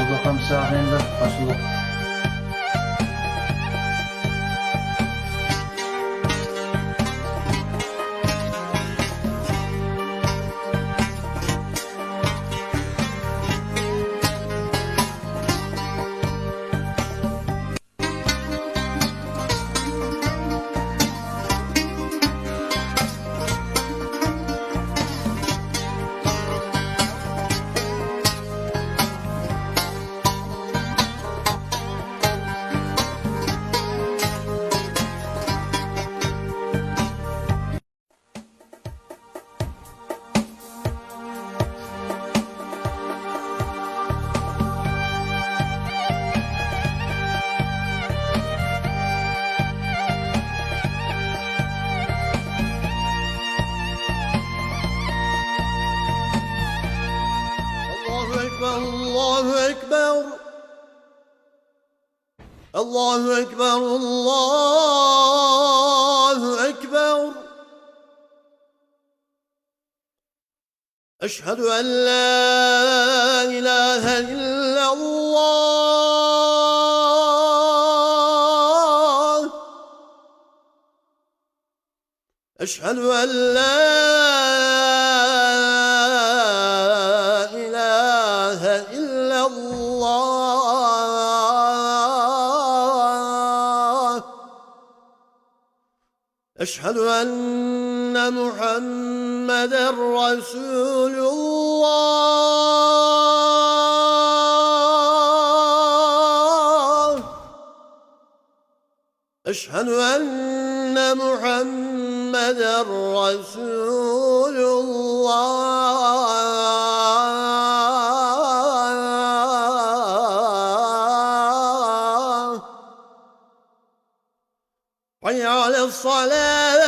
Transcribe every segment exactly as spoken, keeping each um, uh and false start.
بولدۇق ئەمسە ئاغىنىلەر، باشلىدۇق. الله أكبر، الله أكبر. الله أكبر، الله أكبر. أشهد أن لا إله إلا الله. أشهد أن لا إله إلا الله. أشهد أن محمدا رسول الله. أشهد أن محمدا رسول الله. حي على الصلاة.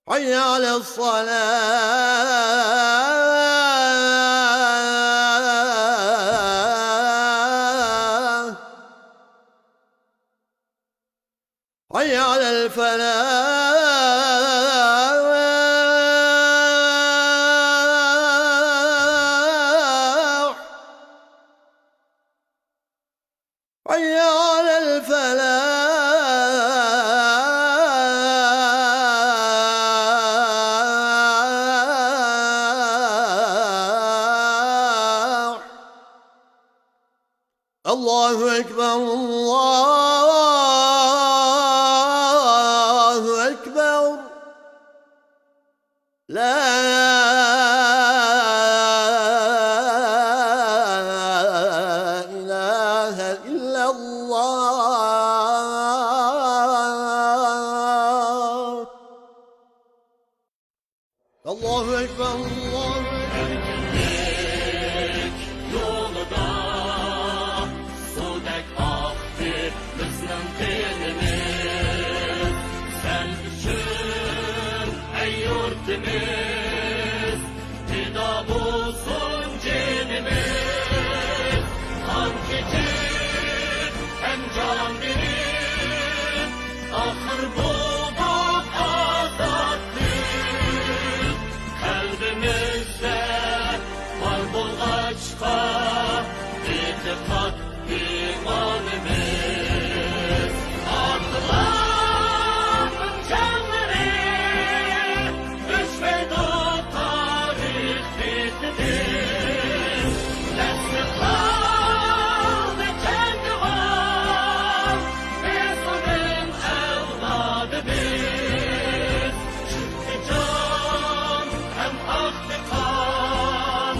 حي على الصلاة. حي على الفلاح. حي على الفلاح. الله أكبر، الله أكبر. لا إله إلا الله. الله أكبر، الله أكبر. ئەركىنلىك يولىدا سۇدەك ئاقتى بىزنىڭ قېنىمىز. سەن ئۈچۈن، ئەي يۇرتىمىز، پىدا بولسۇن جېنىمىز. قان كېچىپ ھەم جان بېرىپ، ئاخىر بولدۇق ئازادلىق. قەلبىمىزدە بار بولغاچقا ئېتىقاد ئىمانىمىز. ئاتىلارنىڭ جانلىرى ئۆچمەيدۇ تارىخ بېتىدىن. ئەسلى قالدى جەڭگىۋار، بىز ئۇنىڭ ئەۋلادىمىز. چۈشتى جان ھەم ئاقتى قان،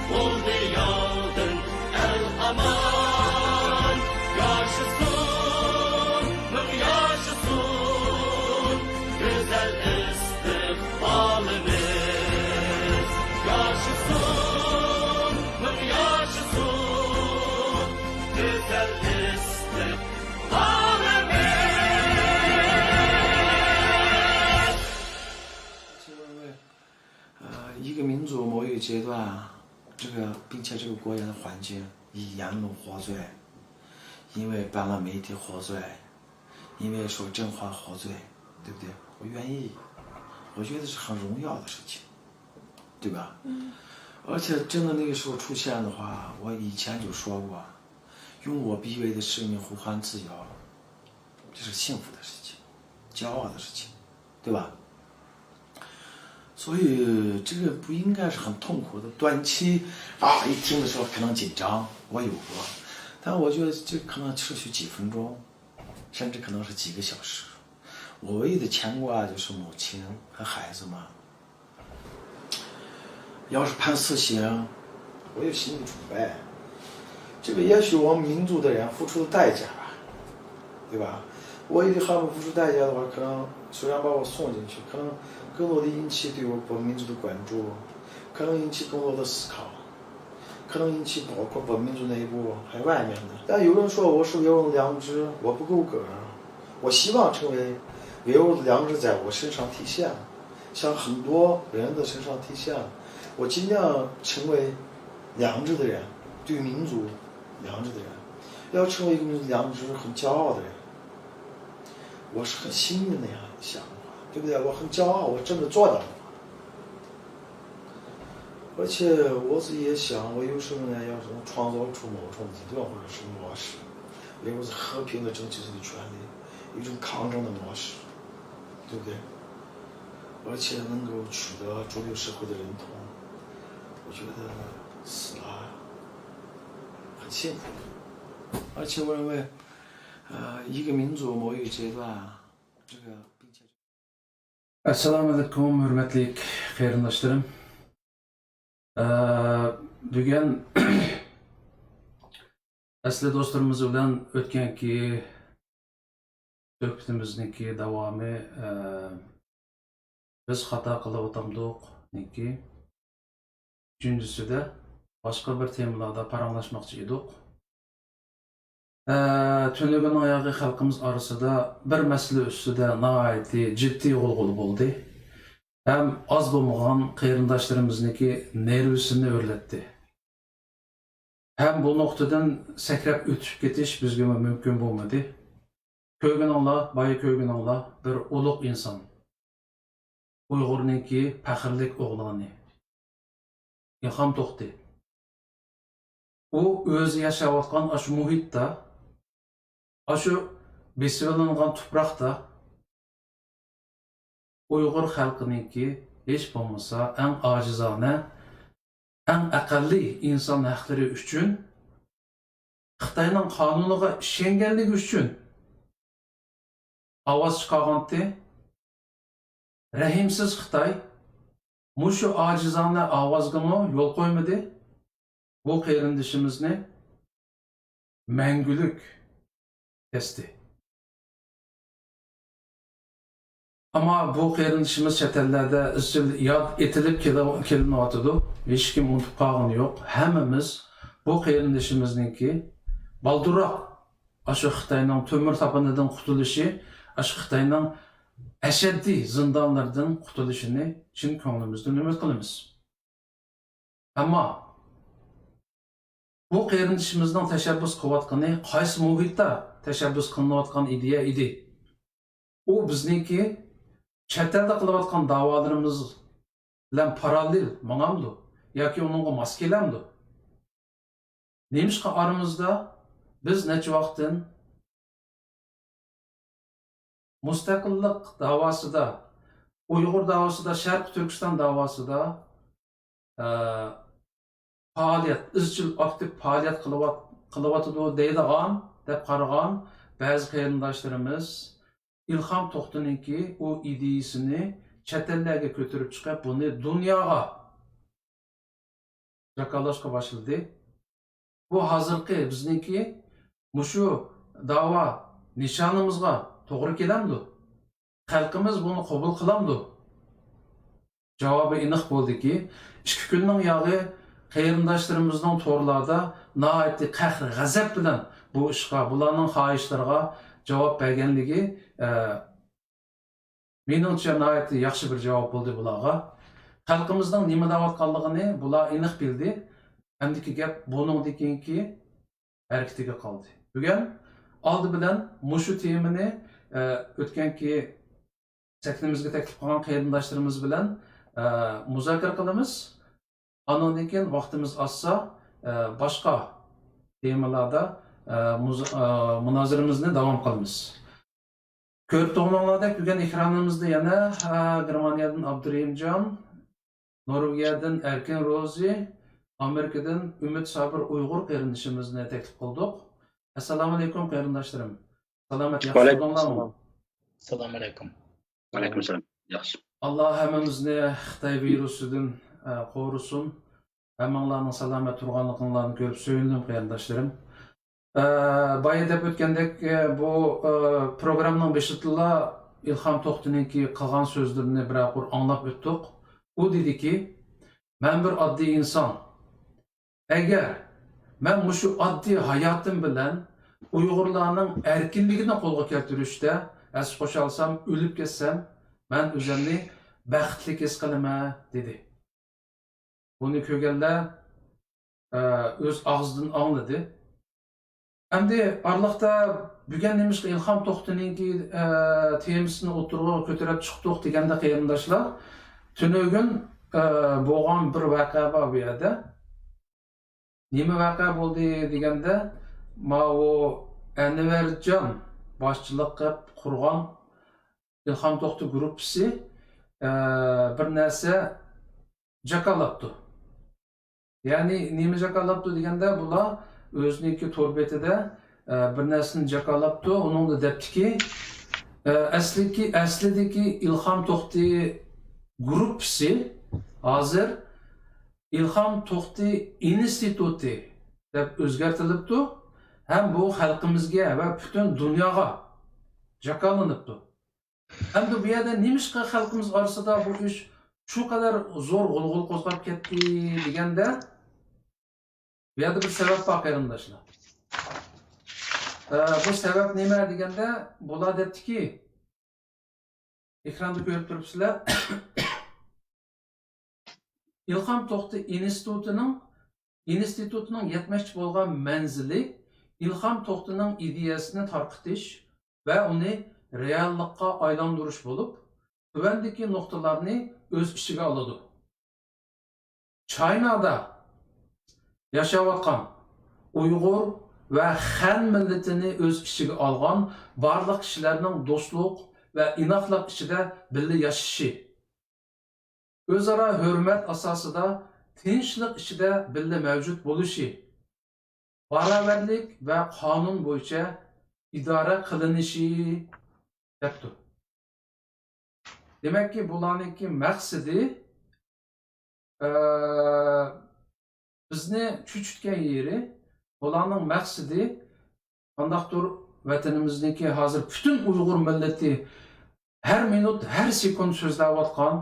بولدى ياۋدىن ئەل ئامان. ياشىسۇن، مىڭ ياشىسۇن گۈزەل ئىستىقبالىمىز. ياشىسۇن، مىڭ ياشىسۇن گۈزەل ئىستىقبالىمىز. 呃，一个民族某一个阶段啊，这个并且这个国家的环境以言论获罪，因为办了媒体获罪，因为说真话获罪，对不对？我愿意，我觉得是很荣耀的事情，对吧？嗯。而且真的那个时候出现的话，我以前就说过，用我卑微的生命呼唤自由，这是幸福的事情，骄傲的事情，对吧？所以这个不应该是很痛苦的。短期啊，一听的时候可能紧张，我有过，但我觉得这可能持续几分钟，甚至可能是几个小时。我唯一的牵挂就是母亲和孩子嘛。要是判死刑，我有心理准备。这个也许我们民族的人付出的代价吧，对吧？我一定他们付出代价的话，可能虽然把我送进去，可能更多的引起对我国民族的关注，可能引起更多的思考，可能引起包括本民族内部还有外面的。但有人说我是维吾尔良知，我不够格，我希望成为维吾尔良知在我身上体现，像很多人的身上体现。我尽量成为良知的人，对民族良知的人。要成为一个民族良知很骄傲的人，我是很幸运的呀，想法，对不对？我很骄傲，我真的做到了。而且我自己也想，我有时候呢，要是能创造出某种理论或者是模式，比如说和平的争取自己的权利，一种抗争的模式，对不对？而且能够取得主流社会的认同，我觉得死了很幸福。而且我认为，呃，一个民族某一个阶段，这个并且 ئەسسالامۇئەلەيكۇم، ھۆرمەتلىك قېرىنداشلىرىم. ئە، بۈگۈن ئەسلى دوستلىرىمىز بىلەن ئۆتكەنكى سۆھبىتىمىزنىڭكى داۋامى، ئە، بىز خاتا قىلىۋاتامدۇقنىڭكى ئۈچىنچىسىدە باشقا بىر تېمىلاردا پاراڭلاشماقچى ئىدۇق. ئە، تۈنۈگۈننىڭ ياغى خەلقىمىز ئارىسىدا بىر مەسىلە ئۈستىدە ناھايىتى جىددىي غۇلغۇلا بولدى ھەم ئاز بولمىغان قېرىنداشلىرىمىزنىڭكى نېرۋىسىنى ئۆرلەتتى. ھەم بۇ نۇقتىدىن سەكرەپ ئۆتۈپ كېتىش بىزگىمۇ مۇمكىن بولمىدى. كۆرگىنىڭلار، بايا كۆرگىنىڭلار، بىر ئۇلۇغ ئىنسان. ئۇيغۇرنىڭكى پەخىرلىك ئوغلانى ئىلھام توختى. ئۇ ئۆزى ياشاۋاتقان ئاشۇ مۇھىتتا، ئاشۇ بېسىۋېلىنغان تۇپراقتا ئۇيغۇر خەلقىنىڭكى ھېچ بولمىسا ئەڭ ئاجىزانە، ئەڭ ئەقەللىي ئىنسان ھەقلىرى ئۈچۈن خىتاينىڭ قانۇنىغا ئىشەنگەنلىكى ئۈچۈن ئاۋاز چىقارغانتى. رەھىمسىز خىتاي مۇشۇ ئاجىزانە ئاۋازغىمۇ يول قويمىدى. بۇ قېرىندىشىمىزنى مەڭگۈلۈك كەستى. ئەمما بۇ قېرىندىشىمىز چەت ئەللەردە ئىزچىل ياد ئېتىلىپ كېلە-، كېلىنىۋاتىدۇ. ھېچكىم ئۇنتۇپ قالغىنى يوق. ھەممىمىز بۇ قېرىندىشىمىزنىڭكى بالدۇرراق ئاشۇ خىتاينىڭ تۆمۈر تاپىنىدىن قۇتۇلۇشى، ئاشۇ خىتاينىڭ ئەشەددىي زىندانلىرىدىن قۇتۇلۇشىنى چىن كۆڭلىمىزدىن ئۈمىد قىلىمىز. ئەمما بۇ قېرىندىشىمىزنىڭ تەشەببۇس قىلىۋاتقىنى قايسى مۇھىتتا تەشەببۇس قىلىنىۋاتقان ئىدىيە ئىدى؟ ئۇ بىزنىڭكى چەت ئەلدە قىلىۋاتقان داۋالىرىمىز بىلەن پاراللېل ماڭامدۇ ياكى ئۇنىڭغا ماس كېلەمدۇ؟ نېمىشقا ئارىمىزدا بىز نەچچە ۋاقىتتىن مۇستەقىللىق داۋاسىدا، ئۇيغۇر داۋاسىدا، شەرقىي تۈركىستان داۋاسىدا، ئە، پائالىيەت، ئىزچىل ئاكتىپ پائالىيەت قىلىۋات-، قىلىۋاتىدۇ دەيدىغان، دەپ قارىغان بەزى قېرىنداشلىرىمىز ئىلھام توختىنىڭكى ئۇ ئىدىيىسىنى چەت ئەللەرگە كۆتۈرۈپ چىقىپ، بۇنى دۇنياغا جاكارلاشقا باشلىدى. بۇ ھازىرقى بىزنىڭكى مۇشۇ داۋا نىشانىمىزغا توغرا كېلەمدۇ؟ خەلقىمىز بۇنى قوبۇل قىلامدۇ؟ جاۋابى ئېنىق بولدىكى، ئىككى كۈننىڭ ياغى قېرىنداشلىرىمىزنىڭ تورلاردا ناھايىتى قەھر-غەزەپ بىلەن بۇ ئىشقا، بۇلارنىڭ خاھىشلىرىغا جاۋاب بەرگەنلىكى، ئە، مېنىڭچە ناھايىتى ياخشى بىر جاۋاب بولدى بۇلارغا. خەلقىمىزنىڭ نېمە دەۋاتقانلىقىنى بۇلار ئېنىق بىلدى. ئەمدىكى گەپ بۇنىڭدىن كېيىنكى ھەرىكىتىگە قالدى. بۈگۈن ئالدى بىلەن مۇشۇ تېمىنى، ئە، ئۆتكەنكى سەھنىمىزگە تەكلىپ قىلغان قېرىنداشلىرىمىز بىلەن، ئە، مۇزاكىرە قىلىمىز. ئانىڭدىن كېيىن ۋاقتىمىز ئازسا، ئە، باشقا تېمىلاردا، ئە، مۇز-، ئە، مۇنازىرىمىزنى داۋام قىلىمىز. كۆرۈپ تۇرغىنىڭلاردەك، بۈگۈن ئېكرانىمىزدا يەنە، ئە، گېرمانىيەدىن ئابدۇرېھىمجان، نورۋېگىيەدىن ئەركىن روزى، ئامېرىكىدىن ئۈمىد سابىر ئۇيغۇر قېرىندىشىمىزنى تەكلىپ قىلدۇق. ئەسسالامۇئەلەيكۇم، قېرىنداشلىرىم. سالامەت، ياخشى تۇردۇڭلارمۇ؟ ئەسسالام. ئەسسالامۇئەلەيكۇم. ۋەئەلەيكۇم ئەسسالام. ياخشى. ئاللا ھەممىمىزنى خىتاي ۋىرۇسىدىن، ئە، قورۇسۇن. ھەممىڭلارنىڭ سالامەت تۇرغانلىقىڭلارنى كۆرۈپ سۆيۈندۈم، قېرىنداشلىرىم. ئە، بايا دەپ ئۆتكەندەك، ئە، بۇ، ئە، پروگراممىنىڭ بېشىدىلا ئىلھام توختىنىڭكى قىلغان سۆزلىرىنى بىرەر قۇر ئاڭلاپ ئۆتتۇق. ئۇ دېدىكى، مەن بىر ئاددىي ئىنسان. ئەگەر مەن مۇشۇ ئاددىي ھاياتىم بىلەن ئۇيغۇرلارنىڭ ئەركىنلىكىنى قولغا كەلتۈرۈشتە ھەسسە قوشالسام، ئۆلۈپ كەتسەم، مەن ئۆزۈمنى بەختلىك ھېس قىلىمەن، دېدى. بۇنى كۆرگەنلەر، ئە، ئۆز ئاغزىدىن ئاڭلىدى. ئەمدى ئارىلىقتا بۈگۈن نېمىشقا ئىلھام توختىنىڭكى، ئە، تېمىسىنى ئوتتۇرىغا كۆتۈرۈپ چىقتۇق دېگەندە، قېرىنداشلار، تۈنۈگۈن، ئە، بولغان بىر ۋەقە بار بۇ يەردە. نېمە ۋەقە بولدى دېگەندە، ماۋۇ ئەنۋەرجان باشچىلىق قىلىپ قۇرغان ئىلھام توختى گۇرۇپپىسى، ئە، بىر نەرسە جاكارلاپتۇ. يەنى نېمە جاكارلاپتۇ دېگەندە، بۇلار ئۆزىنىڭكى تور بېتىدە، ئە، بىر نەرسىنى جاكارلاپتۇ. ئۇنىڭدا دەپتىكى، ئە، ئەسلىكى، ئەسلىدىكى ئىلھام توختى گۇرۇپپىسى ھازىر ئىلھام توختى ئىنستىتۇتى دەپ ئۆزگەرتىلىپتۇ ھەم بۇ خەلقىمىزگە ۋە پۈتۈن دۇنياغا جاكارلىنىپتۇ. ئەمدى بۇ يەردە نېمىشقا خەلقىمىز ئارىسىدا بۇ ئىش شۇ قەدەر زور غۇلغۇلا قوزغاپ كەتتى دېگەندە، بۇ يەردە بىر سەۋەب بار، قېرىنداشلار. ئە، بۇ سەۋەب نېمە دېگەندە، بۇلار دەپتىكى، ئېكراندا كۆرۈپ تۇرۇپسىلەر، ئىلھام توختى ئىنستىتۇتىنىڭ، ئىنستىتۇتىنىڭ يەتمەكچى بولغان مەنزىلى ئىلھام توختىنىڭ ئىدىيەسىنى تارقىتىش ۋە ئۇنى رېئاللىققا ئايلاندۇرۇش بولۇپ، تۆۋەندىكى نۇقتىلارنى ئۆز ئىچىگە ئالىدۇ. چاينادا ياشاۋاتقان ئۇيغۇر ۋە خەن مىللىتىنى ئۆز ئىچىگە ئالغان بارلىق كىشىلەرنىڭ دوستلۇق ۋە ئىناقلىق ئىچىدە بىللە ياشىشى، ئۆزئارا ھۆرمەت ئاساسىدا تىنچلىق ئىچىدە بىللە مەۋجۇت بولۇشى، باراۋەرلىك ۋە قانۇن بويىچە ئىدارە قىلىنىشى دەپتۇ. دېمەككى، بۇلارنىڭكى مەقسىتى، ئە، بىزنى چۆچۈتكەن يېرى، بۇلارنىڭ مەقسىتى قانداقتۇر ۋەتىنىمىزنىڭكى ھازىر پۈتۈن ئۇيغۇر مىللىتى ھەر مىنۇت، ھەر سېكۇنت سۆزلەۋاتقان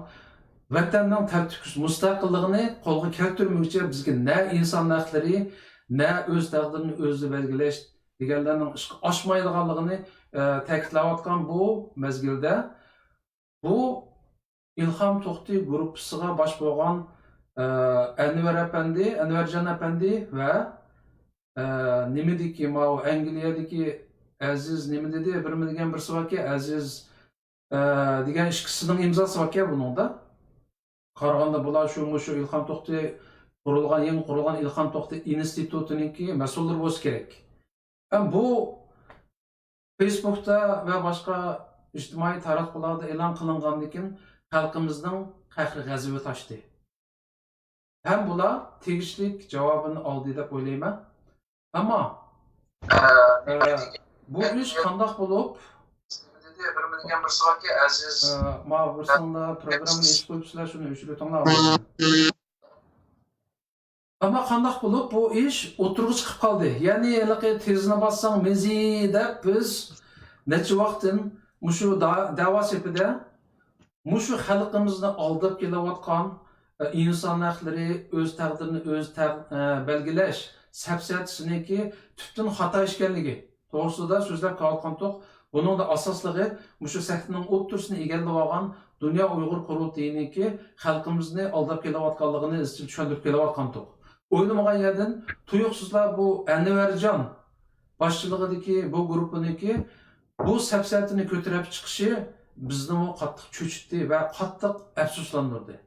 ۋەتەننىڭ تەرتىپكە مۇستەقىللىقىنى قولغا كەلتۈرمىگۈچە بىزگە نە ئىنسان ھەقلىرى، نە ئۆز تەقدىرىنى ئۆزى بەلگىلەش دېگەنلەرنىڭ ئىشقا ئاشمايدىغانلىقىنى، ئە، تەكىتلەۋاتقان بۇ مەزگىلدە، بۇ ئىلھام توختى گۇرۇپپىسىغا باش بولغان، ئە، ئەنۋەر ئەپەندى، ئەنۋەرجان ئەپەندى ۋە، ئە، نېمىدىكى، ماۋۇ ئەنگلىيەدىكى ئەزىز نېمە دېدى، بىرمە دېگەن بىرسى باركەن، ئەزىز، ئە، دېگەن ئىككىسىنىڭ ئىمزاسى باركەن بۇنىڭدا. قارىغاندا بۇلار شۇ، مۇشۇ ئىلھام توختى قۇرۇلغان، يېڭى قۇرۇلغان ئىلھام توختى ئىنستىتۇتىنىڭكى مەسئۇللىرى بولسا كېرەك. ھەم بۇ فېيسبۇكتا ۋە باشقا ئىجتىمائىي تاراتقۇلاردا ئېلان قىلىنغاندىن كېيىن خەلقىمىزنىڭ قەھرى غەزىپى تاشتى. ھەم بۇلار تېگىشلىك جاۋابىنى ئالدى دەپ ئويلايمەن. ئەمما، ئە، بۇ ئىش قانداق بولۇپ، ئە، ما بىر ساندا پروگراممىنى ئېچىپ قويۇپسىلەر، شۇنى ئۆچۈرۈۋېتىڭلار. ئەمما قانداق بولۇپ بۇ ئىش ئوتتۇرىغا چىقىپ قالدى؟ يەنى ھېلىقى تېزىنى باسساڭ مېزى دەپ بىز نەچچە ۋاقىتتىن مۇشۇ دا-، دەۋا سېپىدە مۇشۇ خەلقىمىزنى ئالداپ كېلىۋاتقان، ئە، ئىنسان ھەقلىرى، ئۆز تەقدىرىنى ئۆزى تەق-، ئە، بەلگىلەش سەپسەتىسىنىڭكى تۈپتىن خاتا ئىكەنلىكى توغرىسىدا سۆزلەپ كېلىۋاتقانتۇق. بۇنىڭدا ئاساسلىقى مۇشۇ سەھنىنىڭ ئوتتۇرىسىنى ئىگىلىۋالغان دۇنيا ئۇيغۇر قۇرۇلتىيىنىڭكى خەلقىمىزنى ئالداپ كېلىۋاتقانلىقىنى ئىزچىل چۈشەندۈرۈپ كېلىۋاتقانتۇق. ئويلىمىغان يەردىن تۇيۇقسىزلا بۇ ئەنۋەرجان باشچىلىقىدىكى بۇ گۇرۇپپىنىڭكى بۇ سەپسەتىنى كۆتۈرۈپ چىقىشى، بىزنىمۇ قاتتىق چۆچۈتتى ۋە قاتتىق ئەپسۇسلاندۇردى.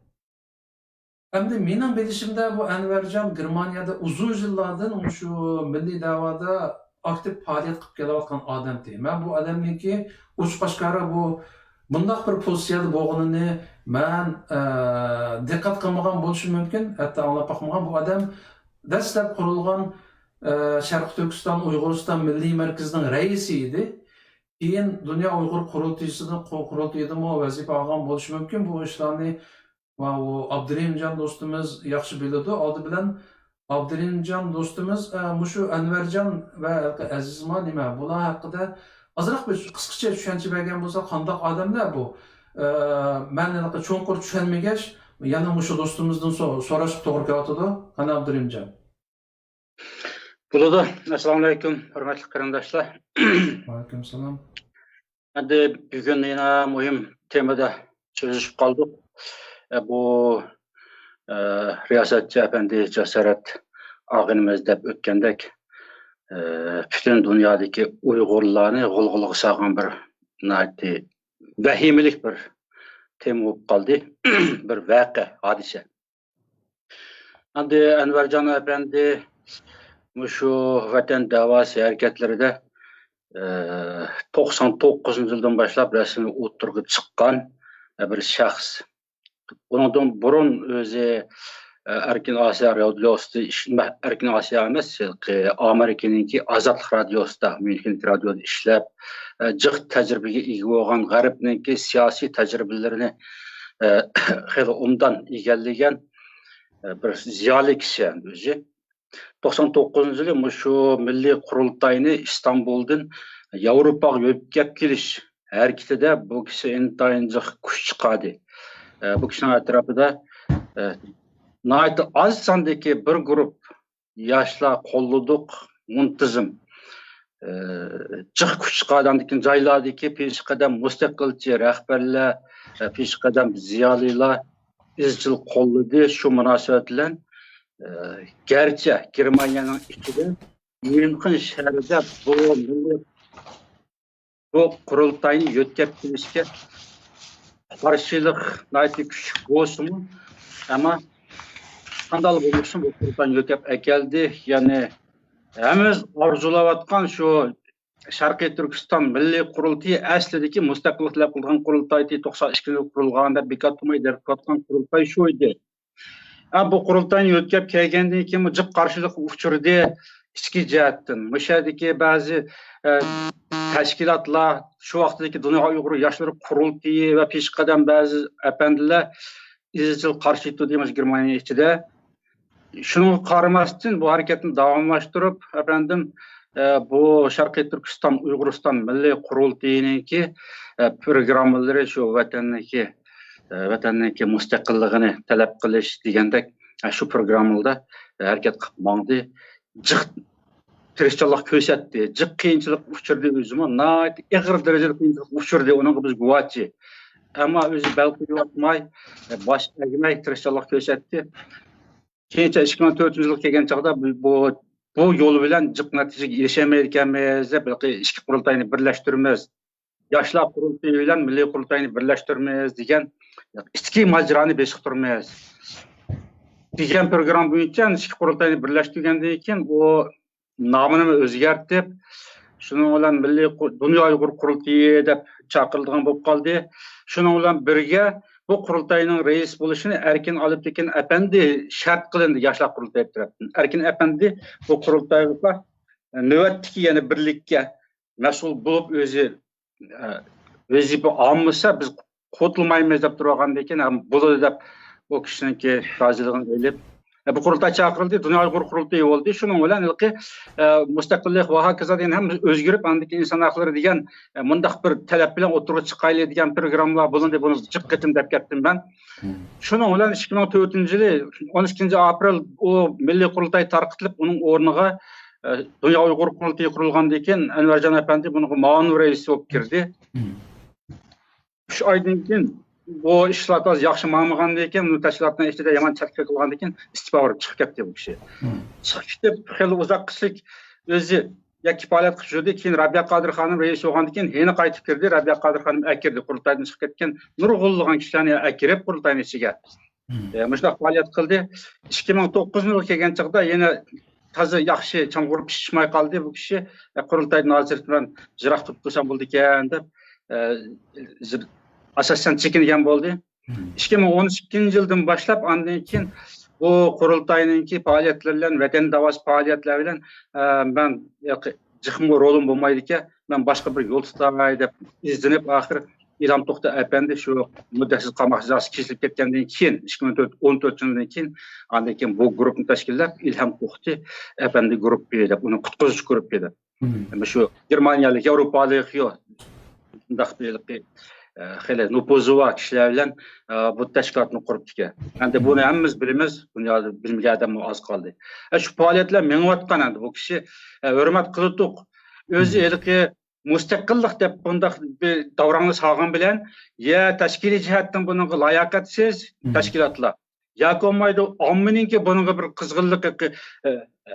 ئەمدى مېنىڭ بىلىشىمدە، بۇ ئەنۋەرجان گېرمانىيەدە ئۇزۇن يىللاردىن مۇشۇ مىللىي دەۋادا ئاكتىپ پائالىيەت قىلىپ كېلىۋاتقان ئادەمتى. مەن بۇ ئادەمنىڭكى ئوچۇق ئاشكارا بۇ، بۇنداق بىر پوزىتسىيەدە بولغىنىنى مەن، ئە، دىققەت قىلمىغان بولۇشۇم مۇمكىن، ھەتتا ئاڭلاپ باقمىغان. بۇ ئادەم دەسلەپ قۇرۇلغان، ئە، شەرقىي تۈركىستان ئۇيغۇرىستان مىللىي مەركىزىنىڭ رەئىسى ئىدى. كېيىن دۇنيا ئۇيغۇر قۇرۇلتىيىسىنىڭ قۇ-، قۇرۇلتىيىدىمۇ ۋەزىپە ئالغان بولۇشى مۇمكىن. بۇ ئىشلارنى ماۋۇ ئابدۇرېھىمجان دوستىمىز ياخشى بىلىدۇ. ئالدى بىلەن ئابدۇرېھىمجان دوستىمىز، ئە، مۇشۇ ئەنۋەرجان ۋە ھېلىقى ئەزىزمۇ نېمە، بۇلار ھەققىدە ئازراق بىر قىسقىچە چۈشەنچە بەرگەن بولسا، قانداق ئادەملەر بۇ؟ ئە، مەن ھېلىقى چوڭقۇر چۈشەنمىگەچ، يەنە مۇشۇ دوستىمىزدىن سو-، سوراشقا توغرا كېلىۋاتىدۇ. قېنى ئابدۇرېھىمجان. بولىدۇ. ئەسسالامۇئەلەيكۇم، ھۆرمەتلىك قېرىنداشلار. ۋەئەلەيكۇم سالام. ئەمدى بۈگۈن يەنە مۇھىم تېمىدا سۆزلىشىپ قالدۇق. ئە، بۇ، ئە، رىياسەتچى ئەپەندى جاسارەت ئاغىنىمىز دەپ ئۆتكەندەك، ئە، پۈتۈن دۇنيادىكى ئۇيغۇرلارنى غۇلغۇلىغا سالغان بىر ناھايىتى ۋەھىمىلىك بىر تېما بولۇپ قالدى. بىر ۋەقە، ھادىسە. ئەمدى ئەنۋەرجان ئەپەندى مۇشۇ ۋەتەن دەۋاسى ھەرىكەتلىرىدە، ئە، توقسان توققۇزىنچى يىلدىن باشلاپ رەسمىي ئوتتۇرىغا چىققان، ئە، بىر شەخس. ئۇنىڭدىن بۇرۇن ئۆزى، ئە، ئەركىن ئاسىيا رادىيوسىدا ئىش-، ئەركىن ئاسىيا ئەمەس، ھېلىقى ئامېرىكىنىڭكى ئازادلىق رادىيوسىدا، ميۇنخېندىكى رادىيودا ئىشلەپ، ئە، جىق تەجرىبىگە ئىگە بولغان، غەربنىڭكى سىياسىي تەجرىبىلىرىنى، ئە، خېلى ئوبدان ئىگىلىگەن، ئە، بىر زىيالىي كىشى ئەمدى ئۆزى. توقسان توققۇزىنچى يىلى مۇشۇ مىللىي قۇرۇلتاينى ئىستانبۇلدىن ياۋروپاغا يۆتكەپ كېلىش ھەرىكىتىدە بۇ كىشى ئىنتايىن جىق كۈچ چىقاردى. ئە، بۇ كىشىنىڭ ئەتراپىدا، ئە، ناھايىتى ئاز ساندىكى بىر گۇرۇپ ياشلار قوللىدۇق، مۇنتىزىم، ئە، جىق كۈچ چىقاردى. ئاندىن كېيىن جايلاردىكى پېشقەدەم مۇستەقىلچى رەھبەرلەر، ئە، پېشقەدەم زىيالىيلار ئىزچىل قوللىدى. شۇ مۇناسىۋەت بىلەن، ئە، گەرچە گېرمانىيەنىڭ ئىچىدە ميۇنخېن شەھىرىدە بۇ مىللىي بۇ قۇرۇلتاينى يۆتكەپ كېلىشكە قارشىلىق ناھايىتى كۈچلۈك بولسىمۇ، ئەمما قانداقلا بولمىسۇن، بۇ قۇرۇلتاينى يۆتكەپ ئەكەلدى. يەنى ھەممىمىز ئارزۇلاۋاتقان شۇ شەرقىي تۈركىستان مىللىي قۇرۇلتىيى ئەسلىدىكى مۇستەقىللىق تەلەپ قىلىدىغان قۇرۇلتايدى، توقسان ئىككىنچى يىلى قۇرۇلغان دەپ بىكار تۇرماي دەپ قىلىۋاتقان قۇرۇلتاي شۇ ئىدى. ئە، بۇ قۇرۇلتاينى يۆتكەپ كەلگەندىن كېيىن جىق قارشىلىققا ئۇچرىدى ئىچكى جەھەتتىن. مۇشۇ يەردىكى بەزى، ئە، تەشكىلاتلار، شۇ ۋاقىتتىكى دۇنيا ئۇيغۇر ياشلىرى قۇرۇلتىيى ۋە پېشقەدەم بەزى ئەپەندىلەر ئىزچىل قارشى تۇردى مۇشۇ گېرمانىيە ئىچىدە. شۇنىڭغا قارىماستىن، بۇ ھەرىكەتنى داۋاملاشتۇرۇپ، ئەپەندىم، ئە، بۇ شەرقىي تۈركىستان ئۇيغۇرىستان مىللىي قۇرۇلتىيىنىڭكى، ئە، پروگراممىلىرى شۇ ۋەتەننىڭكى، ئە، ۋەتەننىڭكى مۇستەقىللىقىنى تەلەپ قىلىش دېگەندەك، ئە، شۇ پروگراممىلاردا ھەرىكەت قىلىپ ماڭدى. جىق تىرىشچانلىق كۆرسەتتى، جىق قىيىنچىلىققا ئۇچرىدى، ئۆزىمۇ ناھايىتى ئېغىر دەرىجىدە قىيىنچىلىققا ئۇچرىدى، ئۇنىڭغا بىز گۇۋاھچى. ئەمما ئۆزى بەل قويۇۋاتماي، باش ئەگمەي تىرىشچانلىق كۆرسەتتى. كېيىنچە ئىككى مىڭ تۆتىنچى يىلغا كەلگەن چاغدا بۇ، بۇ، بۇ يول بىلەن جىق نەتىجىگە ئېرىشەلمەيدىكەنمىز دەپ، ھېلىقى ئىككى قۇرۇلتاينى بىرلەشتۈرىمىز، ياشلار قۇرۇلتىيى بىلەن مىللىي قۇرۇلتاينى بىرلەشتۈرىمىز دېگەن ئىچكى ماجىرانى بېسىقتۇرىمىز دېگەن پروگرامما بويىچە ئىككى قۇرۇلتاينى بىرلەشتۈرگەندىن كېيىن، ئۇ نامىنىمۇ ئۆزگەرتىپ، شۇنىڭ بىلەن مىللىي قۇ-، دۇنيا ئۇيغۇر قۇرۇلتىيى دەپ چاقىرىلىدىغان بولۇپ قالدى. شۇنىڭ بىلەن بىرگە، بۇ قۇرۇلتاينىڭ رەئىس بولۇشىنى ئەركىن ئالپتېكىن ئەپەندى شەرت قىلىندى ياشلار قۇرۇلتىيى تەرەپتىن. ئەركىن ئەپەندى بۇ قۇرۇلتايغا نۆۋەتتىكى يەنە بىرلىككە مەسئۇل بولۇپ ئۆزى، ئە، ۋەزىپە ئالمىسا، بىز قۇتۇلمايمىز دەپ تۇرغاندىن كېيىن، ھەم بولىدۇ دەپ ئۇ كىشىنىڭكى رازىلىقىنى ئېلىپ، ئە، بۇ قۇرۇلتاي چاقىرىلدى، دۇنيا ئۇيغۇر قۇرۇلتىيى بولدى. شۇنىڭ بىلەن ھېلىقى، ئە، مۇستەقىللىق ۋە ھاكازا دېگەن ھەممە ئۆزگىرىپ، ئاندىن كېيىن ئىنسان ھەقلىرى دېگەن، ئە، مۇنداق بىر تەلەپ بىلەن ئوتتۇرىغا چىقايلى دېگەن پروگراممىلار بولۇندى. بۇنى جىق قېتىم دەپ كەتتىم مەن. مم. شۇنىڭ بىلەن ئىككى مىڭ تۆتىنچى يىلى ئون ئىككىنچى ئاپرېل ئۇ مىللىي قۇرۇلتاي تارقىتىلىپ، ئۇنىڭ ئورنىغا، ئە، دۇنيا ئۇيغۇر قۇرۇلتىيى قۇرۇلغاندىن كېيىن، ئەنۋەرجان ئەپەندى بۇنىڭغا مۇئاۋىن رەئىس بولۇپ كىردى. مم. ئۈچ ئايدىن كېيىن بۇ ئىشلار تازا ياخشى ماڭمىغاندىن كېيىن، بۇ تەشكىلاتنىڭ ئىچىدە يامان چەتكە قىلغاندىن كېيىن، ئىستېپا بېرىپ چىقىپ كەتتى بۇ كىشى. مم. چىقىپ كېتىپ، خېلى ئۇزاق قىسلىك ئۆزى يەككە پائالىيەت قىلىپ يۈردى. كېيىن رابىيە قادىر خانىم رەئىس بولغاندىن كېيىن يەنە قايتىپ كىردى. رابىيە قادىر خانىم ئەكىردى، قۇرۇلتايدىن چىقىپ كەتكەن نۇرغۇنلىغان كىشىلەرنى ئەكىرىپ قۇرۇلتاينىڭ ئىچىگە. ئە، مۇشۇنداق پائالىيەت قىلدى. ئىككى مىڭ توققۇزىنچى يىلغا كەلگەن چاغدا يەنە تازا ياخشى چامغۇر پىشماي قالدى بۇ كىشى. ئە، قۇرۇلتايدىن ھازىر بىلەن يىراق تۇرۇپ قويسام بولىدىكەن دەپ، ئە، ئاساسەن چېكىنگەن بولدى. ئىككى مىڭ ئون ئىككىنچى يىلدىن باشلاپ، ئاندىن كېيىن بۇ قۇرۇلتاينىڭكى پائالىيەتلىرى بىلەن، ۋەتەن داۋاسى پائالىيەتلىرى بىلەن، ئە، مەن ياقى جىقمۇ رولۇم بولمايدىكەن، مەن باشقا بىر يول تۇتاي دەپ ئىزدىنىپ، ئاخىر ئىلھام توختى ئەپەندى شۇ مۇددەتسىز قاماق جازاسى كېسىلىپ كەتكەندىن كېيىن، ئىككى مىڭ تۆت، ئون تۆتىنچى يىلدىن كېيىن، ئاندىن كېيىن بۇ گۇرۇپپىنى تەشكىللەپ، ئىلھام توختى ئەپەندى گۇرۇپپى دەپ، ئۇنى قۇتقۇزۇش گۇرۇپپى دەپ. مم. ئەمما شۇ گېرمانىيەلىك، ياۋروپالىق، يو-، شۇنداق بىر، ئە، خېلى نوپۇزى بار كىشىلەر بىلەن، ئە، بۇ تەشكىلاتنى قۇرۇپتىكەن. ئەمدى بۇنى ھەممىمىز بىلىمىز، دۇنيادا بىلمىگەن ئادەممۇ ئاز قالدى. ئە، شۇ پائالىيەتلەر مېڭىۋاتقان ئەمدى بۇ كىشى، ئە، ھۆرمەت قىلدۇق. ئۆزى ھېلىقى مۇستەقىللىق دەپ بۇنداق بىر داۋراڭنى سالغان بىلەن، يا تەشكىلىي جەھەتتىن بۇنىڭغا لاياقەتسىز تەشكىلاتلار، ياكى بولمايدۇ، ئاممىنىڭكى بۇنىڭغا بىر قىزغىنلىقى، ئە،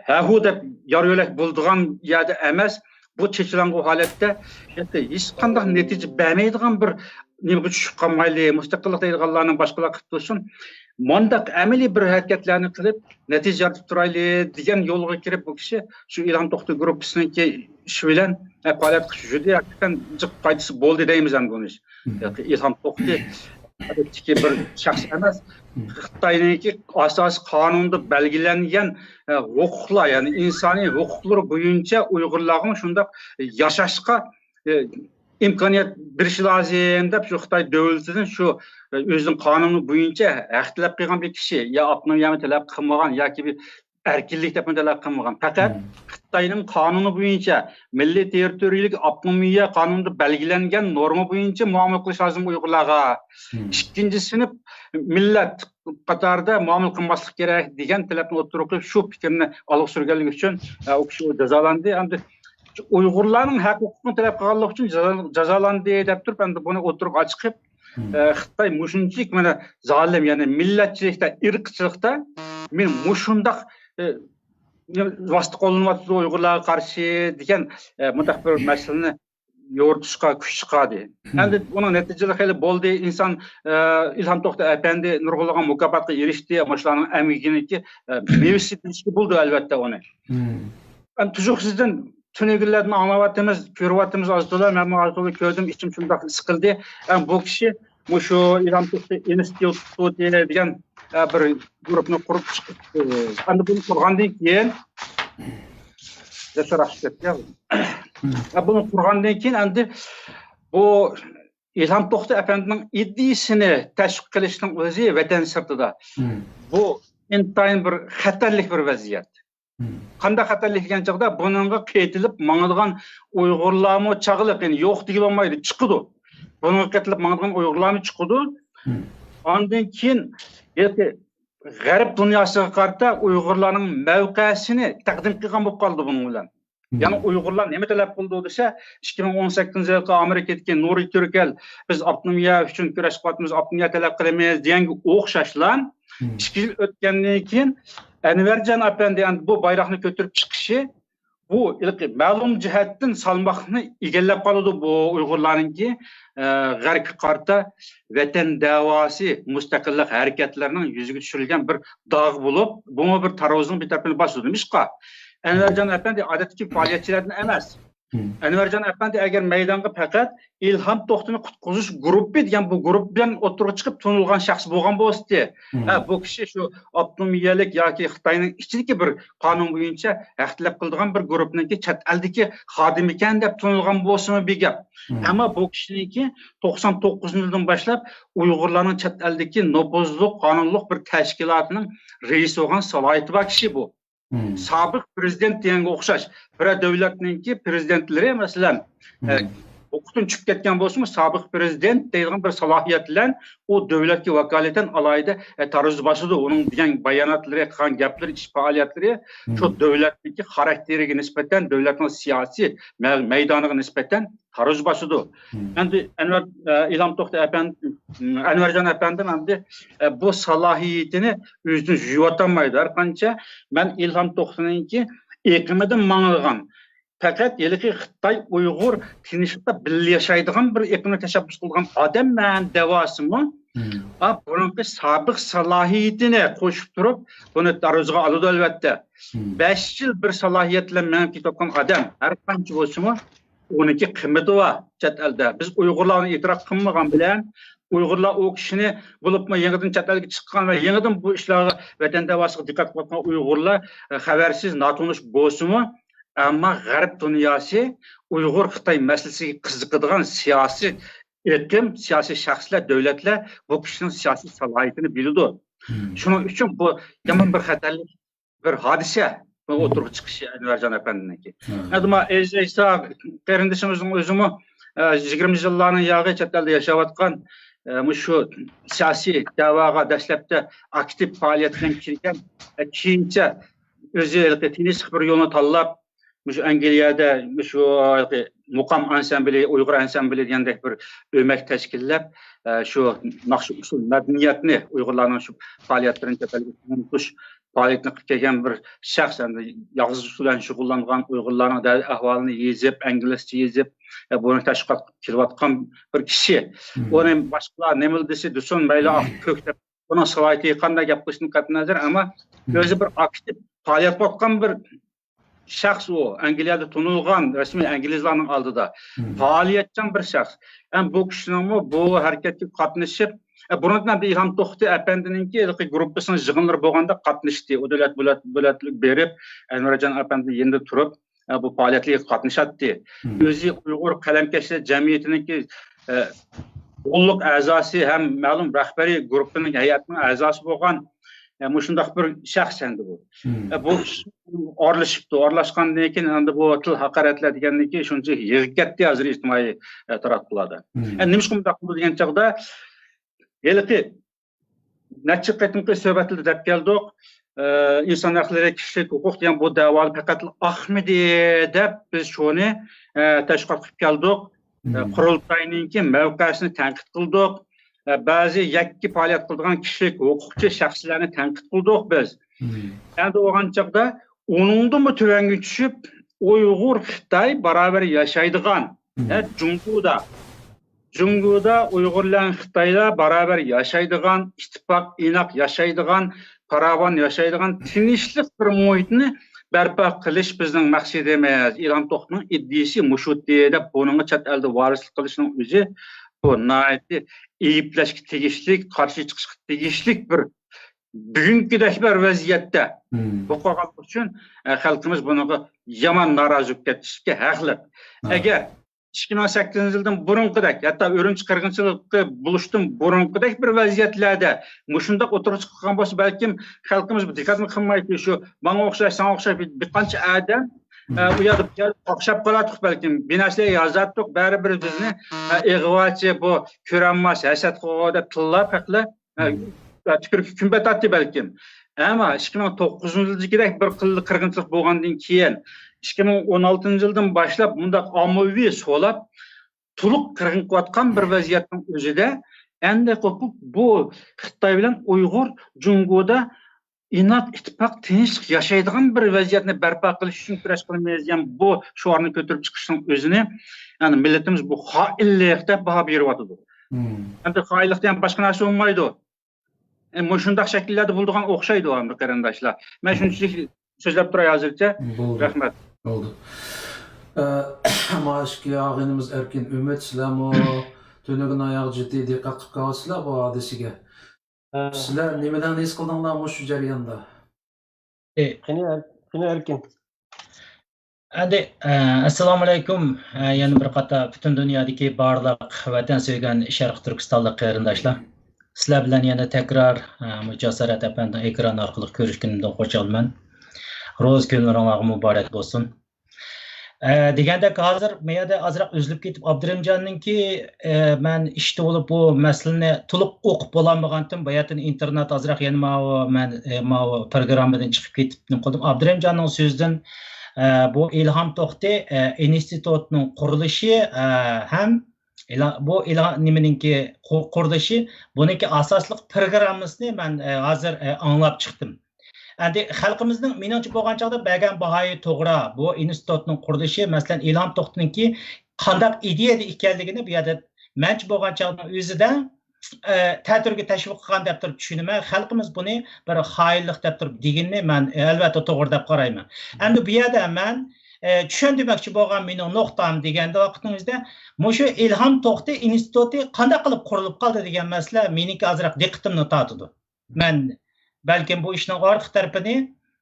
ھەھۇ دەپ يار يۆلەك بولىدىغان يەردە ئەمەس، بۇ چېچىلاڭغۇ ھالەتتە، ھېچقانداق نەتىجە بەرمەيدىغان بىر نېمىگە چۈشۈپ قالمايلى، مۇستەقىللىق دەيدىغانلارنىڭ باشقىلار قىلىپ تۇرسۇن، مۇنداق ئەمەلىي بىر ھەرىكەتلەرنى قىلىپ، نەتىجە يارىتىپ تۇرايلى دېگەن يولغا كىرىپ، بۇ كىشى شۇ ئىلھام توختى گۇرۇپپىسىنىڭكى ئىشى بىلەن، ئە، پائالىيەت قىلىپ يۈردى. ھەقىقەتەن جىق پايدىسى بولدى دەيمىز ئەمدى بۇنى. مم. ئىلھام توختى ئادەتتىكى بىر شەخس ئەمەس. مم. خىتاينىڭكى ئاساسىي قانۇندا بەلگىلەنگەن، ئە، ھوقۇقلار، يەنى ئىنسانىي ھوقۇقلىرى بويىچە ئۇيغۇرلارغىمۇ شۇنداق ياشاشقا، ئە، ئىمكانىيەت بېرىشى لازىم دەپ، شۇ خىتاي دۆلىتىدىن شۇ، ئە، ئۆزىنىڭ قانۇنى بويىچە ھەق تەلەپ قىلغان بىر كىشى، يا ئاپتونومىيەنى تەلەپ قىلمىغان ياكى بىر ئەركىنلىك دەپمۇ تەلەپ قىلمىغان. پەقەت مم. خىتاينىڭ قانۇنى بويىچە، مىللىي تېررىتورىيەلىك ئاپتونومىيە قانۇنىدا بەلگىلەنگەن نورما بويىچە مۇئامىلە قىلىش لازىم ئۇيغۇرلارغا. مم. ئىككىنچى سىنىپ مىللەت قاتارىدا مۇئامىلە قىلماسلىق كېرەك دېگەن تەلەپنى ئوتتۇرىغا قويۇپ، شۇ پىكىرنى ئالغا سۈرگەنلىكى ئۈچۈن، ئە، ئۇ كىشى جازالاندى. ئەمدى ئۇيغۇرلارنىڭ ھەق ھوقۇقىنى تەلەپ قىلغانلىقى ئۈچۈن جازا-، جازالاندى دەپ تۇرۇپ، ئەمدى بۇنى ئوتتۇرىغا چىقىپ، مم. ئە، خىتاي مۇشۇنچىلىك مانا زالىم، يەنى مىللەتچىلىكتە، ئىرقچىلىقتا مەن مۇشۇنداق، ئە، ۋاسىتە قوللىنىۋاتىدۇ ئۇيغۇرلارغا قارشى دېگەن، ئە، مۇنداق بىر مەسىلىنى يورۇتۇشقا كۈچ چىقاردى. مم. ئەمدى ئۇنىڭ نەتىجىلىرى خېلى بولدى. ئىنسان، ئە، ئىلھام توختى ئەپەندى نۇرغۇنلىغان مۇكاپاتقا ئېرىشتى. مۇشۇلارنىڭ ئەمگىكىنىڭكى، ئە، مېۋىسى دېيىشكە بولىدۇ، ئەلۋەتتە، ئۇنى. مم. ئەمدى تۇيۇقسىزدىن تۈنۈگۈنلەردىن ئاڭلاۋاتىمىز، كۆرۈۋاتىمىز ئاز تولا، مەنمۇ ئاز تولا كۆردۈم، ئىچىم شۇنداق ھېس قىلدى. ئەم، بۇ كىشى مۇشۇ ئىلھام توختى ئىنستىتۇتى دېگەن، ئە، بىر گۇرۇپنى قۇرۇپ چىقىپتۇ. ئەمدى بۇنى قۇرغاندىن كېيىن، ياشاراق كەتتى. ئە، بۇنى قۇرغاندىن كېيىن ئەمدى بۇ ئىلھام توختى ئەپەندىنىڭ ئىدىيىسىنى تەشۋىق قىلىشنىڭ ئۆزى ۋەتەن سىرتىدا. بۇ ئىنتايىن بىر خەتەرلىك بىر ۋەزىيەت. قانداق خەتەرلىك دېگەن چاغدا، بۇنىڭغا قېتىلىپ ماڭىدىغان ئۇيغۇرلارمۇ چاغلىق، يەنى يوق دېگىلى بولمايدۇ، چىقىدۇ. بۇنىڭغا قېتىلىپ ماڭىدىغان ئۇيغۇرلارمۇ چىقىدۇ. ئاندىن كېيىن ھېلىقى غەرب دۇنياسىغا قارىتا ئۇيغۇرلارنىڭ مەۋقەسىنى تەقدىم قىلغان بولۇپ قالىدۇ بۇنىڭ بىلەن. يەنى ئۇيغۇرلار نېمە تەلەپ قىلىدۇ دېسە، ئىككى مىڭ ئون سەككىزىنچى يىلقى ئامېرىكىدىكى نۇرى تۈركەل، بىز ئاپتونومىيە ئۈچۈن كۈرەش قىلىۋاتىمىز، ئاپتونومىيە تەلەپ قىلىمىز دېگەنگە ئوخشاشلا، ئىككى يىل ئۆتكەندىن كېيىن ئەنۋەرجان ئەپەندى ئەمدى بۇ بايراقنى كۆتۈرۈپ چىقىشى، بۇ ھېلىقى مەلۇم جەھەتتىن سالماقنى ئىگىلەپ قالىدۇ بۇ ئۇيغۇرلارنىڭكى، ئە، غەربكە قارىتا ۋەتەن دەۋاسى، مۇستەقىللىق ھەرىكەتلىرىنىڭ يۈزىگە چۈشۈرۈلگەن بىر داغ بولۇپ، بۇمۇ بىر تارازىنىڭ بىر تەرىپىنى باسىدۇ. نېمىشقا؟ ئەنۋەرجان ئەپەندى ئادەتتىكى پائالىيەتچىلەردىن ئەمەس. ئەنۋەرجان ئەپەندى ئەگەر مەيدانغا پەقەت ئىلھام توختىنى قۇتقۇزۇش گۇرۇپپى دېگەن بۇ گۇرۇپپا بىلەن ئوتتۇرىغا چىقىپ تونۇلغان شەخس بولغان بولسىتى، ھە، بۇ كىشى شۇ ئاپتونومىيەلىك ياكى خىتاينىڭ ئىچىدىكى بىر قانۇن بويىچە ھەق تەلەپ قىلىدىغان بىر گۇرۇپپىنىڭكى چەت ئەلدىكى خادىمىكەن دەپ تونۇلغان بولسىمۇ بىر گەپ. ئەمما بۇ كىشىنىڭكى توقسان توققۇزىنچى يىلدىن باشلاپ ئۇيغۇرلارنىڭ چەت ئەلدىكى نوپۇزلۇق، قانۇنلۇق بىر تەشكىلاتىنىڭ رەئىسى بولغان سالاھىيىتى بار كىشى بۇ. سابىق پىرېزىدېنت دېگەنگە ئوخشاش، بىرەر دۆلەتنىڭكى پىرېزىدېنتلىرى، مەسىلەن، ئە، ھوقۇقتىن چۈشۈپ كەتكەن بولسىمۇ، سابىق پىرېزىدېنت دەيدىغان بىر سالاھىيەت بىلەن ئۇ دۆلەتكە ۋاكالىتەن ئالاھىدە، ئە، تارازا باسىدۇ. ئۇنىڭ دېگەن باياناتلىرى، قىلغان گەپلىرى، ئىش پائالىيەتلىرى شۇ دۆلەتنىڭكى خاراكتېرىگە نىسبەتەن، دۆلەتنىڭ سىياسىي مە-، مەيدانىغا نىسبەتەن تارازا باسىدۇ. ئەمدى ئەنۋەر، ئە، ئىلھام توختى ئەپەندى، ئەنۋەرجان ئەپەندىم ئەمدى، ئە، بۇ سالاھىيىتىنى ئۆزىدىن يۇيۇۋاتالمايدۇ. ھەر قانچە مەن ئىلھام توختىنىڭكى ئېقىمىدىن ماڭىدىغان، پەقەت ھېلىقى خىتاي ئۇيغۇر تىنچلىقتا بىللە ياشايدىغان بىر ئېقىمنى تەشەببۇس قىلغان ئادەم مەن دەۋاسىمۇ، ئا، بۇرۇنقى سابىق سالاھىيىتىنى قوشۇپ تۇرۇپ، بۇنى تارازىغا ئالىدۇ، ئەلۋەتتە. بەش يىل بىر سالاھىيەت بىلەن مېڭىپ كېتىۋاتقان ئادەم، ھەر قانچە بولسىمۇ، ئۇنىڭكى قىممىتى بار چەت ئەلدە. بىز ئۇيغۇرلار ئۇنى ئېتىراپ قىلمىغان بىلەن، ئۇيغۇرلار ئۇ كىشىنى، بولۇپمۇ يېڭىدىن چەت ئەلگە چىققان ۋە يېڭىدىن بۇ ئىشلارغا، ۋەتەن دەۋاسىغا دىققەت قىلىۋاتقان ئۇيغۇرلار، ئە، خەۋەرسىز، ناتونۇش بولسىمۇ، ئەمما غەرب دۇنياسى ئۇيغۇر خىتاي مەسىلىسىگە قىزىقىدىغان سىياسىي ئېقىم، سىياسىي شەخسلەر، دۆلەتلەر بۇ كىشىنىڭ سىياسىي سالاھىيىتىنى بىلىدۇ. شۇنىڭ ئۈچۈن بۇ يامان بىر خەتەرلىك بىر ھادىسە، بۇ ئوتتۇرىغا چىقىشى ئەنۋەرجان ئەپەندىنىڭكى. ئەمما ئەزىز ئەيسا قېرىندىشىمىزنىڭ ئۆزىمۇ، ئە، يىگىرمە يىللارنىڭ ياغى چەت ئەلدە ياشاۋاتقان، ئە، مۇشۇ سىياسىي دەۋاغا دەسلەپتە ئاكتىپ پائالىيەت بىلەن كىرگەن، ئە، كېيىنچە ئۆزى ھېلىقى تىنچلىق بىر يولنى تاللاپ، مۇشۇ ئەنگلىيەدە مۇشۇ ھېلىقى مۇقام ئانسامبىلى، ئۇيغۇر ئانسامبىلى دېگەندەك بىر ئۆمەك تەشكىللەپ، ئە، شۇ ناخشا ئۇسسۇل مەدەنىيەتنى، ئۇيغۇرلارنىڭ شۇ پائالىيەتلىرىنى چەت ئەلگە تونۇتۇش پائالىيىتىنى قىلىپ كەلگەن بىر شەخس، ئەمدى يالغۇزلۇق بىلەن شۇغۇللانغان، ئۇيغۇرلارنىڭ دەرد ئەھۋالىنى يېزىپ، ئىنگلىزچە يېزىپ، ئە، بۇنى تەشۋىقات قىلىپ كېلىۋاتقان بىر كىشى. ئۇنى باشقىلار نېمىلا دېسە دېسۇن، مەيلى ئاق كۆك دەپ، بۇنىڭ سالاھىيىتى قانداق گەپ قىلىشتىن قەتئىينەزەر، ئەمما ئۆزى بىر ئاكتىپ پائالىيەت قىلىۋاتقان بىر شەخس ئۇ. ئەنگلىيەدە تونۇلغان، رەسمىي ئىنگلىزلارنىڭ ئالدىدا پائالىيەتچان بىر شەخس. ھەم بۇ كىشىنىڭمۇ بۇ ھەرىكەتكە قاتنىشىپ، ئە، بۇرۇندىن ئەمدى ئىلھام توختى ئەپەندىنىڭكى ھېلىقى گۇرۇپپىسىنىڭ يىغىنلىرى بولغاندا قاتنىشتى. ئۇ دۆلەت بۆلەت-، بۆلەتلىك بېرىپ، ئەنۋەرجان ئەپەندىنىڭ يېنىدا تۇرۇپ، ئە، بۇ پائالىيەتلەرگە قاتنىشاتتى. ئۆزى ئۇيغۇر قەلەمكەشلەر جەمئىيىتىنىڭكى، ئە، ئۇلۇغ ئەزاسى ھەم مەلۇم رەھبىرىي گۇرۇپپىنىڭ ھەيئەتنىڭ ئەزاسى بولغان، ئە، مۇشۇنداق بىر شەخس ئەمدى بۇ. ئە، بۇ ئارىلىشىپتۇ. ئارىلاشقاندىن كېيىن ئەمدى بۇ تىل ھاقارەتلەر دېگەندىن كېيىن شۇنچە يىغىپ كەتتى ھازىر ئىجتىمائىي، ئە، تاراتقۇلاردا. ئە، نېمىشقا بۇنداق قىلدى دېگەن چاغدا، ھېلىقى نەچچە قېتىمقى سۆھبەتلەردە دەپ كەلدۇق. ئە، ئىنسان ھەقلىرى، كىشىلىك ھوقۇق دېگەن بۇ دەۋالار پەقەتلا ئاقمىدى دەپ بىز شۇنى، ئە، تەشۋىقات قىلىپ كەلدۇق. ئە، قۇرۇلتاينىڭكى مەۋقەسىنى تەنقىد قىلدۇق. ئە، بەزى يەككە پائالىيەت قىلىدىغان كىشىلىك ھوقۇقچى شەخسلەرنى تەنقىد قىلدۇق بىز. ئەمدى بولغان چاغدا ئۇنىڭدىنمۇ تۆۋەنگە چۈشۈپ، ئۇيغۇر، خىتاي باراۋەر ياشايدىغان، ئە، جۇڭگودا، جۇڭگودا ئۇيغۇرلار، خىتايلار باراۋەر ياشايدىغان، ئىتتىپاق، ئىناق ياشايدىغان، پاراۋان ياشايدىغان تىنچلىق بىر مۇھىتنى بەرپا قىلىش بىزنىڭ مەقسىتىمىز. ئىلھام توختىنىڭ ئىدىيىسى مۇشۇتى دەپ بۇنىڭغا چەت ئەلدە ۋارىسلىق قىلىشنىڭ ئۆزى بۇ ناھايىتى ئەيىبلەشكە تېگىشلىك، قارشى چىقىشقا تېگىشلىك بىر بۈگۈنكىدەك بىر ۋەزىيەتتە بولۇپ قالغانلىقى ئۈچۈن، ئە، خەلقىمىز بۇنىڭغا يامان نارازى بولۇپ كېتىشكە ھەقلىق. ئەگەر ئىككى مىڭ سەككىزىنچى يىلدىن بۇرۇنقىدەك، ھەتتا ئۈرۈمچى قىرغىنچىلىقى بولۇشتىن بۇرۇنقىدەك بىر ۋەزىيەتلەردە مۇشۇنداق ئوتتۇرىغا چىققان بولسا، بەلكىم خەلقىمىز بۇ دىققەتمۇ قىلمايتتى. شۇ ماڭا ئوخشاش، ساڭا ئوخشاش بىر، بىر قانچە ئادەم، ئە، ئۇ يەردە، بۇ يەردە قاقشاپ قالاتتۇق بەلكىم. بىر نەرسىلەر يازاتتۇق، بەرىبىر بىزنى، ئە، ئىغۋاچى، بۇ كۆرەلمەس، ھەسەتخور دەپ تىللاپ ھەقلەر، ئە، تۈكۈرۈككە كۈن پېتەتتى بەلكىم. ئەمما ئىككى مىڭ توققۇزىنچى يىلدىكىدەك بىر قىل-، قىرغىنچىلىق بولغاندىن كېيىن، ئىككى مىڭ ئون ئالتىنچى يىلدىن باشلاپ مۇنداق ئاممىۋى سولاپ، تولۇق قىرغىن قىلىۋاتقان بىر ۋەزىيەتنىڭ ئۆزىدە ئەندى قوپۇپ، بۇ خىتاي بىلەن ئۇيغۇر جۇڭگودا ئىناق، ئىتتىپاق، تىنچلىق ياشايدىغان بىر ۋەزىيەتنى بەرپا قىلىش ئۈچۈن كۈرەش قىلىمىز دېگەن بۇ شوئارنى كۆتۈرۈپ چىقىشنىڭ ئۆزىنى، يەنى مىللىتىمىز بۇ خائىنلىق دەپ باھا بېرىۋاتىدۇ. ئەمدى خائىنلىق دېگەن باشقا نەرسە بولمايدۇ. ئە، مۇشۇنداق شەكىللەردە بولىدىغان ئوخشايدۇ ئەمدى قېرىنداشلار. مەن شۇنچىلىك سۆزلەپ تۇراي ھازىرچە. بولدى. رەھمەت. بولدى. ئە، مانا ئىككى ئاغىنىمىز ئەركىن، ئۈمىد، سىلەرمۇ تۈنۈگۈن ئاياغ جىددىي دىققەت قىلىپ قالىسىلەر بۇ ھادىسىگە. ئە. سىلەر نېمىلەرنى ھېس قىلدىڭلار مۇشۇ جەرياندا؟ ئى. قېنى، قېنى ئەركىن. ئەندى، ئە، ئەسسالامۇئەلەيكۇم. ئە، يەنە بىر قاتا پۈتۈن دۇنيادىكى بارلىق ۋەتەن سۆيگەن شەرقىي تۈركىستانلىق قېرىنداشلار. سىلەر بىلەن يەنە تەكرار، ئە، مۇ جاسارەت ئەپەندىنىڭ ئېكران ئارقىلىق كۆرۈشكىنىمدىن خۇشالمەن. روزا كۈنلىرىڭلارغا مۇبارەك بولسۇن. ئە، دېگەندەك، ھازىر مەن يەردە ئازراق ئۈزۈلۈپ كېتىپ، ئابدۇرېھىمجاننىڭكى، ئە، مەن ئىشتا بولۇپ، بۇ مەسىلىنى تولۇق ئوقۇپ بولالمىغانتىم. باياتىن ئىنتېرنېت ئازراق يەنە ماۋۇ مەن، ئە، ماۋۇ پروگراممىدىن چىقىپ كېتىپ نېمە قىلدىم. ئابدۇرېھىمجاننىڭ سۆزىدىن، ئە، بۇ ئىلھام توختى، ئە، ئىنستىتۇتنىڭ قۇرۇلۇشى، ئە، ھەم ئىلا-، بۇ ئىلا-، نېمىنىڭكى قۇ-، قۇرۇلۇشى، بۇنىڭكى ئاساسلىق پروگراممىسىنى مەن، ئە، ھازىر، ئە، ئاڭلاپ چىقتىم. ئەمدى خەلقىمىزنىڭ، مېنىڭچە بولغان چاغدا بەرگەن باھايى توغرا. بۇ ئىنستىتۇتنىڭ قۇرۇلۇشى، مەسىلەن، ئىلھام توختىنىڭكى قانداق ئىدىيەدە ئىكەنلىكىنى بۇ يەردە مەنچە بولغان چاغنىڭ ئۆزىدە، ئە، تەتۈرگە تەشۋىق قىلغان دەپ تۇرۇپ چۈشىنىمەن. خەلقىمىز بۇنى بىر خائىنلىق دەپ تۇرۇپ دېگىنىنى مەن، ئە، ئەلۋەتتە توغرا دەپ قارايمەن. ئەمدى بۇ يەردە مەن، ئە، چۈشەندۈرمەكچى بولغان مېنىڭ نۇقتام دېگەندە ۋاقىتنىڭ ئۆزىدە مۇشۇ ئىلھام توختى ئىنستىتۇتى قانداق قىلىپ قۇرۇلۇپ قالدى دېگەن مەسىلە مېنىڭكى ئازراق دىققىتىمنى تارتىدۇ. مەن بەلكىم بۇ ئىشنىڭ ئارقا تەرىپىنى،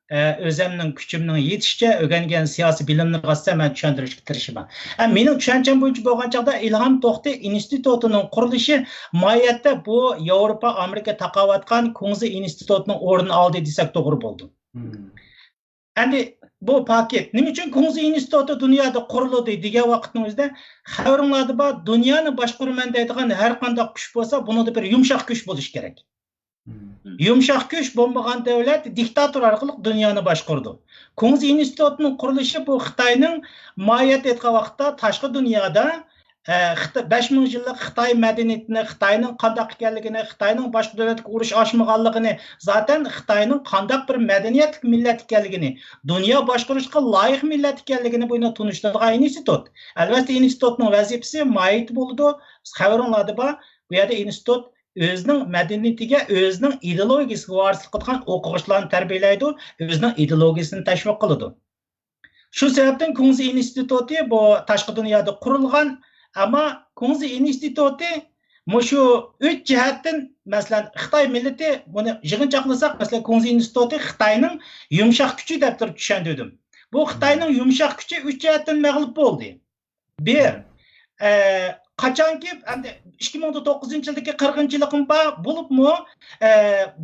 ئە، ئۆزەمنىڭ كۈچۈمنىڭ يېتىشىچە ئۆگەنگەن سىياسىي بىلىملىرىگە ئاساسەن مەن چۈشەندۈرۈشكە تىرىشىمەن. ئە، مېنىڭ چۈشەنچەم بويىچە بولغان چاغدا ئىلھام توختى ئىنستىتۇتىنىڭ قۇرۇلۇشى ماھىيەتتە بۇ ياۋروپا، ئامېرىكا تاقاۋاتقان كۇڭزى ئىنستىتۇتىنىڭ ئورنىنى ئالدى دېسەك توغرا بولىدۇ. ئەمدى بۇ پاكىت. نېمە ئۈچۈن كۇڭزى ئىنستىتۇتى دۇنيادا قۇرۇلدى دېگەن ۋاقىتنىڭ ئۆزىدە خەۋىرىڭلاردا بار، دۇنيانى باشقۇرىمەن دەيدىغان ھەر قانداق كۈچ بولسا، بۇنىڭدا بىر يۇمشاق كۈچ بولۇشى كېرەك. يۇمشاق كۈچ بولمىغان دۆلەت دىكتاتور ئارقىلىق دۇنيانى باشقۇرىدۇ. كۇڭزى ئىنستىتۇتىنىڭ قۇرۇلۇشى بۇ خىتاينىڭ ماھىيەتتە ئېيتقان ۋاقىتتا تاشقى دۇنيادا، ئە، خىت-، بەش مىڭ يىللىق خىتاي مەدەنىيىتىنى، خىتاينىڭ قانداق ئىكەنلىكىنى، خىتاينىڭ باشقا دۆلەتكە ئۇرۇش ئاچمىغانلىقىنى، زاتەن خىتاينىڭ قانداق بىر مەدەنىيەتلىك مىللەت ئىكەنلىكىنى، دۇنيا باشقۇرۇشقا لايىق مىللەت ئىكەنلىكىنى بۇ يەردە تونۇشتۇرىدىغان ئىنستىتۇت. ئەلۋەتتە، ئىنستىتۇتنىڭ ۋەزىپىسى، ماھىيىتى بولىدۇ. خەۋىرىڭلاردا بار، بۇ يەردە ئىنستىتۇت ئۆزىنىڭ مەدەنىيىتىگە، ئۆزىنىڭ ئىدېئولوگىيىسىگە ۋارىسلىق قىلىدىغان ئوقۇغۇچىلارنى تەربىيەلەيدۇ، ئۆزىنىڭ ئىدېئولوگىيىسىنى تەشۋىق قىلىدۇ. شۇ سەۋەبتىن كۇڭزى ئىنستىتۇتى بۇ تاشقى دۇنيادا قۇرۇلغان، ئەمما كۇڭزى ئىنستىتۇتى مۇشۇ ئۈچ جەھەتتىن، مەسىلەن، خىتاي مىللىتى بۇنى يىغىنچاقلىساق، مەسىلەن، كۇڭزى ئىنستىتۇتى خىتاينىڭ يۇمشاق كۈچى دەپ تۇرۇپ چۈشەندۈردۈم. بۇ خىتاينىڭ يۇمشاق كۈچى ئۈچ جەھەتتىن مەغلۇپ بولدى. بىر، ئە، قاچانكى، ئەمدى ئىككى مىڭ توققۇزىنچى يىلدىكى قىرغىنچىلىقمۇ بار، بولۇپمۇ، ئە،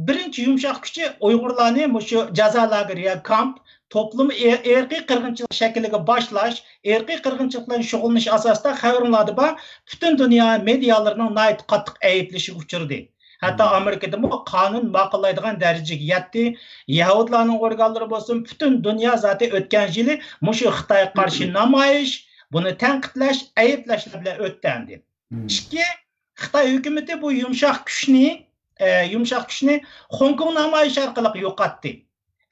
بىرىنچى يۇمشاق كۈچى ئۇيغۇرلارنى مۇشۇ جازا لاگېرى يا كامپ، توپلۇم ئىر-، ئىرقىي قىرغىنچىلىق شەكلىگە باشلاش، ئىرقىي قىرغىنچىلىق بىلەن شۇغۇللىنىش ئاساسىدا خەۋىرىڭلاردا بار، پۈتۈن دۇنيا مېدىيالىرىنىڭ ناھايىتى قاتتىق ئەيىبلىشىگە ئۇچرىدى. ھەتتا ئامېرىكىدىمۇ قانۇن ماقۇللايدىغان دەرىجىگە يەتتى. يەھۇدىيلارنىڭ ئورگانلىرى بولسۇن، پۈتۈن دۇنيا زاتى ئۆتكەن يىلى مۇشۇ خىتايغا قارشى نامايىش، بۇنى تەنقىدلەش، ئەيىبلەشلەر بىلەن ئۆتتى ئەمدى. ئىككى، خىتاي ھۆكۈمىتى بۇ يۇمشاق كۈچنى، ئە، يۇمشاق كۈچنى خوڭكوڭ نامايىشى ئارقىلىق يوقاتتى.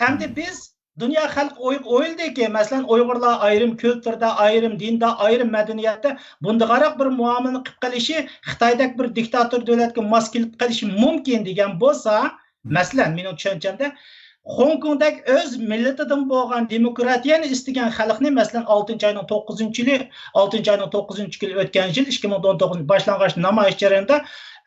ئەمدى بىز دۇنيا خەلقى ئوي-، ئويلىدىكى، مەسىلەن، ئۇيغۇرلار ئايرىم كۈلتۈردە، ئايرىم دىندا، ئايرىم مەدەنىيەتتە بۇنداقراق بىر مۇئامىلىنى قىلىپ قېلىشى خىتايدەك بىر دىكتاتور دۆلەتكە ماس كېلىپ قېلىشى مۇمكىن دېگەن بولسا، مەسىلەن، مېنىڭ چۈشەنچەمدە، خوڭكوڭدەك ئۆز مىللىتىدىن بولغان دېموكراتىيەنى ئىستىگەن خەلقنى، مەسىلەن، ئالتىنچى ئاينىڭ توققۇزىنچى يىلى، ئالتىنچى ئاينىڭ توققۇزىنچى كۈنى ئۆتكەن يىل، ئىككى مىڭ ئون توققۇزىنچى باشلانغان نامايىش جەريانىدا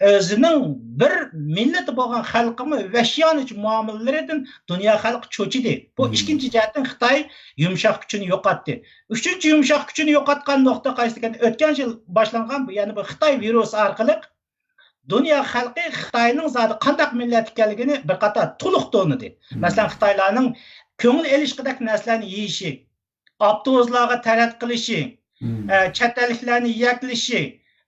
ئۆزىنىڭ بىر مىللىتى بولغان خەلقىمۇ ۋەھشىيانىچە مۇئامىلىلىرىدىن دۇنيا خەلقى چۆچۈدى. بۇ ئىككىنچى جەھەتتىن خىتاي يۇمشاق كۈچىنى يوقاتتى. ئۈچىنچى يۇمشاق كۈچىنى يوقاتقان نۇقتا قايسى دېگەندە، ئۆتكەن يىل باشلانغان بۇ، يەنى بۇ خىتاي ۋىرۇسى ئارقىلىق دۇنيا خەلقى خىتاينىڭ زادى قانداق مىللەت ئىكەنلىكىنى بىر قاتار تولۇق تونۇدى. مەسىلەن، خىتايلارنىڭ كۆڭۈل ئېلىشقۇدەك نەرسىلەرنى يېيىشى، ئاپتوبۇسلارغا تەرەت قىلىشى، ئە، چەت ئەللىكلەرنى يەكلىشى،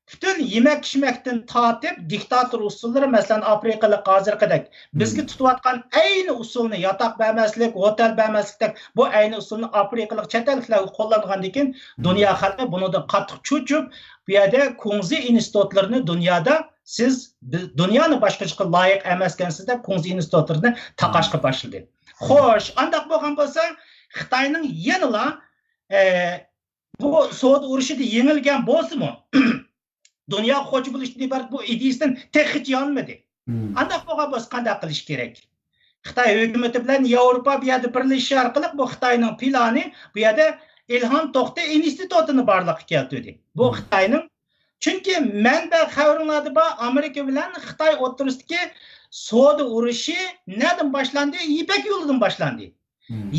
پۈتۈن يېمەك-ئىچمەكتىن تارتىپ دىكتاتور ئۇسۇللىرى، مەسىلەن، ئافرىقىلىق ھازىرقىدەك بىزگە تۇتۇۋاتقان ئەينى ئۇسۇلنى، ياتاق بەرمەسلىك، ھوتەل بەرمەسلىكتەك بۇ ئەينى ئۇسۇلنى ئافرىقىلىق چەت ئەللىكلەرگە قوللانغاندىن كېيىن دۇنيا خەلقى بۇنىڭدىن قاتتىق چۆچۈپ، بۇ يەردە كۇڭزى ئىنستىتۇتلىرىنى دۇنيادا سىز بىز دۇنيانى باشقۇرۇشقا لايىق ئەمەسكەنسىز دەپ كۇڭزى ئىنستىتۇتلىرىنى تاقاشقا باشلىدى. خوش، ئانداق بولغان بولسا خىتاينىڭ يەنىلا، ئە، بۇ سودا ئۇرۇشىدا يېڭىلگەن بولسىمۇ، دۇنيا خوجا بولۇشتىن ئىبارەت بۇ ئىدىيىسىدىن تېخىچە يانمىدى. ئانداق بولغان بولسا قانداق قىلىش كېرەك؟ خىتاي ھۆكۈمىتى بىلەن ياۋروپا بۇ يەردە بىرلىشىش ئارقىلىق بۇ خىتاينىڭ پىلانى بۇ يەردە ئىلھام توختى ئىنستىتۇتىنى بارلىققا كەلتۈردى. بۇ خىتاينىڭ، چۈنكى مەنبە خەۋىرىڭلاردا بار، ئامېرىكا بىلەن خىتاي ئوتتۇرىسىدىكى سودا ئۇرۇشى نەدىن باشلاندى؟ يىپەك يولىدىن باشلاندى.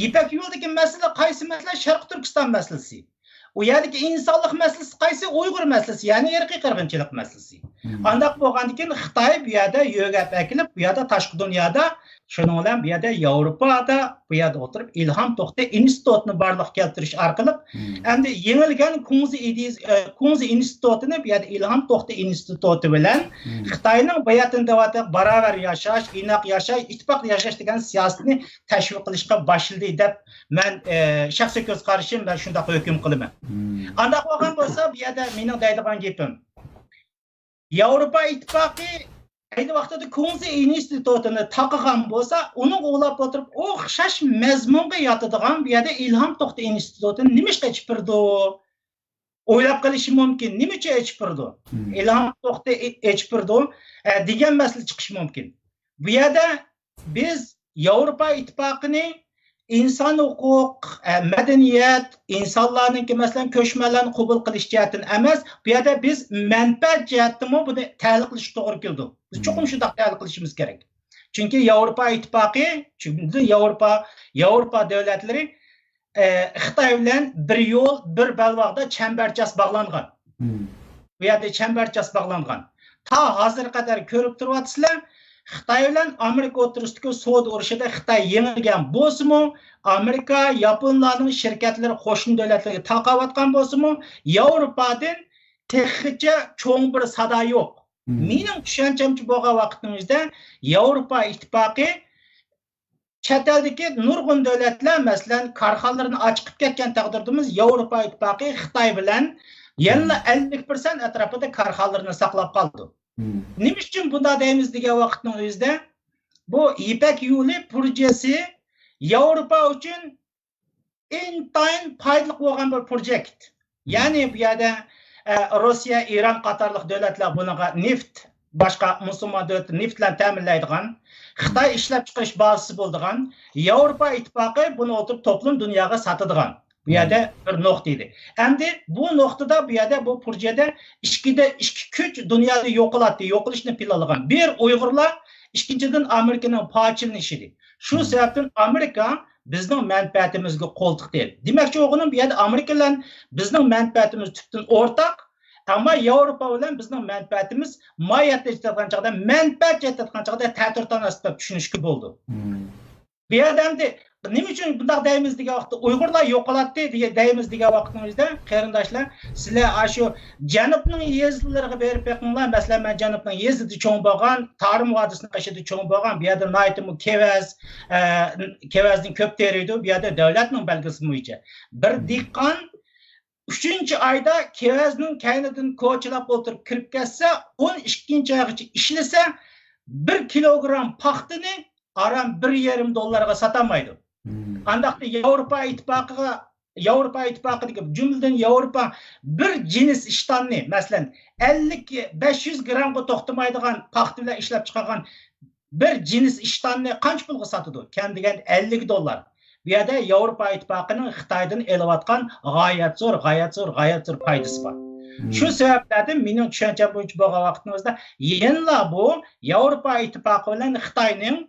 يىپەك يولىدىكى مەسىلە قايسى مەسىلە؟ شەرقىي تۈركىستان مەسىلىسى. ئۇ يەردىكى ئىنسانلىق مەسىلىسى قايسى؟ ئۇيغۇر مەسىلىسى، يەنى ئىرقىي قىرغىنچىلىق مەسىلىسى. ئانداق بولغاندىكىن خىتاي بۇ يەردە يۆگەپ ئەكېلىپ، بۇ يەردە تاشقى دۇنيادا، شۇنىڭ بىلەن بۇ يەردە ياۋروپادا، بۇ يەردە ئولتۇرۇپ ئىلھام توختى ئىنستىتۇتىنى بارلىققا كەلتۈرۈش ئارقىلىق، ئەمدى يېڭىلگەن كۇڭزى ئىدىيىسى، ئە، كۇڭزى ئىنستىتۇتىنى بۇ يەردە ئىلھام توختى ئىنستىتۇتى بىلەن خىتاينىڭ باياتىن دەۋاتقان باراۋەر ياشاش، ئىناق ياشاش، ئىتتىپاقتا ياشاش دېگەن سىياسىتىنى تەشۋىق قىلىشقا باشلىدى دەپ مەن، ئە، شەخسىي كۆز قارىشىم ۋە شۇنداق ھۆكۈم قىلىمەن. ئانداق بولغان بولسا، بۇ يەردە مېنىڭ دەيدىغان گېپىم، ياۋروپا ئىتتىپاقى ئەينى ۋاقتىدا كۇڭزى ئىنستىتۇتىنى تاقىغان بولسا، ئۇنىڭغا ئۇلاپ ئولتۇرۇپ، ئوخشاش مەزمۇنغا ياتىدىغان بۇ يەردە ئىلھام توختى ئىنستىتۇتىنى نېمىشقا ئېچىپ بېرىدۇ؟ ئويلاپ قېلىشى مۇمكىن. نېمە ئۈچۈن ئېچىپ بېرىدۇ؟ مم. ئىلھام توختى ئېچىپ بېرىدۇ، ئە، دېگەن مەسىلە چىقىشى مۇمكىن. بۇ يەردە بىز ياۋروپا ئىتتىپاقىنى ئىنسان ھوقۇق، ئە، مەدەنىيەت، ئىنسانلارنىڭكى، مەسىلەن، كۆچمەنلەرنى قوبۇل قىلىش جەھەتتىن ئەمەس، بۇ يەردە بىز مەنپەئەت جەھەتتىنمۇ بۇنى تەلىق قىلىشقا توغرا كېلىدۇ. بىز مم. چوقۇم شۇنداق تەلىق قىلىشىمىز كېرەك. چۈنكى ياۋروپا ئىتتىپاقى، چۈنكى ياۋروپا، ياۋروپا دۆلەتلىرى، ئە، خىتاي بىلەن بىر يول، بىر بەلباغدا چەمبەرچاس باغلانغان. مم. بۇ يەردە چەمبەرچاس باغلانغان. تا ھازىرغا قەدەر كۆرۈپ تۇرۇۋاتىسىلەر، خىتاي بىلەن ئامېرىكا ئوتتۇرىسىدىكى سودا ئۇرۇشىدا خىتاي يېڭىلگەن بولسىمۇ، ئامېرىكا، ياپونلارنىڭ شىركەتلىرى قوشنا دۆلەتلەرگە تارقاۋاتقان بولسىمۇ، ياۋروپادىن تېخىچە چوڭ بىر سادا يوق. مم. مېنىڭ چۈشەنچەمچە بولغان ۋاقىتنىڭ ئۆزىدە ياۋروپا ئىتتىپاقى چەت ئەلدىكى نۇرغۇن دۆلەتلەر، مەسىلەن، كارخانىلىرىنى ئاچىقىپ كەتكەن تەقدىردىمۇ، ياۋروپا ئىتتىپاقى خىتاي بىلەن يەنىلا مم. ئەللىك پىرسەنت ئەتراپىدا كارخانىلىرىنى ساقلاپ قالىدۇ. مم. نېمە ئۈچۈن بۇنداق دەيمىز دېگەن ۋاقىتنىڭ ئۆزىدە، بۇ يىپەك يولى پروژېسى ياۋروپا ئۈچۈن ئىنتايىن پايدىلىق بولغان بىر پروجېكت. يەنى بۇ يەردە، ئە، روسىيە، ئىران قاتارلىق دۆلەتلەر بۇنىڭغا نېفىت، باشقا مۇسۇلمان دۆلەتلىرى نېفىت بىلەن تەمىنلەيدىغان، خىتاي ئىشلەپچىقىرىش بازىسى بولىدىغان، ياۋروپا ئىتتىپاقى بۇنى ئولتۇرۇپ توپلىما دۇنياغا ساتىدىغان. بۇ يەردە بىر نۇقتا ئىدى. ئەمدى بۇ نۇقتىدا، بۇ يەردە بۇ پروژېدە ئىككىدە ئىككى كۈچ دۇنيادا يوقىلاتتى، يوقىلىشنى پىلانلىغان. بىر ئۇيغۇرلار، ئىككىنچىدىن ئامېرىكىنىڭ پارچىلىنىشى ئىدى. شۇ سەۋەبتىن ئامېرىكا بىزنىڭ مەنپەئەتىمىزگە قول تىقتى. دېمەكچى بولغىنىم، بۇ يەردە ئامېرىكا بىلەن بىزنىڭ مەنپەئەتىمىز تۈپتىن ئورتاق، ئەمما ياۋروپا بىلەن بىزنىڭ مەنپەئەتىمىز ماھىيەتتە ئېيتىۋاتقان چاغدا، مەنپەئەت جەھەتتە ئېيتىۋاتقان چاغدا تەتۈر تاناسىپ دەپ چۈشىنىشكە بولىدۇ. بۇ يەردە ئەمدى نېمە ئۈچۈن بۇنداق دەيمىز دېگەن ۋاقىتتا، ئۇيغۇرلار يوقىلاتتى دېگەن، دەيمىز دېگەن ۋاقىتنىڭ ئۆزىدە، قېرىنداشلار، سىلەر ئاشۇ جەنۇبنىڭ يېزىلىرىغا بېرىپ بېقىڭلار. مەسىلەن، مەن جەنۇبنىڭ يېزىدا چوڭ بولغان، تارىم ۋادىسىنىڭ قېشىدا چوڭ بولغان، بۇ يەردە ناھايىتىمۇ كېۋەز، ئە، كېۋەزنى كۆپ تېرىيدۇ. بۇ يەردە دۆلەتنىڭ بەلگىسى بويىچە بىر دېھقان ئۈچىنچى ئايدا كېۋەزنىڭ كەينىدىن كوچىلاپ ئولتۇرۇپ كىرىپ كەتسە، ئون ئىككىنچى ئايغىچە ئىشلىسە، بىر كىلوگرام پاختىنى ئاران بىر يېرىم دوللارغا ساتالمايدۇ. ئانداقتا ياۋروپا ئىتتىپاقىغا، ياۋروپا ئىتتىپاقىدىكى، جۈملىدىن ياۋروپا بىر جىنس ئىشتاننى، مەسىلەن، ئەللىك، بەش يۈز گرامغا توختىمايدىغان پاختا بىلەن ئىشلەپ چىقارغان بىر جىنس ئىشتاننى قانچە پۇلغا ساتىدۇ؟ كەم دېگەندە ئەللىك دوللار. بۇ يەردە ياۋروپا ئىتتىپاقىنىڭ خىتايدىن ئېلىۋاتقان غايەت زور، غايەت زور، غايەت زور پايدىسى بار. شۇ سەۋەبلەردىن مېنىڭ چۈشەنچەم بويىچە بولغان ۋاقىتنىڭ ئۆزىدە يەنىلا بۇ ياۋروپا ئىتتىپاقى بىلەن خىتاينىڭ،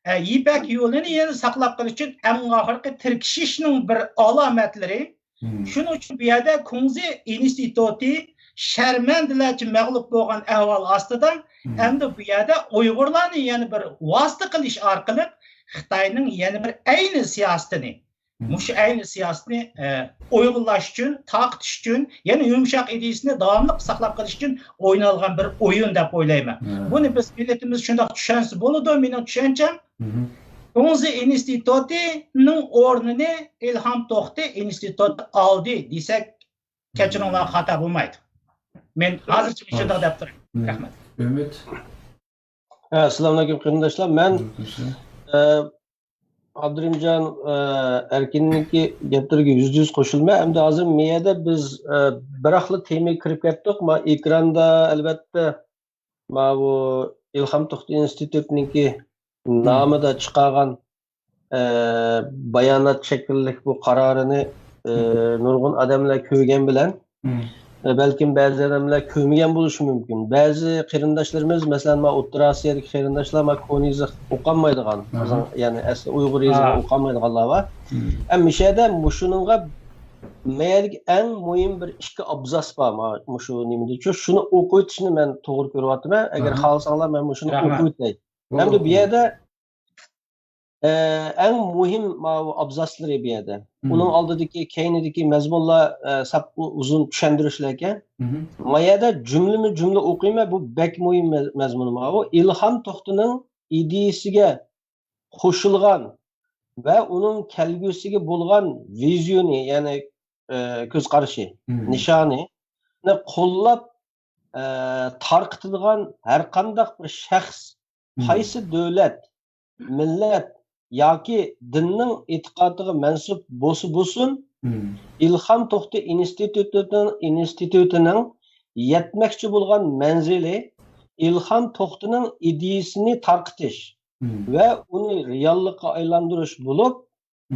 ئە، يىپەك يولىنى يەنە ساقلاپ قېلىش ئۈچۈن ئەڭ ئاخىرقى تىركىشىشنىڭ بىر ئالامەتلىرى. شۇنىڭ ئۈچۈن بۇ يەردە كۇڭزى ئىنستىتۇتى شەرمەندىلەرچە مەغلۇپ بولغان ئەھۋال ئاستىدا، ئەمدى بۇ يەردە ئۇيغۇرلارنى يەنە بىر ۋاسىتە قىلىش ئارقىلىق خىتاينىڭ يەنە بىر ئەينى سىياسىتىنى، مۇشۇ ئەينى سىياسىتىنى، ئە، ئۇيغۇنلاش ئۈچۈن، تارقىتىش ئۈچۈن، يەنە يۇمشاق ئىدىيىسىنى داۋاملىق ساقلاپ قېلىش ئۈچۈن ئوينالغان بىر ئويۇن دەپ ئويلايمەن. بۇنى بىز مىللىتىمىز شۇنداق چۈشەنسە بولىدۇ، مېنىڭ چۈشەنچەم. كۇڭزى ئىنستىتۇتىنىڭ ئورنىنى ئىلھام توختى ئىنستىتۇتى ئالدى دېسەك، كەچۈرۈڭلار، خاتا بولمايدۇ. مەن ھازىرچە مۇشۇنداق دەپ تۇراي. رەھمەت. ئۈمىد. ھە، ئەسسالامۇئەلەيكۇم قېرىنداشلار. مەن، ئە، ئابدۇرېھىمجان، ئە، ئەركىننىڭكى گەپلىرىگە يۈزدە يۈز قوشۇلىمەن. ئەمدى ھازىر مۇ يەردە بىز، ئە، بىراقلا تېمىگە كىرىپ كەتتۇق. ما ئېكراندا، ئەلۋەتتە، ماۋۇ ئىلھام توختى ئىنستىتۇتىنىڭكى نامىدا چىقارغان، ئە، بايانات شەكلىلىك بۇ قارارىنى، ئە، نۇرغۇن ئادەملەر كۆرگەن بىلەن، ئە، بەلكىم بەزى ئادەملەر كۆرمىگەن بولۇشى مۇمكىن. بەزى قېرىنداشلىرىمىز، مەسىلەن، ما ئوتتۇرا ئاسىيادىكى قېرىنداشلار ما كونا يېزىق ئوقۇيالمايدىغان، يەنى ئەسلى ئۇيغۇر يېزىقىنى ئوقۇيالمايدىغانلار بار. ئەمما مۇشۇ يەردە مۇشۇنىڭغا مەيەرلىك ئەڭ مۇھىم بىر ئىككى ئابزاس بار، ما-، مۇشۇ نېمىدە. شۇ، شۇنى ئوقۇۋېتىشنى مەن توغرا كۆرۈۋاتىمەن. ئەگەر خالىساڭلار، مەن مۇشۇنى ئوقۇۋېتەي. ئەمدى بۇ يەردە، ئە، ئەڭ مۇھىم ماۋۇ ئابزاسلىرى بۇ يەردە. ئۇنىڭ ئالدىدىكى، كەينىدىكى مەزمۇنلار، ئە، سەپ ئۇ-، ئۇزۇن چۈشەندۈرۈشلەركەن. ما يەردە جۈملىمۇ جۈملە ئوقۇيمەن، بۇ بەك مۇھىم مەز-، مەزمۇن ماۋۇ. ئىلھام توختىنىڭ ئىدىيىسىگە قوشۇلغان ۋە ئۇنىڭ كەلگۈسىگە بولغان ۋىزيونى، يەنى، ئە، كۆز قارىشى، نىشانى، نى قوللاپ، ئە، تارقىتىدىغان ھەر قانداق بىر شەخس، قايسى دۆلەت، مىللەت ياكى دىننىڭ ئېتىقادىغا مەنسۇپ بولسا بولسۇن، ئىلھام توختى ئىنستىتۇتىنىڭ، ئىنستىتۇتىنىڭ يەتمەكچى بولغان مەنزىلى ئىلھام توختىنىڭ ئىدىيىسىنى تارقىتىش ۋە ئۇنى رېئاللىققا ئايلاندۇرۇش بولۇپ،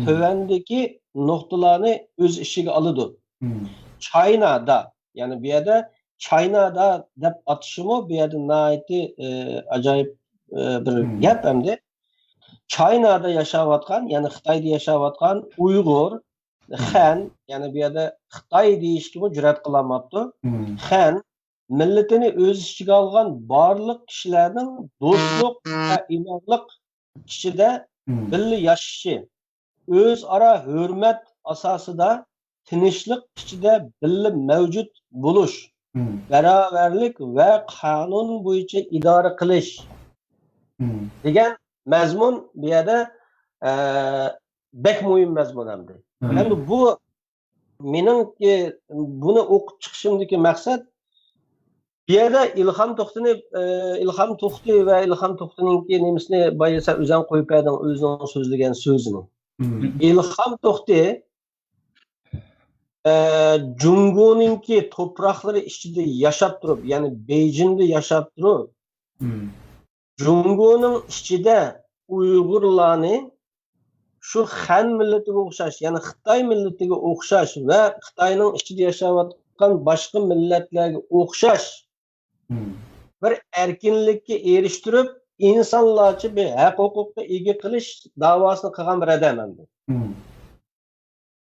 تۆۋەندىكى نۇقتىلارنى ئۆز ئىچىگە ئالىدۇ. چاينادا، يەنى بۇ يەردە چاينادا دەپ ئاتىشىمۇ بۇ يەردە ناھايىتى، ئە، ئاجايىپ، ئە، بىر گەپ ئەمدى. چاينادا ياشاۋاتقان، يەنى خىتايدا ياشاۋاتقان ئۇيغۇر، خەن، يەنى بۇ يەردە خىتاي دېيىشكىمۇ جۈرئەت قىلالماپتۇ. خەن مىللىتىنى ئۆز ئىچىگە ئالغان بارلىق كىشىلەرنىڭ دوستلۇق ۋە ئىناقلىق ئىچىدە بىللە ياشىشى، ئۆزئارا ھۆرمەت ئاساسىدا تىنچلىق ئىچىدە بىللە مەۋجۇت بولۇش، باراۋەرلىك ۋە قانۇن بويىچە ئىدارە قىلىش دېگەن مەزمۇن بۇ يەردە، ئە، بەك مۇھىم مەزمۇن ئەمدى. ئەمدى بۇ مېنىڭكى بۇنى ئوقۇپ چىقىشىمدىكى مەقسەت، بۇ يەردە ئىلھام توختىنى، ئە، ئىلھام توختى ۋە ئىلھام توختىنىڭكى نېمىسىنى بايىسا ئۆزەڭ قويۇپ بەردىڭ، ئۆزىنىڭ سۆزلىگەن سۆزىنى. ئىلھام توختى، ئە، جۇڭگونىڭكى توپراقلىرى ئىچىدە ياشاپ تۇرۇپ، يەنى بېيجىڭدا ياشاپ تۇرۇپ، جۇڭگونىڭ ئىچىدە ئۇيغۇرلارنى شۇ خەن مىللىتىگە ئوخشاش، يەنى خىتاي مىللىتىگە ئوخشاش ۋە خىتاينىڭ ئىچىدە ياشاۋاتقان باشقا مىللەتلەرگە ئوخشاش بىر ئەركىنلىككە ئېرىشتۈرۈپ، ئىنسانلارچە بىر ھەق-ھوقۇققا ئىگە قىلىش داۋاسىنى قىلغان بىر ئادەم ئەمدى.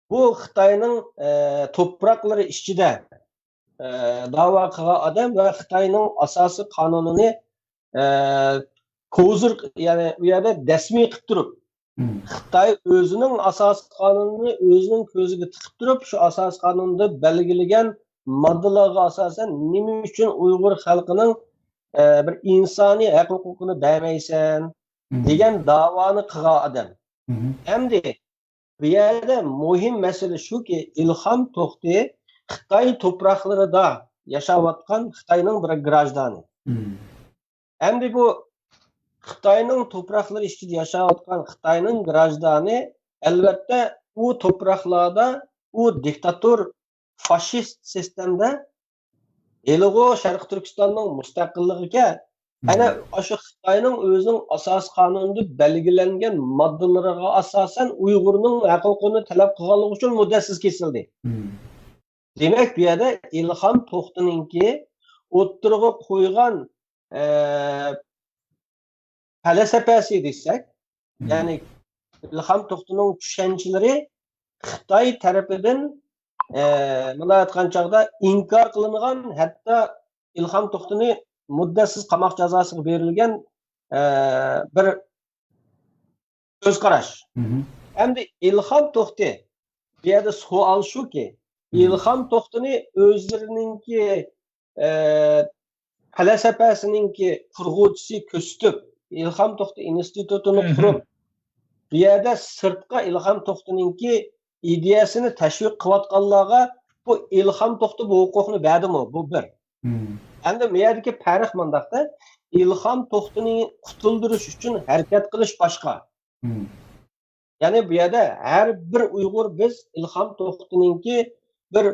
بۇ خىتاينىڭ، ئە، توپراقلىرى ئىچىدە، ئە، داۋا قىلغان ئادەم ۋە خىتاينىڭ ئاساسىي قانۇنىنى، ئە، كوزىر، يەنى ئۇ يەردە دەسمىي قىلىپ تۇرۇپ، خىتاي ئۆزىنىڭ ئاساسىي قانۇنىنى ئۆزىنىڭ كۆزىگە تىقىپ تۇرۇپ، شۇ ئاساسىي قانۇندا بەلگىلىگەن ماددىلارغا ئاساسەن نېمە ئۈچۈن ئۇيغۇر خەلقىنىڭ، ئە، بىر ئىنسانىي ھەق-ھوقۇقىنى بەرمەيسەن دېگەن داۋانى قىلغان ئادەم. ئەمدى بۇ يەردە مۇھىم مەسىلە شۇكى، ئىلھام توختى خىتاي توپراقلىرىدا ياشاۋاتقان خىتاينىڭ بىر گراژدانى. ئەمدى بۇ خىتاينىڭ توپراقلىرى ئىچىدە ياشاۋاتقان خىتاينىڭ گراژدانى، ئەلۋەتتە، ئۇ توپراقلاردا، ئۇ دىكتاتور، فاشىست سىستېمىدا ھېلىغۇ شەرقىي تۈركىستاننىڭ مۇستەقىللىقىگە، ئەنە ئاشۇ خىتاينىڭ ئۆزىنىڭ ئاساسىي قانۇنىدا بەلگىلەنگەن ماددىلىرىغا ئاساسەن ئۇيغۇرنىڭ ھەق-ھوقۇقىنى تەلەپ قىلغانلىقى ئۈچۈن مۇددەتسىز كېسىلدى. دېمەك، بۇ يەردە ئىلھام توختىنىڭكى ئوتتۇرىغا قويغان، ئە، پەلسەپەسى دېسەك، يەنى ئىلھام توختىنىڭ چۈشەنچىلىرى خىتاي تەرىپىدىن، ئە، مۇنداق ئېيتقان چاغدا ئىنكار قىلىنغان، ھەتتا ئىلھام توختىنى مۇددەتسىز قاماق جازاسىغا بېرىلگەن، ئە، بىر كۆز قاراش. ئەمدى ئىلھام توختى، بۇ يەردە سوئال شۇكى، ئىلھام توختىنى ئۆزلىرىنىڭكى، ئە، پەلسەپەسىنىڭكى قۇرغۇچىسى كۆرسىتىپ، ئىلھام توختى ئىنستىتۇتىنى قۇرۇپ، بۇ يەردە سىرتقا ئىلھام توختىنىڭكى ئىدىيەسىنى تەشۋىق قىلىۋاتقانلارغا بۇ ئىلھام توختى بۇ ھوقۇقنى بەردىمۇ؟ بۇ بىر. ئەمدى بۇ يەردىكى پەرق مۇنداقتا، ئىلھام توختىنى قۇتۇلدۇرۇش ئۈچۈن ھەرىكەت قىلىش باشقا. يەنى بۇ يەردە ھەر بىر ئۇيغۇر، بىز ئىلھام توختىنىڭكى بىر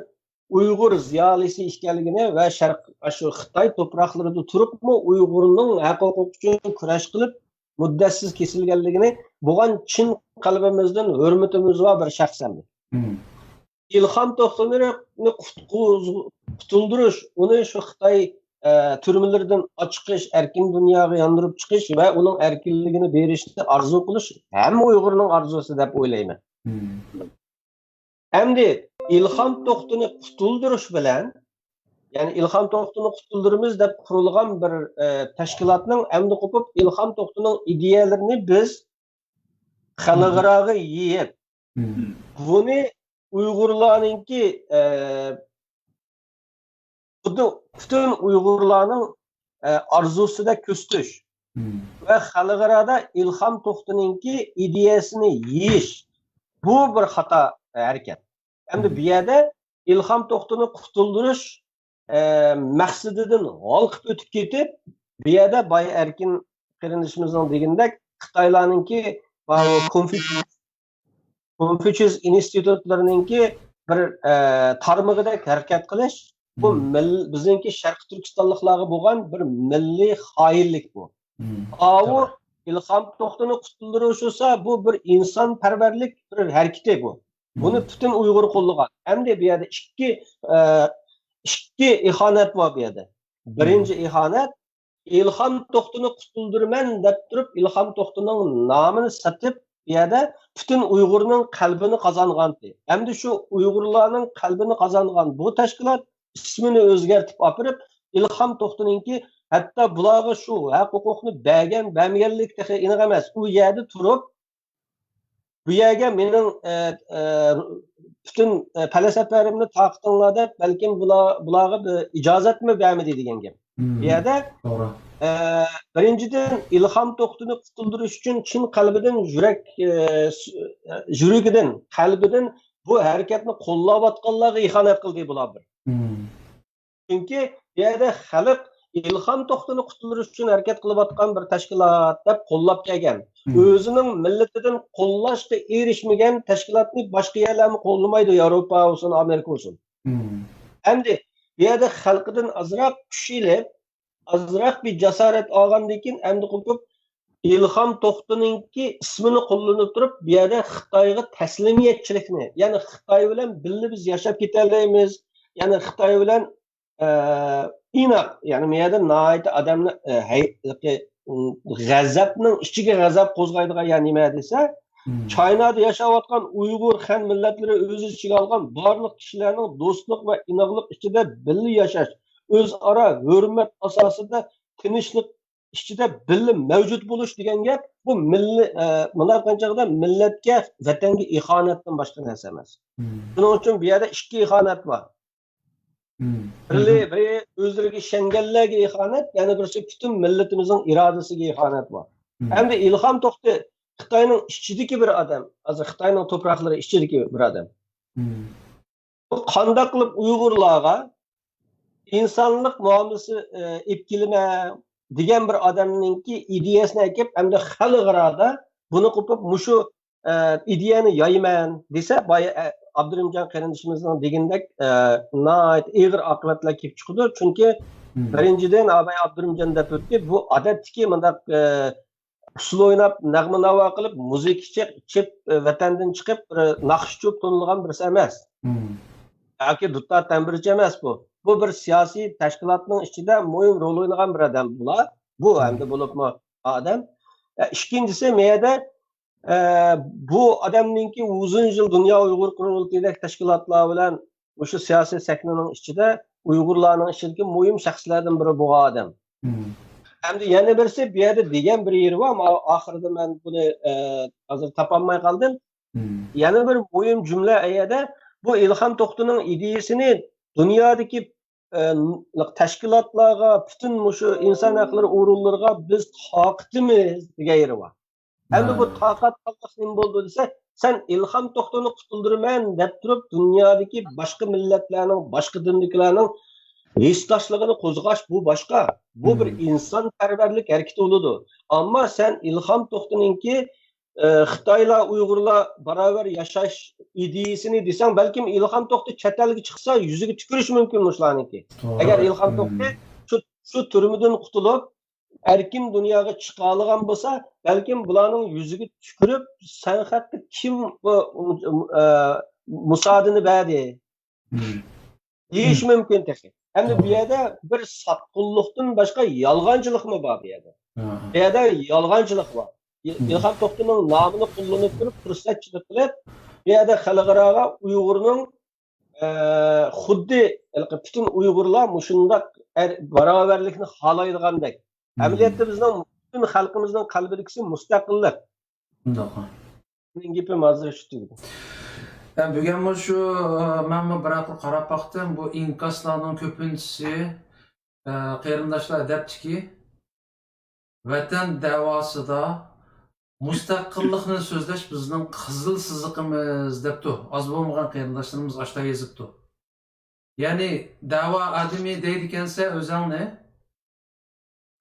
ئۇيغۇر زىيالىيسى ئىكەنلىكىنى ۋە شەرق، ئاشۇ خىتاي توپراقلىرىدا تۇرۇپمۇ ئۇيغۇرنىڭ ھەق-ھوقۇقى ئۈچۈن كۈرەش قىلىپ، مۇددەتسىز كېسىلگەنلىكىنى بولغان چىن قەلبىمىزدىن ھۆرمىتىمىز بار بىر شەخس ئەمدى. ئىلھام توختىنى قۇتقۇز-، قۇتۇلدۇرۇش، ئۇنى شۇ خىتاي، ئە، تۈرمىلىرىدىن ئاچىقىش، ئەركىن دۇنياغا ياندۇرۇپ چىقىش ۋە ئۇنىڭ ئەركىنلىكىنى بېرىشنى ئارزۇ قىلىش ھەممە ئۇيغۇرنىڭ ئارزۇسى دەپ ئويلايمەن. ئەمدى ئىلھام توختىنى قۇتۇلدۇرۇش بىلەن، يەنى ئىلھام توختىنى قۇتۇلدۇرىمىز دەپ قۇرۇلغان بىر، ئە، تەشكىلاتنىڭ ئەمدى قوپۇپ ئىلھام توختىنىڭ ئىدىيەلىرىنى بىز خەلقئاراغا يېيىپ، بۇنى ئۇيغۇرلارنىڭكى، ئە، خۇددى پۈتۈن ئۇيغۇرلارنىڭ، ئە، ئارزۇسىدەك كۆرسىتىش ۋە خەلقئارادا ئىلھام توختىنىڭكى ئىدىيەسىنى يېيىش، بۇ بىر خاتا ھەرىكەت. ئەمدى بۇ يەردە ئىلھام توختىنى قۇتۇلدۇرۇش ئە، مەقسىتىدىن ھالقىپ ئۆتۈپ كېتىپ، بۇ يەردە بايا ئەركىن قېرىندىشىمىزنىڭ دېگىنىدەك، خىتايلارنىڭكى، ئە، كونفۇتسىيس كونفۇچيۇس ئىنستىتۇتلىرىنىڭكى بىر، ئە، تارمىقىدەك ھەرىكەت قىلىش، بۇ مىل-، بىزنىڭكى شەرقىي تۈركىستانلىقلارغا بولغان بىر مىللىي خائىنلىك بۇ. ئاۋۇ ئىلھام توختىنى قۇتۇلدۇرۇش بولسا، بۇ بىر ئىنسانپەرۋەرلىك بىر ھەرىكىتى بۇ. بۇنى پۈتۈن ئۇيغۇر قوللىغان. ئەمدى بۇ يەردە ئىككى، ئە، ئىككى ئىھانەت بار بۇ يەردە. بىرىنچى ئىھانەت، ئىلھام توختىنى قۇتۇلدۇرىمەن دەپ تۇرۇپ، ئىلھام توختىنىڭ نامىنى سېتىپ، بۇ يەردە پۈتۈن ئۇيغۇرنىڭ قەلبىنى قازانغانتى. ئەمدى شۇ ئۇيغۇرلارنىڭ قەلبىنى قازانغان بۇ تەشكىلات ئىسمىنى ئۆزگەرتىپ ئاپىرىپ، ئىلھام توختىنىڭكى ھەتتا بۇلارغا شۇ ھەق ھوقۇقنى بەرگەن، بەرمىگەنلىك تېخى ئېنىق ئەمەس. ئۇ يەردە تۇرۇپ، بۇ يەرگە مېنىڭ، ئە، ئە، پۈتۈن، ئە، پەلسەپەمنى تارقىتىڭلار دەپ، بەلكىم بۇلار، بۇلارغا بىر ئىجازەتمۇ بەرمىدى دېگەن گەپ. بۇ يەردە، توغرا. ئە، بىرىنچىدىن، ئىلھام توختىنى قۇتۇلدۇرۇش ئۈچۈن چىن قەلبىدىن يۈرەك، ئە، س-، ئە، يۈرىكىدىن، قەلبىدىن بۇ ھەرىكەتنى قوللاۋاتقانلارغا ئىھانەت قىلدى بۇلار بىر. چۈنكى بۇ يەردە خەلق ئىلھام توختىنى قۇتۇلدۇرۇش ئۈچۈن ھەرىكەت قىلىۋاتقان بىر تەشكىلات دەپ قوللاپ كەلگەن. ئۆزىنىڭ مىللىتىدىن قوللاشقا ئېرىشمىگەن تەشكىلاتنى باشقا يەرلەرمۇ قوللىمايدۇ، ياۋروپا بولسۇن، ئامېرىكا بولسۇن. ئەمدى بۇ يەردە خەلقىدىن ئازراق كۈچ ئېلىپ، ئازراق بىر جاسارەت ئالغاندىن كېيىن، ئەمدى قوپۇپ ئىلھام توختىنىڭكى ئىسمىنى قوللىنىپ تۇرۇپ، بۇ يەردە خىتايغا تەسلىمىيەتچىلىكنى، يەنى خىتاي بىلەن بىللە بىز ياشاپ كېتەلەيمىز، يەنى خىتاي بىلەن ئە، ئىناق، يەنى مۇ يەردە ناھايىتى ئادەمنى، ئە، ھەي-، م، غەزەپنىڭ ئىچىگە غەزەپ قوزغايدىغان يەنى نېمە دېسە، چاينادا ياشاۋاتقان ئۇيغۇر، خەن مىللەتلىرى ئۆز ئىچىگە ئالغان بارلىق كىشىلەرنىڭ دوستلۇق ۋە ئىناقلىق ئىچىدە بىللە ياشاش، ئۆزئارا ھۆرمەت ئاساسىدا تىنچلىق ئىچىدە بىللە مەۋجۇت بولۇش دېگەن گەپ، بۇ مىللىي، ئە، مۇنداق قىلغان چاغدا مىللەتكە، ۋەتەنگە ئىخانەتتىن باشقا نەرسە ئەمەس. شۇنىڭ ئۈچۈن بۇ يەردە ئىككى ئىخانەت بار. بىرى، بىرى ئۆزلىرىگە ئىشەنگەنلەرگە ئىخانەت، يەنە بىرسى پۈتۈن مىللىتىمىزنىڭ ئىرادىسىگە ئىخانەت بار. ئەمدى ئىلھام توختى خىتاينىڭ ئىچىدىكى بىر ئادەم، ھازىر خىتاينىڭ توپراقلىرى ئىچىدىكى بىر ئادەم. بۇ قانداق قىلىپ ئۇيغۇرلارغا ئىنسانلىق مۇئامىلىسى، ئە، ئېلىپ كېلىمەن دېگەن بىر ئادەمنىڭكى ئىدىيەسىنى ئەكىپ، ئەمدى خەلقئارادا بۇنى قوپۇپ، مۇشۇ ئىدىيەنى يايىمەن دېسە، بايا، ئە، ئابدۇرېھىمجان قېرىندىشىمىزنىڭ دېگىنىدەك، ئە، ناھايىتى ئېغىر ئاقىۋەتلەر كېلىپ چىقىدۇ. چۈنكى بىرىنچىدىن، ئاباي ئابدۇرېھىمجان دەپ ئۆتتى، بۇ ئادەتتىكى مۇنداق، ئە، ئۇسسۇل ئويناپ، نەغمە ناۋا قىلىپ، مۇزىكا چېق-، چېپ، ئە، ۋەتەندىن چىقىپ، بىر ناخشا چوپ تونۇلغان بىرسى ئەمەس. ياكى دۇتار تەمبۇرچى ئەمەس بۇ. بۇ بىر سىياسىي تەشكىلاتنىڭ ئىچىدە مۇھىم رول ئوينىغان بىر ئادەم بۇلار. بۇ ئەمدى بولۇپمۇ ئادەم. ئە، ئىككىنچىسى، مەيەدە ئە، بۇ ئادەمنىڭكى ئۇزۇن يىل دۇنيا ئۇيغۇر قۇرۇلتىيىدەك تەشكىلاتلار بىلەن مۇشۇ سىياسىي سەھنىنىڭ ئىچىدە ئۇيغۇرلارنىڭ ئىچىدىكى مۇھىم شەخسلەردىن بىرى بولغان ئادەم. ئەمدى يەنە بىرسى، بۇ يەردە دېگەن بىر يېرى بار، ئەمما ئاخىرىدا مەن بۇنى، ئە، ھازىر تاپالماي قالدىم. يەنە بىر مۇھىم جۈملە ئەيەدە، بۇ ئىلھام توختىنىڭ ئىدىيىسىنى دۇنيادىكى، ئە، تەشكىلاتلارغا، پۈتۈن مۇشۇ ئىنسان ھەقلىرى ئورۇنلىرىغا بىز تارقىتىمىز دېگەن يېرى بار. ئەمدى بۇ تارقاتقانلىق نېمە بولدى دېسە، سەن ئىلھام توختىنى قۇتۇلدۇرىمەن دەپ تۇرۇپ، دۇنيادىكى باشقا مىللەتلەرنىڭ، باشقا دىندىكىلەرنىڭ ھېسداشلىقىنى قوزغاش، بۇ باشقا. بۇ بىر ئىنسانپەرۋەرلىك ھەرىكىتى بولىدۇ. ئەمما سەن ئىلھام توختىنىڭكى، ئە، خىتايلار، ئۇيغۇرلار باراۋەر ياشاش ئىدىيىسىنى دېسەڭ، بەلكىم ئىلھام توختى چەت ئەلگە چىقسا، يۈزىگە تۈكۈرۈشى مۇمكىن مۇشۇلارنىڭكى. ئەگەر ئىلھام توختى شۇ، شۇ تۈرمىدىن قۇتۇلۇپ، ئەركىن دۇنياغا چىقالىغان بولسا، بەلكىم بۇلارنىڭ يۈزىگە تۈكۈرۈپ، سەن خەققە كىم بۇ، ئە، مۇسادىنى بەردى؟ دېيىشى مۇمكىن تېخى. ئەمدى بۇ يەردە بىر ساتقۇنلۇقتىن باشقا يالغانچىلىقمۇ بار بۇ يەردە. بۇ يەردە يالغانچىلىق بار. ئىلھام توختىنىڭ نامىنى قوللىنىپ تۇرۇپ، پۇرسەتچىلىك قىلىپ، بۇ يەردە خەلقئاراغا ئۇيغۇرنىڭ ئە، خۇددى ھېلىقى پۈتۈن ئۇيغۇرلار مۇشۇنداق ئەر-، باراۋەرلىكنى خالايدىغاندەك. ئەمەلىيەتتە بىزنىڭ پۈتۈن خەلقىمىزنىڭ قەلبىدىكىسى مۇستەقىللىق. شۇنداق. مېنىڭ گېپىم ھازىر شۇ تۈگىدى. ھە، بۈگۈنمۇ شۇ، ئە، مەنمۇ بىر ھەققە قاراپ باقتىم. بۇ ئىنكاسلارنىڭ كۆپىنچىسى، ئە، قېرىنداشلار دەپتىكى، ۋەتەن دەۋاسىدا مۇستەقىللىقنى سۆزلەش بىزنىڭ قىزىل سىزىقىمىز دەپتۇ. ئاز بولمىغان قېرىنداشلىرىمىز ئاشتا يېزىپتۇ. يەنى دەۋا ئادىمى دەيدىكەنسەن ئۆزۈڭنى،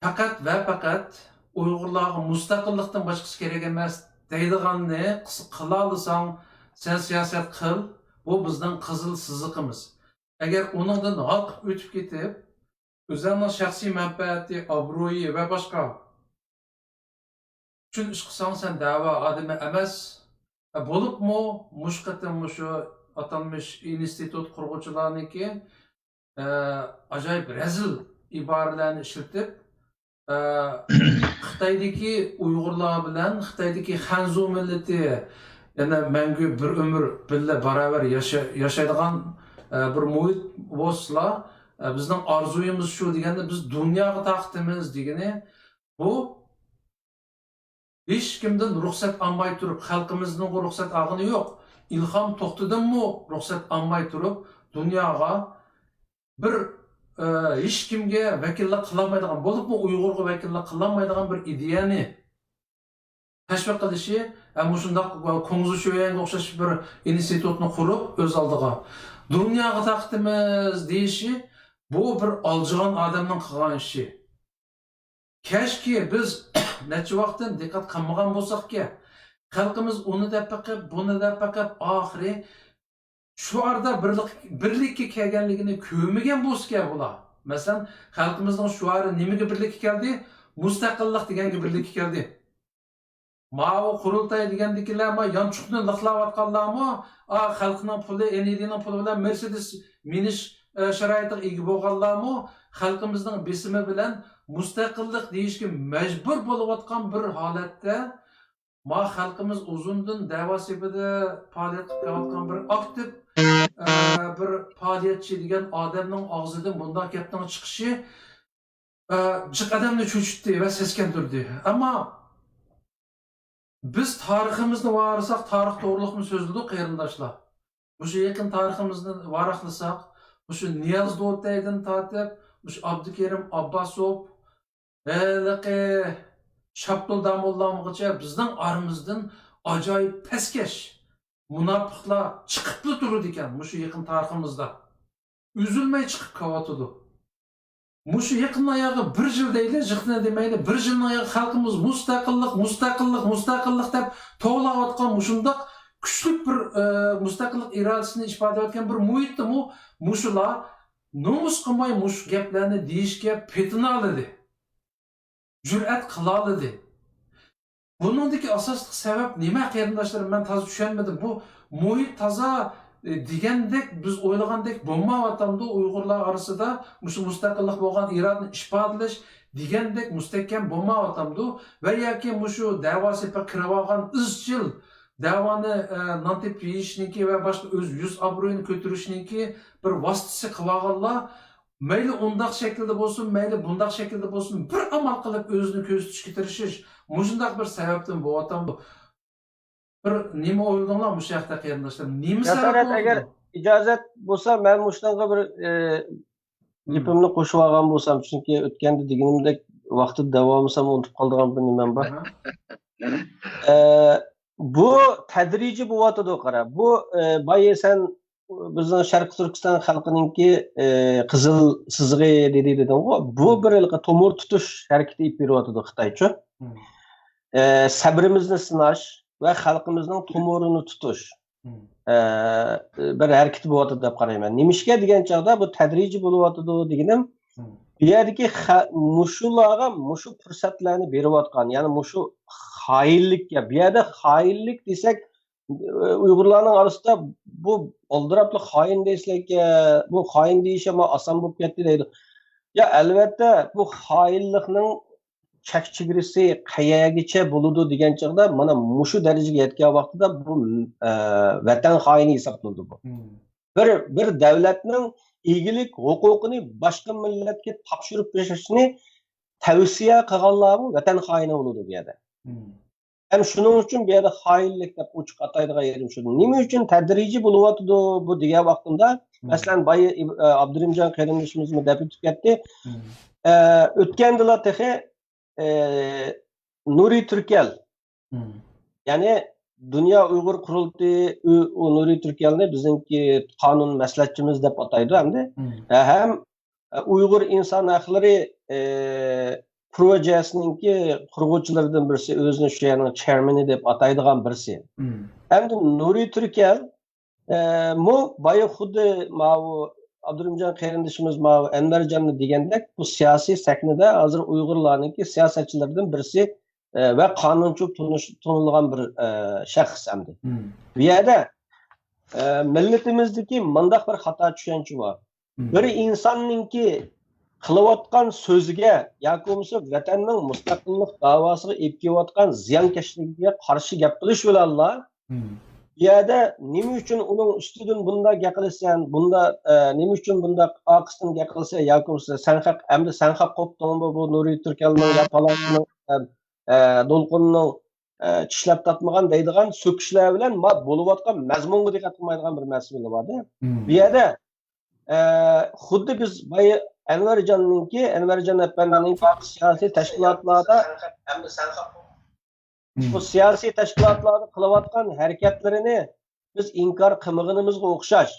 پەقەت ۋە پەقەت ئۇيغۇرلارغا مۇستەقىللىقتىن باشقىسى كېرەك ئەمەس دەيدىغاننى قىلالىساڭ، سەن سىياسەت قىل، بۇ بىزنىڭ قىزىل سىزىقىمىز. ئەگەر ئۇنىڭدىن ھالقىپ ئۆتۈپ كېتىپ، ئۆزۈڭنىڭ شەخسىي مەنپەئەتى، ئابرۇيى ۋە باشقا ئۈچۈن ئىش قىلساڭ، سەن دەۋا ئادىمى ئەمەس. بولۇپمۇ مۇشۇ قېتىم مۇشۇ ئاتالمىش ئىنستىتۇت قۇرغۇچىلارنىڭكى ئاجايىپ رەزىل ئىبارىلەرنى ئىشلىتىپ، خىتايدىكى ئۇيغۇرلار بىلەن خىتايدىكى خەنزۇ مىللىتى، يەنە مەڭگۈ بىر ئۆمۈر بىللە باراۋەر ياشا-، ياشايدىغان بىر مۇھىت بولسىلا، بىزنىڭ ئارزۇيىمىز شۇ دېگەندە، بىز دۇنياغا تارقىتىمىز دېگىنى بۇ. ھېچكىمدىن رۇخسەت ئالماي تۇرۇپ، خەلقىمىزنىڭ رۇخسەت ئالغىنى يوق. ئىلھام توختىدىنمۇ رۇخسەت ئالماي تۇرۇپ، دۇنياغا بىر، ئە، ھېچكىمگە ۋەكىللىك قىلالمايدىغان، بولۇپمۇ ئۇيغۇرغا ۋەكىللىك قىلالمايدىغان بىر ئىدىيەنى تەشۋىق قىلىشى، ھەم مۇشۇنداق كۇڭزى شۆيەنگە ئوخشاش بىر ئىنستىتۇتنى قۇرۇپ، ئۆز ئالدىغا دۇنياغا تارقىتىمىز دېيىشى، بۇ بىر ئالجىغان ئادەمنىڭ قىلغان ئىشى. كەچكى بىز نەچچە ۋاقىتتىن دىققەت قىلمىغان بولساقكەن، خەلقىمىز ئۇنى دەپ بېقىپ، بۇنى دەپ بېقىپ، ئاخىرى شوئاردا بىرلىك-، بىرلىككە كەلگەنلىكىنى كۆرمىگەن بولسىكەن بۇلار. مەسىلەن، خەلقىمىزنىڭ شوئارى نېمىگە بىرلىككە كەلدى؟ مۇستەقىللىق دېگەنگە بىرلىككە كەلدى. ماۋۇ قۇرۇلتاي دېگەندىكىلەر، ما يانچۇقنى لىقلاۋاتقانلارمۇ، ئا، خەلقنىڭ پۇلى، ئېن ئى دىنىڭ پۇلى بىلەن مېرسېدېس مىنىش، ئە، شارائىتىغا ئىگە بولغانلارمۇ خەلقىمىزنىڭ بېسىمى بىلەن مۇستەقىللىق دېيىشكە مەجبۇر بولۇۋاتقان بىر ھالەتتە، ما خەلقىمىز ئۇزۇندىن دەۋا سېپىدە پائالىيەت قىلىپ كېلىۋاتقان بىر ئاكتىپ، ئە، بىر پائالىيەتچى دېگەن ئادەمنىڭ ئاغزىدىن بۇنداق گەپنىڭ چىقىشى، ئە، جىق ئادەمنى چۆچۈتتى ۋە سەسكەندۈردى. ئەمما بىز تارىخىمىزنى ۋارىساق، تارىخ توغرۇلۇقمۇ سۆزلىدۇق، قېرىنداشلار. مۇشۇ يېقىن تارىخىمىزنى ۋاراقلىساق، مۇشۇ نىياز دۇتەيدىن تارتىپ، مۇشۇ ئابدۇكېرىم ئابباسوف، ھېلىقى شاپتۇل داموللامغىچە بىزنىڭ ئارىمىزدىن ئاجايىپ پەسكەش مۇناپىقلار چىقىپلا تۇرىدىكەن مۇشۇ يېقىن تارىخىمىزدا. ئۈزۈلمەي چىقىپ كېلىۋاتىدۇ. مۇشۇ يېقىن ئاياغى بىر يىل دەيلى، جىقنى دېمەيلى، بىر يىلنىڭ ئاياغى خەلقىمىز مۇستەقىللىق، مۇستەقىللىق، مۇستەقىللىق دەپ توۋلاۋاتقان مۇشۇنداق كۈچلۈك بىر، ئە، مۇستەقىللىق ئىرادىسىنى ئىپادىلەۋاتقان بىر مۇھىتتىمۇ مۇشۇلار نومۇس قىلماي مۇشۇ گەپلەرنى دېيىشكە پېتىنالىدى. جۈرئەت قىلالىدى. بۇنىڭدىكى ئاساسلىق سەۋەب نېمە، قېرىنداشلىرىم؟ مەن تازا چۈشەنمىدىم. بۇ مۇھىت تازا، ئى، دېگەندەك، بىز ئويلىغاندەك بولمايۋاتامدۇ؟ ئۇيغۇرلار ئارىسىدا مۇشۇ مۇستەقىللىق بولغان ئىرادىنى ئىپادىلەش دېگەندەك مۇستەھكەم بولمايۋاتامدۇ؟ ۋە ياكى مۇشۇ دەۋا سېپىغا كىرىۋالغان ئىزچىل دەۋانى، ئە، نان تېپىپ يېيىشنىڭكى ۋە باشقا ئۆز يۈز ئابرۇيىنى كۆتۈرۈشنىڭكى بىر ۋاسىتىسى قىلىۋالغانلار مەيلى ئۇنداق شەكىلدە بولسۇن، مەيلى بۇنداق شەكىلدە بولسۇن، بىر ئامال قىلىپ ئۆزىنى كۆرسىتىشكە تىرىشىش، مۇشۇنداق بىر سەۋەبتىن بولۇۋاتامدۇ؟ بىر نېمە ئويلىدىڭلار مۇشۇ ھەقتە، قېرىنداشلار؟ نېمە سەۋەب جاسارەت، ئەگەر بولىدۇ؟ ئىجازەت بولسا، مەن مۇشۇنىڭغا بىر، ئى، مم. گېپىمنى قوشۇپ ئالغان بولسام، چۈنكى ئۆتكەندە دېگىنىمدەك ۋاقتىدا دەۋالمىسام ئۇنتۇپ قالىدىغان بىر نېمەم بار. ئاھا. ئە، بۇ تەدرىجىي بولۇۋاتىدۇ، قارا. بۇ، ئە، بايا سەن بىزنىڭ شەرقىي تۈركىستان خەلقىنىڭكى، ئى، قىزىل سىزىقى دېدى، دېدىڭغۇ؟ بۇ بىر ھېلىقى تومۇر تۇتۇش ھەرىكىتى ئېلىپ بېرىۋاتىدۇ خىتايچۇ. مم. ئى، سەبرىمىزنى سىناش ۋە خەلقىمىزنىڭ تومۇرىنى تۇتۇش، مم. ئى، بىر ھەرىكىتى بولۇۋاتىدۇ دەپ قارايمەن. نېمىشقا دېگەن چاغدا بۇ تەدرىجىي بولۇۋاتىدۇ دېگىنىم، مم. بۇ يەردىكى خە-، مۇشۇلارغا مۇشۇ پۇرسەتلەرنى بېرىۋاتقان، يەنى مۇشۇ خائىنلىككە، بۇ يەردە خائىنلىك دېسەك، ئۇيغۇرلارنىڭ ئارىسىدا بۇ ئالدىراپلا خائىن دەيسىلەركەن، بۇ خائىن دېيىش ئەمما ئاسان بولۇپ كەتتى دەيدۇ. يا، ئەلۋەتتە، بۇ خائىنلىقنىڭ چەك چېگرىسى قەيەرگىچە بولىدۇ دېگەن چاغدا، مانا مۇشۇ دەرىجىگە يەتكەن ۋاقتىدا بۇ، ئە، ۋەتەن خائىنى ھېسابلىنىدۇ بۇ. مم. بىر، بىر دەۋلەتنىڭ ئىگىلىك ھوقۇقىنى باشقا مىللەتكە تاپشۇرۇپ بېرىشنى تەۋسىيە قىلغانلارمۇ ۋەتەن خائىنى بولىدۇ بۇ يەردە. مم. ھەم شۇنىڭ ئۈچۈن بۇ يەردە خائىنلىك دەپ ئوچۇق ئاتايدىغان يېرىم شۇ. نېمە ئۈچۈن تەدرىجىي بولۇۋاتىدۇ بۇ دېگەن ۋاقتىمدا، مم. مەسىلەن، بايا ئىب-، ئە، ئابدۇرېھىمجان قېرىندىشىمىزمۇ دەپ ئۆتۈپ كەتتى. مم. ئە، ئۆتكەندىلا تېخى، ئە، نۇرى تۈركەل. مم. يەنى دۇنيا ئۇيغۇر قۇرۇلتىيى ئۇ، ئۇ نۇرى تۈركەلنى بىزنىڭكى قانۇن مەسلىھەتچىمىز دەپ ئاتايدۇ ئەمدى. ھە، ھەم ئۇيغۇر ئىنسان ھەقلىرى، ئە، پروژەسىنىڭكى قۇرغۇچىلىرىدىن بىرسى، ئۆزىنى شۇ يەرنىڭ چېرمېنى دەپ ئاتايدىغان بىرسى. ئەمدى نۇرى تۈركەل، ئە، مۇ بايا خۇددى ماۋۇ ئابدۇرېھىمجان قېرىندىشىمىز ماۋۇ ئەنۋەرجاننى دېگەندەك، بۇ سىياسىي سەھنىدە ھازىر ئۇيغۇرلارنىڭكى سىياسەتچىلىرىدىن بىرسى، ئە، ۋە قانۇنچىلىق تونۇش-، تونۇلغان بىر، ئە، شەخس ئەمدى. بۇ يەردە، ئە، مىللىتىمىزدىكى مۇنداق بىر خاتا چۈشەنچە بار. بىر ئىنساننىڭكى قىلىۋاتقان سۆزىگە ياكى بولمىسا ۋەتەننىڭ مۇستەقىللىق داۋاسىغا ئېلىپ كېلىۋاتقان زىيانكەشلىكىگە قارشى گەپ قىلىش بىلەنلا، بۇ يەردە نېمە ئۈچۈن ئۇنىڭ ئۈستىدىن بۇنداق گەپ قىلىسەن، بۇنداق، ئە، نېمە ئۈچۈن بۇنداق ئارقىسىدىن گەپ قىلىسەن ياكى بولمىسا سەن خەق، ئەمدى سەن خەق قوپتۇڭمۇ بۇ نۇرى تۈركەلنىڭ يا پالانچىنىڭ، ئە، ئە، دولقۇننىڭ، ئە، چىشلەپ تارتمىغان دەيدىغان سۆكۈشلەر بىلەن ما بولۇۋاتقان مەزمۇنغا دىققەت قىلمايدىغان بىر مەسىلە بار-دە. بۇ يەردە، ئە، خۇددى بىز بايا ئەنۋەرجاننىڭكى، ئەنۋەرجان ئەپەندىنىڭكى سىياسىي تەشكىلاتلاردا، بۇ سىياسىي تەشكىلاتلاردا قىلىۋاتقان ھەرىكەتلىرىنى بىز ئىنكار قىلمىغىنىمىزغا ئوخشاش،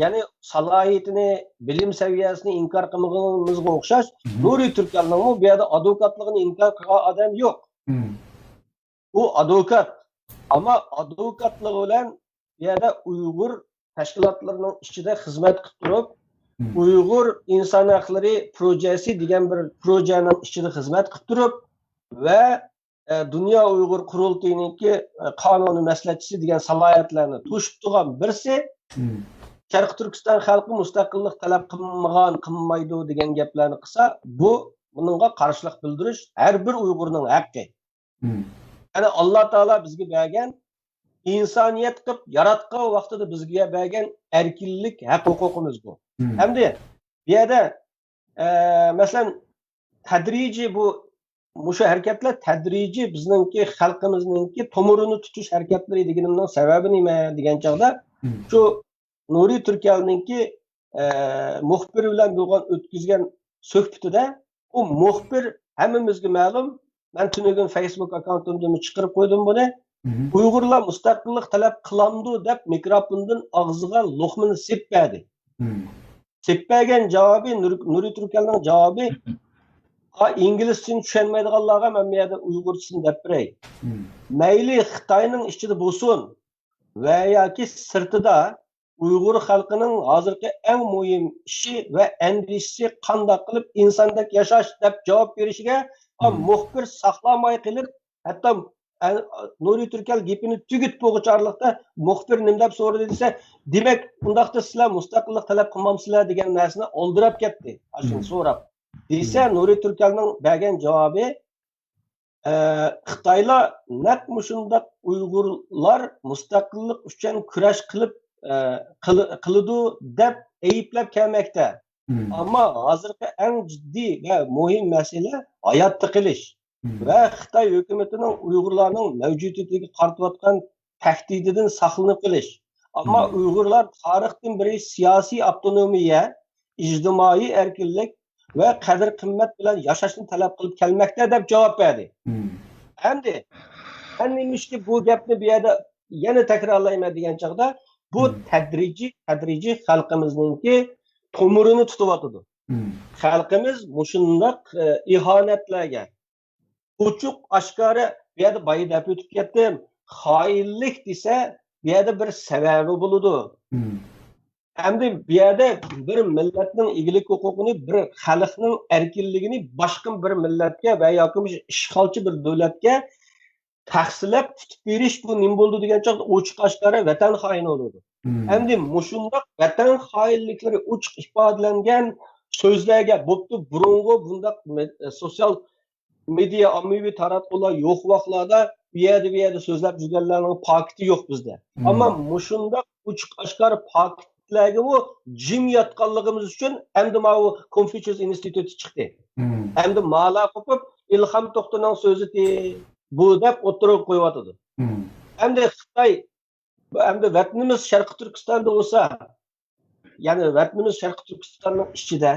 يەنى سالاھىيىتىنى، بىلىم سەۋىيەسىنى ئىنكار قىلمىغىنىمىزغا ئوخشاش، نۇرى تۈركەلنىڭمۇ بۇ يەردە ئادۋوكاتلىقىنى ئىنكار قىلغان ئادەم يوق. ئۇ ئادۋوكات. ئەمما ئادۋوكاتلىقى بىلەن بۇ يەردە ئۇيغۇر تەشكىلاتلىرىنىڭ ئىچىدە خىزمەت قىلىپ تۇرۇپ، ئۇيغۇر ئىنسان ھەقلىرى پروژەسى دېگەن بىر پروژەنىڭ ئىچىدە خىزمەت قىلىپ تۇرۇپ ۋە، ئە، دۇنيا ئۇيغۇر قۇرۇلتىيىنىڭكى، ئە، قانۇنىي مەسلىھەتچىسى دېگەن سالاھىيەتلەرنى توشۇپ تۇرغان بىرسى شەرقىي تۈركىستان خەلقى مۇستەقىللىق تەلەپ قىلمىغان، قىلمايدۇ دېگەن گەپلەرنى قىلسا، بۇ، بۇنىڭغا قارشىلىق بىلدۈرۈش ھەر بىر ئۇيغۇرنىڭ ھەققى. يەنى ئاللا تائالا بىزگە بەرگەن، ئىنسانىيەت قىلىپ ياراتقان ۋاقتىدا بىزگە بەرگەن ئەركىنلىك، ھەق ھوقۇقىمىز بۇ. ئەمدى بۇ يەردە، ئە، مەسىلەن، تەدرىجىي بۇ، مۇشۇ ھەرىكەتلەر تەدرىجىي بىزنىڭكى خەلقىمىزنىڭكى تومۇرىنى تۇتۇش ھەرىكەتلىرى دېگىنىمنىڭ سەۋەبى نېمە دېگەن چاغدا، شۇ نۇرى تۈركەلنىڭكى، ئە، مۇخبىرى بىلەن بولغان ئۆتكۈزگەن سۆھبىتىدە، ئۇ مۇخبىر ھەممىمىزگە مەلۇم، مەن تۈنۈگۈن فەيسبۇك ئاككاونتۇمدىمۇ چىقىرىپ قويدۇم بۇنى. ئۇيغۇرلار مۇستەقىللىق تەلەپ قىلامدۇ دەپ مىكروفوندىن ئاغزىغا لوقمىنى سېلىپ بەردى. سېلىپ بەرگەن جاۋابى، نۇر-، نۇرى تۈركەلنىڭ جاۋابى، ئا، ئىنگلىزچىنى چۈشەنمەيدىغانلارغا مەن بۇ يەردە ئۇيغۇرچىسىنى دەپ بېرەي. مەيلى خىتاينىڭ ئىچىدە بولسۇن ۋە ياكى سىرتىدا، ئۇيغۇر خەلقىنىڭ ھازىرقى ئەڭ مۇھىم ئىشى ۋە ئەندىشىسى قانداق قىلىپ ئىنساندەك ياشاش دەپ جاۋاب بېرىشىگە، ئا، مۇخبىر ساقلاماي قېلىپ، ھەتتا، ئە، نۇرى تۈركەل گېپىنى تۈگىتىپ بولغۇچە ئارىلىقتا مۇخبىر نېمە دەپ سورىدى دېسە، دېمەك، ئۇنداقتا سىلەر مۇستەقىللىق تەلەپ قىلمامسىلەر دېگەن نەرسىنى ئالدىراپ كەتتى. ئاشۇنى سوراپ. دېسە، نۇرى تۈركەلنىڭ بەرگەن جاۋابى، ئە، خىتايلار نەق مۇشۇنداق ئۇيغۇرلار مۇستەقىللىق ئۈچۈن كۈرەش قىلىپ، ئە، قىل-، قىلىدۇ دەپ ئەيىبلەپ كەلمەكتە. ئەمما ھازىرقى ئەڭ جىددىي ۋە مۇھىم مەسىلە ھاياتتا قېلىش ۋە خىتاي ھۆكۈمىتىنىڭ ئۇيغۇرلارنىڭ مەۋجۇدىيىتىگە قارىتىۋاتقان تەھدىتىدىن ساقلىنىپ قېلىش. ئەمما ئۇيغۇرلار تارىختىن بېرى سىياسىي ئاپتونومىيە، ئىجتىمائىي ئەركىنلىك ۋە قەدىر-قىممەت بىلەن ياشاشنى تەلەپ قىلىپ كەلمەكتە، دەپ جاۋاب بەردى. ئەمدى مەن نېمىشقا بۇ گەپنى بۇ يەردە يەنە تەكرارلايمەن دېگەن چاغدا، بۇ تەدرىجىي، تەدرىجىي خەلقىمىزنىڭكى تومۇرىنى تۇتۇۋاتىدۇ. خەلقىمىز مۇشۇنداق، ئە، ئىھانەتلەرگە، ئوچۇق ئاشكارا، بۇ يەردە بايا دەپ ئۆتۈپ كەتتىم، خائىنلىق دېسە، بۇ يەردە بىر سەۋەبى بولىدۇ. ئەمدى بۇ يەردە بىر مىللەتنىڭ ئىگىلىك ھوقۇقىنى، بىر خەلقنىڭ ئەركىنلىكىنى باشقا بىر مىللەتكە ۋە ياكى ئىشغالچى بىر دۆلەتكە تەقسىرلەپ تۇتۇپ بېرىش، بۇ نېمە بولىدۇ دېگەن چاغدا ئوچۇق ئاشكارا ۋەتەن خائىنى بولىدۇ. ئەمدى مۇشۇنداق ۋەتەن خائىنلىكلىرى ئوچۇق ئىپادىلەنگەن سۆزلەرگە، بوپتۇ، بۇرۇنقى بۇنداق مې-، سوتسىيال مېدىيا، ئاممىۋى تاراتقۇلار يوق ۋاقىتلاردا بۇ يەردە، بۇ يەردە سۆزلەپ يۈرگەنلەرنىڭ پاكىتى يوق بىزدە. ئەمما مۇشۇنداق ئوچۇق ئاشكارا پاكىتلارغىمۇ جىم ياتقانلىقىمىز ئۈچۈن ئەمدى ماۋۇ كونفۇچيۇس ئىنستىتۇتى چىقتى. ئەمدى مالا قوپۇپ، ئىلھام توختىنىڭ سۆزىتى بۇ دەپ ئوتتۇرىغا قويۇۋاتىدۇ. ئەمدى خىتاي، ئەمدى ۋەتىنىمىز شەرقىي تۈركىستاندا بولسا، يەنى ۋەتىنىمىز شەرقىي تۈركىستاننىڭ ئىچىدە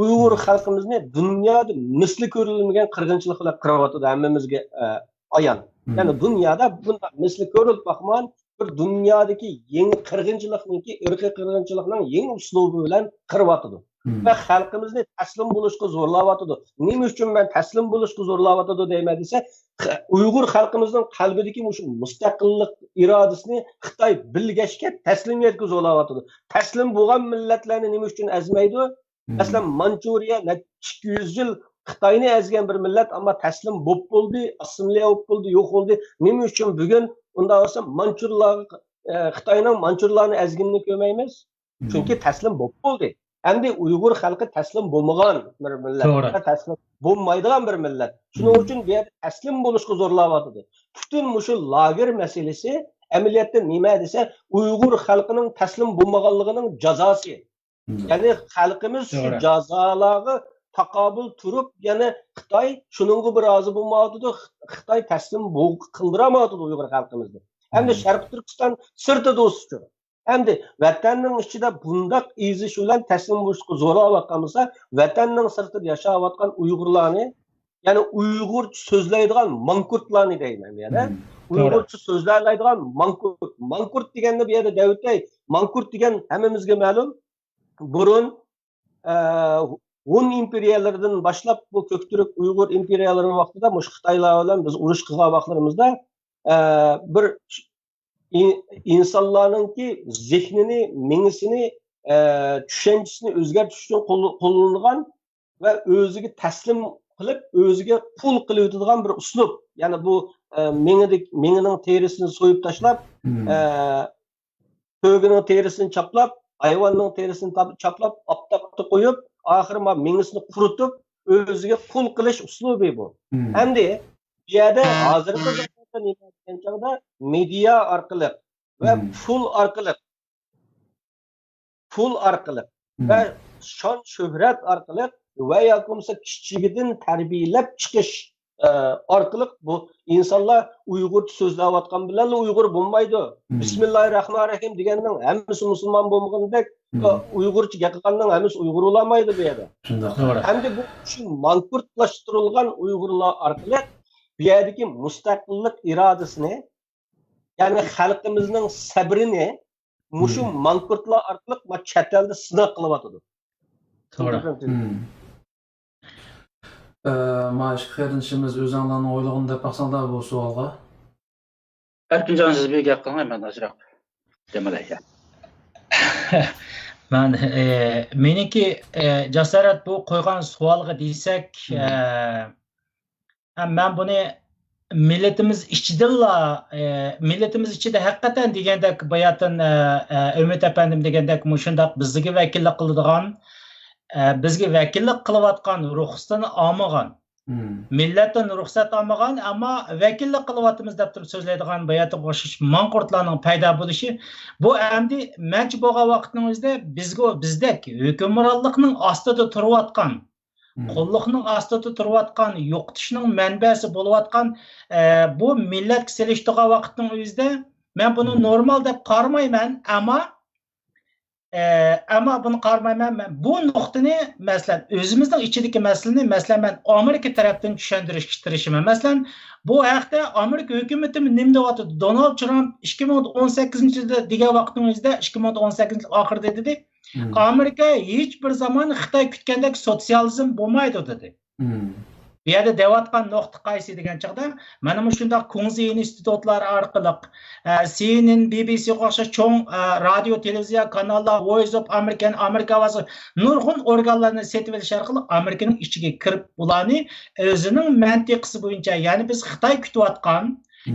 ئۇيغۇر خەلقىمىزنى دۇنيادا مىسلى كۆرۈلمىگەن قىرغىنچىلىق بىلەن قىرىۋاتىدۇ، ھەممىمىزگە، ئە، ئايان. يەنى دۇنيادا بۇنداق مىسلى كۆرۈلۈپ باقمىغان بىر دۇنيادىكى يېڭى قىرغىنچىلىقنىڭكى، ئىرقىي قىرغىنچىلىقنىڭ يېڭى ئۇسلۇبى بىلەن قىرىۋاتىدۇ. ۋە خەلقىمىزنى تەسلىم بولۇشقا زورلاۋاتىدۇ. نېمە ئۈچۈن مەن تەسلىم بولۇشقا زورلاۋاتىدۇ دەيمەن دېسە، خە-، ئۇيغۇر خەلقىمىزنىڭ قەلبىدىكى مۇشۇ مۇستەقىللىق ئىرادىسىنى خىتاي بىلگەچكە تەسلىمىيەتكە زورلاۋاتىدۇ. تەسلىم بولغان مىللەتلەرنى نېمە ئۈچۈن ئەزمەيدۇ؟ مەسىلەن، مانچۇرىيە نەچچە ئىككى يۈز يىل خىتاينى ئەزگەن بىر مىللەت، ئەمما تەسلىم بولۇپ بولدى، ئاسسىمىليە بولۇپ بولدى، يوق بولدى. نېمە ئۈچۈن بۈگۈن ئۇنداق بولسا مانچۇرلارغا، ئە، خىتاينىڭ مانچۇرلارنى ئەزگىنىنى كۆرمەيمىز؟ چۈنكى تەسلىم بولۇپ بولدى. ئەمدى ئۇيغۇر خەلقى تەسلىم بولمىغان بىر مىللەت. توغرا. تەسلىم بولمايدىغان بىر مىللەت. شۇنىڭ ئۈچۈن بۇ يەردە تەسلىم بولۇشقا زورلاۋاتىدۇ. پۈتۈن مۇشۇ لاگېر مەسىلىسى ئەمەلىيەتتە نېمە دېسە، ئۇيغۇر خەلقىنىڭ تەسلىم بولمىغانلىقىنىڭ جازاسى. يەنى خەلقىمىز شۇ جازالارغا تاقابىل تۇرۇپ، يەنى خىتاي شۇنىڭغا بىر رازى بولمايۋاتىدۇ، خىتاي تەسلىم بول-، قىلدۇرالمايۋاتىدۇ ئۇيغۇر خەلقىمىزنى. ئەمدى شەرقىي تۈركىستان سىرتىدا ئۇچۇر. ئەمدى ۋەتەننىڭ ئىچىدە بۇنداق ئېزىش بىلەن تەسلىم بولۇشقا زورلاۋاتقان بولسا، ۋەتەننىڭ سىرتىدا ياشاۋاتقان ئۇيغۇرلارنى، يەنى ئۇيغۇرچە سۆزلەيدىغان ماڭكۇرتلارنى دەيمەن بۇ يەردە. ئۇيغۇرچە سۆزلەيدىغان ماڭكۇرت. ماڭكۇرت دېگەننى بۇ يەردە دەۋېتەي، ماڭكۇرت دېگەن ھەممىمىزگە مەلۇم. بۇرۇن، ئە، ھون ئىمپېرىيەلىرىدىن باشلاپ بۇ كۆكتۈرك ئۇيغۇر ئىمپېرىيەلىرىنىڭ ۋاقتىدا مۇشۇ خىتايلار بىلەن بىز ئۇرۇش قىلغان ۋاقىتلىرىمىزدا، ئە، بىر ئىن-، ئىنسانلارنىڭكى زېھنىنى، مېڭىسىنى، ئە، چۈشەنچىسىنى ئۆزگەرتىش ئۈچۈن قول-، قوللىنىلغان ۋە ئۆزىگە تەسلىم قىلىپ، ئۆزىگە قۇل قىلىۋېتىدىغان بىر ئۇسلۇب. يەنى بۇ، ئە، مېڭىدىكى، مېڭىنىڭ تېرىسىنى سويۇپ تاشلاپ، ئە، تۆگىنىڭ تېرىسىنى چاپلاپ، ھايۋاننىڭ تېرىسىنى تاپ-، چاپلاپ، ئاپتاپتا قويۇپ، ئاخىرى ما مېڭىسىنى قۇرۇتۇپ، ئۆزىگە قۇل قىلىش ئۇسلۇبى بۇ. ئەمدى بۇ يەردە ھازىرقى زاماندا نېمە دېگەن چاغدا مېدىيا ئارقىلىق ۋە پۇل ئارقىلىق، پۇل ئارقىلىق ۋە شان-شۆھرەت ئارقىلىق ۋە ياكى بولمىسا كىچىكىدىن تەربىيەلەپ چىقىش، ئە، ئارقىلىق بۇ ئىنسانلار ئۇيغۇرچە سۆزلەۋاتقان بىلەنلا ئۇيغۇر بولمايدۇ. بىسمىللاھىررەھمانىررەھىم دېگەننىڭ ھەممىسى مۇسۇلمان بولمىغاندەك، ئۇيغۇرچە گەپ قىلغاننىڭ ھەممىسى ئۇيغۇر بولالمايدۇ بۇ يەردە. شۇنداق. توغرا. ئەمدى بۇ شۇ مانكۇرتلاشتۇرۇلغان ئۇيغۇرلار ئارقىلىق بۇ يەردىكى مۇستەقىللىق ئىرادىسىنى، يەنى خەلقىمىزنىڭ سەبرىنى مۇشۇ مانكۇرتلار ئارقىلىق ما چەت ئەلدە سىناق قىلىۋاتىدۇ. توغرا. ئە، ما ئىككى قېرىندىشىمىز ئۆزۈڭلارنىڭ ئويلىغىنى دەپ باقساڭلار بۇ سوئالغا. ئەركىنجان، سىز بىر گەپ قىلىڭ، مەن ئازراق دەم ئالاي. مەن، ئە، مېنىڭكى، ئە، جاسارەت بۇ قويغان سوئالغا دېسەك، ئە، ھە، مەن بۇنى مىللىتىمىز ئىچىدىنلا، ئە، مىللىتىمىز ئىچىدە ھەقىقەتەن دېگەندەك باياتىن، ئە، ئە، ئۈمىد ئەپەندىم دېگەندەك مۇشۇنداق بىزگە ۋەكىللىك قىلىدىغان، ئە، بىزگە ۋەكىللىك قىلىۋاتقان، رۇخسىتىنى ئالمىغان، مىللەتتىن رۇخسەت ئالمىغان، ئەمما ۋەكىللىك قىلىۋاتىمىز دەپ تۇرۇپ سۆزلەيدىغان باياتىغا ئوخشاش ماڭقۇرتلارنىڭ پەيدا بولۇشى، بۇ ئەمدى مەنچە بولغان ۋاقىتنىڭ ئۆزىدە بىزگە، بىزدەك ھۆكۈمرانلىقنىڭ ئاستىدا تۇرۇۋاتقان، قۇللۇقنىڭ ئاستىدا تۇرۇۋاتقان، يوقىتىشنىڭ مەنبەسى بولۇۋاتقان، ئە، بۇ مىللەتكە سېلىشتۇرغان ۋاقىتنىڭ ئۆزىدە مەن بۇنى نورمال دەپ قارىمايمەن، ئەمما، ئە، ئەمما بۇنى قارىمايمەن. مەن بۇ نۇقتىنى، مەسىلەن، ئۆزىمىزنىڭ ئىچىدىكى مەسىلىنى، مەسىلەن، مەن ئامېرىكا تەرەپتىن چۈشەندۈرۈشكە تىرىشىمەن. مەسىلەن، بۇ ھەقتە ئامېرىكا ھۆكۈمىتىمۇ نېمە دەۋاتىدۇ؟ دونالد ترامپ ئىككى مىڭ ئون سەككىزىنچى يىلدا دېگەن ۋاقىتنىڭ ئۆزىدە، ئىككى مىڭ ئون سەككىزىنچى يىل ئاخىرىدا دېدى، ئامېرىكا ھېچ بىر زامان خىتاي كۈتكەندەك سوتسىيالىزم بولمايدۇ دېدى. بۇ يەردە دەۋاتقان نۇقتا قايسى دېگەن چاغدا، مانا مۇشۇنداق كۇڭزى ئىنستىتۇتلار ئارقىلىق، ئە، سى ئېن ئېن، بى بى سىغا ئوخشاش چوڭ، ئە، رادىيو، تېلېۋىزىيە كاناللار، ۋويس ئوف ئامېرىكان، ئامېرىكا ئاۋازى، نۇرغۇن ئورگانلارنى سېتىۋېلىش ئارقىلىق ئامېرىكىنىڭ ئىچىگە كىرىپ، ئۇلارنى ئۆزىنىڭ مەنتىقىسى بويىچە، يەنى بىز خىتاي كۈتۈۋاتقان،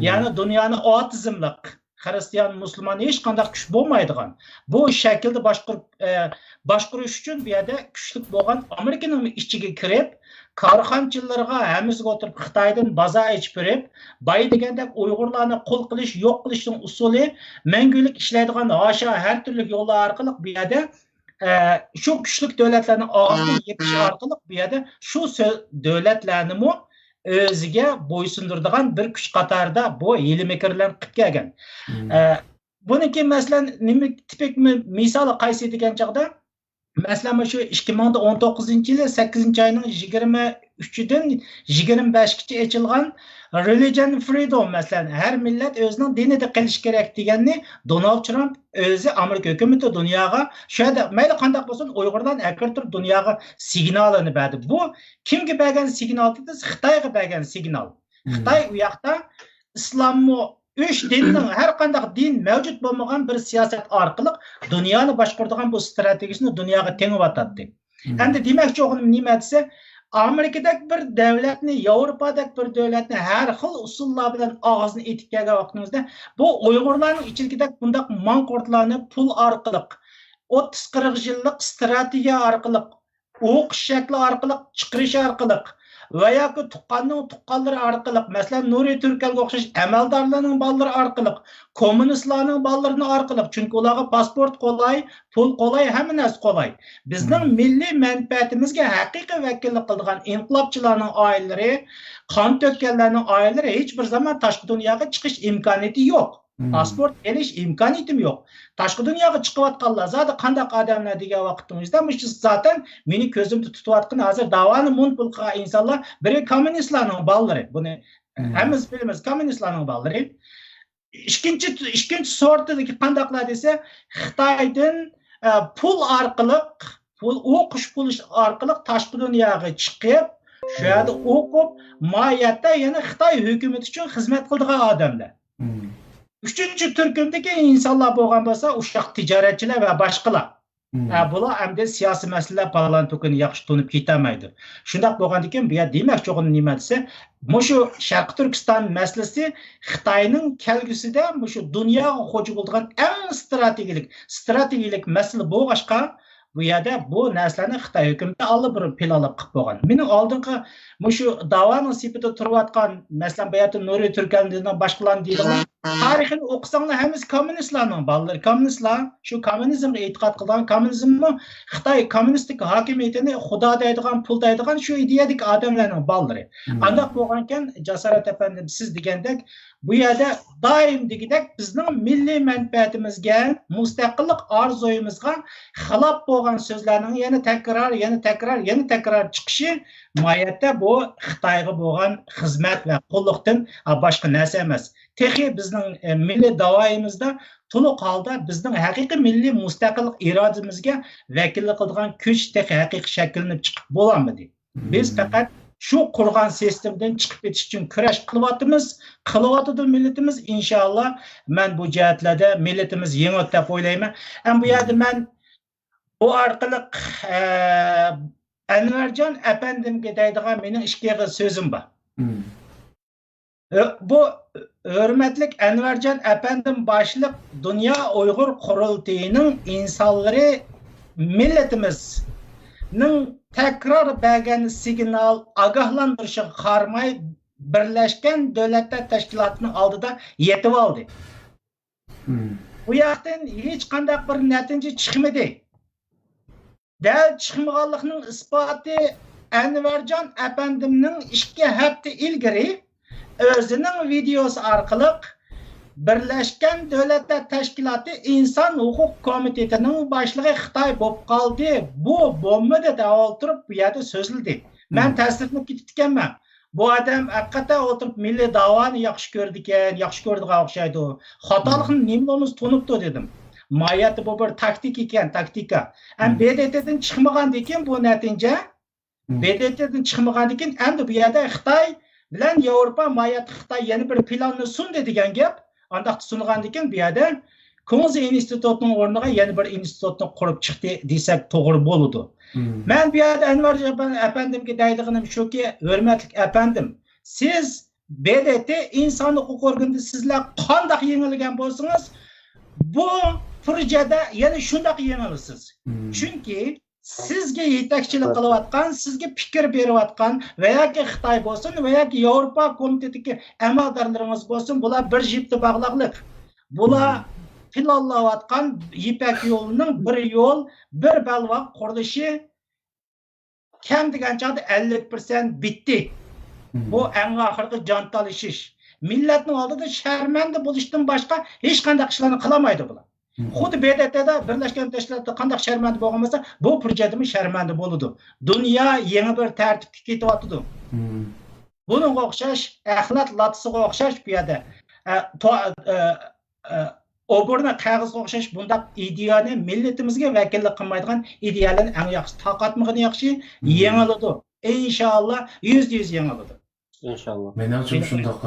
يەنى دۇنيانى ئاتىزملىق، خىرىستىيان، مۇسۇلمان ھېچقانداق كۈچ بولمايدىغان، بۇ شەكىلدە باشقۇرۇپ، ئە، باشقۇرۇش ئۈچۈن بۇ يەردە كۈچلۈك بولغان ئامېرىكىنىڭ ئىچىگە كىرىپ، كارخانىچىلىرىغا ھەممىسىگە ئولتۇرۇپ، خىتايدىن بازار ئېچىپ بېرىپ، بايا دېگەندەك ئۇيغۇرلارنى قۇل قىلىش، يوق قىلىشنىڭ ئۇسۇلى، مەڭگۈلۈك ئىشلەيدىغان ھاشا ھەر تۈرلۈك يوللار ئارقىلىق بۇ يەردە، ئە، شۇ كۈچلۈك دۆلەتلەرنىڭ ئاغزىنى يېپىش ئارقىلىق بۇ يەردە شۇ سۆ-، دۆلەتلەرنىمۇ ئۆزىگە بويسۇندۇرىدىغان بىر كۈچ قاتارىدا بۇ ھىيلە-مىكىرلەرنى قىلىپ كەلگەن. ئە، بۇنىڭكى، مەسىلەن، نېمە تىپىك مى-، مىسالى قايسى دېگەن چاغدا، مەسىلەن، مۇشۇ ئىككى مىڭ ئون توققۇزىنچى يىلى سەككىزىنچى ئاينىڭ يىگىرمە ئۈچىدىن يىگىرمە بەشكىچە ئېچىلغان رېلىجن فرىدوم، مەسىلەن، ھەر مىللەت ئۆزىنىڭ دىنىدا قېلىشى كېرەك دېگەننى دونالد ترامپ ئۆزى ئامېرىكا ھۆكۈمىتى دۇنياغا شۇ يەردە مەيلى قانداق بولسۇن ئۇيغۇرلارنى ئەكىرىپ تۇرۇپ دۇنياغا سىگنالىنى بەردى. بۇ كىمگە بەرگەن سىگنال دېسە، خىتايغا بەرگەن سىگنال. خىتاي ئۇ ياقتا ئىسلاممۇ ئۈچ دىننىڭ، ھەر قانداق دىن مەۋجۇت بولمىغان بىر سىياسەت ئارقىلىق دۇنيانى باشقۇرىدىغان بۇ ستراتېگىيىسىنى دۇنياغا تېڭىۋاتاتتى. ئەمدى دېمەكچى بولغىنىم نېمە دېسە، ئامېرىكىدەك بىر دۆلەتنى، ياۋروپادەك بىر دۆلەتنى ھەر خىل ئۇسۇللار بىلەن ئاغزىنى ئېتىپ كەلگەن ۋاقتىمىزدا، بۇ ئۇيغۇرلارنىڭ ئىچىدىكىدەك بۇنداق ماڭقۇرتلارنى پۇل ئارقىلىق، ئوتتۇز قىرىق يىللىق ستراتېگىيە ئارقىلىق، ئوقۇش شەكلى ئارقىلىق، چىقىرىش ئارقىلىق ۋە ياكى تۇغقاننىڭ تۇغقانلىرى ئارقىلىق، مەسىلەن، نۇرى تۈركەلگە ئوخشاش ئەمەلدارلارنىڭ بالىلىرى ئارقىلىق، كوممۇنىستلارنىڭ بالىلىرىنى ئارقىلىق، چۈنكى ئۇلارغا پاسپورت قولاي، پۇل قولاي، ھەممە نەرسە قولاي. بىزنىڭ مىللىي مەنپەئەتىمىزگە ھەقىقىي ۋەكىللىك قىلىدىغان ئىنقىلابچىلارنىڭ ئائىلىلىرى، قان تۆككەنلەرنىڭ ئائىلىلىرى ھېچ بىر زامان تاشقى دۇنياغا چىقىش ئىمكانىيىتى يوق. پاسپورت ئېلىش ئىمكانىيىتىم يوق. تاشقى دۇنياغا چىقىۋاتقانلار زادى قانداق ئادەملەر دېگەن ۋاقىتنىڭ ئۆزىدە، مۇشۇ زاتەن مېنى كۆزۈمدە تۇتۇۋاتقان، ھازىر داۋانى مونوپول قىلغان ئىنسانلار، بىرى كوممۇنىستلارنىڭ بالىلىرى. بۇنى ھەممىمىز بىلىمىز، كوممۇنىستلارنىڭ بالىلىرى. ئىككىنچى، ئىككىنچى سورتىدىكى قانداقلار دېسە، خىتايدىن، ئە، پۇل ئارقىلىق، پۇل، ئوقۇش پۇل ئارقىلىق تاشقى دۇنياغا چىقىپ، شۇ يەردە ئوقۇپ، ماھىيەتتە يەنە خىتاي ھۆكۈمىتى ئۈچۈن خىزمەت قىلىدىغان ئادەملەر. ئۈچىنچى تۈركۈمدىكى ئىنسانلار بولغان بولسا، ئۇششاق تىجارەتچىلەر ۋە باشقىلار. ھە، بۇلار ئەمدى سىياسىي مەسىلىلەر پالان-پۇكىنى ياخشى تونۇپ كېتەلمەيدۇ. شۇنداق بولغاندىكىن، بۇ يەردە دېمەكچى بولغىنىم نېمە دېسە، مۇشۇ شەرقىي تۈركىستان مەسىلىسى خىتاينىڭ كەلگۈسىدە مۇشۇ دۇنياغا خوجا بولىدىغان ئەڭ ستراتېگىيەلىك، ستراتېگىيەلىك مەسىلە بولغاچقا، بۇ يەردە بۇ نەرسىلەرنى خىتاي ھۆكۈمىتى ئاللىبۇرۇن پىلانلاپ قىلىپ بولغان. مېنىڭ ئالدىنقى مۇشۇ داۋانىڭ سېپىدە تۇرۇۋاتقان، مەسىلەن، بۇ يەردە نۇرى تۈركەلدىن باشقىلارنى دېيىدىغان، تارىخىنى ئوقۇساڭلار، ھەممىسى كوممۇنىستلارنىڭ بالىلىرى. كوممۇنىستلار، شۇ كوممۇنىزمغا ئېتىقاد قىلىدىغان، كوممۇنىزممۇ خىتاي كوممۇنىستىك ھاكىمىيىتىنى خۇدا دەيدىغان، پۇل دەيدىغان شۇ ئىدىيەدىكى ئادەملەرنىڭ بالىلىرى. ئانداق بولغانكەن، جاسارەت ئەپەندىم، سىز دېگەندەك، بۇ يەردە دائىم دېگۈدەك بىزنىڭ مىللىي مەنپەئەتىمىزگە، مۇستەقىللىق ئارزۇيىمىزغا خىلاپ بولغان سۆزلەرنىڭ يەنە تەكرار، يەنە تەكرار، يەنە تەكرار چىقىشى، ماھىيەتتە بۇ خىتايغا بولغان خىزمەت ۋە قۇللۇقتىن، ئا، باشقا نەرسە ئەمەس. تېخى بىزنىڭ، ئە، مىللىي داۋايىمىزدا تولۇق ھالدا بىزنىڭ ھەقىقىي مىللىي مۇستەقىللىق ئىرادىمىزگە ۋەكىللىك قىلىدىغان كۈچ تېخى ھەقىقىي شەكىللىنىپ چىقىپ بولالمىدى. بىز پەقەت شۇ قۇرغان سىستېمىدىن چىقىپ كېتىش ئۈچۈن كۈرەش قىلىۋاتىمىز، قىلىۋاتىدۇ مىللىتىمىز. ئىنشاللا، مەن بۇ جەھەتلەردە مىللىتىمىز يېڭىدۇ دەپ ئويلايمەن. ئەمما بۇ يەردە مەن بۇ ئارقىلىق، ئە، ئەنۋەرجان ئەپەندىمگە دەيدىغان مېنىڭ ئىككى ئېغىز سۆزۈم بار. ھۆ-، بۇ ھۆرمەتلىك ئەنۋەرجان ئەپەندىم باشلىق دۇنيا ئۇيغۇر قۇرۇلتىيىنىڭ ئىنسانلىرى مىللىتىمىزنىڭ تەكرار بەرگەن سىگنال، ئاگاھلاندۇرۇشىغا قارىماي، بىرلەشكەن دۆلەتلەر تەشكىلاتىنىڭ ئالدىدا يېتىۋالدى. بۇ ياقتىن ھېچقانداق بىر نەتىجە چىقمىدى. دەل چىقمىغانلىقنىڭ ئىسپاتى، ئەنۋەرجان ئەپەندىمنىڭ ئىككى ھەپتە ئىلگىرى ئۆزىنىڭ ۋىدېئوسى ئارقىلىق بىرلەشكەن دۆلەتلەر تەشكىلاتى ئىنسان ھوقۇق كومىتېتىنىڭ باشلىقى خىتاي بولۇپ قالدى، بۇ بولمىدى دەۋاتۇرۇپ بۇ يەردە سۆزلىدى. مەن تەسىرلىنىپ كېتىپتىكەنمەن. بۇ ئادەم ھەقىقەتەن ئولتۇرۇپ مىللىي داۋانى ياخشى كۆرىدىكەن، ياخشى كۆرىدىغان ئوخشايدۇ. خاتالىقنى نېمە بولمىسا تونۇپتۇ دېدىم. ماھىيەتتە بۇ بىر تاكتىكا ئىكەن، تاكتىكا. ئەمما ب د ت دىن چىقمىغاندىن كېيىن بۇ نەتىجە، ب د ت دىن چىقمىغاندىن كېيىن ئەمدى بۇ يەردە خىتاي بىلەن ياۋروپا، ماھىيەتتە خىتاي يەنە بىر پىلاننى سۇندى دېگەن گەپ. ئانداق سۇنغاندىن كېيىن بۇ يەردە كۇڭزى ئىنستىتۇتنىڭ ئورنىغا يەنە بىر ئىنستىتۇتنى قۇرۇپ چىقتى دېسەك توغرا بولىدۇ. مەن بۇ يەردە ئەنۋەر ئەپەندىمگە دەيدىغىنىم شۇكى، ھۆرمەتلىك ئەپەندىم، سىز ب د ت ئىنسان ھوقۇق ئورگىنىدا سىزلەر قانداق يېڭىلگەن بولسىڭىز، بۇ پروژېدا يەنە شۇنداق يېڭىلىسىز. چۈنكى سىزگە يېتەكچىلىك قىلىۋاتقان، سىزگە پىكىر بېرىۋاتقان ۋە ياكى خىتاي بولسۇن ۋە ياكى ياۋروپا كومىتېتىدىكى ئەمەلدارلىرىڭىز بولسۇن، بۇلار بىر جىپتا باغلاقلىق. بۇلار پىلانلاۋاتقان يىپەك يولىنىڭ بىر يول، بىر بەلباغ قۇرۇلۇشى كەم دېگەن چاغدا ئەللىك پىرسەنت بىتتى. بۇ ئەڭ ئاخىرقى جان تالىشىش. مىللەتنىڭ ئالدىدا شەرمەندە بولۇشتىن باشقا ھېچقانداق ئىشلارنى قىلالمايدۇ بۇلار. خۇددى ب د ت دا، بىرلەشكەن تەشكىلاتتا قانداق شەرمەندە بولغان بولسا، بۇ پروژېكتىمۇ شەرمەندە بولىدۇ. دۇنيا يېڭى بىر تەرتىپكە كېتىۋاتىدۇ. بۇنىڭغا ئوخشاش ئەخلەت لاتىسىغا ئوخشاش بۇ يەردە، ئە، تو-، ئە، ئە، ئوبورنا قەغىزىگە ئوخشاش بۇنداق ئىدىيەنى، مىللىتىمىزگە ۋەكىللىك قىلمايدىغان ئىدىيەلەرنى ئەڭ ياخشى تارقاتمىغىنى ياخشى. يېڭىلىدۇ. ئىنشاللا، يۈزدە يۈز يېڭىلىدۇ. ئىنشاللا. مېنىڭچە شۇنداق.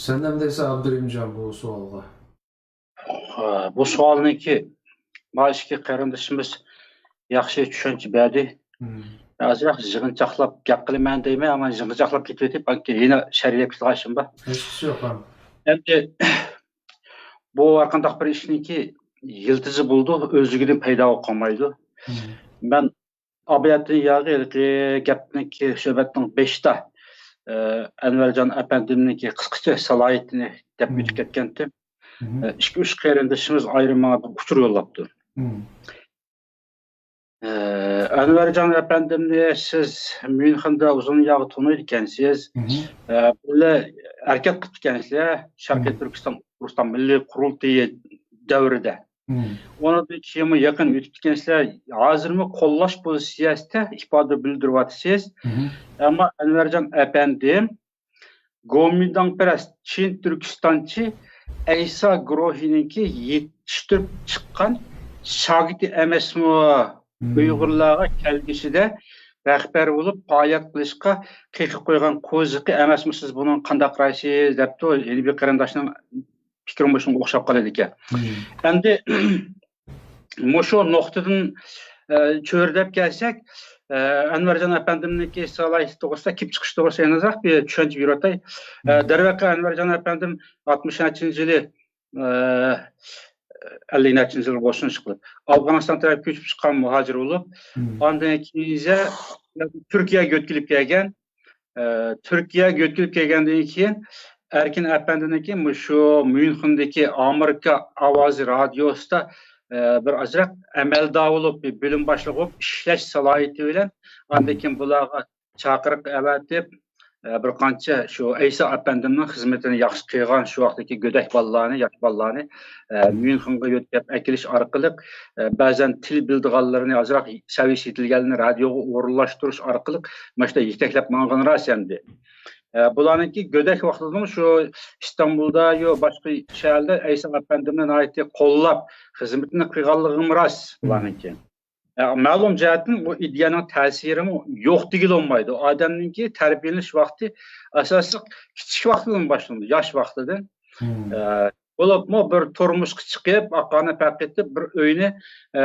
سەن نېمە دەيسەن، ئابدۇرېھىمجان، بۇ سوئالغا؟ ھە، بۇ سوئالنىڭكى ما ئىككى قېرىندىشىمىز ياخشى چۈشەنچە بەردى. ئازراق يىغىنچاقلاپ گەپ قىلىمەن دەيمەن، ئەمما يىغىنچاقلاپ كېتىۋېتىپ، ئانكى يەنە شەرھلەپ كېتىدىغان ئىشىم بار. ھېچ ئىش يوق. ئەمدى بۇ ھەرقانداق بىر ئىشنىڭكى يىلتىزى بولىدۇ، ئۆزلۈكىدىن پەيدا بولۇپ قالمايدۇ. مەن ئابىلەتتىن ياغى ھېلىقى گەپنىڭكى، سۆھبەتنىڭ بېشىدا، ئە، ئەنۋەرجان ئەپەندىمنىڭكى قىسقىچە سالاھىيىتىنى دەپ ئۆتۈپ كەتكەنتىم. ئە، ئىككى، ئۈچ قېرىندىشىمىز ئايرىم ماڭا بىر ئۇچۇر يوللاپتۇ. ئە، ئەنۋەرجان ئەپەندىمنى سىز ميۇنخېندا ئۇزۇن ياغى تونۇيدىكەنسىز. ئە، بىللە ھەرىكەت قىپتىكەنسىلەر شەرقىي تۈركىستان ئۇيغۇرىستان مىللىي قۇرۇلتىيى دەۋرىدە. ئۇنىڭدىن كېيىنمۇ يېقىن ئۆتۈپتىكەنسىلەر، ھازىرمۇ قوللاش پوزىتسىيەسىدە ئىپادە بىلدۈرۈۋاتىسىز. ئەمما ئەنۋەرجان ئەپەندىم گومىنداڭپەرەس چىن تۈركىستانچى ئەيسا گۇرۇھىنىڭكى يېتىشتۈرۈپ چىققان شاگىرتى ئەمەسمۇ؟ ئۇيغۇرلارغا كەلگۈسىدە رەھبەر بولۇپ پائالىيەت قىلىشقا قېقىپ قويغان قوزۇقى ئەمەسمۇ سىز؟ بۇنىڭغا قانداق قارايسىز؟ دەپتۇ. يەنە بىر قېرىنداشنىڭ پىكرىمۇ شۇنىڭغا ئوخشاپ قالىدىكەن. ئەمدى مۇشۇ نۇقتىدىن، ئە، چۆرىدەپ كەلسەك، ئە، ئەنۋەرجان ئەپەندىمنىڭكى سالاھىيىتى توغرىسىدا، كېلىپ چىقىشى توغرىسىدا يەنە ئازراق بىر چۈشەنچە بېرىۋاتاي. ئە، دەرۋەقە، ئەنۋەرجان ئەپەندىم ئاتمىش نەچچىنچى يىلى، ئە، ئەللىك نەچچىنچى يىلى بولسۇن، ئىشقىلىپ ئافغانىستان تەرەپكە كۆچۈپ چىققان مۇھاجىر بولۇپ، ئاندىن كېيىن تۈركىيەگە يۆتكىلىپ كەلگەن. ئە، تۈركىيەگە يۆتكىلىپ كەلگەندىن كېيىن، ئەركىن ئەپەندىنىڭكى مۇشۇ ميۇنخېندىكى ئامېرىكا ئاۋازى رادىيوسىدا، ئە، بىر ئازراق ئەمەلدار بولۇپ، بىر بۆلۈم باشلىقى بولۇپ ئىشلەش سالاھىيىتى بىلەن، ئاندىن كېيىن بۇلارغا چاقىرىق ئەۋەتىپ، ئە، بىر قانچە شۇ ئەيسا ئەپەندىمنىڭ خىزمىتىنى ياخشى قىلغان، شۇ ۋاقىتتىكى گۆدەك بالىلارنى، ياش بالىلارنى، ئە، ميۇنخېنغا يۆتكەپ ئەكېلىش ئارقىلىق، ئە، بەزەن تىل بىلىدىغانلىرىنى، ئازراق سەۋىيەسى يېتىلگەنلىرىنى رادىيوغا ئورۇنلاشتۇرۇش ئارقىلىق مۇشۇنداق يېتەكلەپ ماڭغىنى راست ئەمدى. ئە، بۇلارنىڭكى گۆدەك ۋاقتىدىمۇ شۇ ئىستانبۇلدا يا باشقا شەھەردە ئەيسا ئەپەندىمنى ناھايىتى قوللاپ خىزمىتىنى قىلغانلىقىمۇ راست بۇلارنىڭكى. ئە، مەلۇم جەھەتتىن بۇ ئىدىيەنىڭ تەسىرىمۇ يوق دېگىلى بولمايدۇ. ئادەمنىڭكى تەربىيەلىنىش ۋاقتى ئاساسلىق كىچىك ۋاقتىدىن باشلىنىدۇ، ياش ۋاقتىدىن. ئە، بولۇپمۇ بىر تۇرمۇشقا چىقىپ، ئاقارنى پەرق ئېتىپ، بىر ئۆينى، ئە،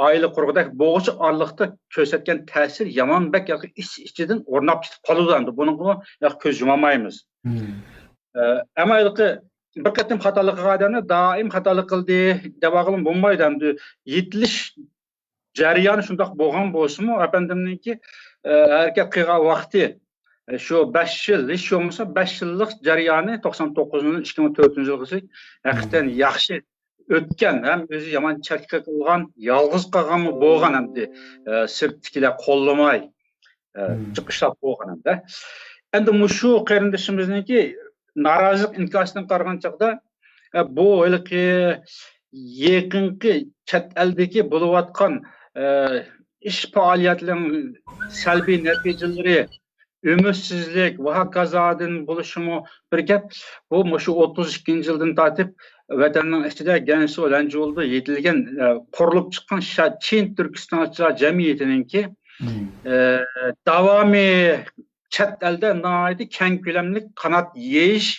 ئائىلە قۇرغۇدەك بولغۇچە ئارىلىقتا كۆرسەتكەن تەسىر يامان بەك ياقى ئىچ-ئىچىدىن ئورناپ كېتىپ قالىدۇ ئەمدى. بۇنىڭغىمۇ ياقى كۆز يۇمالمايمىز. ئە، ئەمما ھېلىقى بىر قېتىم خاتالىق قىلغان ئادەمنى دائىم خاتالىق قىلدى دەۋالغىلىمۇ بولمايدۇ ئەمدى. يېتىلىش جەريانى شۇنداق بولغان بولسىمۇ، ئەپەندىمنىڭكى، ئە، ھەرىكەت قىلغان ۋاقتى، ئە، شۇ بەش يىل، ھېچ بولمىسا بەش يىللىق جەريانى، توقسان توققۇزىنچى يىلدىن ئىككى مىڭ تۆتىنچى يىلغىچە ھەقىقەتەن ياخشى ئۆتكەن، ھەم ئۆزى يامان چەككە قىلغان، يالغۇز قالغانمۇ بولغان ئەمدى، ئە، سىرتتىكىلەر قوللىماي، ئە، جىق ئىشلەپ بولغان ئەمدى. ئەمدى مۇشۇ قېرىندىشىمىزنىڭكى نارازىلىق ئىنكاسىدىن قارىغان چاغدا، ئە، بۇ ھېلىقى يېقىنقى چەت ئەلدىكى بولۇۋاتقان، ئە، ئىش پائالىيەتلىرىنىڭ سەلبىي نەتىجىلىرى، ئۈمىدسىزلىك ۋە ھاكازادىن بولۇشىمۇ بىر گەپ. بۇ مۇشۇ ئوتتۇز ئىككىنچى يىلدىن تارتىپ ۋەتەننىڭ ئىچىدە گەنسۇ لەنجۇلدا يېتىلگەن، ئە، قۇرۇلۇپ چىققان شا-، چىن تۈركىستانچىلار جەمئىيىتىنىڭكى، ئە، داۋامى چەت ئەلدە ناھايىتى كەڭ كۆلەملىك قانات يېيىش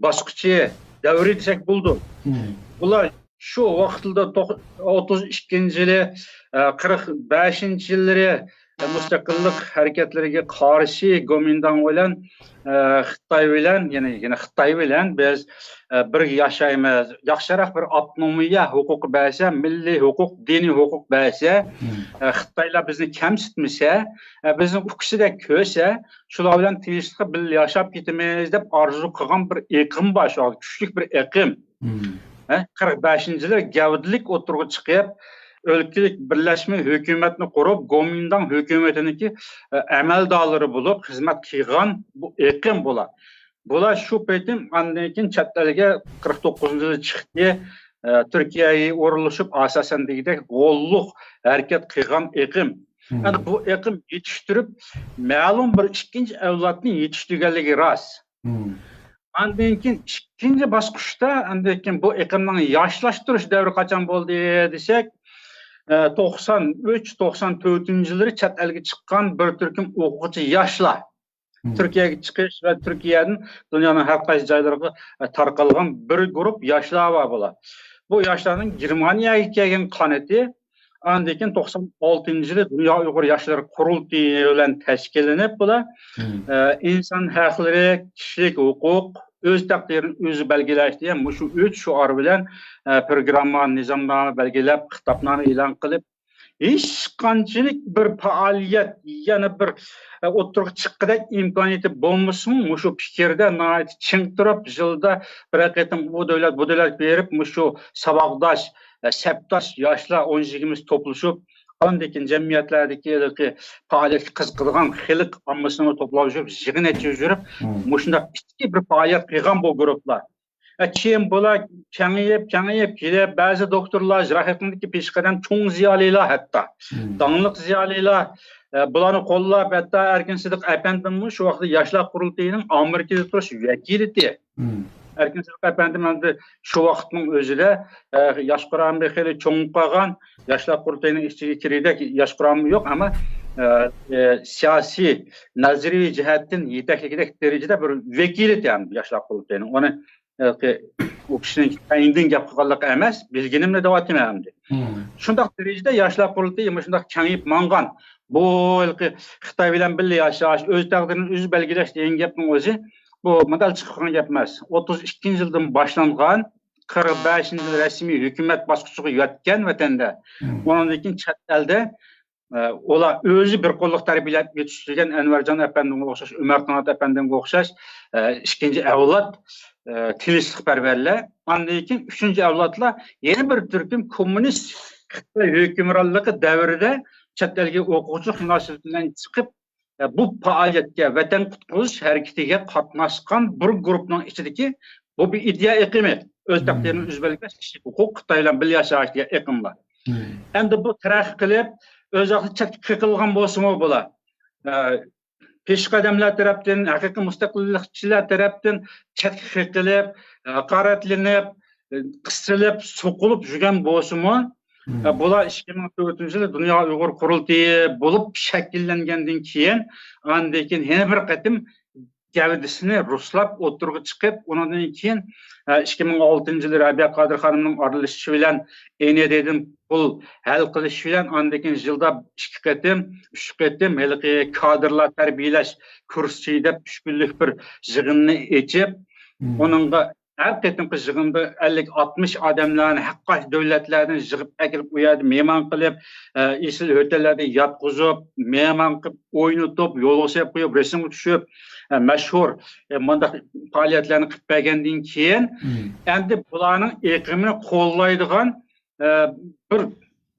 باسقۇچى دەۋرى دېسەك بولىدۇ. بۇلار شۇ ۋاقىتلىدا توق-، ئوتتۇز ئىككىنچى يىلى، ئە، قىرىق بەشىنچى يىللىرى، ئە، مۇستەقىللىق ھەرىكەتلىرىگە قارشى گومىنداڭ بىلەن، ئە، خىتاي بىلەن، يەنى، يەنە خىتاي بىلەن بىز، ئە، بىرگە ياشايمىز، ياخشىراق بىر ئاپتونومىيە ھوقۇقى بەرسە، مىللىي ھوقۇق، دىنىي ھوقۇق بەرسە، ئە، خىتايلار بىزنى كەمسىتمىسە، ئە، بىزنى ئۇكىسىدەك كۆرسە، شۇلار بىلەن تىنچلىقتا بىللە ياشاپ كېتىمىز دەپ ئارزۇ قىلغان بىر ئېقىم بار، شۇ كۈچلۈك بىر ئېقىم. ھە، قىرىق بەشىنچى يىلى گەۋدىلىك ئوتتۇرىغا چىقىپ، ئۆلكىلىك بىرلەشمە ھۆكۈمەتنى قۇرۇپ، گومىنداڭ ھۆكۈمىتىنىڭكى، ئە، ئەمەلدارلىرى بولۇپ خىزمەت قىلغان بۇ ئېقىم بۇلار. بۇلار شۇ پېتىم ئاندىن كېيىن چەت ئەلگە قىرىق توققۇزىنچى يىلى چىقتى. ئە، تۈركىيەگە ئورۇنلىشىپ، ئاساسەن دېگۈدەك غوللۇق ھەرىكەت قىلغان ئېقىم. ئەمدى بۇ ئېقىم يېتىشتۈرۈپ، مەلۇم بىر ئىككىنچى ئەۋلادنى يېتىشتۈرگەنلىكى راست. ئاندىن كېيىن ئىككىنچى باسقۇچتا، ئاندىن كېيىن بۇ ئېقىمنىڭ ياشلاشتۇرۇش دەۋرى قاچان بولدى دېسەك، ئە، توقسان ئۈچ، توقسان تۆتىنچى يىللىرى چەت ئەلگە چىققان بىر تۈركۈم ئوقۇغۇچى ياشلار. تۈركىيەگە چىقىش ۋە تۈركىيەدىن دۇنيانىڭ ھەر قايسى جايلىرىغا، ئە، تارقالغان بىر گۇرۇپ ياشلار بار بۇلار. بۇ ياشلارنىڭ گېرمانىيەگە كەلگەن قانىتى، ئاندىن كېيىن توقسان ئالتىنچى يىلى دۇنيا ئۇيغۇر ياشلىرى قۇرۇلتىيى بىلەن تەشكىللىنىپ، بۇلار، ئە، ئىنسان ھەقلىرى، كىشىلىك ھوقۇق، ئۆز تەقدىرىنى ئۆزى بەلگىلەش دېگەن مۇشۇ ئۈچ شوئار بىلەن، ئە، پروگرامما، نىزامنامە بەلگىلەپ، خىتابنامە ئېلان قىلىپ، ھېچقانچىلىك بىر پائالىيەت، يەنە بىر، ئە، ئوتتۇرىغا چىققۇدەك ئىمكانىيىتى بولمىسىمۇ، مۇشۇ پىكىردە ناھايىتى چىڭ تۇرۇپ، يىلدا بىرەر قېتىم ئۇ دۆلەت، بۇ دۆلەتكە بېرىپ، مۇشۇ ساۋاقداش، ئە، سەپداش ياشلار ئون يىگىرمىسى توپلىشىپ، ئاندىن كېيىن جەمئىيەتلەردىكى ھېلىقى پائالىيەتكە قىزىقىدىغان خەلق ئاممىسىنى توپلاپ يۈرۈپ، يىغىن ئېچىپ يۈرۈپ، مۇشۇنداق ئىچكى بىر پائالىيەت قىلغان بۇ گۇرۇپلار. ئە، كېيىن بۇلار كېڭىيىپ، كېڭىيىپ كېلىپ، بەزى دوكتورلار، ئىجرا ھەققىدىكى پېشقەدەم چوڭ زىيالىيلار ھەتتا، داڭلىق زىيالىيلار، ئە، بۇلارنى قوللاپ، ھەتتا ئەركىن سىدىق ئەپەندىمۇ شۇ ۋاقىتتا ياشلار قۇرۇلتىيىنىڭ ئامېرىكىدا تۇرۇش ۋەكىلىتى. ئەركىن سىدىق ئەپەندىم ئەمدى شۇ ۋاقىتنىڭ ئۆزىدە، ئە، ياش قۇرامى خېلى چوڭىيىپ قالغان، ياشلار قۇرۇلتىيىنىڭ ئىچىگە كىرگۈدەك ياش قۇرامى يوق، ئەمما، ئە، ئە، سىياسىي، نەزەرىي جەھەتتىن يېتەكلىگۈدەك دەرىجىدە بىر ۋەكىلىتى ھەم ياشلار قۇرۇلتىيىنىڭ. ئۇنى، ئە، ئۇ كىشىنىڭ كەينىدىن گەپ قىلغانلىق ئەمەس، بىلگىنىمنى دەۋاتىمەن ئەمدى. شۇنداق دەرىجىدە ياشلار قۇرۇلتىيى مۇشۇنداق كېڭىيىپ ماڭغان. بۇ ھېلىقى خىتاي بىلەن بىللە ياشاش، ئۆز تەقدىرىنى ئۆزى بەلگىلەش دېگەن گەپنىڭ ئۆزى، بۇ مۇنداق چىقىپ قالغان گەپ ئەمەس. ئوتتۇز ئىككىنچى يىلدىن باشلانغان، قىرىق بەشىنچى يىل رەسمىي ھۆكۈمەت باسقۇچىغا يەتكەن ۋەتەندە. ئۇنىڭدىن كېيىن چەت ئەلدە، ئە، ئۇلار ئۆزى بىر قوللۇق تەربىيەلەپ يېتىشتۈرگەن ئەنۋەرجان ئەپەندىمگە ئوخشاش، ئۆمەر قانات ئەپەندىمگە ئوخشاش، ئە، ئىككىنچى ئەۋلاد، ئە، تىنچلىقپەرۋەرلەر. ئاندىن كېيىن ئۈچىنچى ئەۋلادلار يەنە بىر تۈركۈم كوممۇنىست خىتاي ھۆكۈمرانلىقى دەۋرىدە چەت ئەلگە ئوقۇغۇچىلىق مۇناسىۋىتى بىلەن چىقىپ، ئە، بۇ پائالىيەتكە، ۋەتەن قۇتقۇزۇش ھەرىكىتىگە قاتناشقان بىر گۇرۇپنىڭ ئىچىدىكى بۇ بىر ئىدىيە ئېقىمى، ئۆز تەقدىرىنى ئۆزى بەلگىلەش، كىشىلىك ھوقۇق، خىتاي بىلەن بىللە ياشاش دېگەن ئېقىملار. ئەمدى بۇ تەرەققىي قىلىپ، ئۆز ۋاقتىدا چەتكە قېقىلغان بولسىمۇ بۇلار، ئە، پېشقەدەملەر تەرەپتىن، ھەقىقىي مۇستەقىللىقچىلار تەرەپتىن چەتكە قېقىلىپ، ھاقارەتلىنىپ، قىستىلىپ، سوقۇلۇپ يۈرگەن بولسىمۇ، ئە، بۇلار ئىككى مىڭ تۆتىنچى يىلى دۇنيا ئۇيغۇر قۇرۇلتىيى بولۇپ شەكىللەنگەندىن كېيىن، ئاندىن كېيىن يەنە بىر قېتىم گەۋدىسىنى رۇسلاپ ئوتتۇرىغا چىقىپ، ئۇنىڭدىن كېيىن، ئە، ئىككى مىڭ ئالتىنچى يىلى رەبىيە قادىر خانىمنىڭ ئارىلىشىشى بىلەن، ئېنېدىدىن پۇل ھەل قىلىشى بىلەن، ئاندىن كېيىن يىلدا ئىككى قېتىم، ئۈچ قېتىم ھېلىقى كادىرلار تەربىيەلەش كۇرسى دەپ ئۈچ كۈنلۈك بىر يىغىننى ئېچىپ، ئۇنىڭغا ھەر قېتىمقى يىغىندا ئەللىك، ئاتمىش ئادەملەرنى ھەر قايسى دۆلەتلەردىن يىغىپ ئەكىرىپ، ئۇ يەردە مېھمان قىلىپ، ئە، ئېسىل ھوتېللاردا ياتقۇزۇپ، مېھمان قىلىپ، ئوينىتىپ، يولغا سېلىپ قويۇپ، رەسىمگە چۈشۈپ، ئە، مەشھۇر، ئە، مۇنداق پائالىيەتلەرنى قىلىپ بەرگەندىن كېيىن، ئەمدى بۇلارنىڭ ئېقىمىنى قوللايدىغان، ئە، بىر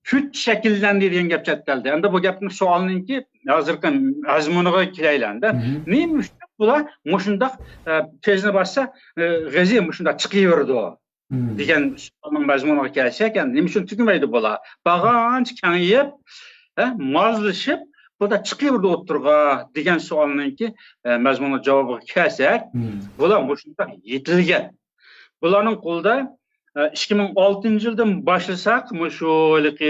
كۈچ شەكىللەندى دېگەن گەپ چەت ئەلدە. ئەمدى بۇ گەپنىڭ سوئالنىڭكى ھازىرقى مەزمۇنىغا كېلەيلى ئەمدى. نېمە ئۈچۈن بۇلار مۇشۇنداق، ئە، تېزنى باسسا، ئە، غېزى مۇشۇنداق چىقىۋېرىدۇ دېگەن سوئالنىڭ مەزمۇنىغا كەلسەك، يەنى نېمە ئۈچۈن تۈگىمەيدۇ بۇلار؟ بارغانچە كېڭىيىپ، ھە، مازلىشىپ، بۇلار چىقىۋېرىدۇ ئوتتۇرىغا دېگەن سوئالنىڭكى، ئە، مەزمۇنى جاۋابىغا كەلسەك، بۇلار مۇشۇنداق يېتىلگەن. بۇلارنىڭ قولىدا، ئە، ئىككى مىڭ ئالتىنچى يىلدىن باشلىساق، مۇشۇ ھېلىقى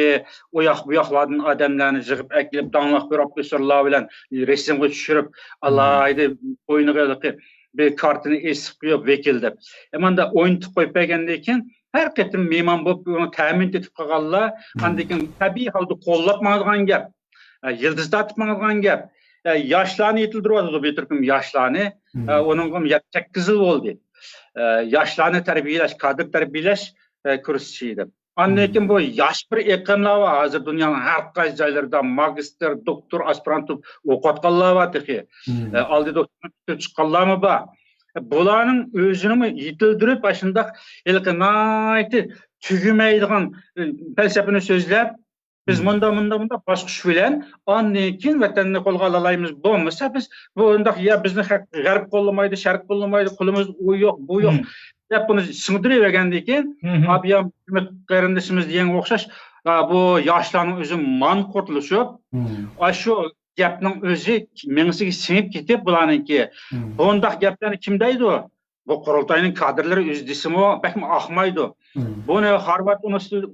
ئۇياق-بۇياقلاردىن ئادەملەرنى يىغىپ ئەكېلىپ، داڭلىق پروفېسسورلار بىلەن رەسىمگە چۈشۈرۈپ، ئالاھىدە بوينىغا ھېلىقى بىر كارتىنى ئېسىپ قويۇپ، ۋەكىل دەپ. ئە، ماندا ئوينىتىپ قويۇپ بەرگەندىن كېيىن، ھەر قېتىم مېھمان بولۇپ، ئۇنى تەمىن تېتىپ قالغانلار، ئاندىن كېيىن تەبىئىي ھالدا قوللاپ ماڭىدىغان گەپ. ئە، يىلتىز تارتىپ ماڭىدىغان گەپ. ئە، ياشلارنى يېتىلدۈرۈۋاتىدۇ، بىر تۈركۈم ياشلارنى. ئە، ئۇنىڭغا يەتتە سەككىز يىل بولدى. ئە، ياشلارنى تەربىيەلەش، كادىر تەربىيەلەش، ئە، كۇرسى دەپ. ئاندىن كېيىن بۇ ياش بىر ئېقىملار بار. ھازىر دۇنيانىڭ ھەر قايسى جايلىرىدا ماگىستىر، دوكتور، ئاسپىرانتۇر ئوقۇۋاتقانلار بار تېخى. ئە، ئالدى دوكتورنى پۈتتۈرۈپ چىققانلارمۇ بار. ئە، بۇلارنىڭ ئۆزىنىمۇ يېتىلدۈرۈپ، ئاشۇنداق ھېلىقى ناھايىتى تۈگىمەيدىغان، ئە، پەلسەپىنى سۆزلەپ، بىز مۇنداق، مۇنداق، مۇنداق باسقۇچ بىلەن ئاندىن كېيىن ۋەتەننى قولغا ئالالايمىز. بولمىسا بىز بۇ ئۇنداق، يا بىزنى غەرب قوللىمايدۇ، شەرق قوللىمايدۇ، قولىمىز ئۇ يوق، بۇ يوق دەپ بۇنى سىڭدۈرۈۋەرگەندىن كېيىن، ئابىيام قېرىندىشىمىز دېگەنگە ئوخشاش، بۇ ياشلارنىڭ ئۆزى مانقۇرتلىشىپ، ئاشۇ گەپنىڭ ئۆزى مېڭىسىگە سىڭىپ كېتىپ، بۇلارنىڭكى بۇنداق گەپلەرنى كىم دەيدۇ؟ بۇ قۇرۇلتاينىڭ كادىرلىرى ئۆزى دېسىمۇ بەكمۇ ئاقمايدۇ. بۇنى خارۋارد ئۇنىۋېرسىتېت-،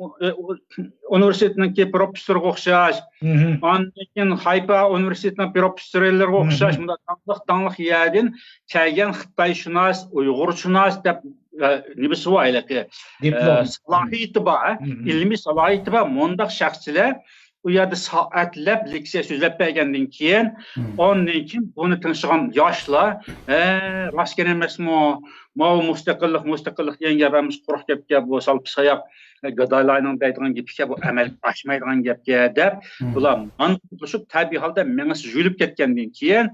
ئۇنىۋېرسىتېتىنىڭكى پروفېسسورىغا ئوخشاش، ئاندىن كېيىن خايپا ئۇنىۋېرسىتېتىنىڭ پروفېسسورلىرىغا ئوخشاش، مۇنداق داڭلىق، داڭلىق يەردىن كەلگەن خىتايشۇناس، ئۇيغۇرشۇناس دەپ، ئە، نېمىسى بار ھېلىقى، ئە، سالاھىيىتى بار، ئە، ئىلمىي سالاھىيىتى بار مۇنداق شەخسلەر ئۇ يەردە سائەتلەپ لېكسىيە سۆزلەپ بەرگەندىن كېيىن، ئاندىن كېيىن بۇنى تىڭشىغان ياشلار، ھە، راستكەن ئەمەسمۇ؟ ماۋۇ مۇستەقىللىق، مۇستەقىللىق دېگەن گەپ ھەممىسى قۇرۇق گەپكەن، بۇ سالپا ساياق، گادايلارنىڭ دەيدىغان گېپىكەن، بۇ ئەمەلگە ئاشمايدىغان گەپكەن دەپ، بۇلار مانقۇرتلىشىپ، تەبىئىي ھالدا مېڭىسى يۇيۇلۇپ كەتكەندىن كېيىن،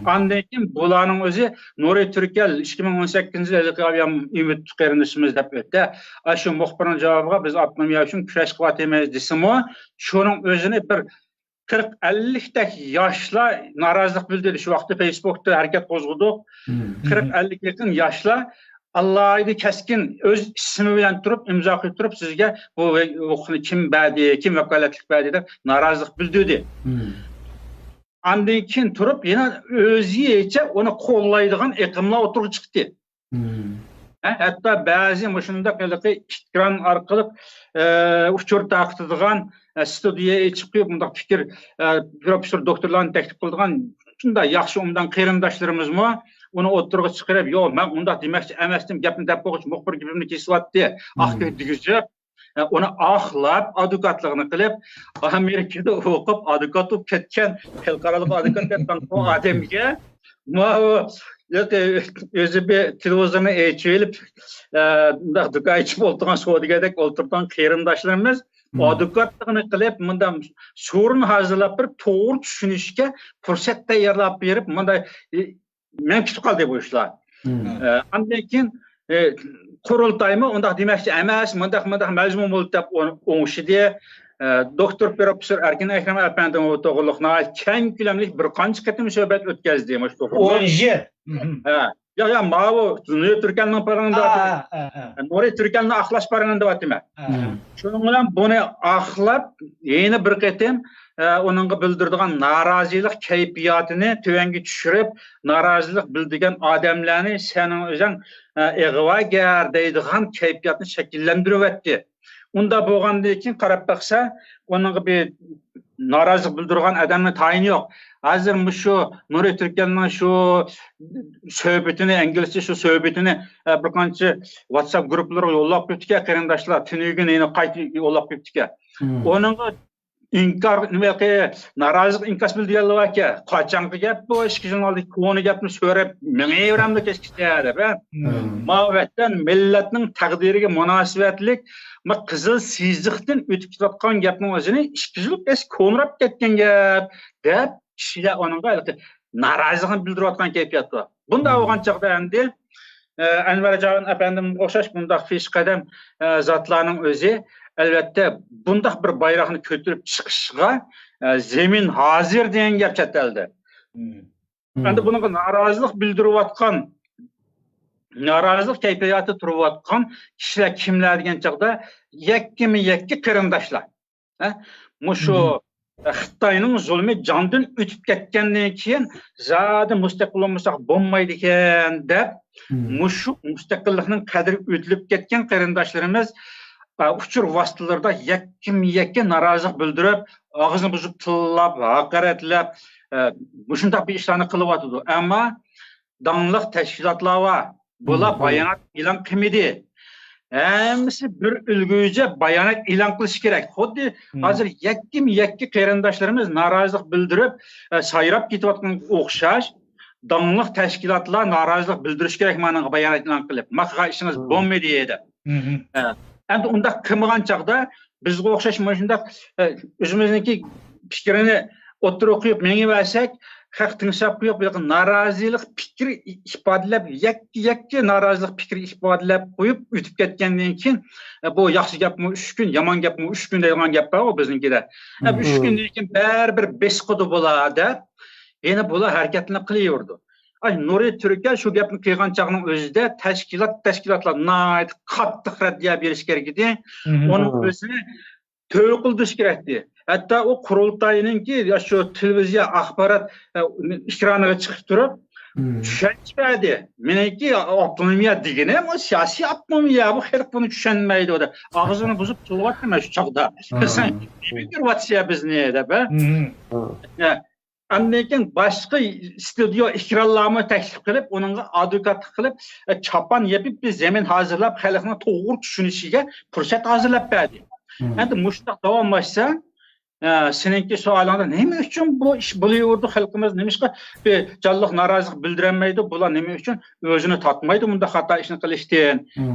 ئاندىن كېيىن بۇلارنىڭ ئۆزى نۇرى تۈركەل ئىككى مىڭ ئون سەككىزىنچى يىلى ھېلىقى ئۈمىد قېرىندىشىمىز دەپ ئۆتتى. ئاشۇ مۇخبىرنىڭ جاۋابىغا، بىز ئاپتونومىيە ئۈچۈن كۈرەش قىلىۋاتىمىز دېسىمۇ، شۇنىڭ ئۆزىنى بىر قىرىق ئەللىكتەك ياشلار نارازىلىق بىلدۈردى. شۇ ۋاقىتتا فېيسبۇكتا ھەرىكەت قوزغىدۇق. قىرىق ئەللىك يېقىن ياشلار ئالاھىدە كەسكىن ئۆز ئىسمى بىلەن تۇرۇپ، ئىمزا قويۇپ تۇرۇپ، سىزگە بۇ ھوقۇقنى كىم بەردى، كىم ۋاكالەتلىك بەردى دەپ نارازىلىق بىلدۈردى. ئاندىن كېيىن تۇرۇپ يەنە ئۆزىچە ئۇنى قوللايدىغان ئېقىملار ئوتتۇرىغا چىقتى. ھە، ھەتتا بەزى مۇشۇنداق ھېلىقى ئېكران ئارقىلىق، ئە، ئۇچۇر تارقىتىدىغان، ئە، ستۇدىيە ئېچىپ قويۇپ، مۇنداق پىكىر، ئە، پروفېسسور، دوكتورلارنى تەكلىپ قىلىدىغان شۇنداق ياخشى ئوبدان قېرىنداشلىرىمىزمۇ ئۇنى ئوتتۇرىغا چىقىرىپ، يوق، مەن ئۇنداق دېمەكچى ئەمەستىم، گەپنى دەپ بولغۇچە مۇخبىر گېپىمنى كېسىۋەتتى، ئاق كۆك دېگۈزۈپ، ئۇنى ئاقلاپ، ئادۋوكاتلىقىنى قىلىپ، ئامېرىكىدا ئوقۇپ، ئادۋوكات بولۇپ كەتكەن، خەلقئارالىق ئادۋوكات دەپ تونۇلغان ئادەمگە، ماۋۇ، ياق، ئۆزى بىر تېلېۋىزورنى ئېچىۋېلىپ، ئە، مۇنداق دۇكان ئېچىپ ئولتۇرغان سودىگەردەك ئولتۇرغان قېرىنداشلىرىمىز ئادۋوكاتلىقىنى قىلىپ، مۇنداق سورۇن ھازىرلاپ بېرىپ، توغرا چۈشىنىشكە پۇرسەت تەييارلاپ بېرىپ، مۇنداق، ئى، مەن كۈتۈپ قالدى بۇ ئىشلار. ئە، ئاندىن كېيىن، ئە، قۇرۇلتايمۇ ئۇنداق دېمەكچى ئەمەس، مۇنداق، مۇنداق مەزمۇن بولدى دەپ ئون-، ئوڭشىدى. ئە، دوكتور پروفېسسور ئەركىن ئەكرەم ئەپەندىمۇ توغرۇلۇق ناھايىتى كەڭ كۆلەملىك بىر قانچە قېتىم سۆھبەت ئۆتكەزدى مۇشۇ توغرۇلۇق. ئون يىل. ھە، يا، يا، ماۋۇ نۇرى تۈركەلنىڭ پارىڭىدا، نۇرى تۈركەلنى ئاقلاش پارىڭىدا دەۋاتىمەن. شۇنىڭ بىلەن بۇنى ئاقلاپ، يەنە بىر قېتىم، ئە، ئۇنىڭغا بىلدۈرىدىغان نارازىلىق كەيپىياتىنى تۆۋەنگە چۈشۈرۈپ، نارازىلىق بىلدۈرگەن ئادەملەرنى سېنىڭ ئۆزۈڭ، ئە، ئىغۋاگەر دەيدىغان كەيپىياتنى شەكىللەندۈرۈۋەتتى. ئۇنداق بولغاندىن كېيىن قاراپ باقسا، ئۇنىڭغا بىر نارازىلىق بىلدۈرىدىغان ئادەمنىڭ تايىنى يوق. ھازىر مۇشۇ نۇرى تۈركەلنىڭ شۇ سۆھبىتىنى، ئىنگلىزچە شۇ سۆھبىتىنى، ئە، بىر قانچە ۋاتساپ گۇرۇپپىلىرىغا يوللاپ قويۇپتىكەن، قېرىنداشلار تۈنۈگۈن يەنە قايتا يوللاپ قويۇپتىكەن. ئۇنىڭغا ئىنكار، نېمە، نارازىلىق ئىنكاس بىلدۈرگەنلەر باركەن. قاچانقى گەپ بۇ؟ ئىككى يىل ئالدى كونا گەپنى سۆرەپ مېڭىۋېرەمدۇ كەچكىچە دەپ، ھە؟ ماۋۇ ۋەتەن مىللەتنىڭ تەقدىرىگە مۇناسىۋەتلىك، ما، قىزىل سىزىقتىن ئۆتۈپ كېتىۋاتقان گەپنىڭ ئۆزىنى ئىككى يىل ئەس كونىراپ كەتكەن گەپ دەپ، كىشىلەر ئۇنىڭغا ھېلىقى نارازىلىقىنى بىلدۈرۈۋاتقان كەيپىيات بار. بۇنداق بولغان چاغدا ئەمدى، ئە، ئەنۋەرجان ئەپەندىمگە ئوخشاش بۇنداق پېشقەدەم، ئە، زاتلارنىڭ ئۆزى، ئەلۋەتتە، بۇنداق بىر بايراقنى كۆتۈرۈپ چىقىشىغا، ئە، زېمىن ھازىر دېگەن گەپ چەت ئەلدە. ئەمدى بۇنىڭغا نارازىلىق بىلدۈرۈۋاتقان، نارازىلىق كەيپىياتى تۇرۇۋاتقان كىشىلەر كىملەر دېگەن چاغدا، يەككىمۇ يەككە قېرىنداشلار. ھە؟ مۇشۇ خىتاينىڭ زۇلمى جاندىن ئۆتۈپ كەتكەندىن كېيىن زادى مۇستەقىل بولمىساق بولمايدىكەن دەپ، مۇشۇ مۇستەقىللىقنىڭ قەدرى ئۆتۈلۈپ كەتكەن قېرىنداشلىرىمىز، ئە، ئۇچۇر ۋاسىتىلىرىدا يەككىمۇ يەككە نارازىلىق بىلدۈرۈپ، ئاغزىنى بۇزۇپ تىللاپ، ھاقارەتلەپ، ئە، مۇشۇنداق بىر ئىشلارنى قىلىۋاتىدۇ. ئەمما داڭلىق تەشكىلاتلار بار. بۇلار بايانات ئېلان قىلمىدى. ھەممىسى بىر ئۈلگۈچە بايانات ئېلان قىلىشى كېرەك. خۇددى ھازىر يەككىمۇ يەككە قېرىنداشلىرىمىز نارازىلىق بىلدۈرۈپ، ئە، سايراپ كېتىۋاتقانغا ئوخشاش، داڭلىق تەشكىلاتلار نارازىلىق بىلدۈرۈشى كېرەك، مانىڭغا بايانات ئېلان قىلىپ، ما قىلغان ئىشىڭىز بولمىدى دەپ. ھە، ئەمدى ئۇنداق قىلمىغان چاغدا بىزگە ئوخشاش مانا شۇنداق، ئە، ئۆزىمىزنىڭكى پىكرىنى ئوتتۇرىغا قويۇپ مېڭىۋەرسەك، خەق تىڭشاپ قويۇپ، بۇ ياققا نارازىلىق پىكرى ئىپادىلەپ، يەككە-يەككە نارازىلىق پىكرى ئىپادىلەپ قويۇپ ئۆتۈپ كەتكەندىن كېيىن، ئە، بۇ ياخشى گەپمۇ ئۈچ كۈن، يامان گەپمۇ ئۈچ كۈن دەيدىغان گەپ بارغۇ بىزنىڭكىدە. ئە، بۇ ئۈچ كۈندىن كېيىن بەرىبىر بېسىقىدۇ بۇلار دەپ، يەنە بۇلار ھەرىكەتلىنىپ قېلىۋېرىدۇ. ئاي، نۇرى تۈركە شۇ گەپنى قىلغان چاغنىڭ ئۆزىدە تەشكىلات، تەشكىلاتلار ناھايىتى قاتتىق رەددىيە بېرىش كېرەك ئىدى. ئۇنىڭ ئۆزىنى تۆۋە قىلدۇرۇش كېرەكتى. ھەتتا ئۇ قۇرۇلتاينىڭكى يا شۇ تېلېۋىزىيە، ئاخبارات، ئە، ئېكرانىغا چىقىپ تۇرۇپ، چۈشەنچە بەردى. مېنىڭكى ئاپتونومىيە دېگىنىم ئۇ سىياسىي ئاپتونومىيە، بۇ خەلق بۇنى چۈشەنمەيدۇ دەپ. ئاغزىنى بۇزۇپ تىللاۋاتىمەن شۇ چاغدا. سەن نېمە كۆرۈۋاتىسەن بىزنى دەپ، ھە؟ ئاندىن كېيىن باشقا ستۇدىيو ئېكرانلارمۇ تەكلىپ قىلىپ، ئۇنىڭغا ئادۋوكاتلىق قىلىپ، ئە، چاپان يېپىپ، بىر زېمىن ھازىرلاپ، خەلقنىڭ توغرا چۈشىنىشىگە پۇرسەت ھازىرلاپ بەردى. ئەمدى مۇشۇنداق داۋاملاشسا، ئە، سېنىڭكى سوئالىڭدا نېمە ئۈچۈن بۇ ئىش بولۇۋېرىدۇ، خەلقىمىز نېمىشقا بىر جانلىق نارازىلىق بىلدۈرەلمەيدۇ، بۇلار نېمە ئۈچۈن ئۆزىنى تارتمايدۇ مۇنداق خاتا ئىشنى قىلىشتىن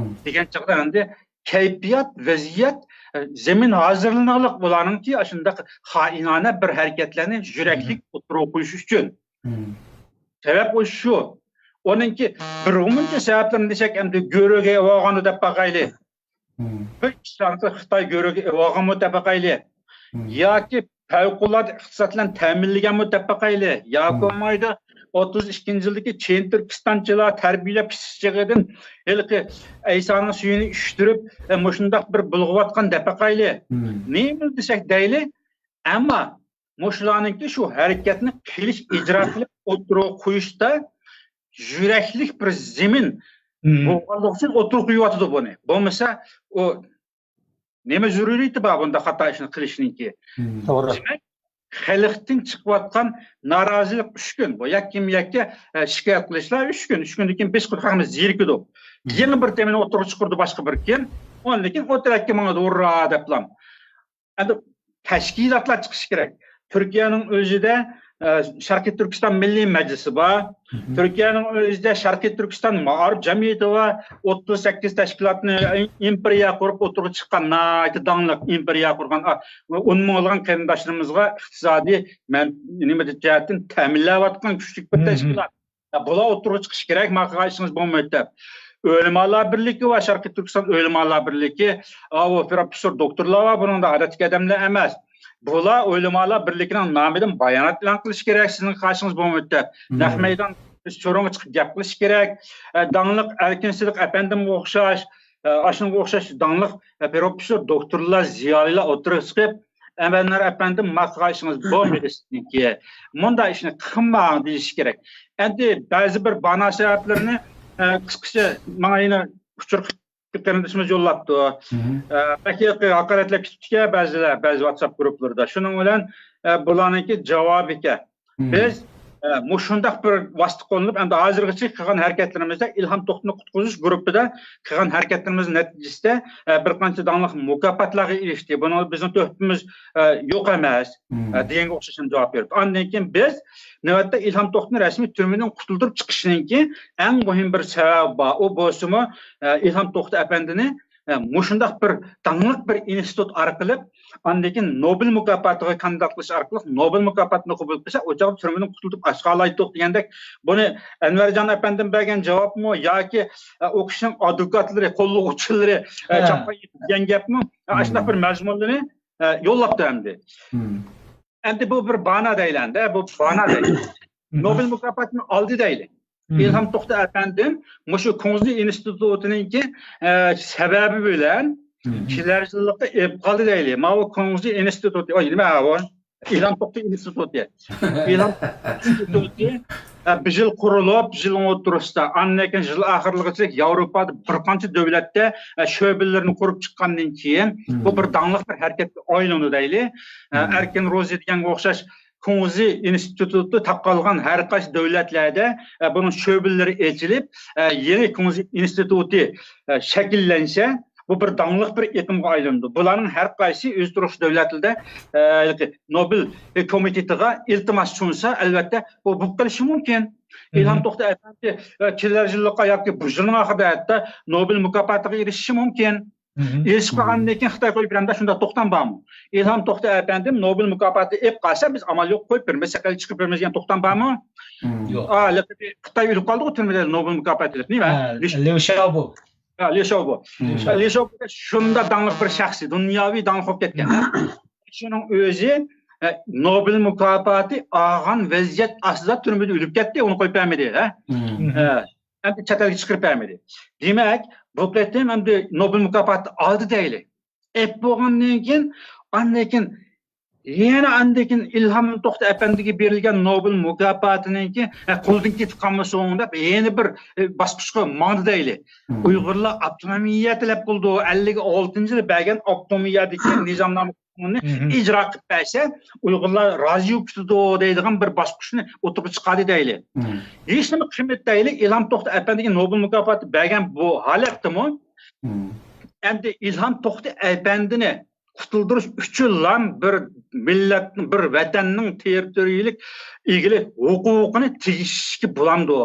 دېگەن چاغدا ئەمدى كەيپىيات، ۋەزىيەت، ئە، زېمىن ھازىرلىنىقلىق بۇلارنىڭكى ئاشۇنداق خائىنانە بىر ھەرىكەتلەرنى يۈرەكلىك ئوتتۇرىغا قويۇش ئۈچۈن. سەۋەب ئۇ شۇ. ئۇنىڭكى بىر مۇنچە سەۋەبلىرىنى دېسەك، ئەمدى گۆرۈگە ئېلىۋالغانمۇ دەپ باقايلى. بىر ئىشلارنى خىتاي گۆرۈگە ئېلىۋالغانمۇ دەپ باقايلى. ياكى پەۋقۇلئاددە ئىقتىساد بىلەن تەمىنلىگەنمۇ دەپ باقايلى. ياكى بولمايدۇ، ئوتتۇز ئىككىنچى يىلدىكى چىن تۈركىستانچىلار تەربىيەلەپ كېسىش چېغىدىن ھېلىقى ئەيسانىڭ سۈيىنى ئىچتۈرۈپ، ئە، مۇشۇنداق بىر بۇلغىۋاتقان دەپ باقايلى. نېمە دېسەك دەيلى، ئەمما مۇشۇلارنىڭكى شۇ ھەرىكەتنى قىلىش، ئىجرا قىلىپ ئوتتۇرىغا قويۇشتا يۈرەكلىك بىر زېمىن بولغانلىقى ئۈچۈن ئوتتۇرىغا قويۇۋاتىدۇ بۇنى. بولمىسا ئۇ نېمە زۆرۈرىيىتى بار بۇنداق خاتا ئىشنى قىلىشنىڭكى؟ توغرا. دېمەك، خەلقتىن چىقىۋاتقان نارازىلىق ئۈچ كۈن، بۇ يەككىمۇ يەككە، ئە، شىكايەت قىلىشلار ئۈچ كۈن، ئۈچ كۈندىن كېيىن بېسىقىدۇ، ھەممە زېرىكىدۇ. يېڭى بىر تېمىنى ئوتتۇرىغا چىقىرىدۇ باشقا بىر كۈن، ئاندىن كېيىن ئوتتۇرا ھەرىكەتكە ماڭىدۇ، ھۇررا دەپلا. ئەمدى تەشكىلاتلار چىقىشى كېرەك. تۈركىيەنىڭ ئۆزىدە، ئە، شەرقىي تۈركىستان مىللىي مەجلىسى بار. تۈركىيەنىڭ ئۆزىدە شەرقىي تۈركىستان مائارىپ جەمئىيىتى بار. ئوتتۇز سەككىز تەشكىلاتنى ئىمپېرىيە قۇرۇپ ئوتتۇرىغا چىققان، ناھايىتى داڭلىق ئىمپېرىيە قۇرغان، ئا، ئون مىڭلىغان قېرىنداشلىرىمىزغا ئىقتىسادىي مەن-، نېمە جەھەتتىن تەمىنلەۋاتقان كۈچلۈك بىر تەشكىلات. يا، بۇلار ئوتتۇرىغا چىقىشى كېرەك، ماڭا قارىشىڭىز بولمايدۇ دەپ. ئۆلىمالار بىرلىكى ۋە شەرقىي تۈركىستان ئۆلىمالار بىرلىكى، ئاۋۇ پروفېسسور، دوكتورلار بار، بۇنىڭدا ئادەتتىكى ئادەملەر ئەمەس. بۇلار ئۆلىمالار بىرلىكىنىڭ نامىدىن بايانات ئېلان قىلىشى كېرەك، سىزنىڭ قارىشىڭىز بولمايدۇ دەپ. نەق مەيدان سورۇنغا چىقىپ گەپ قىلىشى كېرەك. ئە، داڭلىق ئەركىن سىدىق ئەپەندىمگە ئوخشاش، ئە، ئاشۇنىڭغا ئوخشاش داڭلىق، ئە، پروفېسسور، دوكتورلار، زىيالىيلار ئوتتۇرىغا چىقىپ، ئەنۋەر ئەپەندىم، ماقا ئىشىڭىز بولمىدى سىزنىڭكى. مۇنداق ئىشنى قىلماڭ دېيىشى كېرەك. ئەمدى بەزى بىر بانا سەۋەبلىرىنى، ئە، قىسقىچە ماڭا يەنە ئۇچۇر قېرىندىشىمىز يوللاپتۇ. ئە، بەك ھاقارەتلەپ كېتىپتىكەن بەزىلەر، بەزى ۋاتساپ گۇرۇپپىلىرىدا. شۇنىڭ بىلەن، ئە، بۇلارنىڭكى جاۋابىكەن. بىز، ئە، مۇشۇنداق بىر ۋاسىتە قوللىنىپ، ئەمدى ھازىرغىچە قىلغان ھەرىكەتلىرىمىزدە ئىلھام توختىنى قۇتقۇزۇش گۇرۇپپىدا قىلغان ھەرىكەتلىرىمىز نەتىجىسىدە، ئە، بىر قانچە داڭلىق مۇكاپاتلارغا ئېرىشتى. بۇنىڭ بىزنىڭ تۆھپىمىز، ئە، يوق ئەمەس، ئە، دېگەنگە ئوخشاش جاۋاب بېرىپتۇ. ئاندىن كېيىن بىز نۆۋەتتە ئىلھام توختىنى رەسمىي تۈرمىدىن قۇتۇلدۇرۇپ چىقىشنىڭكى ئەڭ مۇھىم بىر سەۋەبى بار. ئۇ بولسىمۇ، ئە، ئىلھام توختى ئەپەندىنى، ئە، مۇشۇنداق بىر داڭلىق بىر ئىنستىتۇت ئارقىلىق، ئاندىن كېيىن نوبېل مۇكاپاتىغا كاندىدات قىلىش ئارقىلىق نوبېل مۇكاپاتىنى قوبۇل قىلسا، ئۇ چاغدا تۈرمىدىن قۇتۇلۇپ ئاچىقالايتتۇق دېگەندەك، بۇنى ئەنۋەرجان ئەپەندىم بەرگەن جاۋابمۇ ياكى، ئە، ئۇ كىشىنىڭ ئادۋوكاتلىرى، قوللىغۇچىلىرى، ئە، چاپقان دېگەن گەپمۇ، ئە، ئاشۇنداق بىر مەزمۇنلىرى، ئە، يوللاپتۇ ئەمدى. ئەمدى بۇ بىر بانا دەيلى ئەمدى، بۇ بانا دەيلى. نوبېل مۇكاپاتىنى ئالدى دەيلى. ئىلھام توختى ئەپەندىم مۇشۇ كۇڭزى ئىنستىتۇتىنىڭكى، ئە، سەۋەبى بىلەن كېلەر يىللىققا ئېلىپ قالدى دەيلى. ماۋۇ كۇڭزى ئىنستىتۇتى، ئوي، نېمە ئاۋۇ؟ ئىلھام توختى ئىنستىتۇتى. ئىلھام ئىنستىتۇتى، ئە، بىر يىل قۇرۇلۇپ، بىر يىلنىڭ ئوتتۇرىسىدا، ئاندىن كېيىن يىل ئاخىرلىقىچە ياۋروپادا بىر قانچە دۆلەتتە، ئە، شۆبىلىرىنى قۇرۇپ چىققاندىن كېيىن، بۇ بىر داڭلىق بىر ھەرىكەتكە ئايلاندى دەيلى. ئە، ئەركىن روزى دېگەنگە ئوخشاش كۇڭزى ئىنستىتۇتى تاقالغان ھەر قايسى دۆلەتلەردە، ئە، بۇنىڭ شۆبىلىرى ئېچىلىپ، ئە، يېڭى كۇڭزى ئىنستىتۇتى، ئە، شەكىللەنسە، بۇ بىر داڭلىق بىر ئېقىمغا ئايلىنىدۇ. بۇلارنىڭ ھەر قايسى ئۆزى تۇرۇقلۇق دۆلەتلىرىدە، ئە، نوبېل كومىتېتىغا ئىلتىماس سۇنسا، ئەلۋەتتە، بۇ بولۇپ قېلىشى مۇمكىن. ئىلھام توختى ئەپەندى، ئە، كېلەر يىللىققا ياكى بۇ يىلنىڭ ئاخىرىدا ھەتتا نوبېل مۇكاپاتىغا ئېرىشىشى مۇمكىن. ئېلىشىپ قالغاندىن كېيىن خىتاي قويۇپ بېرەمدۇ، شۇنداق توختام بارمۇ؟ ئىلھام توختى ئەپەندىم نوبېل مۇكاپاتى ئېلىپ قالسا، بىز ئامال يوق، قويۇپ بېرىمىز، سەكەل چىقىپ بېرىمىز دېگەن توختام بارمۇ؟ يوق. خىتاي ئۆلۈپ قالدىغۇ تۈرمىدە نوبېل مۇكاپاتى ئېلىپ، نېمە؟ ليۇ شياۋبو. ليۇ شياۋبو. ليۇ شياۋبو شۇنداق داڭلىق بىر شەخس، دۇنياۋى داڭلىق بولۇپ كەتكەن. شۇنىڭ ئۆزى نوبېل مۇكاپاتى ئالغان ۋەزىيەت ئاستىدا تۈرمىدە ئۆلۈپ كەتتى، ئۇنى قويۇپ بەرمىدى. ئەمدى چەت ئەلگە چىقىرىپ بەرمىدى. دېمەك، بۇ قېتىم ئەمدى نوبېل مۇكاپاتى ئالدى دەيلى. ئېپ بولغاندىن كېيىن، ئاندىن كېيىن يەنە ئاندىن كېيىن ئىلھام توختى ئەپەندىگە بېرىلگەن نوبېل مۇكاپاتىنىڭكى، ھە، قولدىن كېتىپ قالمىسۇن دەپ يەنە بىر، ئە، باسقۇچقا ماڭدى دەيلى. ئۇيغۇرلار ئاپتونومىيە تەلەپ قىلىدۇ، ئەللىك ئالتىنچى يىلى بەرگەن ئاپتونومىيەدىكى نىزامنامىنى ئىجرا قىلىپ بەرسە، ئۇيغۇرلار رازى بولۇپ كېتىدۇ دەيدىغان بىر باسقۇچنى ئوتتۇرىغا چىقاردى دەيلى. ھېچنېمە قىممەت دەيلى، ئىلھام توختى ئەپەندىگە نوبېل مۇكاپاتى بەرگەن بۇ ھالەتتىمۇ، ئەمدى ئىلھام توختى ئەپەندىنى قۇتۇلدۇرۇش ئۈچۈنلا بىر مىللەتنىڭ، بىر ۋەتەننىڭ تېررىتورىيەلىك ئىگىلىك ھوقۇقىنى تېگىشىشكە بولامدۇ؟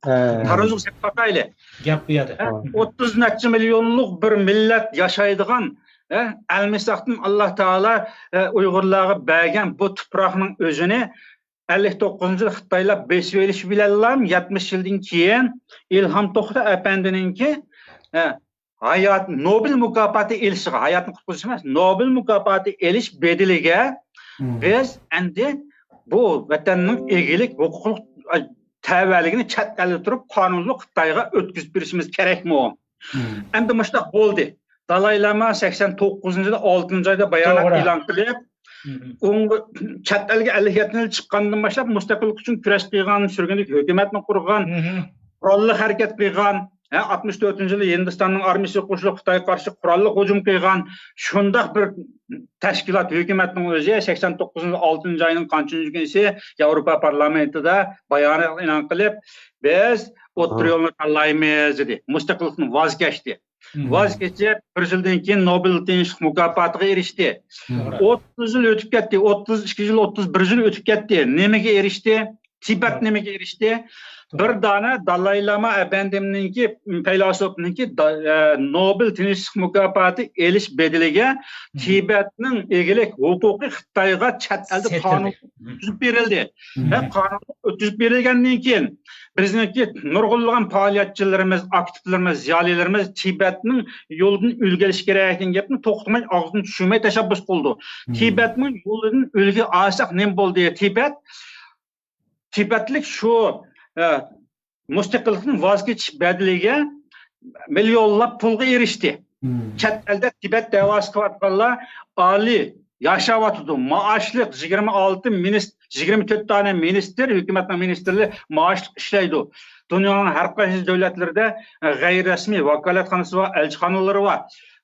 تارازىغا سېلىپ باقايلى. گەپ بۇ يەردە. ئوتتۇز نەچچە مىليونلۇق بىر مىللەت ياشايدىغان، ئە، ئەلمىساقتىن ئاللا تائالا، ئە، ئۇيغۇرلارغا بەرگەن بۇ تۇپراقنىڭ ئۆزىنى ئەللىك توققۇزىنچى يىل خىتايلار بېسىۋېلىش بىلەنلا يەتمىش يىلدىن كېيىن ئىلھام توختى ئەپەندىنىڭكى، ئە، ھايات، نوبېل مۇكاپاتى ئېلىشىغا، ھاياتنى قۇتقۇزۇش ئەمەس، نوبېل مۇكاپاتى ئېلىش بەدىلىگە بىز ئەمدى بۇ ۋەتەننىڭ ئىگىلىك ھوقۇقلۇق، ئاي، تەۋەلىكىنى چەت ئەلدە تۇرۇپ قانۇنلۇق خىتايغا ئۆتكۈزۈپ بېرىشىمىز كېرەكمۇ؟ ئەمدى مۇشۇنداق بولدى. دالاي لاما سەكسەن توققۇزىنچى يىلى ئالتىنچى ئايدا بايانات ئېلان قىلىپ، ئۇنىڭغا چەت ئەلگە ئەللىك يەتتىنچى يىلى چىققاندىن باشلاپ مۇستەقىللىق ئۈچۈن كۈرەش قىلغان، سۈرگۈندىكى ھۆكۈمەتنى قۇرغان، قوراللىق ھەرىكەت قىلغان، ھە، ئاتمىش تۆتىنچى يىلى ھىندىستاننىڭ ئارمىيىسىگە قوشۇلۇپ، خىتايغا قارشى قوراللىق ھۇجۇم قىلغان شۇنداق بىر تەشكىلات، ھۆكۈمەتنىڭ ئۆزى سەكسەن توققۇزىنچى يىلى ئالتىنچى ئاينىڭ قانچىنچى كۈنىسى ياۋروپا پارلامېنتىدا بايانات ئېلان قىلىپ، بىز ئوتتۇرا يولنى تاللايمىز دېدى. مۇستەقىللىقتىن ۋاز كەچتى. ۋاز كېچىپ، بىر يىلدىن كېيىن نوبېل تىنچلىق مۇكاپاتىغا ئېرىشتى. ئوتتۇز يىل ئۆتۈپ كەتتى، ئوتتۇز ئىككى يىل، ئوتتۇز بىر يىل ئۆتۈپ كەتتى. نېمىگە ئېرىشتى؟ تىبەت نېمىگە ئېرىشتى؟ بىر دانە دالاي لاما ئەپەندىمنىڭكى، پەيلاسوپنىڭكى دا-، ئە، نوبېل تىنچلىق مۇكاپاتى ئېلىش بەدىلىگە تىبەتنىڭ ئىگىلىك ھوقۇقى خىتايغا چەت ئەلدە قانۇن ئۆتكۈزۈپ بېرىلدى. ۋە قانۇن ئۆتكۈزۈپ بېرىلگەندىن كېيىن، بىزنىڭكى نۇرغۇنلىغان پائالىيەتچىلىرىمىز، ئاكتىپلىرىمىز، زىيالىيلىرىمىز تىبەتنىڭ يولىدىن ئۈلگە ئېلىش كېرەك دېگەن گەپنى توختىماي، ئاغزىدىن چۈشۈرمەي تەشەببۇس قىلىدۇ. تىبەتنىڭ يولىدىن ئۈلگە ئالساق نېمە بولدى؟ تىبەت، تىبەتلىك شۇ، ئە، مۇستەقىللىقتىن ۋاز كېچىش بەدىلىگە مىليونلاپ پۇلغا ئېرىشتى. چەت ئەلدە تىبەت دەۋاسى قىلىۋاتقانلار ئالىي ياشاۋاتىدۇ. مائاشلىق يىگىرمە ئالتە مىنىس-، يىگىرمە تۆت دانە مىنىستىر، ھۆكۈمەتنىڭ مىنىستىرلىرى مائاشلىق ئىشلەيدۇ. دۇنيانىڭ ھەر قايسى دۆلەتلىرىدە، ئە، غەيرىي رەسمىي ۋاكالەتخانىسى بار، ئەلچىخانىلىرى بار.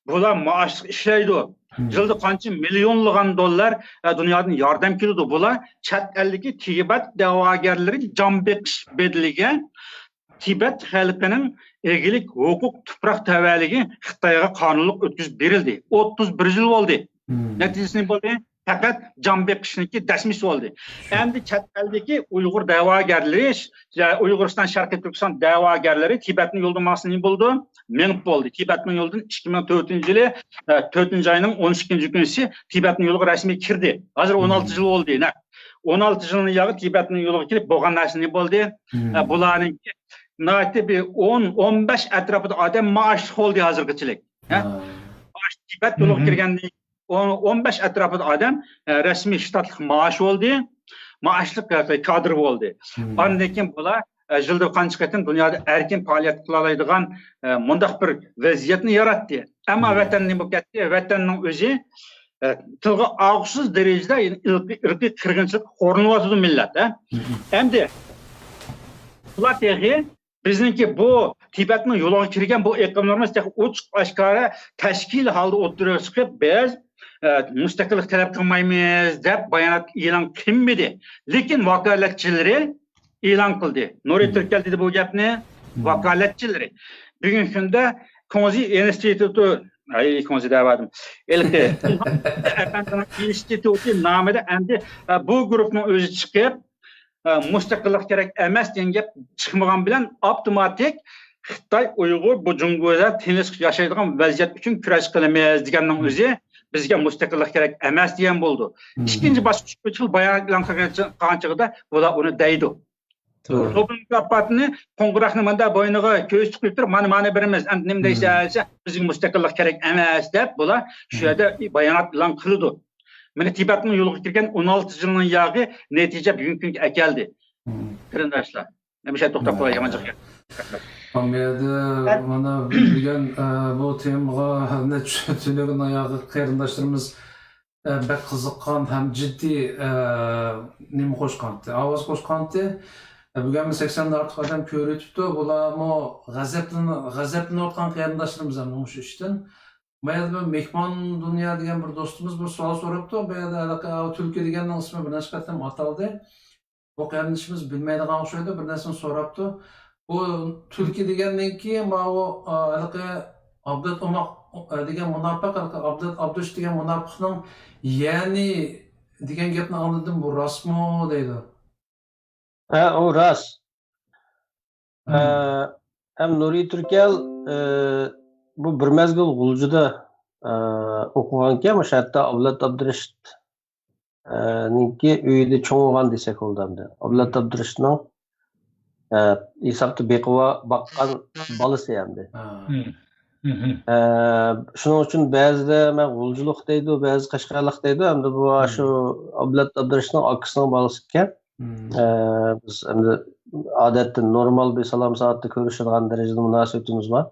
بۇلار مائاشلىق ئىشلەيدۇ. يىلدا قانچە مىليونلىغان دوللار، ئە، دۇنيادىن ياردەم كېلىدۇ. بۇلار چەت ئەلدىكى تىبەت دەۋاگەرلىرى جان بېقىش بەدىلىگە تىبەت خەلقىنىڭ ئىگىلىك ھوقۇق تۇپراق تەۋەلىكى خىتايغا قانۇنلۇق ئۆتكۈزۈپ بېرىلدى. ئوتتۇز بىر يىل بولدى. نەتىجىسى نېمە بولدى؟ پەقەت جان بېقىشنىڭكى دەسمىسى بولدى. ئەمدى چەت ئەلدىكى ئۇيغۇر دەۋاگەرلىرى، ئۇيغۇرىستان شەرقىي تۈركىستان دەۋاگەرلىرى تىبەتنىڭ يولىدا ماڭسا نېمە بولىدۇ؟ مېڭىپ بولدى. تىبەتنىڭ يولىدىن ئىككى مىڭ تۆتىنچى يىلى، ئە، تۆتىنچى ئاينىڭ ئون ئىككىنچى كۈنىسى تىبەتنىڭ يولىغا رەسمىي كىردى. ھازىر ئون ئالتە يىل بولدى، نەق. ئون ئالتە يىلنىڭ ياغى تىبەتنىڭ يولىغا كېلىپ بولغان نەرسە نېمە بولدى؟ ئە، بۇلارنىڭكى ناھايىتى بىر ئون، ئون بەش ئەتراپىدا ئادەم مائاشلىق بولدى ھازىرغىچىلىك. ھە؟ مائاش تىبەت يولىغا كىرگەندىن ئون، ئون بەش ئەتراپىدا ئادەم، ئە، رەسمىي شتاتلىق مائاش بولدى، مائاشلىق، ئە، كادىر بولدى. ئاندىن كېيىن بۇلار، ئە، يىلدا قانچە قېتىم دۇنيادا ئەركىن پائالىيەت قىلالايدىغان، ئە، مۇنداق بىر ۋەزىيەتنى ياراتتى. ئەمما ۋەتەن نېمە بولۇپ كەتتى؟ ۋەتەننىڭ ئۆزى، ئە، تىلغا ئالغۇسىز دەرىجىدە ئىرقىي، ئىرقىي قىرغىنچىلىققا خورلىنىۋاتىدۇ مىللەت، ھە؟ ئەمدى بۇلار تېخى بىزنىڭكى بۇ تىبەتنىڭ يولىغا كىرگەن بۇ ئېقىملىرىمىز تېخى ئوچۇق ئاشكارا تەشكىلىي ھالدا ئوتتۇرىغا چىقىپ، بىز، ئە، مۇستەقىللىق تەلەپ قىلمايمىز دەپ بايانات ئېلان قىلمىدى. لېكىن ۋاكالەتچىلىرى ئېلان قىلدى. نۇرى تۈركەل دېدى بۇ گەپنى. ۋاكالەتچىلىرى. بۈگۈنكى كۈندە كۇڭزى ئىنستىتۇتى، ئەي، كۇڭزى دەۋاتىدىم. ھېلىقى ئەپەندىنىڭ ئىنستىتۇتى نامىدا ئەمدى، ئە، بۇ گۇرۇپنىڭ ئۆزى چىقىپ، ئە، مۇستەقىللىق كېرەك ئەمەس دېگەن گەپ چىقمىغان بىلەن ئاپتوماتىك خىتاي، ئۇيغۇر، بۇ جۇڭگودا تىنچ ياشايدىغان ۋەزىيەت ئۈچۈن كۈرەش قىلىمىز دېگەننىڭ ئۆزى بىزگە مۇستەقىللىق كېرەك ئەمەس دېگەن بولىدۇ. ئىككىنچى باسقۇچ ئۈچ يىل بايانات ئېلان قىلغان چا-، قىلغان چېغىدا بۇلار ئۇنى دەيدۇ. توغرا. نوبېل مۇكاپاتىنى، قوڭغۇراقنى ماندا بوينىغا كۆز تىقىپ تۇرۇپ، مانا، مانا بېرىمىز، ئەمدى نېمە دەيسەن دېسە، بىزگە مۇستەقىللىق كېرەك ئەمەس دەپ، بۇلار شۇ يەردە بايانات ئېلان قىلىدۇ. مانا تىبەتنىڭ يولغا كىرگەن ئون ئالتە يىلنىڭ ياغى نەتىجە بۈگۈنكى كۈنگە ئەكەلدى. قېرىنداشلار، مەن مۇشۇ يەردە توختاپ قالاي، يامان چىقىپ. بۇ يەردە مانا بۈگۈن، ئە، بۇ تېمىغا نەچچە تۈنۈگۈن ئاياغى قېرىنداشلىرىمىز، ئە، بەك قىزىققان ھەم جىددىي، ئە، نېمە قوشقانتى، ئاۋاز قوشقانتى. ئە، بۈگۈنمۇ سەكسەندىن ئارتۇق ئادەم كۆرۈۋېتىپتۇ. بۇلارمۇ غەزەپلىنىۋاتقان قېرىنداشلىرىمىز ھەم مۇشۇ ئىشتىن. ما يەردە بىر مېھمان دۇنيا دېگەن بىر دوستىمىز بىر سوئال سوراپتۇ. بۇ يەردە ھېلىقى، ئاۋۇ تۈلكە دېگەننىڭ ئىسمى بىر نەچچە قېتىم ئاتالدى. بۇ قېرىندىشىمىز بىلمەيدىغان ئوخشايدۇ، بىر نەرسىنى سوراپتۇ. بۇ تۈلكە دېگەننىڭكى ماۋۇ، ئا، ھېلىقى ئابلەت ئوماق، ئا، دېگەن مۇناپىق، ھېلىقى ئابلەت ئابدۇش دېگەن مۇناپىقنىڭ يەنى دېگەن گەپنى ئاڭلىدىم، بۇ راستمۇ دەيدۇ. ھە، ئۇ راست. ئە، ھەم نۇرى تۈركەل، ئە، بۇ بىر مەزگىل غۇلجىدا، ئە، ئوقۇغانكەن، مۇشۇ ھەتتا ئابلەت ئابدۇرېشىت، ئە، نىڭكى ئۆيىدە چوڭىغان دېسەك بولىدۇ ئەمدى. ئابلەت ئابدۇرېشىتنىڭ، ئە، ھېسابتا بېقىۋا-، باققان بالىسى ئەمدى. ئە، شۇنىڭ ئۈچۈن بەزىدە مەن غۇلجىلىق دەيدۇ، بەزى قەشقەرلىق دەيدۇ. ئەمدى بۇ شۇ ئابلەت ئابدۇرېشىتنىڭ ئاكىسىنىڭ بالىسى ئىكەن. ئە، بىز ئەمدى ئادەتتە نورمال بىر سالام سائەتتە كۆرۈشىدىغان دەرىجىدە مۇناسىۋىتىمىز بار.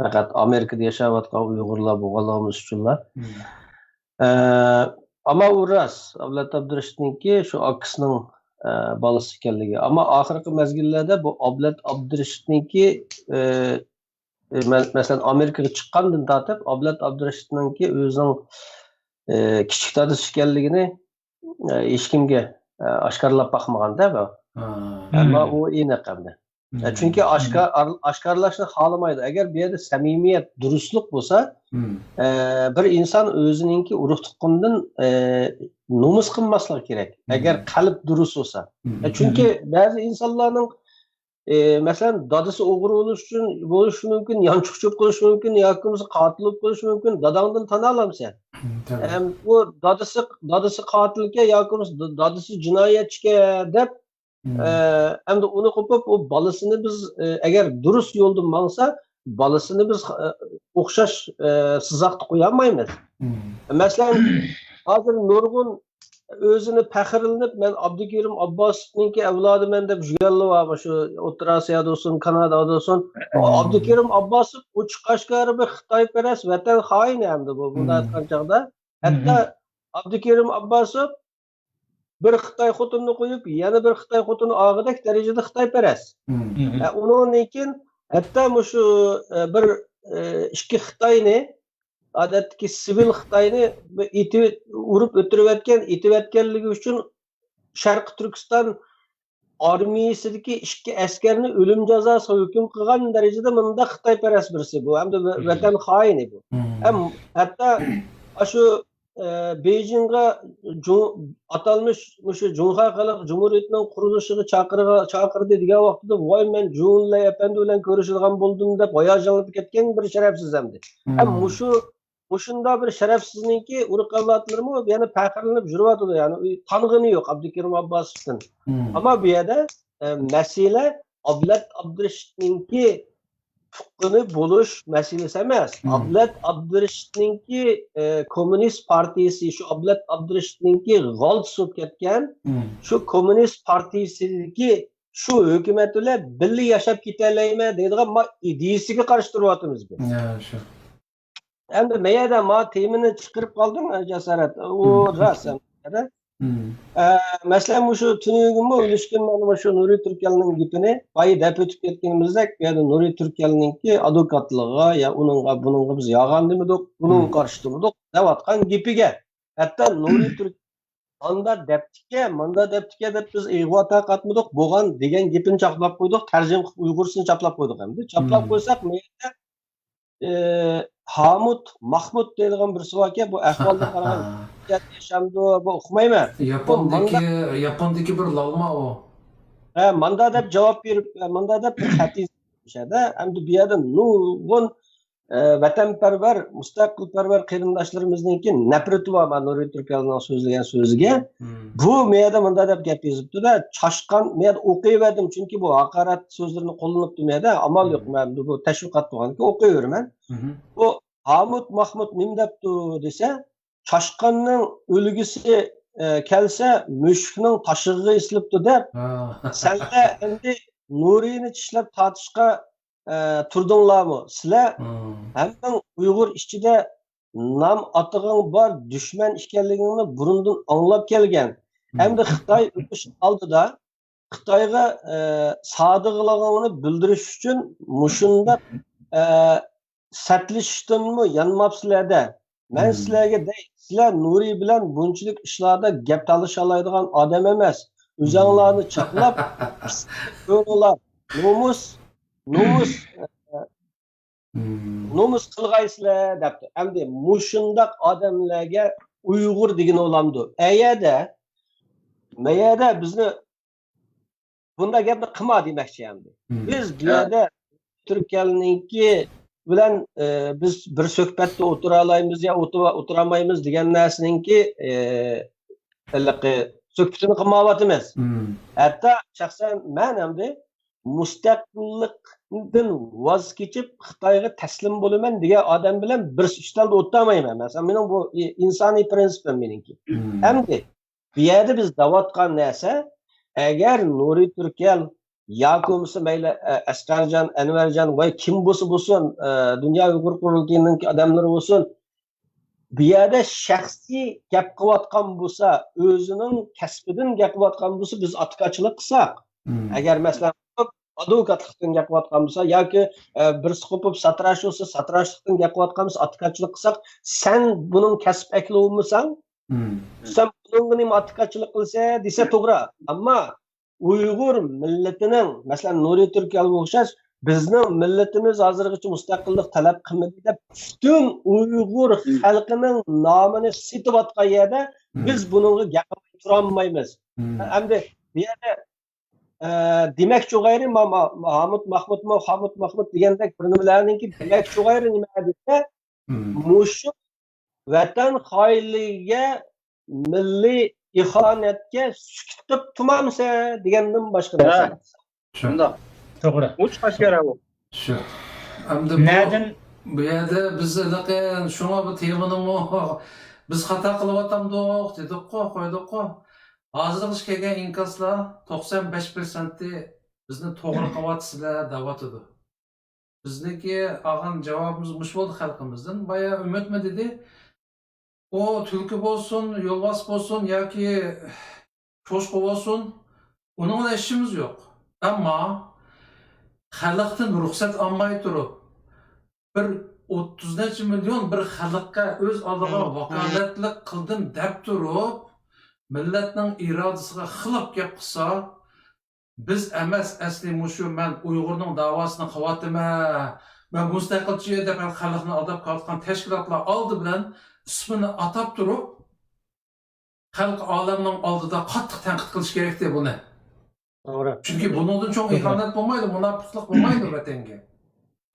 پەقەت ئامېرىكىدا ياشاۋاتقان ئۇيغۇرلار بولغانلىقىمىز ئۈچۈنلا. ئە، ئەمما ئۇ راست، ئابلەت ئابدۇرېشىتنىڭكى شۇ ئاكىسىنىڭ، ئە، بالىسى ئىكەنلىكى. ئەمما ئاخىرقى مەزگىللەردە بۇ ئابلەت ئابدۇرېشىتنىڭكى، ئە، ئە، مە-، مەسىلەن، ئامېرىكىغا چىققاندىن تارتىپ، ئابلەت ئابدۇرېشىتنىڭكى ئۆزىنىڭ، ئە، كىچىك دادىسى ئىكەنلىكىنى، ئە، ھېچكىمگە، ئە، ئاشكارىلاپ باقمىغاندا بۇ. ئەمما ئۇ ئېنىق ئەمدى. ئە، چۈنكى ئاشكار-، ئار-، ئاشكارىلاشنى خالىمايدۇ. ئەگەر بۇ يەردە سەمىمىيەت، دۇرۇسلۇق بولسا، ئە، بىر ئىنسان ئۆزىنىڭكى ئۇرۇق تۇغقىنىدىن، ئە، نومۇس قىلماسلىقى كېرەك. ئەگەر قەلب دۇرۇس بولسا. ئە، چۈنكى بەزى ئىنسانلارنىڭ ئى، مەسىلەن، دادىسى ئوغرى بولۇش ئۈچۈن، بولۇشى مۇمكىن، يانچۇقچى بولۇپ قېلىشى مۇمكىن، ياكى بولمىسا قاتىل بولۇپ قېلىشى مۇمكىن، داداڭدىن تانالامسەن؟ ئەم، ئۇ دادىسى، دادىسى قاتىلكەن ياكى بولمىسا د-، دادىسى جىنايەتچىكەن دەپ، ئە، ئەمدى ئۇنى قوپۇپ، ئۇ بالىسىنى بىز، ئە، ئەگەر دۇرۇس يولدا ماڭسا، بالىسىنى بىز، ئە، ئوخشاش، ئە، سىزاقتا قويالمايمىز. مەسىلەن، ھازىر نۇرغۇن ئۆزىنى پەخىرلىنىپ، مەن ئابدۇكېرىم ئابباسوۋنىڭكى ئەۋلادىمەن دەپ يۈرگەنلەر بار، شۇ ئوتتۇرا ئاسىيادا بولسۇن، كانادادا بولسۇن. ئابدۇكېرىم ئابباسوف ئوچۇق ئاشكارا بىر خىتايپەرەس، ۋەتەن خائىنى ئەمدى بۇ، بۇنداق ئېيتقان چاغدا. ھەتتا ئابدۇكېرىم ئابباسوف بىر خىتاي خوتۇننى قويۇپ، يەنە بىر خىتاي خوتۇنى ئالغۇدەك دەرىجىدە خىتايپەرەس. ئە، ئۇنىڭدىن كېيىن ھەتتا مۇشۇ، ئە، بىر، ئە، ئىككى خىتاينى، ئادەتتىكى سىۋىل خىتاينى بىر ئېتىۋېت-، ئۇرۇپ ئۆلتۈرۈۋەتكەن، ئېتىۋەتكەنلىكى ئۈچۈن شەرقىي تۈركىستان ئارمىيىسىدىكى ئىككى ئەسكەرنى ئۆلۈم جازاسىغا ھۆكۈم قىلغان دەرىجىدە مۇنداق خىتايپەرەس بىرسى بۇ، ھەمدە ۋە-، ۋەتەن خائىنى بۇ. ھەم ھەتتا ئاشۇ، ئە، بېيجىڭغا جۇ-، ئاتالمىش مۇشۇ جۇڭخۇا خەلق جۇمھۇرىيىتىنىڭ قۇرۇلۇشىغا چاقىرغا-، چاقىردى دېگەن ۋاقتىدا، ۋاي، مەن جۇ ئېنلاي ئەپەندى بىلەن كۆرۈشىدىغان بولدۇم دەپ ھاياجانلىنىپ كەتكەن بىر شەرەپسىز ئەمدى. ھەم مۇشۇ مۇشۇنداق بىر شەرەپسىزنىڭكى ئۇرۇق ئەۋلادلىرىمۇ يەنە پەخىرلىنىپ يۈرۈۋاتىدۇ، يەنى تانغىنى يوق ئابدۇكېرىم ئابباسوفتىن. ئەمما بۇ يەردە، ئە، مەسىلە ئابلەت ئابدۇرېشىتنىڭكى تۇغقىنى بولۇش مەسىلىسى ئەمەس. ئابلەت ئابدۇرېشىتنىڭكى، ئە، كوممۇنىست پارتىيىسى، شۇ ئابلەت ئابدۇرېشىتنىڭكى غالتىس بولۇپ كەتكەن شۇ كوممۇنىست پارتىيىسىدىكى شۇ ھۆكۈمەت بىلەن بىللە ياشاپ كېتەلەيمەن دەيدىغان ما ئىدىيىسىگە قارشى تۇرۇۋاتىمىز بىز. يا، شۇ. ئەمدى مەيەدە ما تېمىنى چىقىرىپ قالدىڭ، جاسارەت. ئۇ راست ئەمدى. ئە، مەسىلەن، مۇشۇ تۈنۈگۈنمۇ ئۈلۈشكۈن مانا مۇشۇ نۇرى تۈركەلنىڭ گېپىنى بايا دەپ ئۆتۈپ كەتكىنىمىزدەك، بۇ يەردە نۇرى تۈركەلنىڭكى ئادۋوكاتلىقىغا يا ئۇنىڭغا، بۇنىڭغا بىز يالغان دېمىدۇق، بۇنىڭغا قارشى تۇردۇق دەۋاتقان گېپىگە. ھەتتا نۇرى تۈرك ماندا دەپتىكەن، ماندا دەپتىكەن دەپ بىز ئىغۋا تارقاتمىدۇق، بولغان دېگەن گېپىنى چاپلاپ قويدۇق، تەرجىمە قىلىپ ئۇيغۇرچىسىنى چاپلاپ قويدۇق ئەمدى. چاپلاپ قويساق، مەيەردە، ئى، ھامۇت ماخمۇت دەيدىغان بىرسى باركەن، بۇ ئەھۋالدىن قارىغان ياشامدۇ، بۇ ئۇقمايمەن. ياپوندىكى، ياپوندىكى بىر لالما ئۇ. ھە، ماندا دەپ جاۋاب بېرىپ، ماندا دەپ بىر خەت يېزىپ مۇشۇ يەردە. ئەمدى بۇ يەردە نۇرغۇن، ئە، ۋەتەنپەرۋەر، مۇستەقىلپەرۋەر قېرىنداشلىرىمىزنىڭكى نەپرىتى بار، مانا نۇرى تۈركەلنىڭ سۆزلىگەن سۆزىگە. بۇ مەيەردە مۇنداق دەپ گەپ يېزىپتۇ-دە، چاشقان، مەيەردە ئوقۇيۋەردىم، چۈنكى بۇ ھاقارەت سۆزلىرىنى قوللىنىپتۇ مەيەردە، ئامال يوق، مەن بۇ تەشۋىقات بولغاندىكىن ئوقۇيۋېرىمەن. بۇ ھامۇت ماخمۇت نېمە دەپتۇ دېسە، چاشقاننىڭ ئۆلگۈسى، ئە، كەلسە، مۈشۈكنىڭ تاشىغىغا ئېسىلىپتۇ دەپ، سەنلەر ئەمدى نۇرىنى چىشلەپ تارتىشقا، ئە، تۇردۇڭلارمۇ؟ سىلەر ھەممىڭ ئۇيغۇر ئىچىدە نام ئاتىقىڭ بار دۈشمەن ئىكەنلىكىڭنى بۇرۇندىن ئاڭلاپ كەلگەن. ئەمدى خىتاي ئۇرۇش ئالدىدا خىتايغا، ئە، سادىقلىقىڭنى بىلدۈرۈش ئۈچۈن مۇشۇنداق، ئە، سەتلىشىشتىنمۇ يانماپسىلەر-دە. مەن سىلەرگە دەي، سىلەر نۇرى بىلەن بۇنچىلىك ئىشلاردا گەپ تالىشالايدىغان ئادەم ئەمەس. ئۆزەڭلارنى چاقلاپ، كۆرۈڭلار. نومۇس، نومۇس، ئە، نومۇس قىلغايسىلەر دەپتۇ. ئەمدى مۇشۇنداق ئادەملەرگە ئۇيغۇر دېگىنى بولامدۇ؟ ئەيەدە، مەيەدە بىزنى بۇنداق گەپنى قىلما دېمەكچى ئەمدى. بىز بۇ يەردە تۈركىيەنىڭكى بىلەن، ئە، بىز بىر سۆھبەتتە ئولتۇرالايمىز يا ئولتۇرا-، ئولتۇرالمايمىز دېگەن نەرسىنىڭكى، ئە، ھېلىقى سۆھبىتىنى قىلمايۋاتىمىز. ھەتتا شەخسەن مەن ئەمدى مۇستەقىللىقتىن ۋاز كېچىپ، خىتايغا تەسلىم بولىمەن دېگەن ئادەم بىلەن بىر ئۈستەلدە ئولتۇرالمايمەن. مەسىلەن، مېنىڭ بۇ ئىنسانىي پرىنسىپىم مېنىڭكى. ئەمدى بۇ يەردە بىز دەۋاتقان نەرسە، ئەگەر نۇرى تۈركەل ياكى بولمىسا مەيلى، ئە، ئەسقەرجان، ئەنۋەرجان، ۋاي كىم بولسا بولسۇن، ئە، دۇنيا ئۇيغۇر قۇرۇلتىيىنىڭكى ئادەملىرى بولسۇن، بۇ يەردە شەخسىي گەپ قىلىۋاتقان بولسا، ئۆزىنىڭ كەسپىدىن گەپ قىلىۋاتقان بولسا، بىز ئاتىكاچىلىق قىلساق، ئەگەر مەسىلەن، ئادۋوكاتلىقتىن گەپ قىلىۋاتقان بولسا ياكى، ئە، بىرسى قوپۇپ ساتىراش بولسا، ساتىراشلىقتىن گەپ قىلىۋاتقان بولسا، ئاتىكاچىلىق قىلساق، سەن بۇنىڭ كەسىپ ئەھلى بولمىساڭ، سەن بۇنىڭغا نېمە ئاتىكاچىلىق قىلىسەن دېسە توغرا. ئەمما ئۇيغۇر مىللىتىنىڭ، مەسىلەن، نۇرى تۈركىيەلگە ئوخشاش، بىزنىڭ مىللىتىمىز ھازىرغىچە مۇستەقىللىق تەلەپ قىلمىدى دەپ، پۈتۈن ئۇيغۇر خەلقىنىڭ نامىنى سېتىۋاتقان يەردە بىز بۇنىڭغا گەپ قىلماي تۇرالمايمىز. ئەمدى بۇ يەردە، ئە، دېمەكچى بولغىنىم، ما-، ما-، ھامۇت ماخمۇتمۇ، خامۇت ماخمۇت دېگەندەك بىر نېمىلەرنىڭكى دېمەكچى بولغىنىم نېمە دېسە، مۇشۇ ۋەتەن خائىنلىقىگە، مىللىي ئىخانەتكە سۈكۈت قىلىپ تۇرمامسەن دېگەندىن باشقا نەرسە. شۇنداق. توغرا. ئوچۇق ئاشكارا بۇ. شۇ. ئەمدى بۇ، نەدىن؟ بۇ يەردە بىز ھېلىقى شۇڭا بۇ تېمىنىمۇ بىز خاتا قىلىۋاتامدۇق دېدۇققۇ، قويدۇققۇ. ھازىرغىچە كەلگەن ئىنكاسلار توقسان بەش پىرسەنتى بىزنى توغرا قىلىۋاتىسىلەر دەۋاتىدۇ. بىزنىڭكى ئالغان جاۋابىمىز مۇشۇ بولدى خەلقىمىزدىن. بايا ئۈمىدمۇ دېدى، ئۇ تۈلكە بولسۇن، يولۋاس بولسۇن ياكى چوشقا بولسۇن، ئۇنىڭ بىلەن ئىشىمىز يوق. ئەمما خەلقتىن رۇخسەت ئالماي تۇرۇپ، بىر ئوتتۇز نەچچە مىليون بىر خەلققە ئۆز ئالدىغا ۋاكالەتلىك قىلدىم دەپ تۇرۇپ، مىللەتنىڭ ئىرادىسىغا خىلاپ گەپ قىلسا، بىز ئەمەس، ئەسلى مۇشۇ مەن ئۇيغۇرنىڭ داۋاسىنى قىلىۋاتىمەن، مەن مۇستەقىلچى دەپ خەلقنى ئالداپ كېلىۋاتقان تەشكىلاتلار ئالدى بىلەن ئىسمىنى ئاتاپ تۇرۇپ، خەلق ئالەمنىڭ ئالدىدا قاتتىق تەنقىد قىلىش كېرەكتى بۇنى. توغرا. چۈنكى بۇنىڭدىن چوڭ توغرا. ئىخانەت بولمايدۇ، مۇناپىقلىق بولمايدۇ ۋەتەنگە.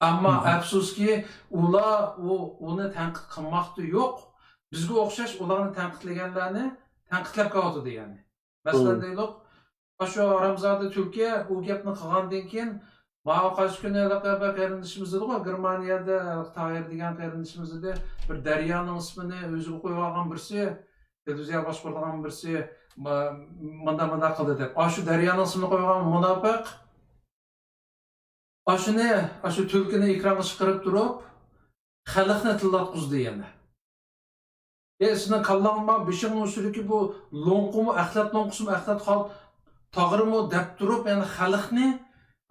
ئەمما مم. ئەپسۇسكى، ئۇلار ئۇ، ئۇنى تەنقىد قىلماقتا يوق. بىزگە ئوخشاش ئۇلارنى تەنقىدلىگەنلەرنى تەنقىدلەپ كېلىۋاتىدۇ يەنى. مەسىلەن، مم. دەيلۇق، شۇ ھارامزادە تۈلكە ئۇ گەپنى قىلغاندىن كېيىن، ماۋۇ قايسى كۈنى ھېلىقى بىر قېرىندىشىمىز ئىدىغۇ، گېرمانىيەدە تاھىر دېگەن قېرىندىشىمىز ئىدى. بىر دەريانىڭ ئىسمىنى ئۆزىگە قويۇۋالغان بىرسى، تېلېۋىزىيە باشقۇرىدىغان بىرسى، ما-، مانداق، مانداق قىلدى دەپ. ئاشۇ دەريانىڭ ئىسمىنى قويغان مۇناپىق. ئاشۇنى، ئاشۇ تۈلكىنى ئېكرانغا چىقىرىپ تۇرۇپ، خەلقنى تىللاتقۇزدى يەنە. ئە، سېنىڭ كاللاڭمۇ، بېشىڭنىڭ ئۈستىدىكى بۇ لوڭقىمۇ، ئەخلەت لوڭقىسىمۇ، ئەخلەت خال-، تاغىرىمۇ دەپ تۇرۇپ، يەنە خەلقنى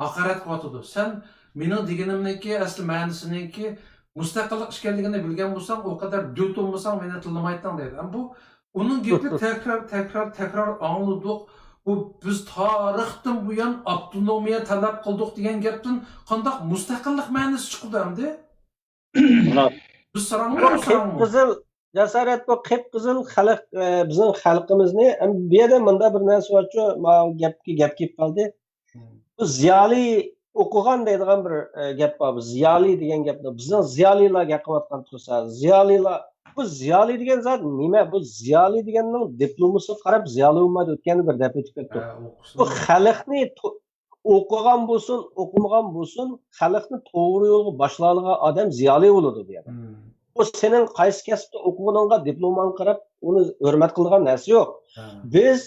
ھاقارەت قىلىۋاتىدۇ. سەن مېنىڭ دېگىنىمنىڭكى ئەسلى مەنىسىنىڭكى مۇستەقىللىق ئىكەنلىكىنى بىلگەن بولساڭ، ئۇ قەدەر دۆت بولمىساڭ، مېنى تىللىمايتتىڭ دەيدۇ. ئەمما بۇ، ئۇنىڭ گېپىنى تەكرار، تەكرار، تەكرار ئاڭلىدۇق. بۇ بىز تارىختىن بۇيان ئاپتونومىيە تەلەپ قىلدۇق دېگەن گەپتىن قانداق مۇستەقىللىق مەنىسى چىقىدۇ ئەمدى؟ مانا. بىز ساراڭمۇ، بىر ساراڭمۇ؟ قىپقىزىل جاسارەت، بۇ قىپقىزىل خەلق، ئە، بىزنىڭ خەلقىمىزنى، ئەم، بۇ يەردە مۇنداق بىر نەرسە بارچۇ، ماۋۇ گەپكە گەپ كېلىپ قالدى. مم. بۇ زىيالىي ئوقۇغان دەيدىغان بىر، ئە، گەپ بار. زىيالىي دېگەن گەپنى بىزنىڭ زىيالىيلار گەپ قىلىۋاتقان تۇرسا، زىيالىيلار، بۇ زىيالىي دېگەن زات نېمە؟ بۇ زىيالىي دېگەننىڭ دىپلومىسىغا قاراپ زىيالىي بولمايدۇ، ئۆتكەندە بىر دەپ ئۆتۈپ كەتتۇق. بۇ خەلقنى تو-، ئوقۇغان بولسۇن، ئوقۇمىغان بولسۇن، خەلقنى توغرا يولغا باشلايدىغان ئادەم زىيالىي بولىدۇ بۇ يەردە. بۇ سېنىڭ قايسى كەسىپتە ئوقۇغىنىڭغا، دىپلوماڭغا قاراپ ئۇنى ھۆرمەت قىلىدىغان نەرسە يوق. بىز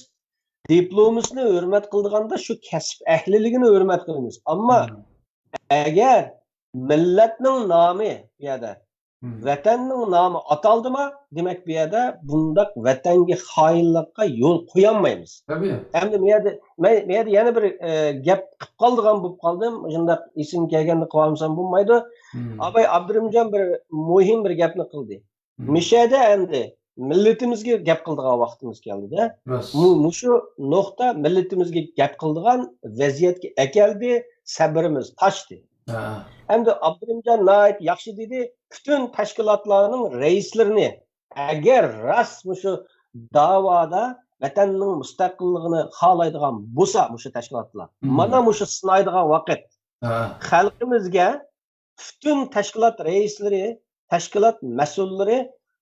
دىپلومىسىنى ھۆرمەت قىلىدىغاندا شۇ كەسىپ ئەھلىلىكىنى ھۆرمەت قىلىمىز. ئەمما ئەگەر مىللەتنىڭ نامى بۇ يەردە، ۋەتەننىڭ نامى ئاتالدىما، دېمەك، بۇ يەردە بۇنداق ۋەتەنگە خائىنلىققا يول قويالمايمىز. ئەمدى بۇ يەردە، مەن بۇ يەردە يەنە بىر، ئە، گەپ قىلىپ قالىدىغان بولۇپ قالدىم. شۇنداق ئېسىمگە كەلگەندە قىلىۋالمىسام بولمايدۇ. ئاباي ئابدۇرېھىمجان بىر مۇھىم بىر گەپنى قىلدى. مىشەدە ئەمدى مىللىتىمىزگە گەپ قىلىدىغان ۋاقتىمىز كەلدى-دە. مۇ-، مۇشۇ نۇقتا مىللىتىمىزگە گەپ قىلىدىغان ۋەزىيەتكە ئەكەلدى، سەبرىمىز تاشتى. ئەمدى ئابدۇرېھىمجان ناھايىتى ياخشى دېدى، پۈتۈن تەشكىلاتلارنىڭ رەئىسلىرىنى، ئەگەر راست مۇشۇ داۋادا ۋەتەننىڭ مۇستەقىللىقىنى خالايدىغان بولسا مۇشۇ تەشكىلاتلار، مانا مۇشۇ سىنايدىغان ۋاقىت. خەلقىمىزگە پۈتۈن تەشكىلات رەئىسلىرى، تەشكىلات مەسئۇللىرى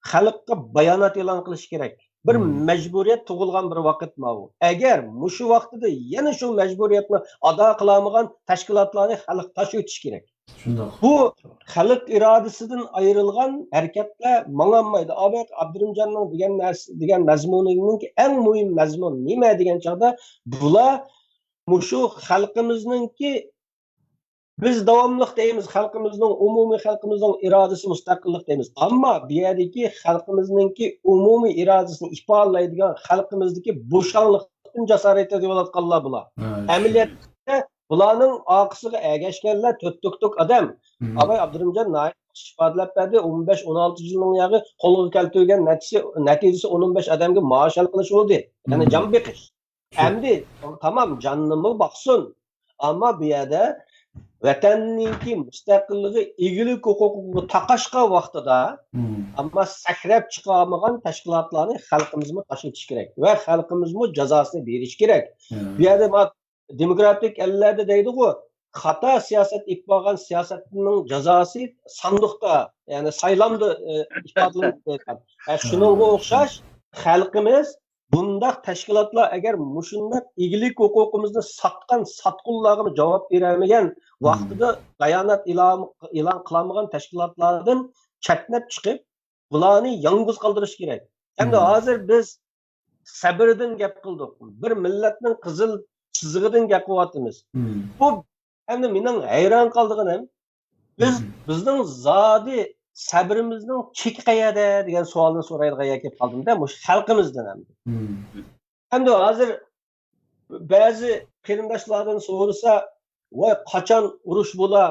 خەلققە بايانات ئېلان قىلىشى كېرەك. بىر مەجبۇرىيەت تۇغۇلغان بىر ۋاقىت ماۋۇ. ئەگەر مۇشۇ ۋاقتىدا يەنە شۇ مەجبۇرىيەتنى ئادا قىلالمىغان تەشكىلاتلارنى خەلق تاشلىۋېتىشى كېرەك. بۇ خەلق ئىرادىسىدىن ئايرىلغان ھەرىكەتلەر ماڭالمايدۇ. ئاباي ئابدۇرېھىمجاننىڭ دېگەن نەرسە، دېگەن مەزمۇنىنىڭكى ئەڭ مۇھىم مەزمۇن نېمە دېگەن چاغدا، بۇلار مۇشۇ خەلقىمىزنىڭكى، بىز داۋاملىق دەيمىز، خەلقىمىزنىڭ، ئومۇمىي خەلقىمىزنىڭ ئىرادىسى مۇستەقىللىق دەيمىز. ئەمما بۇ يەردىكى خەلقىمىزنىڭكى ئومۇمىي ئىرادىسىنى ئىپادىلەيدىغان خەلقىمىزدىكى بوشاڭلىقتىن جاسارەت ئېلىۋاتقانلار بۇلار. ئەمەلىيەتتە بۇلارنىڭ ئارقىسىغا ئەگەشكەنلەر تۆت تۈكتۈك ئادەم. ئاباي ئابدۇرېھىمجان ناھايىتى ياخشى ئىپادىلەپ بەردى. ئون بەش، ئون ئالتە يىلنىڭ ياغى قولغا كەلتۈرگەن نەتىجىسى، نەتىجىسى ئون، ئون بەش ئادەمگە مائاش ھەل قىلىش بولدى. يەنى جان بېقىش. ئەمدى تامام جاننىمۇ باقسۇن. ئەمما بۇ يەردە ۋەتەننىڭكى مۇستەقىللىقى، ئىگىلىك ھوقۇقىغا تاقاشقان ۋاقتىدا، ئەمما سەكرەپ چىقالمىغان تەشكىلاتلارنى خەلقىمىزمۇ تاشلىتىش كېرەك ۋە خەلقىمىزمۇ جازاسىنى بېرىش كېرەك. بۇ يەردە ما-، دېموكراتىك ئەللەردە دەيدىغۇ، خاتا سىياسەت ئېلىپ بارغان سىياسەتنىڭ جازاسى ساندۇقتا، يەنى سايلامدا، ئە، ئىپادىلىنىپ قويغان. ئە، شۇنىڭغا ئوخشاش خەلقىمىز بۇنداق تەشكىلاتلار ئەگەر مۇشۇنداق ئىگىلىك ھوقۇقىمىزنى ساتقان ساتقۇنلارغىمۇ جاۋاب بېرەلمىگەن، ۋاقتىدا بايانات ئېلان، ئېلان قىلالمىغان تەشكىلاتلاردىن چەتنەپ چىقىپ، بۇلارنى يالغۇز قالدۇرۇش كېرەك. ئەمدى ھازىر بىز سەبرىدىن گەپ قىلدۇق. بىر مىللەتنىڭ قىزىل چىزىقىدىن گەپ قىلىۋاتىمىز. بۇ ئەمدى مېنىڭ ھەيران قالىدىغىنىم، بىز، بىزنىڭ زادى سەبرىمىزنىڭ چېكى قەيەردە دېگەن سوئالنى سورايدىغان يەرگە كېلىپ قالدىمدە، مۇشۇ خەلقىمىزدىن ئەمدى. ئەمدى ھازىر بەزى قېرىنداشلاردىن سورىسا، ۋاي، قاچان ئۇرۇش بولا؟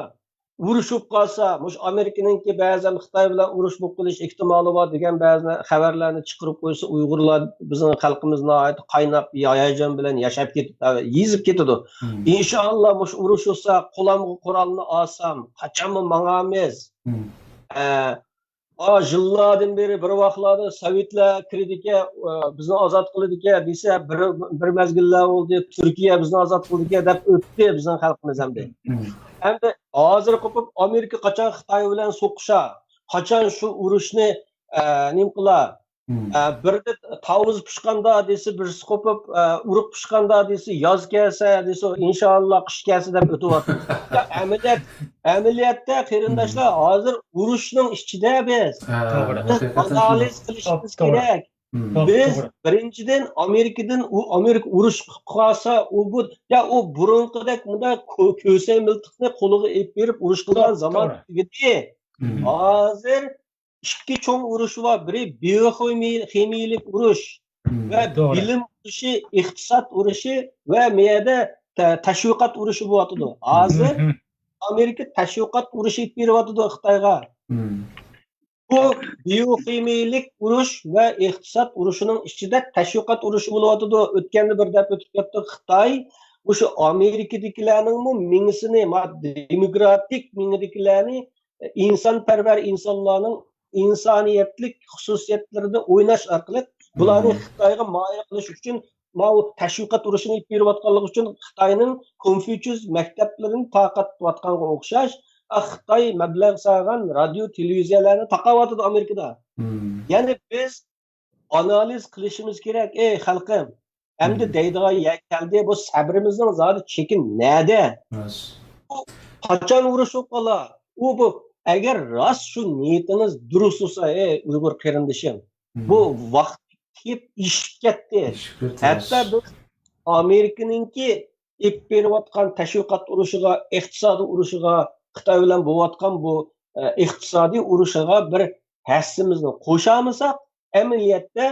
ئۇرۇش بولۇپ قالسا، مۇشۇ ئامېرىكىنىڭكى بەزەن خىتاي بىلەن ئۇرۇش بولۇپ قېلىش ئېھتىمالى بار دېگەن بەزى خەۋەرلەرنى چىقىرىپ قويسا، ئۇيغۇرلار، بىزنىڭ خەلقىمىز ناھايىتى قايناپ، ھاياجان بىلەن ياشاپ كېتىپ، يېزىپ كېتىدۇ. ئىنشائاللا، مۇشۇ ئۇرۇش بولسا، قولۇمغا قورالنى ئالسام، قاچانمۇ ماڭامىز. ئە، ئا، يىللاردىن بېرى بىر ۋاقىتلاردا سوۋېتلار كىرىدىكەن، ئە، بىزنى ئازاد قىلىدىكەن دېسە، بىر، بىر مەزگىللەر بولدى، تۈركىيە بىزنى ئازاد قىلدىكەن دەپ ئۆتتى بىزنىڭ خەلقىمىز ئەمدى. ئەمدى ھازىر قوپۇپ، ئامېرىكا قاچان خىتاي بىلەن سوقۇشا، قاچان شۇ ئۇرۇشنى، ئە، نېمە قىلا؟ ئە، بىردە تاۋۇز پىشقاندا دېسە، بىرسى قوپۇپ، ئە، ئۇرۇق پىشقاندا دېسە، ياز كەلسە دېسە، ئىنشائاللا قىش كەلسە دەپ ئۆتۈۋاتىمىز. يا، ئەمەلىيەت، ئەمەلىيەتتە قېرىنداشلار، ھازىر ئۇرۇشنىڭ ئىچىدە بىز. بىز ئانالىز قىلىشىمىز كېرەك. بىز بىرىنچىدىن ئامېرىكىدىن، ئۇ ئامېرىكا ئۇرۇش قىلىپ قالسا، ئۇ بۇ، يا، ئۇ بۇرۇنقىدەك مۇنداق كۆ-، كۆسەك مىلتىقنى قولىغا ئېلىپ بېرىپ ئۇرۇش قىلىدىغان زامان تۈگىدى. ھازىر ئىككى چوڭ ئۇرۇش بار. بىرى بىيوخىمىيە-، خىمىيەلىك ئۇرۇش ۋە بىلىم ئۇرۇشى، ئىقتىساد ئۇرۇشى ۋە مۇ يەردە تە-، تەشۋىقات ئۇرۇشى بولۇۋاتىدۇ. ھازىر ئامېرىكا تەشۋىقات ئۇرۇشى ئېلىپ بېرىۋاتىدۇ خىتايغا. بۇ بىيوخىمىيەلىك ئۇرۇش ۋە ئىقتىساد ئۇرۇشىنىڭ ئىچىدە تەشۋىقات ئۇرۇشى بولۇۋاتىدۇ. ئۆتكەندە بىر دەپ ئۆتۈپ كەتتۇق. خىتاي مۇشۇ ئامېرىكىدىكىلەرنىڭمۇ مېڭىسىنى، ما-، دېموكراتىك مېڭىدىكىلەرنى، ئىنسانپەرۋەر ئىنسانلارنىڭ ئىنسانىيەتلىك خۇسۇسىيەتلىرىنى ئويناش ئارقىلىق بۇلارنى خىتايغا مايىل قىلىش ئۈچۈن ماۋۇ تەشۋىقات ئۇرۇشىنى ئېلىپ بېرىۋاتقانلىقى ئۈچۈن خىتاينىڭ كونفۇچيۇس مەكتەپلىرىنى تارقاتىۋاتقانغا ئوخشاش، خىتاي مەبلەغ سالغان رادىيو، تېلېۋىزىيەلەرنى تاقاۋاتىدۇ ئامېرىكىدا. يەنى بىز ئانالىز قىلىشىمىز كېرەك، ئەي خەلقىم. ئەمدى دەيدىغان يەر كەلدى، بۇ سەبرىمىزنىڭ زادى چېكى نەدە؟ بۇ قاچان ئۇرۇش بولۇپ قالار؟ ئۇ بۇ، ئەگەر راست شۇ نىيىتىڭىز دۇرۇس بولسا، ئەي ئۇيغۇر قېرىندىشىم، بۇ ۋاقىت كېلىپ ئېشىپ كەتتى. ھەتتا بىز ئامېرىكىنىڭكى ئېلىپ بېرىۋاتقان تەشۋىقات ئۇرۇشىغا، ئىقتىسادىي ئۇرۇشىغا، خىتاي بىلەن بولۇۋاتقان بۇ، ئە، ئىقتىسادىي ئۇرۇشىغا بىر ھەسسىمىزنى قوشالمىساق، ئەمەلىيەتتە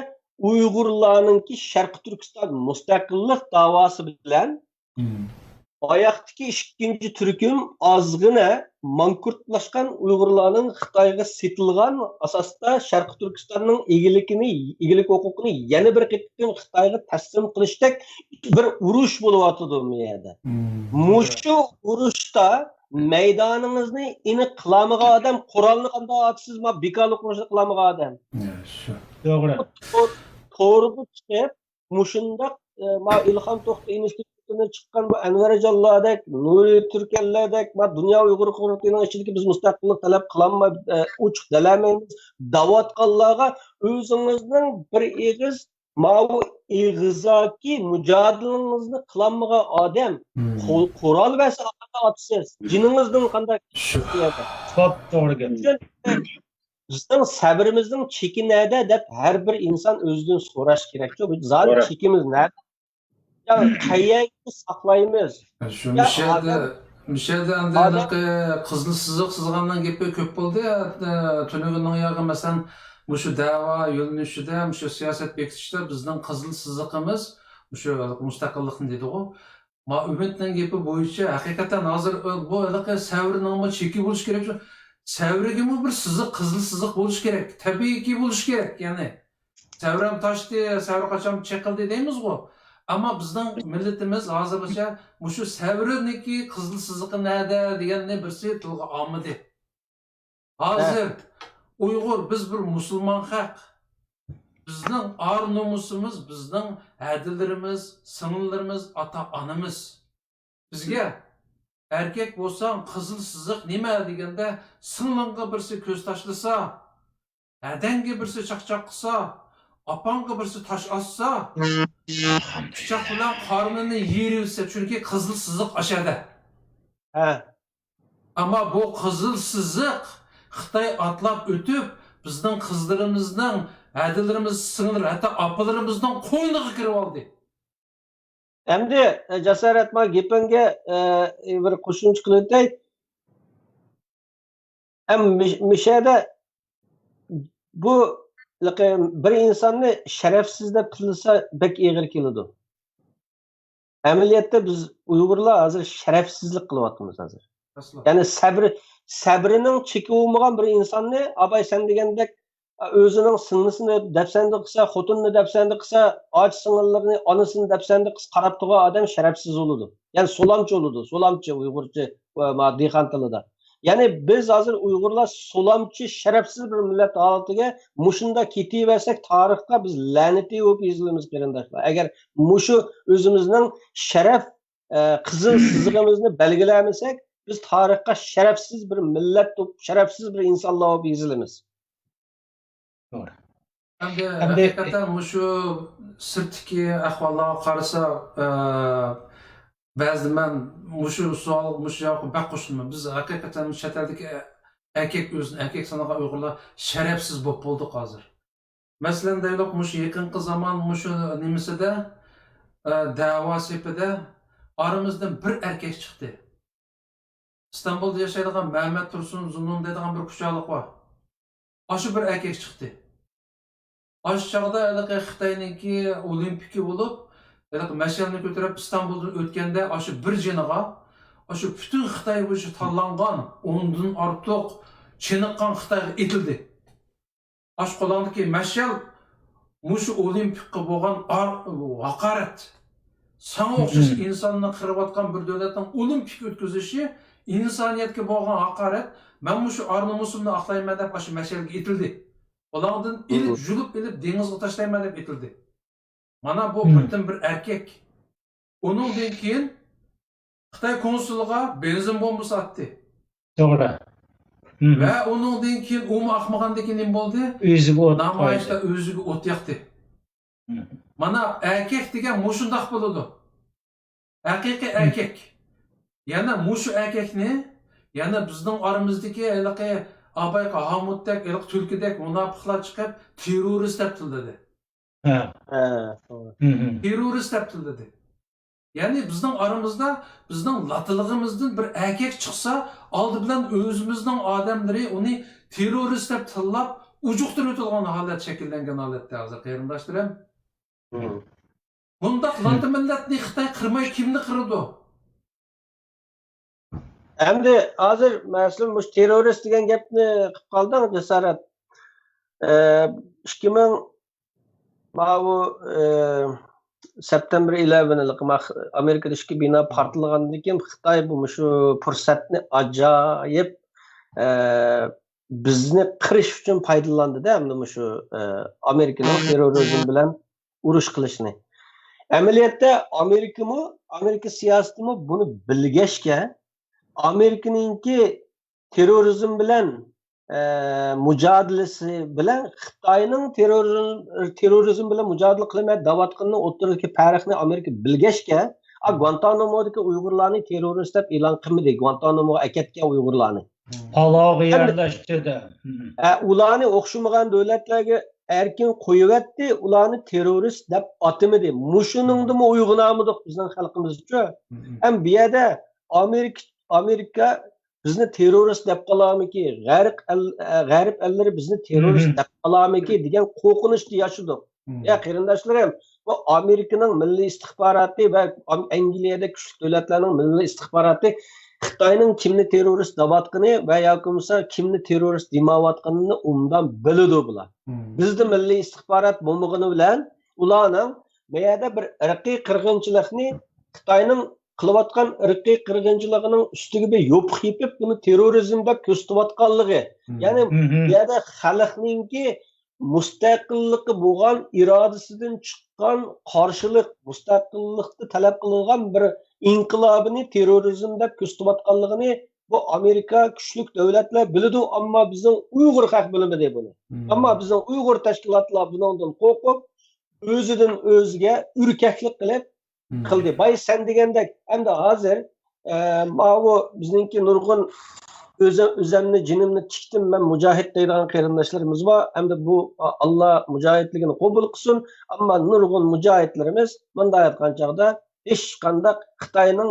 ئۇيغۇرلارنىڭكى شەرقىي تۈركىستان مۇستەقىللىق داۋاسى بىلەن ئاياقتىكى ئىككىنچى تۈركۈم ئازغىنە مانكرۇتلاشقان ئۇيغۇرلارنىڭ خىتايغا سېتىلغان ئاساستا شەرقىي تۈركىستاننىڭ ئىگىلىكىنى، ئىگىلىك ھوقۇقىنى يەنە بىر قېتىم خىتايغا تەسلىم قىلىشتەك بىر ئۇرۇش بولۇۋاتىدۇ بۇ يەردە. مۇشۇ ئۇرۇشتا مەيدانىڭىزنى ئېنىق قىلالمىغان ئادەم قورالنى قانداق ئاتىسىز؟ ما بىكارلىق ئۇرۇشنى قىلالمىغان ئادەم. يا، شۇ. توغرا. تور-، تورغا چىقىپ، مۇشۇنداق، ئە، ما ئىلھام توختى ئىنستىتۇتىدىن چىققان بۇ ئەنۋەرجانلاردەك، نۇرى تۈركەنلەردەك، ما دۇنيا ئۇيغۇر قۇرۇلتىيىنىڭ ئىچىدىكى بىز مۇستەقىللىق تەلەپ قىلالماي، ئە، ئوچۇق دەلەمەيمىز دەۋاتقانلارغا ئۆزىڭىزنىڭ بىر ئېغىز ماۋۇ ئېغىزاكى مۇجادىلىڭىزنى قىلالمىغان ئادەم قو-، قورال بەرسە قانداق ئاتىسىز؟ جېنىڭىزنىڭ قانداق؟ شۇ. توپ، توغرا گەپ. بىزنىڭ سەبرىمىزنىڭ چېكى نەدە دەپ ھەر بىر ئىنسان ئۆزىدىن سوراش كېرەكچۇ. بىز زادى چېكىمىز نەدە؟ يا قەيەرگە ساقلايمىز؟ شۇ يا مۇشۇ يەردە، ئادەم مۇشۇ يەردە ئەمدى ئادەم ھېلىقى قىزىل سىزىق سىزغاننىڭ گېپى كۆپ بولدى. ئە، تۈنۈگۈننىڭ ياغى، مەسىلەن، مۇشۇ دەۋا يۆنىلىشىدە، مۇشۇ سىياسەت بېكىتىشتە بىزنىڭ قىزىل سىزىقىمىز مۇشۇ مۇستەقىللىقنى دېدىغۇ. ما ئۈمىدنىڭ گېپى بويىچە، ھەقىقەتەن ھازىر بۇ ھېلىقى سەۋرنىڭمۇ چېكى بولۇشى كېرەك. سەۋرگىمۇ بىر سىزىق، قىزىل سىزىق بولۇشى كېرەك. تەبىئىيكى بولۇشى كېرەك، يەنى. سەۋرەم تاشتى، سەۋر قاچان چېقىلدى دەيمىزغۇ. ئەمما بىزنىڭ مىللىتىمىز ھازىرغىچە مۇشۇ سەۋرنىڭكى قىزىل سىزىقى نەدە دېگەننى بىرسى تىلغا ئالمىدى. ھازىر ئۇيغۇر، بىز بىر مۇسۇلمان خەق. بىزنىڭ ئار نومۇسىمىز، بىزنىڭ ھەدىلىرىمىز، سىڭىللىرىمىز، ئاتا-ئانىمىز. بىزگە ئەركەك بولساڭ، قىزىل سىزىق نېمە دېگەندە، سىڭلىڭغا بىرسى كۆز تاشلىسا، ھەدەڭگە بىرسى چاقچاق قىلسا، ئاپاڭغا بىرسى تاش ئاتسا، پىچاق بىلەن قارنىنى يېرىۋەتسە، چۈنكى قىزىل سىزىق ئاشەدە. ھە. ئەمما بۇ قىزىل سىزىق خىتاي ئاتلاپ ئۆتۈپ، بىزنىڭ قىزلىرىمىزنىڭ، ھەدىلىرىمىز، سىڭىللىرى، ھەتتا ئاپىلىرىمىزنىڭ قوينىغا كىرىۋالدى. ئەمدى، ئە، جاسارەت، ما گېپىڭگە، ئە، بىر قوشۇمچە قىلىۋېتەي. ئەم، مىش-، مىشەدە بۇ، بىر ئىنساننى شەرەپسىز دەپ تىللىسا بەك ئېغىر كېلىدۇ. ئەمەلىيەتتە بىز ئۇيغۇرلار ھازىر شەرەپسىزلىك قىلىۋاتىمىز ھازىر. ئەسلا. يەنى سەبرى، سەبرىنىڭ چېكى بولمىغان بىر ئىنساننى، ئاباي سەن دېگەندەك، ئۆزىنىڭ سىڭلىسىنى دەپسەندە قىلسا، خوتۇنىنى دەپسەندە قىلسا، ئاچا سىڭىللىرىنى، ئانىسىنى دەپسەندە قىلسا قاراپ تۇرغان ئادەم شەرەپسىز بولىدۇ. يەنى سولامچى بولىدۇ. سولامچى ئۇيغۇرچە، ئە، ما، دېھقان تىلىدا. يەنى بىز ھازىر ئۇيغۇرلار سولامچى، شەرەپسىز بىر مىللەت ھالىتىگە مۇشۇنداق كېتىۋەرسەك، تارىخقا بىز لەنىتى بولۇپ يېزىلىمىز، قېرىنداشلار. ئەگەر مۇشۇ ئۆزىمىزنىڭ شەرەپ، ئە، قىزىل سىزىقىمىزنى بەلگىلەمىسەك، بىز تارىخقا شەرەپسىز بىر مىللەت بولۇپ، شەرەپسىز بىر ئىنسانلار بولۇپ يېزىلىمىز. توغرا. ئەمدى ئەمدى ھەقىقەتەن مۇشۇ سىرتتىكى ئەھۋاللارغا قارىسا، ئە، بەزىدە مەن مۇشۇ سوئالغا، مۇشۇ جاۋابقا بەك قوشۇلىمەن. بىز ھەقىقەتەن چەت ئەلدىكى ئەركەك، ئۆزىنى ئەركەك سانىغان ئۇيغۇرلار شەرەپسىز بولۇپ بولدۇق ھازىر. مەسىلەن، دەيلۇق، مۇشۇ يېقىنقى زامان مۇشۇ نېمىسىدە، ئە، دەۋا سېپىدە ئارىمىزدىن بىر ئەركەك چىقتى. ئىستانبۇلدا ياشايدىغان مەمەت تۇرسۇن زۇنۇن دەيدىغان بىر كۇچالىق بار. ئاشۇ بىر ئەركەك چىقتى. ئاشۇ چاغدا ھېلىقى خىتاينىڭكى ئولىمپىكى بولۇپ، ھېلىقى مەشئەلنى كۆتۈرۈپ ئىستانبۇلدىن ئۆتكەندە، ئاشۇ بىر جېنىغا، ئاشۇ پۈتۈن خىتاي بويىچە تاللانغان ئوندىن ئارتۇق چېنىققان خىتايغا ئېتىلدى. ئاشۇ قولۇڭدىكى مەشئەل مۇشۇ ئولىمپىكقا بولغان ئار-، ھاقارەت. ساڭا ئوخشاش ئىنساننى قىرىۋاتقان بىر دۆلەتنىڭ ئولىمپىك ئۆتكۈزۈشى ئىنسانىيەتكە بولغان ھاقارەت. مەن مۇشۇ ئار-نومۇسۇمنى ئاقلايمەن دەپ ئاشۇ مەشئەلگە ئېتىلدى. قولۇڭدىن ئېلىپ، يۇلۇپ ئېلىپ دېڭىزغا تاشلايمەن دەپ ئېتىلدى. مانا بۇ بىردىن بىر ئەركەك. ئۇنىڭدىن كېيىن خىتاي كونسۇلىغا بېنزىن بومبىسى ئاتتى. توغرا. ۋە ئۇنىڭدىن كېيىن ئۇمۇ ئاقمىغاندىن كېيىن نېمە بولدى؟ ئۆزىگە ئوت نامايىشتا ئۆزىگە ئوت ياقتى. مانا ئەركەك دېگەن مۇشۇنداق بولىدۇ. ھەقىقىي ئەركەك. يەنە مۇشۇ ئەركەكنى يەنە بىزنىڭ ئارىمىزدىكى ھېلىقى ئابايقا ھامۇتتەك، ھېلىقى تۈلكىدەك مۇناپىقلار چىقىپ تېررورىست دەپ تىللىدى. ھە. ھە، توغرا. تېررورىست دەپ تىللىدى. يەنى بىزنىڭ ئارىمىزدا بىزنىڭ لاتىلىقىمىزدىن بىر ئەركەك چىقسا، ئالدى بىلەن ئۆزىمىزنىڭ ئادەملىرى ئۇنى تېررورىست دەپ تىللاپ ئۇجۇقتۇرۇۋېتىدىغان ھالەت شەكىللەنگەن ھالەتتە ھازىر قېرىنداشلىرىم. بۇنداق لاتا مىللەتنى خىتاي قىرماي كىمنى قىرىدۇ؟ ئەمدى ھازىر مەسىلەن مۇشۇ تېررورىست دېگەن گەپنى قىلىپ قالدىڭ جاسارەت. ئىككى مىڭ ماۋۇ سەپتەمبىر ئىلېۋېن ئامېرىكىدا ئىككى بىنا پارتلىغاندىن كېيىن خىتاي بۇ مۇشۇ پۇرسەتنى ئاجايىپ بىزنى قىرىش ئۈچۈن پايدىلاندىدە، ئەمدى مۇشۇ ئامېرىكىنىڭ تېررورىزم بىلەن ئۇرۇش قىلىشنى. ئەمەلىيەتتە ئامېرىكىمۇ، ئامېرىكا سىياسىتىمۇ بۇنى بىلگەچكە، ئامېرىكىنىڭكى تېررورىزم بىلەن ئە، مۇجادىلىسى بىلەن خىتاينىڭ تېررورىزم، تېررورىزم بىلەن مۇجادىلە قىلىمەن دەۋاتقىنىنىڭ ئوتتۇرىدىكى پەرقنى ئامېرىكا بىلگەچكە، ئا، گۇانتانامودىكى ئۇيغۇرلارنى تېررورىست دەپ ئېلان قىلمىدى، گۇانتاناموغا ئەكەتكەن ئۇيغۇرلارنى. پالاغا يەرلەشتى دە. ئە، ئۇلارنى ئوخشىمىغان دۆلەتلەرگە ئەركىن قويۇۋەتتى، ئۇلارنى تېررورىست دەپ ئاتىمىدى. مۇشۇنىڭدىمۇ ئويغىنالمىدۇق بىزنىڭ خەلقىمىزچۇ. ھەم بۇ يەردە ئامېرىكا، ئامېرىكا بىزنى تېررورىست دەپ قالارمىكى، غەرب ئەل-، غەرب ئەللىرى بىزنى تېررورىست دەپ قالارمىكى دېگەن قورقۇنچتا ياشىدۇق. يا قېرىنداشلىرىم، بۇ ئامېرىكىنىڭ مىللىي ئىستىخباراتى ۋە ئام-، ئەنگلىيەدە كۈچلۈك دۆلەتلەرنىڭ مىللىي ئىستىخباراتى خىتاينىڭ كىمنى تېررورىست دەۋاتقىنى ۋە ياكى بولمىسا كىمنى تېررورىست دېمەۋاتقىنىنى ئوبدان بىلىدۇ بۇلار. بىزدە مىللىي ئىستىخبارات بولمىغىنى بىلەن ئۇلارنىڭ بۇ يەردە بىر ئىرقىي قىرغىنچىلىقنى خىتاينىڭ قىلىۋاتقان ئىرقىي قىرغىنچىلىقىنىڭ ئۈستىگە بىر يوپۇق يېپىپ، بۇنى تېررورىزم دەپ كۆرسىتىۋاتقانلىقى. يەنى بۇ يەردە خەلقنىڭكى مۇستەقىللىققا بولغان ئىرادىسىدىن چىققان قارشىلىق، مۇستەقىللىقتا تەلەپ قىلىنغان بىر ئىنقىلابىنى تېررورىزم دەپ كۆرسىتىۋاتقانلىقىنى بۇ ئامېرىكا كۈچلۈك دۆلەتلەر بىلىدۇ، ئەمما بىزنىڭ ئۇيغۇر خەق بىلمىدى بۇنى. ئەمما بىزنىڭ ئۇيغۇر تەشكىلاتلار بۇنىڭدىن قورقۇپ، ئۆزىدىن ئۆزىگە ئۈركەكلىك قىلىپ، قىلدى. باي سەن دېگەندەك، ئەمدى ھازىر، ئە، ماۋۇ بىزنىڭكى نۇرغۇن ئۆزە-، ئۆزەمنى، جېنىمنى تىكتىم مەن مۇجاھىد دەيدىغان قېرىنداشلىرىمىز بار. ئەمدى بۇ، ئا-، ئاللا مۇجاھىدلىكىنى قوبۇل قىلسۇن. ئەمما نۇرغۇن مۇجاھىدلىرىمىز مۇنداق ئېيتقان چاغدا ھېچقانداق خىتاينىڭ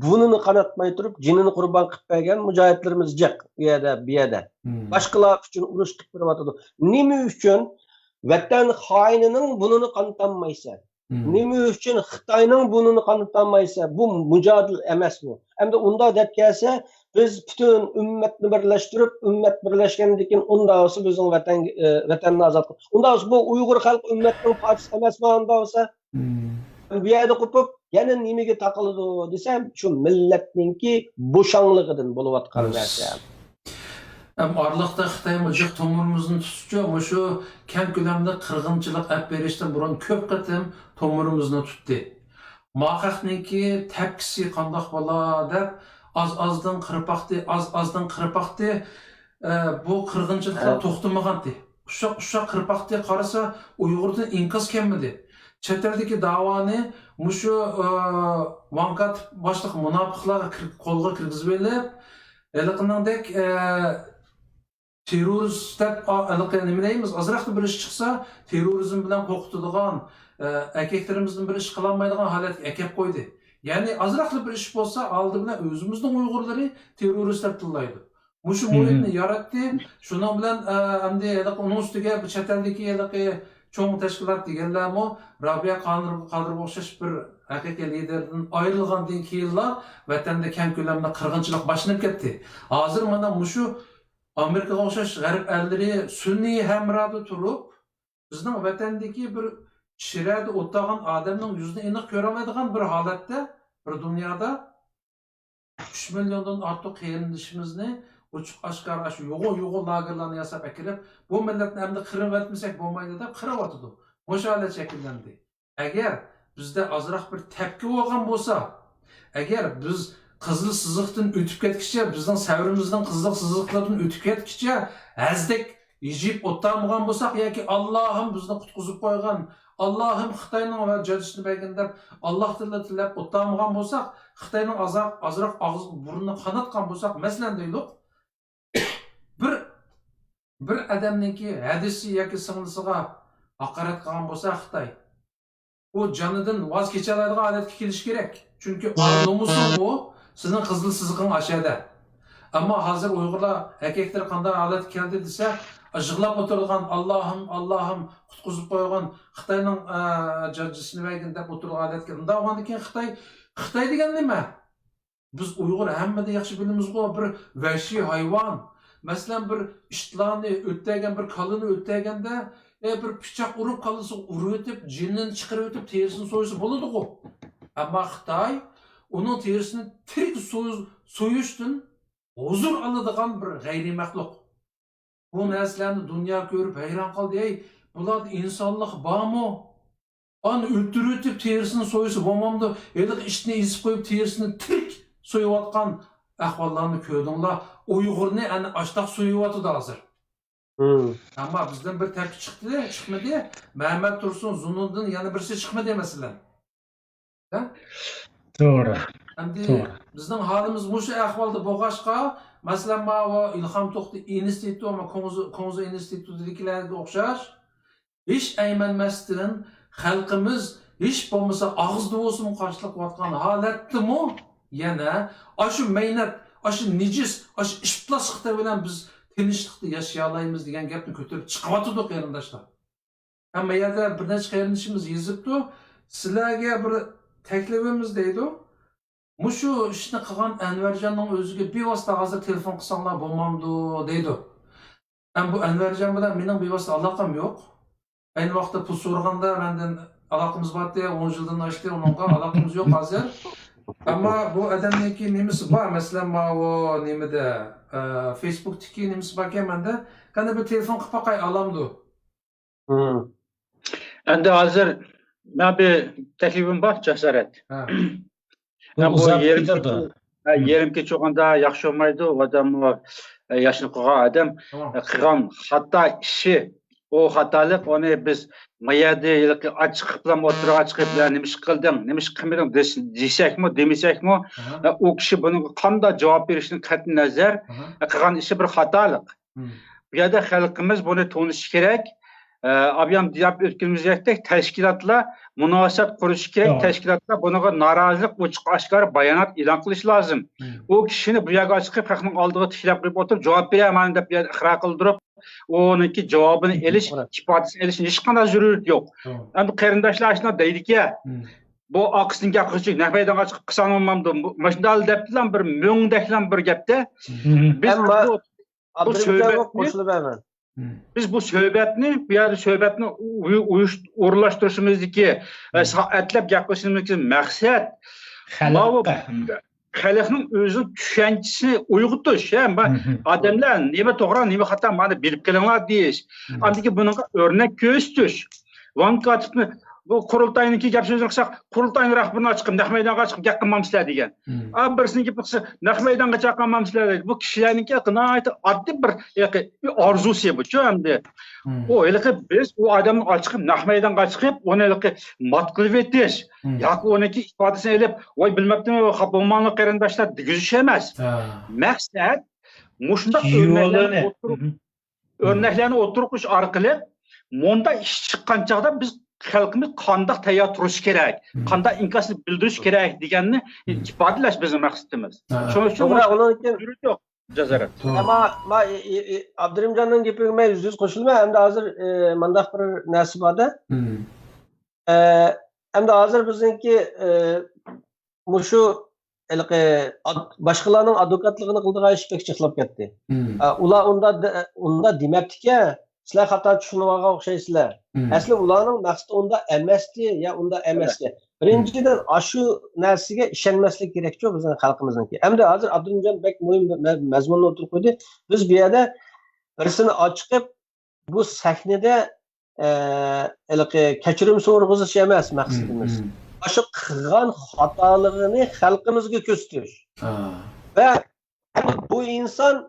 بۇنىنى قاناتماي تۇرۇپ جېنىنى قۇربان قىلىپ بەرگەن مۇجاھىدلىرىمىز جىق ئۇ يەردە، بۇ يەردە. باشقىلار ئۈچۈن ئۇرۇش قىلىپ بېرىۋاتىدۇ. نېمە ئۈچۈن ۋەتەن خائىنىنىڭ بۇنىنى قانىتالمايسەن؟ نېمە ئۈچۈن خىتاينىڭ بۇنىنى قانىتالمايسەن؟ بۇ مۇجادىلە ئەمەسمۇ؟ ئەمدى ئۇنداق دەپ كەلسە، بىز پۈتۈن ئۈممەتنى بىرلەشتۈرۈپ، ئۈممەت بىرلەشكەندىن كېيىن ئۇنداق بولسا بىزنىڭ ۋەتەنگە، ئە، ۋەتەننى ئازاد قىل-، ئۇنداق بولسا بۇ ئۇيغۇر خەلقى ئۈممەتنىڭ پارچىسى ئەمەسمۇ ئۇنداق بولسا؟ بۇ يەردە قوپۇپ، يەنە نېمىگە تاقىلىدۇ دېسەم، شۇ مىللەتنىڭكى بوشاڭلىقىدىن بولۇۋاتقان نەرسە. ئەم ئارىلىقتا خىتايمۇ جىق تومۇرىمىزنى تۇتسىچۇ، مۇشۇ كەڭ كۆلەمدە قىرغىنچىلىق ئەپ بېرىشتىن بۇرۇن كۆپ قېتىم تومۇرىمىزنى تۇتتى. ما خەقنىڭكى تەپكىسى قانداق بولا دەپ، ئاز-ئازدىن قىرىپ باقتى، ئاز-ئازدىن قىرىپ باقتى. ئە، بۇ قىرغىنچىلىقلار توختىمىغانتى. ئۇششاق، ئۇششاق قىرىپ باقتى، قارىسا، ئۇيغۇردىن ئىنكاس كەلمىدى. چەت ئەلدىكى داۋانى مۇشۇ، ئە، ۋاڭ كاتىپ باشلىق مۇناپىقلارغا كىر-، قولغا كىرگۈزۈۋېلىپ، ھېلىقىنىڭدەك، ئە، تېررورىست دەپ، ئا، ھېلىقى نېمە دەيمىز، ئازراقلا بىر ئىش چىقسا، تېررورىزم بىلەن قورقۇتىدىغان، ئە، ئەركەكلىرىمىزدىن بىر ئىش قىلالمايدىغان ھالەتكە ئەكەپ قويدى. يەنى ئازراقلا بىر ئىش بولسا، ئالدى بىلەن ئۆزىمىزنىڭ ئۇيغۇرلىرى تېررورىست دەپ تىللايدۇ. مۇشۇ مۇھىتنى ياراتتى. شۇنىڭ بىلەن، ئە، ئەمدى ھېلىقى ئۇنىڭ ئۈستىگە بۇ چەت ئەلدىكى ھېلىقى چوڭ تەشكىلات دېگەنلەرمۇ رابىيە قادىر-، قادىرغا ئوخشاش بىر ھەقىقىي لىدېردىن ئايرىلغاندىن كېيىنلا ۋەتەندە كەڭ كۆلەمدە قىرغىنچىلىق باشلىنىپ كەتتى. ھازىر مانا مۇشۇ ئامېرىكىغا ئوخشاش غەرب ئەللىرى سۈنئىي ھەمرادا تۇرۇپ، بىزنىڭ ۋەتەندىكى بىر چىرەدە ئولتۇرغان ئادەمنىڭ يۈزىنى ئېنىق كۆرەلمەيدىغان بىر ھالەتتە، بىر دۇنيادا ئۈچ مىليوندىن ئارتۇق قېرىندىشىمىزنى ئوچۇق ئاشكارا ئاشۇ يوغان، يوغان لاگېرلارنى ياساپ ئەكىرىپ، بۇ مىللەتنى ئەمدى قىرىۋەتمىسەك بولمايدۇ دەپ قىرىۋاتىدۇ. مۇشۇ ھالەت شەكىللەندى. ئەگەر بىزدە ئازراق بىر تەپكە بولغان بولسا، ئەگەر بىز قىزىل سىزىقتىن ئۆتۈپ كەتكىچە، بىزنىڭ سەۋرىمىزنىڭ قىزىل سىزىقلىرىدىن ئۆتۈپ كەتكىچە، ھەزدەك ھىجىيىپ ئولتۇرمىغان بولساق ياكى «ئاللاھىم بىزنى قۇتقۇزۇپ قويغىن، ئاللاھىم خىتاينىڭ ۋە جاجىسىنى بەرگىن» دەپ ئاللاھتىنلا تىلەپ ئولتۇرمىغان بولساق، خىتاينىڭ ئازراق، ئازراق ئاغزى بۇرنىنى قاناتقان بولساق، مەسىلەن دەيلۇق، بىر، بىر ئادەمنىڭكى ھەدىسى ياكى سىڭلىسىغا ھاقارەت قىلغان بولسا خىتاي، ئۇ جانىدىن ۋاز كېچەلەيدىغان ھالەتكە كېلىشى كېرەك. چۈنكى ئار نومۇسۇڭ ئۇ سېنىڭ قىزىل سىزىقىڭ ئاشەدە. ئەمما ھازىر ئۇيغۇرلار ئەركەكلىرى قانداق ھالەتكە كەلدى دېسە، يىغلاپ ئولتۇرىدىغان، «ئاللاھىم، ئاللاھىم، قۇتقۇزۇپ قويغىن، خىتاينىڭ، ئە، جاجىسىنى بەرگىن» دەپ ئولتۇرىدىغان ھالەتكە كەلدى. ئۇنداق بولغاندىن كېيىن خىتاي، خىتاي دېگەن نېمە؟ بىز ئۇيغۇر ھەممىدىن ياخشى بىلىمىزغۇ، بىر ۋەھشىي ھايۋان. مەسىلەن، بىر ئىتلارنى ئۆلتۈرگەن، بىر كالىنى ئۆلتۈرگەندە، ئە، بىر پىچاق ئۇرۇپ، كاللىسىغا ئۇرۇۋېتىپ، جېنىنى چىقىرىۋېتىپ، تېرىسىنى سويسا بولىدىغۇ. ئەمما خىتاي ئۇنىڭ تېرىسىنى تىرىك سويۇش-، سويۇشتىن ھۇزۇر ئالىدىغان بىر غەيرىي مەخلۇق. بۇ نەرسىلەرنى دۇنيا كۆرۈپ ھەيران قالدى. «ئەي، بۇلاردا ئىنسانلىق بارمۇ؟ ئانى ئۆلتۈرۈۋېتىپ تېرىسىنى سويسا بولمامدۇ؟ ھېلىقى ئىتنى ئېسىپ قويۇپ تېرىسىنى تىرىك سويۇۋاتقان ئەھۋاللارنى كۆردۈڭلار. ئۇيغۇرنى ئەنە ئاشتاق سويۇۋاتىدۇ ھازىر.» ئەمما بىزدىن بىر تەپكە چىقتى، چىقمىدى. مەمەت تۇرسۇن، زۇنۇندىن يەنە بىرسى چىقمىدى، مەسىلەن. ھە؟ توغرا. ئەمدى توغرا. بىزنىڭ ھالىمىز مۇشۇ ئەھۋالدا بولغاچقا، مەسىلەن، ماۋۇ ئىلھام توختى ئىنستىتۇتى، كۇڭزى، كۇڭزى ئىنستىتۇتىدىكىلەرگە ئوخشاش، ھېچ ئەيمەنمەستىن، خەلقىمىز ھېچ بولمىسا ئاغزىدا بولسىمۇ قارشىلىق قىلىۋاتقان ھالەتتىمۇ يەنە ئاشۇ مەينەت، ئاشۇ نىجىس، ئاشۇ ئىپلاس خىتاي بىلەن بىز تىنچلىقتا ياشىيالايمىز دېگەن گەپنى كۆتۈرۈپ چىقىۋاتىدۇ، قېرىنداشلار. ھەممە يەردە بىر نەچچە قېرىندىشىمىز يېزىپتۇ، سىلەرگە بىر تەكلىپىمىز دەيدۇ. مۇشۇ ئىشنى قىلغان ئەنۋەرجاننىڭ ئۆزىگە بىۋاسىتە ھازىر تېلېفون قىلساڭلار بولمامدۇ دەيدۇ. ھەم بۇ ئەنۋەرجان بىلەن مېنىڭ بىۋاسىتە ئالاقەم يوق. ئەينى ۋاقىتتا پۇل سورىغاندا مەندىن ئالاقىمىز بارتى، ئون يىلدىن ئاشتى، ئۇنىڭغا ئالاقىمىز يوق ھازىر. ئەمما بۇ ئادەمنىڭكى نېمىسى بار، مەسىلەن، ماۋۇ نېمىدە، ئە، فېيسبۇكتىكى نېمىسى باركەن مەندە. قېنى بىر تېلېفون قىلىپ باقاي، ئالامدۇ؟ ئەمدى ھازىر مەن بىر تەكلىپىم بار، جاسارەت. ھە. مەن بۇ يېرىم كېچە، ھە، يېرىم كېچە بولغاندا ياخشى بولمايدۇ. ئۇ ئادەم، ئە، ياشىنىپ قالغان ئادەم، ئە، قىلغان خاتا ئىشى، ئۇ خاتالىق، ئۇنى بىز ما يەردە ھېلىقى ئاچىقىپلا ئوتتۇرىغا چىقىپ، «يا، نېمە ئىش قىلدىڭ، نېمە ئىش قىلمىدىڭ؟» دېس-، دېسەكمۇ، دېمىسەكمۇ، ئە، ئۇ كىشى بۇنىڭغا قانداق جاۋاب بېرىشىدىن قەتئىينەزەر، ئە، قىلغان ئىشى بىر خاتالىق. بۇ يەردە خەلقىمىز بۇنى تونۇشى كېرەك. ئە، ئابىيام دېيىپ ئۆتكىنىمىزدەك تەشكىلاتلار مۇناسىۋەت قۇرۇشى كېرەك، تەشكىلاتلار بۇنىڭغا نارازىلىق ئوچۇق ئاشكارا بايانات ئېلان قىلىشى لازىم. ئۇ كىشىنى بۇ يەرگە چىقىپ، خەقنىڭ ئالدىغا تىكلەپ قويۇپ ئولتۇرۇپ، جاۋاب بېرەمەن دەپ بۇ يەردە ئىقرار قىلدۇرۇپ، ئۇنىڭكى جاۋابىنى ئېلىش، ئىپادىسىنى ئېلىشنىڭ ھېچقانداق زۆرۈرىيىتى يوق. ئەمدى قېرىنداشلار ئاشۇنداق دەيدىكەن، بۇ ئاقىسىنىڭ گەپ قىلىشى نەق مەيدانغا چىقىپ قىلساڭ بولمامدۇ؟ مۇشۇنداق دەپ بىر مۆڭدەكلا بىر گەپتە، بىز بۇ بۇ سۆھبەتنى، بىز بۇ سۆھبەتنى، بۇ يەردە سۆھبەتنى ئۇ-، ئۇيۇش-، ئورۇنلاشتۇرۇشىمىزدىكى، ئە، سائەتلەپ گەپ قىلىشىمىزدىكى مەقسەت، ماۋۇ خەلقنىڭ ئۆزىنىڭ چۈشەنچىسىنى ئويغىتىش، ھە، ما-، ئادەملەر نېمە توغرا، نېمە خاتا، مانا بىلىپ كېلىڭلار دېيىش. ئاندىن كېيىن بۇنىڭغا ئۆرنەك كۆرسىتىش. ۋان كاتىپنى، بۇ قۇرۇلتاينىڭكى گەپ سۆزىنى قىلساق، قۇرۇلتاينىڭ رەھبىرىنى چىقىپ نەق مەيدانغا چىقىپ گەپ قىلمامسىلەر دېگەن. ئا، بىرسىنىڭ گېپىنى قىلسا، نەق مەيدانغا چاقىرمامسىلەر دەيدۇ. بۇ كىشىلەرنىڭكى ناھايىتى ئاددىي بىر ھېلىقى ئارزۇسى بۇچۇ ئەمدى. ئۇ ھېلىقى بىز ئۇ ئادەمنى چىقىپ نەق مەيدانغا چىقىپ، ئۇنى ھېلىقى مات قىلىۋېتىش ياكى ئۇنىڭكى ئىپادىسىنى ئېلىپ، «ۋاي، بىلمەپتىمەن، خاپا بولماڭلار قېرىنداشلار» دېگۈزۈش ئەمەس. مەقسەت مۇشۇنداق ئۆرنەكلەرنى ئولتۇرۇپ، ئۆرنەكلەرنى ئوتتۇرىغا قويۇش ئارقىلىق مۇنداق ئىش چىققان چاغدا بىز خەلقىمىز قانداق تەييار تۇرۇشى كېرەك، قانداق ئىنكاسنى بىلدۈرۈشى كېرەك دېگەننى ئىپادىلەش بىزنىڭ مەقسىتىمىز. شۇنىڭ ئۈچۈن توغرا، ئۇنىڭ ئۈچۈن زۆرۈرىيىتى يوق، جاسارەت. ئەمما، ما-، ئى-، ئى-، ئى-، ئابدۇرېھىمجاننىڭ گېپىگە مەن يۈزدە يۈز قوشۇلىمەن. ئەمدى ھازىر، ئى، مانداق بىر نەرسە بار-دە. ئە، ئەمدى ھازىر بىزنىڭكى، ئى، مۇشۇ ھېلىقى ئاد-، باشقىلارنىڭ ئادۋوكاتلىقىنى قىلىدىغان ئىش بەك جىقلاپ كەتتى. ئە، ئۇلار ئۇندا دە-، ئۇندا دېمەپتىكەن، سىلەر خاتا چۈشىنىۋالغان ئوخشايسىلەر. ئەسلى ئۇلارنىڭ مەقسىتى ئۇندا ئەمەستى يا ئۇندا ئەمەسكەن. بىرىنچىدىن، ئاشۇ نەرسىگە ئىشەنمەسلىك كېرەكچۇ بىزنىڭ خەلقىمىزنىڭكى. ئەمدى ھازىر ئابدۇرېھىمجان بەك مۇھىم مە-، مەزمۇننى ئوتتۇرىغا قويدى. بىز بۇ يەردە بىرسىنى ئاچىقىپ، بۇ سەھنىدە ئە، ھېلىقى كەچۈرۈم سورىغۇزۇش ئەمەس مەقسىتىمىز. مم، مم. ئاشۇ قىلغان خاتالىقىنى خەلقىمىزگە كۆرسىتىش. ھا. ۋە بۇ ئىنسان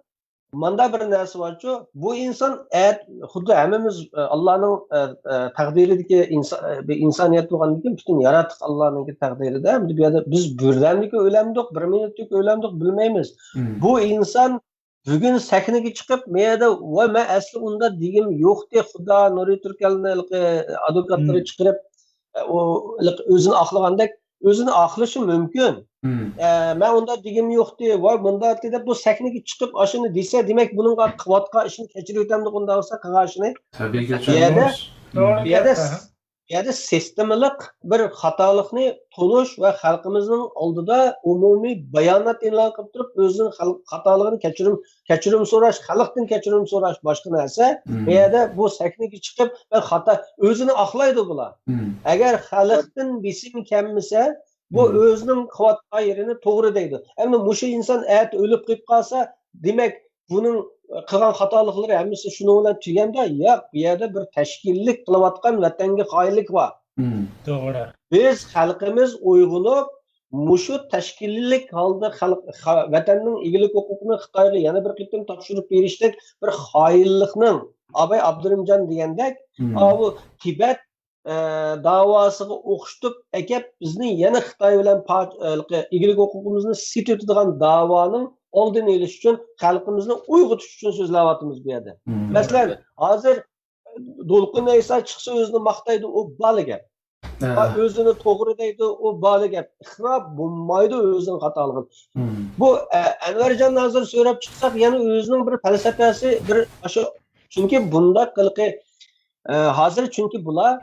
ماندا بىر نەرسە بارچۇ، بۇ ئىنسان ئەت-، خۇددى ھەممىمىز، ئە، ئاللانىڭ، ئە، ئە، تەقدىرىدىكى ئىنسا-، ئە، بىر ئىنسانىيەت بولغاندىن كېيىن، پۈتۈن ياراتقۇ ئاللانىڭكى تەقدىرىدە، بۇ يەردە بىز بىردەملىككە ئۆلەمدۇق، بىر مىنۇتلۇق ئۆلەمدۇق، بىلمەيمىز. مم. بۇ ئىنسان بۈگۈن سەھنىگە چىقىپ، مەيەردە، ۋاي، مەن ئەسلى ئۇنداق دېگۈم يوقتى، خۇدا، نۇرى تۈركەلنى ھېلىقى ئادۋوكاتلىرى مم. چىقىرىپ، ئە، ئۇ ھېلىقى ئۆزىنى ئاقلىغاندەك، ئۆزىنى ئاقلىشى مۇمكىن. مم. ئە، مەن ئۇنداق دېگۈم يوقتى، ۋاي، مۇنداق دەپ، بۇ سەھنىگە چىقىپ، ئاشۇنى دېسە، دېمەك، بۇنىڭغا قىلىۋاتقان ئىشىنى كەچۈرۈۋېتەمدۇ، ئۇنداق بولسا، قىلغان ئىشىنى. تەبىئىي بۇ يەردە، كەچۈرىمىز. مم. بۇ يەردە، بۇ يەردە سىستېمىلىق بىر خاتالىقنى تونۇش ۋە خەلقىمىزنىڭ ئالدىدا ئومۇمىي بايانات ئېلان قىلىپ تۇرۇپ، ئۆزىنىڭ خەل-، خاتالىقىنى كەچۈرۈم، كەچۈرۈم سوراش، خەلقتىن كەچۈرۈم سوراش باشقا نەرسە. مم. بۇ يەردە بۇ سەھنىگە چىقىپ، مەن خاتا، ئۆزىنى ئاقلايدۇ بۇلار. مم. ئەگەر خەلقتىن بېسىم كەلمىسە، بۇ مم. ئۆزىنىڭ قىلىۋاتقان يېرىنى توغرا دەيدۇ. ئەمدى مۇشۇ ئىنسان ئەتە ئۆلۈپ قېلىپ قالسا، دېمەك، بۇنىڭ قىلغان خاتالىقلىرى ھەممىسى شۇنىڭ بىلەن تۈگەمدۇ؟ ياق، بۇ يەردە بىر تەشكىللىك قىلىۋاتقان ۋەتەنگە خائىنلىك بار. مم. توغرا. بىز خەلقىمىز ئويغىنىپ، مۇشۇ تەشكىللىك ھالدا خەلق، خا-، ۋەتەننىڭ ئىگىلىك ھوقۇقىنى خىتايغا يەنە بىر قېتىم تاپشۇرۇپ بېرىشتەك بىر خائىنلىقنىڭ، ئاباي ئابدۇرېھىمجان دېگەندەك، مم. ئاۋۇ تىبەت ئە، داۋاسىغا ئوخشىتىپ ئەكەپ، بىزنى يەنە خىتاي بىلەن پا-، ئە، ئىگىلىك ھوقۇقىمىزنى سېتىۋېتىدىغان داۋانىڭ ئالدىنى ئېلىش ئۈچۈن، خەلقىمىزنى ئويغىتىش ئۈچۈن سۆزلەۋاتىمىز بۇ يەردە. مم. مەسىلەن، ھازىر دولقۇن ئەيسا چىقسا ئۆزىنى ماختايدۇ، ئۇ بالىگەپ. ھە. ئا، ئۆزىنى توغرا دەيدۇ، ئۇ بالىگەپ. ئىقرار بولمايدۇ ئۆزىنىڭ خاتالىقىنى. مم. بۇ، ئە، ئەنۋەرجان ھازىر سۆرەپ چىقساق، يەنە ئۆزىنىڭ بىر پەلسەپەسى، بىر ئاشۇ، چۈنكى بۇنداق قىلىقى، ئە، ھازىر چۈنكى بۇلار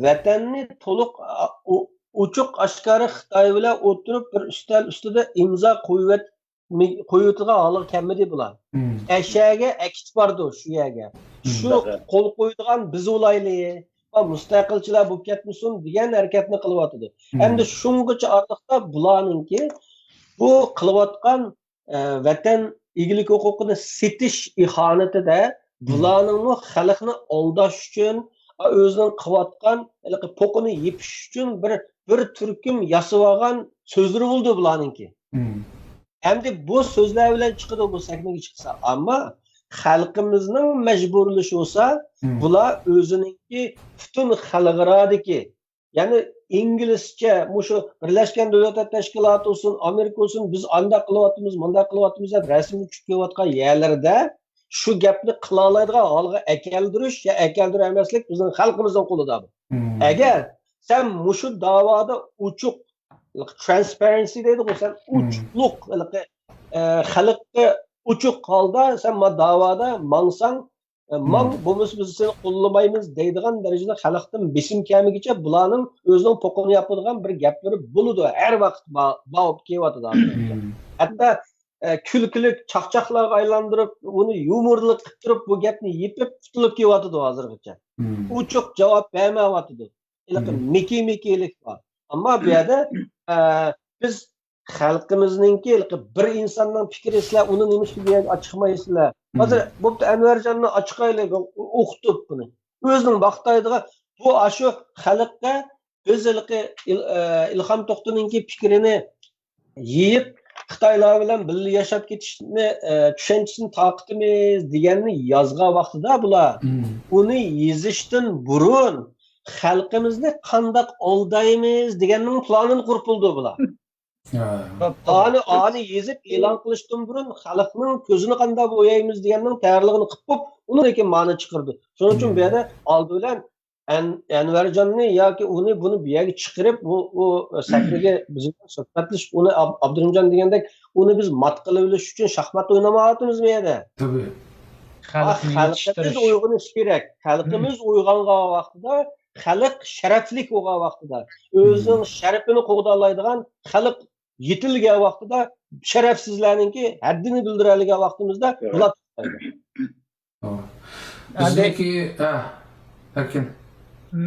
ۋەتەننى تولۇق، ئا، ئو-، ئوچۇق ئاشكارا خىتاي بىلەن ئولتۇرۇپ بىر ئۈستەل ئۈستىدە ئىمزا قويۇۋەت-، قويۇۋېتىدىغان ھالغا كەلمىدى بۇلار. مم. ئەشەگە ئەكىچ باردۇ شۇ يەرگە. مم. شۇ قول قويىدىغان بىز بولايلى، ۋە مۇستەقىلچىلار بولۇپ كەتمىسۇن دېگەن ھەرىكەتنى قىلىۋاتىدۇ. مم. ئەمدى شۇڭغىچە ئارىلىقتا بۇلارنىڭكى بۇ قىلىۋاتقان ئە، ۋەتەن ئىگىلىك ھوقۇقىنى سېتىش ئىخانىتىدە مم. بۇلارنىڭمۇ خەلقنى ئالداش ئۈچۈن، ئا، ئۆزىنىڭ قىلىۋاتقان ھېلىقى پوقىنى يېپىش ئۈچۈن بىر، بىر تۈركۈم ياسىۋالغان سۆزلىرى بولىدۇ بۇلارنىڭكى. مم. ئەمدى بۇ سۆزلەر بىلەن چىقىدۇ بۇ سەھنىگە چىقسا. ئەمما خەلقىمىزنىڭ مەجبۇرلىشى بولسا، مم. بۇلار ئۆزىنىڭكى پۈتۈن خەلقئارادىكى يەنى ئىنگلىزچە مۇشۇ بىرلەشكەن دۆلەتلەر تەشكىلاتى بولسۇن، ئامېرىكا بولسۇن، بىز ئانداق قىلىۋاتىمىز، مۇنداق قىلىۋاتىمىز دەپ رەسىمگە چۈشۈپ كېلىۋاتقان يەرلىرىدە شۇ گەپنى قىلالايدىغان ھالغا ئەكەلدۈرۈش يا ئەكەلدۈرەلمەسلىك بىزنىڭ خەلقىمىزنىڭ قولىدا بۇ. مم. ئەگەر سەن مۇشۇ داۋادا ئوچۇق، ترانسپەرەنسى دەيدىغۇ، سەن مم. ئوچۇقلۇق، ھېلىقى، ئە، خەلققە ئوچۇق ھالدا سەن ما داۋادا ماڭساڭ، ئە، ماڭ، مم. بولمىسا بىز سېنى قوللىمايمىز دەيدىغان دەرىجىدە خەلقتىن بېسىم كەلمىگىچە بۇلارنىڭ ئۆزىنىڭ پوقىنى ياپىدىغان بىر گەپلىرى بولىدۇ. ھەر ۋاقىت با-، بار بولۇپ كېلىۋاتىدۇ ھازىرغىچە. مم. ھەتتا، ئە، كۈلكىلىك چاقچاقلارغا ئايلاندۇرۇپ، ئۇنى يۇمۇرلۇق قىلىپ تۇرۇپ، بۇ گەپنى يېپىپ قۇتۇلۇپ كېلىۋاتىدۇ ھازىرغىچە. مم. ئوچۇق جاۋاب بەرمەيۋاتىدۇ. ھېلىقى مم. مىكى-مىكىلىك بار. ئەمما بۇ يەردە، ئە، بىز خەلقىمىزنىڭكى ھېلىقى بىر ئىنساننىڭ پىكرى، سىلەر ئۇنى نېمىشقا بۇ يەرگە ئاچىقمايسىلەر؟ مم. ھازىر بوپتۇ، ئەنۋەرجاننى ئاچىقايلى، ئوقۇتۇپ بۇنى. ئۆزىنىڭ ماختايدىغان، بۇ ئاشۇ خەلققە بىز ھېلىقى ئىل-، ئە، ئىلھام توختىنىڭكى پىكرىنى يېيىپ، خىتايلار بىلەن بىللە ياشاپ كېتىشنى، ئە، چۈشەنچىسىنى تارقىتىمىز دېگەننى يازغان ۋاقتىدا بۇلار، مم. ئۇنى يېزىشتىن بۇرۇن خەلقىمىزنى قانداق ئالدايمىز دېگەننىڭ پىلانىنى قۇرۇپ بولىدۇ بۇلار. ھە. ئانى، ئانى يېزىپ ئېلان قىلىشتىن بۇرۇن خەلقنىڭ كۆزىنى قانداق بويايمىز دېگەننىڭ تەييارلىقىنى قىلىپ بولۇپ، ئۇنىڭدىن كېيىن مانا چىقىرىدۇ. شۇنىڭ ئۈچۈن بۇ يەردە ئالدى بىلەن ئەن-، ئەنۋەرجاننى ياكى ئۇنى، بۇنى بۇ يەرگە چىقىرىپ، بۇ، بۇ سەھنىگە بىز بىلەن سۆھبەتلىشىپ، ئۇنى ئاب-، ئابدۇرېھىمجان دېگەندەك، ئۇنى بىز مات قىلىۋېلىش ئۈچۈن شاھمات ئوينىمايۋاتىمىزمۇ يەردە؟ تەبىئىي. خەلقنى خەلقىمىز يېتىشتۈرۈش. ئويغىنىشى كېرەك. خەلقىمىز ئويغانغان ۋاقتىدا، خەلق شەرەپلىك بولغان ۋاقتىدا، ئۆزىنىڭ شەرىپىنى قوغدالايدىغان خەلق يېتىلگەن ۋاقتىدا، شەرەپسىزلەرنىڭكى ھەددىنى بىلدۈرەلىگەن ۋاقتىمىزدا بۇلار توختايدۇ. توغرا. بىزنىڭكى، ھە، ئەركىن.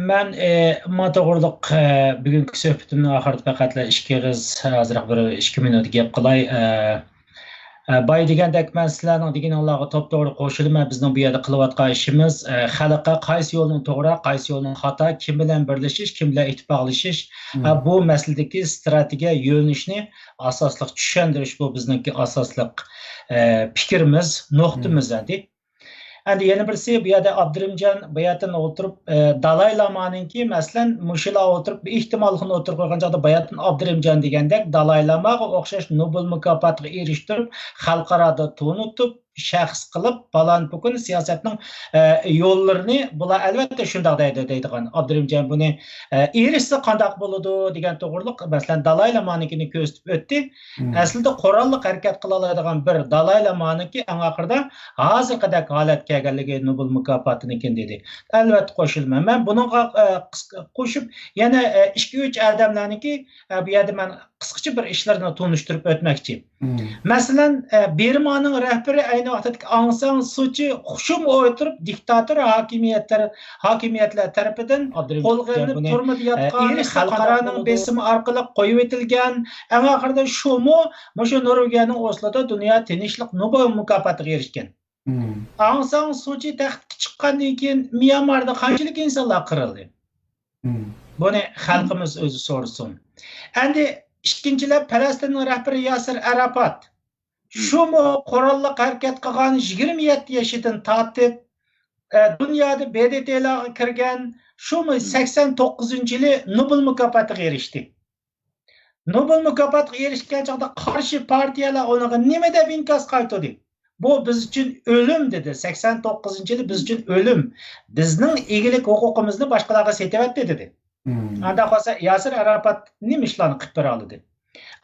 مەن، ئە، ما توغرىلىق، ئە، بۈگۈنكى سۆھبىتىمنىڭ ئاخىرىدا پەقەتلا ئىككى ئېغىز، ئازراق بىر ئىككى مىنۇت گەپ قىلاي. ئە، ئە، باي دېگەندەك، مەن سىلەرنىڭ دېگىنىڭلارغا توپتوغرا قوشۇلىمەن. بىزنىڭ بۇ يەردە قىلىۋاتقان ئىشىمىز، ئە، خەلققە قايسى يولنىڭ توغرا، قايسى يولنىڭ خاتا، كىم بىلەن بىرلىشىش، كىم بىلەن ئىتتىپاقلىشىش. ئە، بۇ مەسىلىدىكى ستراتېگىيە يۆنىلىشىنى ئاساسلىق چۈشەندۈرۈش، بۇ بىزنىڭكى ئاساسلىق، ئە، پىكرىمىز، نۇقتىمىز ئەدى. ئەندى يەنە بىرسى، بۇ يەردە ئابدۇرېھىمجان باياتىن ئولتۇرۇپ، ئە، دالاي لامانىڭكى، مەسىلەن، مۇشۇلا ئولتۇرۇپ، بىر ئېھتىماللىقنى ئوتتۇرىغا قويغان چاغدا، باياتىن ئابدۇرېھىمجان دېگەندەك دالاي لاماغا ئوخشاش نوبېل مۇكاپاتىغا ئېرىشتۈرۈپ، خەلقئارادا تونۇتۇپ، شەخس قىلىپ، پالان پۇكۇن سىياسەتنىڭ، ئە، يوللىرىنى بۇلار ئەلۋەتتە شۇنداق دەيدۇ، دەيدىغان. ئابدۇرېھىمجان بۇنى، ئە، ئېرىشسە قانداق بولىدۇ دېگەن توغرۇلۇق، مەسىلەن، دالاي لامانىڭكىنى كۆرسىتىپ ئۆتتى. ئەسلىدە قوراللىق ھەرىكەت قىلالايدىغان بىر دالاي لامانىڭكى ئەڭ ئاخىرىدا ھازىرقىدەك ھالەت كەلگەنلىكى نوبېل مۇكاپاتىنىڭكىنى دېدى. ئەلۋەتتە قوشۇلىمەن. مەن بۇنىڭغا، ئە، قىسقا قوشۇپ يەنە، ئە، ئىككى-ئۈچ ئادەملەرنىڭكى، ئە، بۇ يەردە مەن قىسقىچە بىر ئىشلارنى تونۇشتۇرۇپ ئۆتمەكچى. مەسىلەن، ئە، بىرمانىڭ رەھبىرى ئەينى ۋاقىتتىكى ئاڭ سان سۇچى خۇشۇم ئولتۇرۇپ دىكتاتور ھاكىمىيەتلەر، ھاكىمىيەتلەر تەرىپىدىن قولغا ئېلىنىپ تۈرمىدە ياتقان، خەلقئارانىڭ بېسىمى ئارقىلىق قويۇۋېتىلگەن. ئەڭ ئاخىرىدا شۇمۇ مۇشۇ نورۋېگىيەنىڭ ئوسلودا دۇنيا تىنچلىق نوبېل مۇكاپاتىغا ئېرىشكەن. ئاڭ سان سۇچى تەختكە چىققاندىن كېيىن ميانماردا قانچىلىك ئىنسانلار قىرىلدى؟ بۇنى خەلقىمىز ئۆزى سورىسۇن. ئەندى ئىككىنچىلەپ، پەلەستىننىڭ رەھبىرى ياسىر ئەراپات. شۇمۇ قوراللىق ھەرىكەت قىلغان، يىگىرمە يەتتە يېشىدىن تارتىپ، ئە، دۇنيادا ب د ت لارغا كىرگەن، شۇمۇ سەكسەن توققۇزىنچى يىلى نوبېل مۇكاپاتىغا ئېرىشتى. نوبېل مۇكاپاتىغا ئېرىشكەن چاغدا قارشى پارتىيەلەر ئۇنىڭغا نېمە دەپ ئىنكاس قايتۇردى؟ بۇ بىز ئۈچۈن ئۆلۈم، دېدى. سەكسەن توققۇزىنچى يىلى بىز ئۈچۈن ئۆلۈم. بىزنىڭ ئىگىلىك ھوقۇقىمىزنى باشقىلارغا سېتىۋەتتى، دېدى. ئانداق بولسا ياسىر ئاراپات نېمە ئىشلارنى قىلىپ بېرەلىدى؟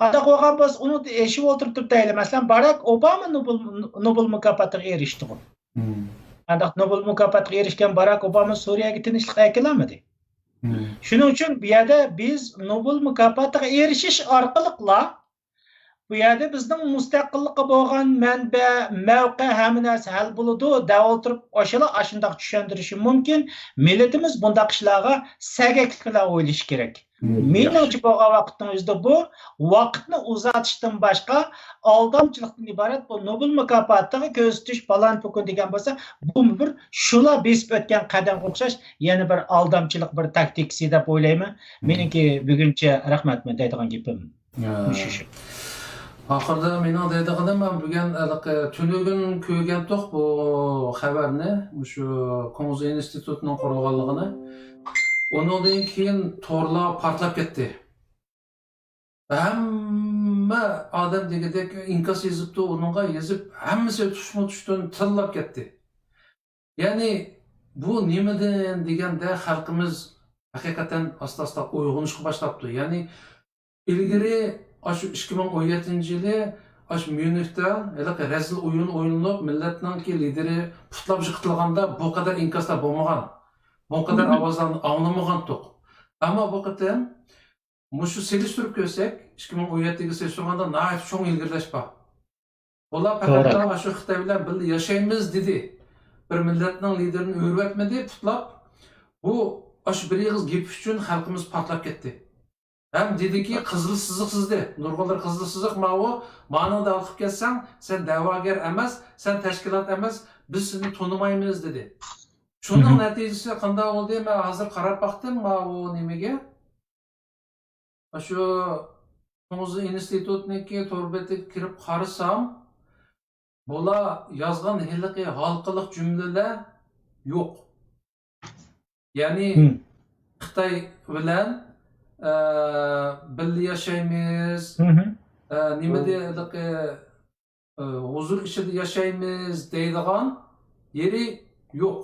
ئانداق بولغان بولسا ئۇنىڭ ئېشىپ ئولتۇرۇپ تۇرۇپ دەيلى. مەسىلەن، باراك ئوباما نوبېل، نوبېل مۇكاپاتىغا ئېرىشتىغۇ. ئانداق نوبېل مۇكاپاتىغا ئېرىشكەن باراك ئوباما سۈرىيەگە تىنچلىق ئەكېلەلمىدى. شۇنىڭ ئۈچۈن بۇ يەردە بىز نوبېل مۇكاپاتىغا ئېرىشىش ئارقىلىقلا بۇ يەردە بىزنىڭ مۇستەقىللىققا بولغان مەنبە، مەۋقە، ھەممە نەرسە ھەل بولىدۇ دەپ ئولتۇرۇپ، ئاشۇلا ئاشۇنداق چۈشەندۈرۈشى مۇمكىن. مىللىتىمىز بۇنداق ئىشلارغا سەگەكلىك بىلەن ئويلىشى كېرەك. مېنىڭچە بولغان ۋاقىتنىڭ ئۆزىدە بۇ ۋاقىتنى ئۇزارتىشتىن باشقا ئالدامچىلىقتىن ئىبارەت. بۇ نوبېل مۇكاپاتىغا كۆرسىتىش پالان پۇكۇن دېگەن بولسا، بۇمۇ بىر شۇلا بېسىپ ئۆتكەن قەدەمگە ئوخشاش يەنە بىر ئالدامچىلىق، بىر تاكتىكىسى دەپ ئويلايمەن. مېنىڭكى بۈگۈنچە رەھمەت، مەن دەيدىغان گېپىم مۇشۇ. ئاخىرىدا مېنىڭ دەيدىغىنىم، مەن بۈگۈن ھېلىقى تۈنۈگۈن كۆرگەنتۇق بۇ خەۋەرنى، مۇشۇ كۇڭزى ئىنستىتۇتىنىڭ قۇرۇلغانلىقىنى. ئۇنىڭدىن كېيىن تورلار پارتلاپ كەتتى. ھەممە ئادەم دېگۈدەك ئىنكاس يېزىپتۇ، ئۇنىڭغا يېزىپ، ھەممىسى تۇشمۇ تۇشتىن تىللاپ كەتتى. يەنى بۇ نېمىدىن دېگەندە، خەلقىمىز ھەقىقەتەن ئاستا-ئاستا ئويغىنىشقا باشلاپتۇ. يەنى ئىلگىرى ئاشۇ ئىككى مىڭ ئون يەتتىنچى يىلى ئاشۇ ميۇنختا ھېلىقى رەزىل ئويۇن ئوينىلىپ، مىللەتنىڭكى لىدېرى پۇتلاپ يىقىتىلغاندا بۇ قەدەر ئىنكاسلار بولمىغان، بۇ قەدەر ئاۋازلارنى ئاڭلىمىغانتۇق. ئەمما بۇ قېتىم مۇشۇ سېلىشتۇرۇپ كۆرسەك، ئىككى مىڭ ئون يەتتىگە سېلىشتۇرغاندا ناھايىتى چوڭ ئىلگىرىلەش بار. ئۇلار پەقەتلا ئاشۇ خىتاي بىلەن بىللە ياشايمىز دېدى. بىر مىللەتنىڭ لىدېرىنى ئۆرۈۋەتمىدى، پۇتلاپ. بۇ ئاشۇ بىر ئېغىز گېپى ئۈچۈن خەلقىمىز پارتلاپ كەتتى. ھەم دېدىكى، قىزىل سىزىق سىزدى. نۇرغۇنلار قىزىل سىزىق ماۋۇ، مانىڭدا ھالقىپ كەتسەڭ، سەن دەۋاگەر ئەمەس، سەن تەشكىلات ئەمەس، بىز سېنى تونۇمايمىز دېدى. شۇنىڭ نەتىجىسى قانداق بولدى؟ مەن ھازىر قاراپ باقتىم ماۋۇ نېمىگە. ئاشۇ كۇڭزى ئىنستىتۇتنىڭكى تور بېتىگە كىرىپ قارىسام، بۇلار يازغان ھېلىقى ھالقىلىق جۈملىلەر يوق. يەنى خىتاي بىلەن، ئە، بىللە ياشايمىز، ئە، نېمىدە ھېلىقى، ئە، ھۇزۇر ئىچىدە ياشايمىز دەيدىغان يېرى يوق.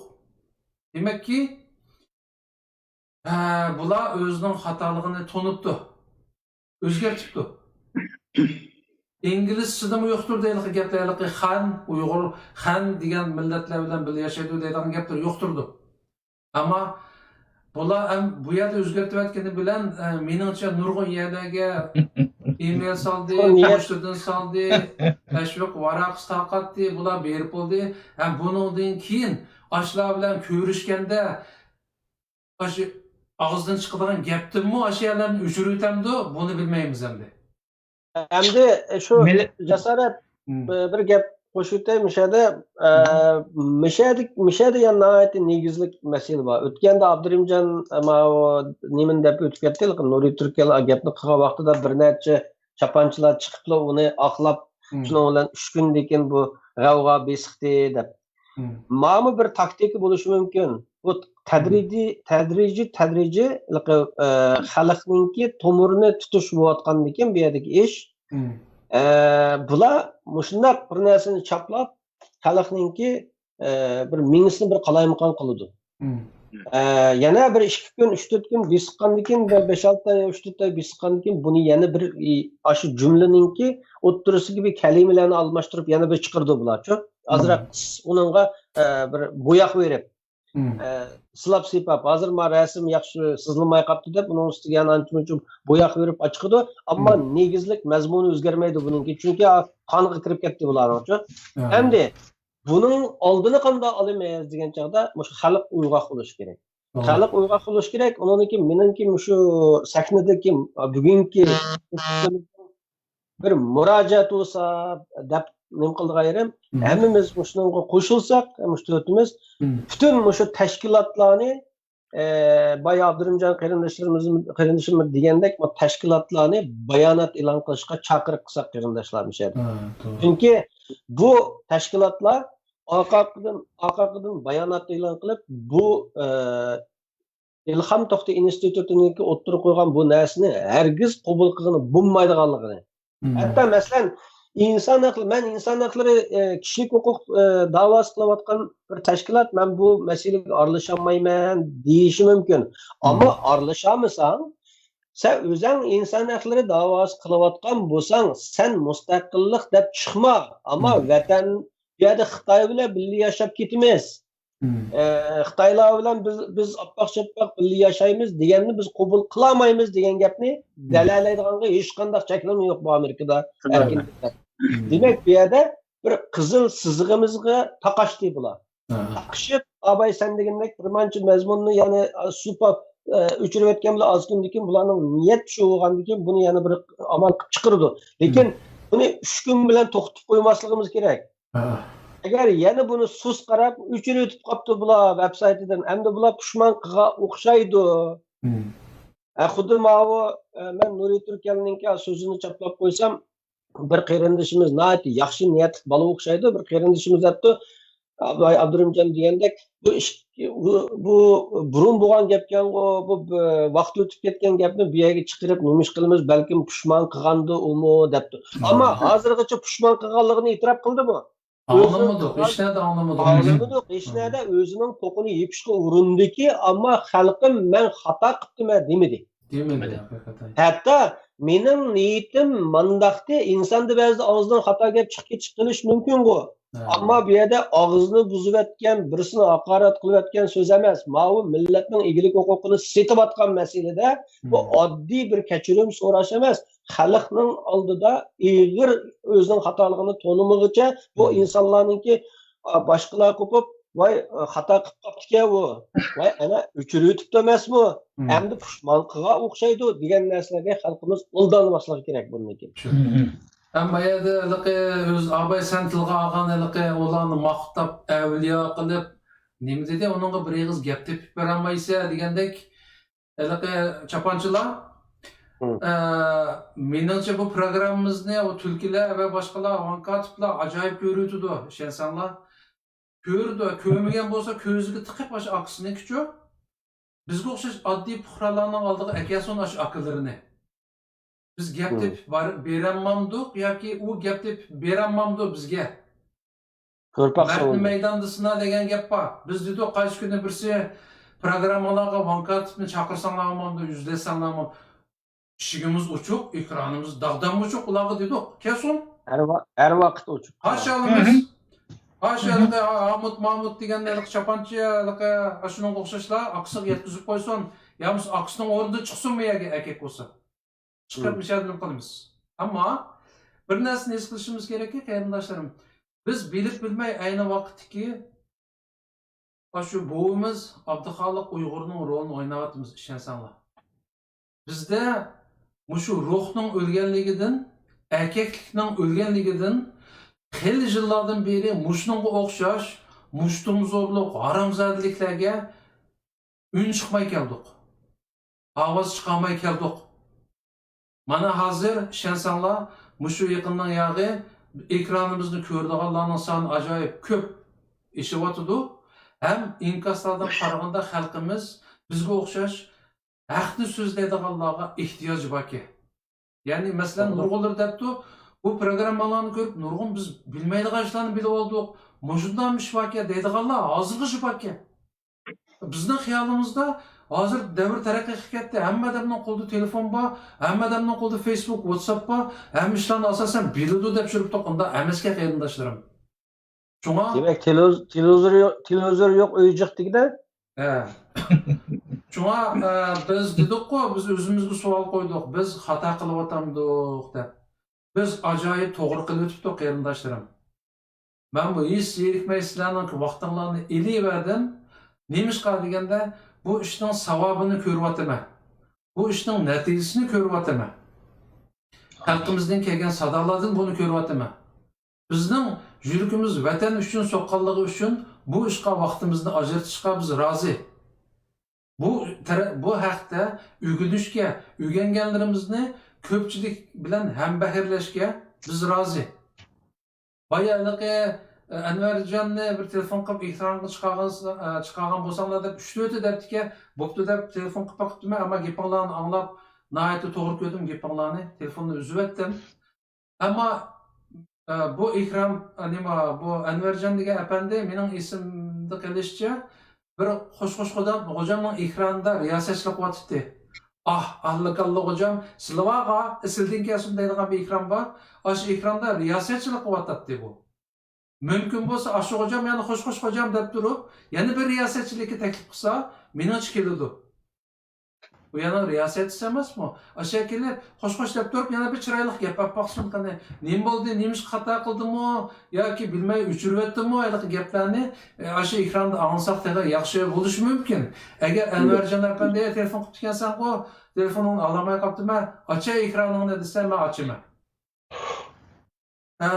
دېمەككى، ھە، بۇلار ئۆزىنىڭ خاتالىقىنى تونۇپتۇ، ئۆزگەرتىپتۇ. ئىنگلىزچىدىمۇ يوقتۇر دەيدىغان گەپلەر، ھېلىقى خەن، ئۇيغۇر، خەن دېگەن مىللەتلەر بىلەن بىللە ياشايدۇ دەيدىغان گەپلەر يوقتۇردى. ئەمما بۇلار ھەم بۇ يەردە ئۆزگەرتىۋەتكىنى بىلەن، ئە، مېنىڭچە نۇرغۇن يەرلەرگە ئىمېيل سالدى، پوچتىدىن سالدى، تەشۋىق ۋاراقىسى تارقاتتى، بۇلار بېرىپ بولدى. ھەم بۇنىڭدىن كېيىن ئاشۇلار بىلەن كۆرۈشكەندە، ئاشۇ ئاغزىدىن چىقىدىغان گەپتىنمۇ ئاشۇ يەرلەرنى ئۆچۈرۈۋېتەمدۇ، بۇنى بىلمەيمىز ئەمدى. ئەمدى شۇ مىللەت جاسارەت، بىر گەپ قوشۇۋېتەي مۇشۇ يەردە. مۇشۇ يەردە، مۇشۇ يەردە يەنە ناھايىتى نېگىزلىك مەسىلە بار. ئۆتكەندە ئابدۇرېھىمجان ماۋۇ نېمىنى دەپ ئۆتۈپ كەتتى، لېكىن نۇرى تۈركەل گەپنى قىلغان ۋاقتىدا بىر نەچچە چاپانچىلار چىقىپلا ئۇنى ئاقلاپ، شۇنىڭ بىلەن ئۈچ كۈندىن كېيىن بۇ غەۋغا بېسىقتى دەپ. ماۋۇ بىر تاكتىكا بولۇشى مۇمكىن. بۇ تەدرىجىي، تەدرىجىي، تەدرىجىي، ئە، خەلقنىڭكى تومۇرىنى تۇتۇش بولۇۋاتقاندىكىن بۇ يەردىكى ئىش. ئە، بۇلار مۇشۇنداق بىر نەرسىنى چاپلاپ، خەلقنىڭكى، ئە، بىر مېڭىسىنى بىر قالايمىقان قىلىدۇ. ئە، يەنە بىر ئىككى كۈن، ئۈچ تۆت كۈن بېسىققاندىن كېيىن، بىر بەش ئالتە ئاي، ئۈچ تۆت ئاي بېسىققاندىن كېيىن بۇنى يەنە بىر، ئى، ئاشۇ جۈملىنىڭكى ئوتتۇرىسىدىكى بىر كەلىمىلەرنى ئالماشتۇرۇپ يەنە بىر چىقىرىدۇ بۇلارچۇ. ئازراق ئۇنىڭغا، ئە، بىر بوياق بېرىپ، ئە، سىلاپ سىيپاپ، ھازىر ما رەسىم ياخشى سىزىلماي قاپتۇ دەپ، ئۇنىڭ ئۈستىگە يەنە ئانچە مۇنچە بوياق بېرىپ ئاچىقىدۇ. ئەمما نېگىزلىك مەزمۇنى ئۆزگەرمەيدۇ بۇنىڭكى، چۈنكى قانغا كىرىپ كەتتى بۇلارنىڭچۇ. ئەمدى بۇنىڭ ئالدىنى قانداق ئالىمىز دېگەن چاغدا، مۇشۇ خەلق ئويغاق بولۇشى كېرەك. خەلق ئويغاق بولۇشى كېرەك. ئۇنىڭدىن كېيىن مېنىڭكى مۇشۇ سەھنىدىكى، بۈگۈنكى بىر مۇراجىئەت بولسا دەپ نېمە قىلدىغان يېرىم، ھەممىمىز مۇشۇنىڭغا قوشۇلساق، مۇشۇ تۆتىمىز، پۈتۈن مۇشۇ تەشكىلاتلارنى، ئە، بايا ئابدۇرېھىمجان قېرىنداشلىرىمىز، قېرىندىشىمىز دېگەندەك، بۇ تەشكىلاتلارنى بايانات ئېلان قىلىشقا چاقىرىق قىلساق قېرىنداشلار مۇشۇ يەردە. چۈنكى بۇ تەشكىلاتلار ئارقا-ئارقىدىن، ئارقا-ئارقىدىن بايانات ئېلان قىلىپ، بۇ، ئە، ئىلھام توختى ئىنستىتۇتىنىڭكى ئوتتۇرىغا قويغان بۇ نەرسىنى ھەرگىز قوبۇل قىلغىلى بولمايدىغانلىقىنى. ھەتتا مەسىلەن، ئىنسان ھەقلىرى، مەن ئىنسان ھەقلىرى، ئە، كىشىلىك ھوقۇق، ئە، داۋاسى قىلىۋاتقان بىر تەشكىلات، مەن بۇ مەسىلىگە ئارىلىشالمايمەن دېيىشى مۇمكىن. ئەمما ئارىلىشالمىساڭ، سەن ئۆزەڭ ئىنسان ھەقلىرى داۋاسى قىلىۋاتقان بولساڭ، سەن مۇستەقىللىق دەپ چىقما. ئەمما ۋەتەن، بۇ يەردە خىتاي بىلەن بىللە ياشاپ كېتىمىز. ئە، خىتايلار بىلەن بىز، بىز ئاپپاق-چاپپاق بىللە ياشايمىز دېگەننى بىز قوبۇل قىلالمايمىز دېگەن گەپنى دەلەلەيدىغانغا ھېچقانداق چەكلىمە يوق بۇ ئامېرىكىدا ئەركىن دۆلەت. دېمەك، بۇ يەردە بىر قىزىل سىزىقىمىزغا تاقاشتى بۇلار. تاقىشىپ، ئاباي سەن دېگەندەك بىر مانچە مەزمۇننى يەنە سۇپاپ، ئە، ئۆچۈرۈۋەتكەن بىلەن ئاز كۈندىن كېيىن بۇلارنىڭ نىيەت شۇ بولغاندىن كېيىن بۇنى يەنە بىر ئامال قىلىپ چىقىرىدۇ. لېكىن بۇنى ئۈچ كۈن بىلەن توختىتىپ قويماسلىقىمىز كېرەك. ئەگەر يەنە بۇنى سۇس قاراپ، ئۆچۈرۈۋېتىپ قاپتۇ بۇلار ۋېب سايتىدىن، ئەمدى بۇلار پۇشمان قىلغان ئوخشايدۇ. ھە، خۇددى ماۋۇ، ئە، مەن نۇرى تۈركەلنىڭكى سۆزىنى چاپلاپ قويسام، بىر قېرىندىشىمىز، ناھايىتى ياخشى نىيەتلىك بالا ئوخشايدۇ، بىر قېرىندىشىمىز دەپتۇ، ئابدۇ-، ئابدۇرېھىمجان دېگەندەك، بۇ ئىش، بۇ، بۇ بۇرۇن بولغان گەپكەنغۇ، بۇ، بۇ ۋاقتى ئۆتۈپ كەتكەن گەپنى بۇ يەرگە چىقىرىپ نېمە ئىش قىلىمىز، بەلكىم پۇشمان قىلغاندۇ ئۇمۇ دەپتۇ. ئەمما ھازىرغىچە پۇشمان قىلغانلىقىنى ئېتىراپ قىلدىمۇ؟ ئاڭلىمىدۇق، ھېچنەردە ئاڭلىمىدۇق. ئاڭلىمىدۇق، ھېچنەردە ئۆزىنىڭ قوقۇنى يېپىشقا ئۇرۇندىكى، ئەمما خەلقىم مەن خاتا قىپتىمەن دېمىدى. دېمىدى، ھەقىقەتەن. ھەتتا مېنىڭ نىيىتىم مانداقتى، ئىنساندا بەزىدە ئاغزىدىن خاتا گەپ چىقىپ كېتىش قىلىش مۇمكىنغۇ. ئەمما بۇ يەردە ئاغزىنى بۇزۇۋەتكەن، بىرسىنى ھاقارەت قىلىۋەتكەن سۆز ئەمەس. ماۋۇ مىللەتنىڭ ئىگىلىك ھوقۇقىنى سېتىۋاتقان مەسىلىدە بۇ ئاددىي بىر كەچۈرۈم سوراش ئەمەس. خەلقنىڭ ئالدىدا ئېغىر ئۆزىنىڭ خاتالىقىنى تونۇمىغىچە بۇ ئىنسانلارنىڭكى، ئا، باشقىلار قوپۇپ، ۋاي، خاتا قىلىپ قاپتىكەن ئۇ، ۋاي، ئەنە ئۆچۈرۈۋېتىپتۇ ئەمەسمۇ، ئەمدى پۇشمان قىلغان ئوخشايدۇ دېگەن نەرسىلەرگە خەلقىمىز ئالدانماسلىقى كېرەك بۇندىن كېيىن. ھەم بۇ يەردە ھېلىقى ئۆز ئاباي سەن تىلغا ئالغان ھېلىقى ئۇلارنى ماختاپ، ئەۋلىيا قىلىپ، نېمە دېدى، ئۇنىڭغا بىر ئېغىز گەپ تېپىپ بېرەلمەيسەن دېگەندەك، ھېلىقى چاپانچىلار، ئە، مېنىڭچە بۇ پروگراممىمىزنى ئۇ تۈلكىلەر ۋە باشقىلار، ۋاڭ كاتىپلار ئاجايىپ كۆرۈۋېتىدۇ، ئىشەنسەڭلار. كۆرىدۇ، كۆرمىگەن بولسا كۆزىگە تىقىپ ئاشۇ ئاكىسىنىڭكىچۇ. بىزگە ئوخشاش ئاددىي پۇقرالارنىڭ ئالدىغا ئەكەلسۇن ئاشۇ ئاكىلىرىنى. بىز گەپ تېپىپ بار-، بېرەلمامدۇق ياكى ئۇ گەپ تېپىپ بېرەلمامدۇ بىزگە؟ مەردنى مەيداندا سىنا دېگەن گەپ بار. بىز دېدۇق، قايسى كۈنى بىرسى پروگراممىلارغا ۋاڭ كاتىپنى چاقىرساڭلار بولمامدۇ، يۈزلەشسەڭلار بولمامدۇ؟ ئىشىكىمىز ئوچۇق، ئېكرانىمىز داغدام ئوچۇق، ئۇلارغا دېدۇق، كەلسۇن. ھەر ۋا-، ھەر ۋاقىت ئوچۇق. ھاشالىمىز. ھاشا ھېلىقى ھامۇت مامۇت دېگەن ھېلىقى چاپانچى، ھېلىقى ئاشۇنىڭغا ئوخشاشلار ئاكىسىغا يەتكۈزۈپ قويسۇن. يا بولمىسا ئاكىسىنىڭ ئورنىدا چىقسۇنمۇ يەرگە ئەركەك بولسا. چىقىرىپ مىشەدىن قىلىمىز. ئەمما بىر نەرسىنى ھېس قىلىشىمىز كېرەككى، قېرىنداشلىرىم، بىز بىلىپ بىلمەي ئەينى ۋاقىتتىكى ئاشۇ بوۋىمىز ئابدۇخالىق ئۇيغۇرنىڭ رولىنى ئويناۋاتىمىز، ئىشەنسەڭلار. بىزدە مۇشۇ روھنىڭ ئۆلگەنلىكىدىن، ئەركەكلىكنىڭ ئۆلگەنلىكىدىن، خېلى يىللاردىن بېرى مۇشۇنىڭغا ئوخشاش مۇشتۇمزورلۇق، ھارامزادىلىكلەرگە ئۈن چىقماي كەلدۇق. ئاۋاز چىقارماي كەلدۇق. مانا ھازىر ئىشەنسەڭلار، مۇشۇ يېقىننىڭ ياغى ئېكرانىمىزنى كۆرىدىغانلارنىڭ سانى ئاجايىپ كۆپ ئېشىۋاتىدۇ. ھەم ئىنكاسلاردىن قارىغاندا خەلقىمىز بىزگە ئوخشاش ھەقنى سۆزلەيدىغانلارغا ئېھتىياجى باركەن. يەنى مەسىلەن، توغرا. نۇرغۇنلىرى دەپتۇ، بۇ پروگراممىلارنى كۆرۈپ، نۇرغۇن بىز بىلمەيدىغان ئىشلارنى بىلىۋالدۇق، مۇشۇنداق ئىش باركەن دەيدىغانلار ھازىرغىچە باركەن. بىزنىڭ خىيالىمىزدا ھازىر دەۋر تەرەققىي قىلىپ كەتتى، ھەممە ئادەمنىڭ قولىدا تېلېفون بار، ھەممە ئادەمنىڭ قولىدا فېيسبۇك، ۋاتساپ بار، ھەممە ئىشلارنى ئاساسەن بىلىدۇ دەپ يۈرۈپتۇق، ئۇنداق ئەمەسكەن قېرىنداشلىرىم. شۇڭا دېمەك، تېلېۋىز-، تېلېۋىزور يوق، تېلېۋىزور يوق ئۆي جىق دېگۈدەك. ھە. شۇڭا، ئە، بىز دېدۇققۇ، بىز ئۆزىمىزگە سوئال قويدۇق، بىز خاتا قىلىۋاتامدۇق دەپ. بىز ئاجايىپ توغرا قىلىۋېتىپتۇق، قېرىنداشلىرىم. مەن بۇ ھېچ زېرىكمەي سىلەرنىڭ ۋاقتىڭلارنى ئېلىۋەردىم. نېمىشقا دېگەندە، بۇ ئىشنىڭ ساۋابىنى كۆرۈۋاتىمەن. بۇ ئىشنىڭ نەتىجىسىنى كۆرۈۋاتىمەن. خەلقىمىزدىن كەلگەن سادالاردىن بۇنى كۆرۈۋاتىمەن. بىزنىڭ يۈرىكىمىز ۋەتەن ئۈچۈن سوققانلىقى ئۈچۈن بۇ ئىشقا ۋاقتىمىزنى ئاجرىتىشقا بىز رازى. بۇ تەرە-، بۇ ھەقتە ئۆگىنىشكە، ئۆگەنگەنلىرىمىزنى كۆپچىلىك بىلەن ھەمبەھىرلەشكە بىز رازى. بايا ھېلىقى، ئە، ئەنۋەرجاننى بىر تېلېفون قىلىپ ئېكرانغا چىقارغان، ئە، چىقارغان بولساڭلار دەپ ئۈچ تۆتى دەپتىكەن، بوپتۇ دەپ تېلېفون قىلىپ باقىپتىمەن، ئەمما گېپىڭلارنى ئاڭلاپ ناھايىتى توغرا كۆردۈم گېپىڭلارنى، تېلېفوننى ئۈزۈۋەتتىم. ئەمما، ئە، بۇ ئىكرام، ئە، نېمە، بۇ ئەنۋەرجان دېگەن ئەپەندى مېنىڭ ئېسىمدە قېلىشىچە بىر خوش-خوش خوجام، خوجامنىڭ ئېكرانىدا رىياسەتچىلىك قىلىۋاتاتتى. ئاھ، ئاللىكاللا خوجام، سىلىۋاغا، ئېسىلدىن كەلسۇن دەيدىغان بىر ئىكرام بار. ئاشۇ ئېكراندا رىياسەتچىلىك قىلىۋاتاتتى بۇ. مۇمكىن بولسا، ئاشۇ خوجام يەنە خوش-خوش خوجام دەپ تۇرۇپ، يەنە بىر رىياسەتچىلىككە تەكلىپ قىلسا، مېنىڭچە كېلىدۇ. بۇ يەنە رىياسەتچىسى ئەمەسمۇ؟ ئاشۇ يەرگە كېلىپ، خوش-خوش دەپ تۇرۇپ، يەنە بىر چىرايلىق گەپ ئېلىپ باقسۇن قېنى. نېمە بولدى؟ نېمىشقا خاتا قىلدىمۇ؟ ياكى بىلمەي ئۆچۈرۈۋەتتىمۇ؟ ھېلىقى گەپلەرنى، ئە، ئاشۇ ئېكراندا ئاڭلىساق تېخى ياخشى بولۇشى مۇمكىن. ئەگەر ئەنۋەرجان ئەپەندى تېلېفون قىپتىكەنسەنغۇ، تېلېفونۇڭنى ئالالايماي قاپتىمەن، ئاچاي ئېكرانىڭنى دېسە، مەن ئاچىمەن. ئە،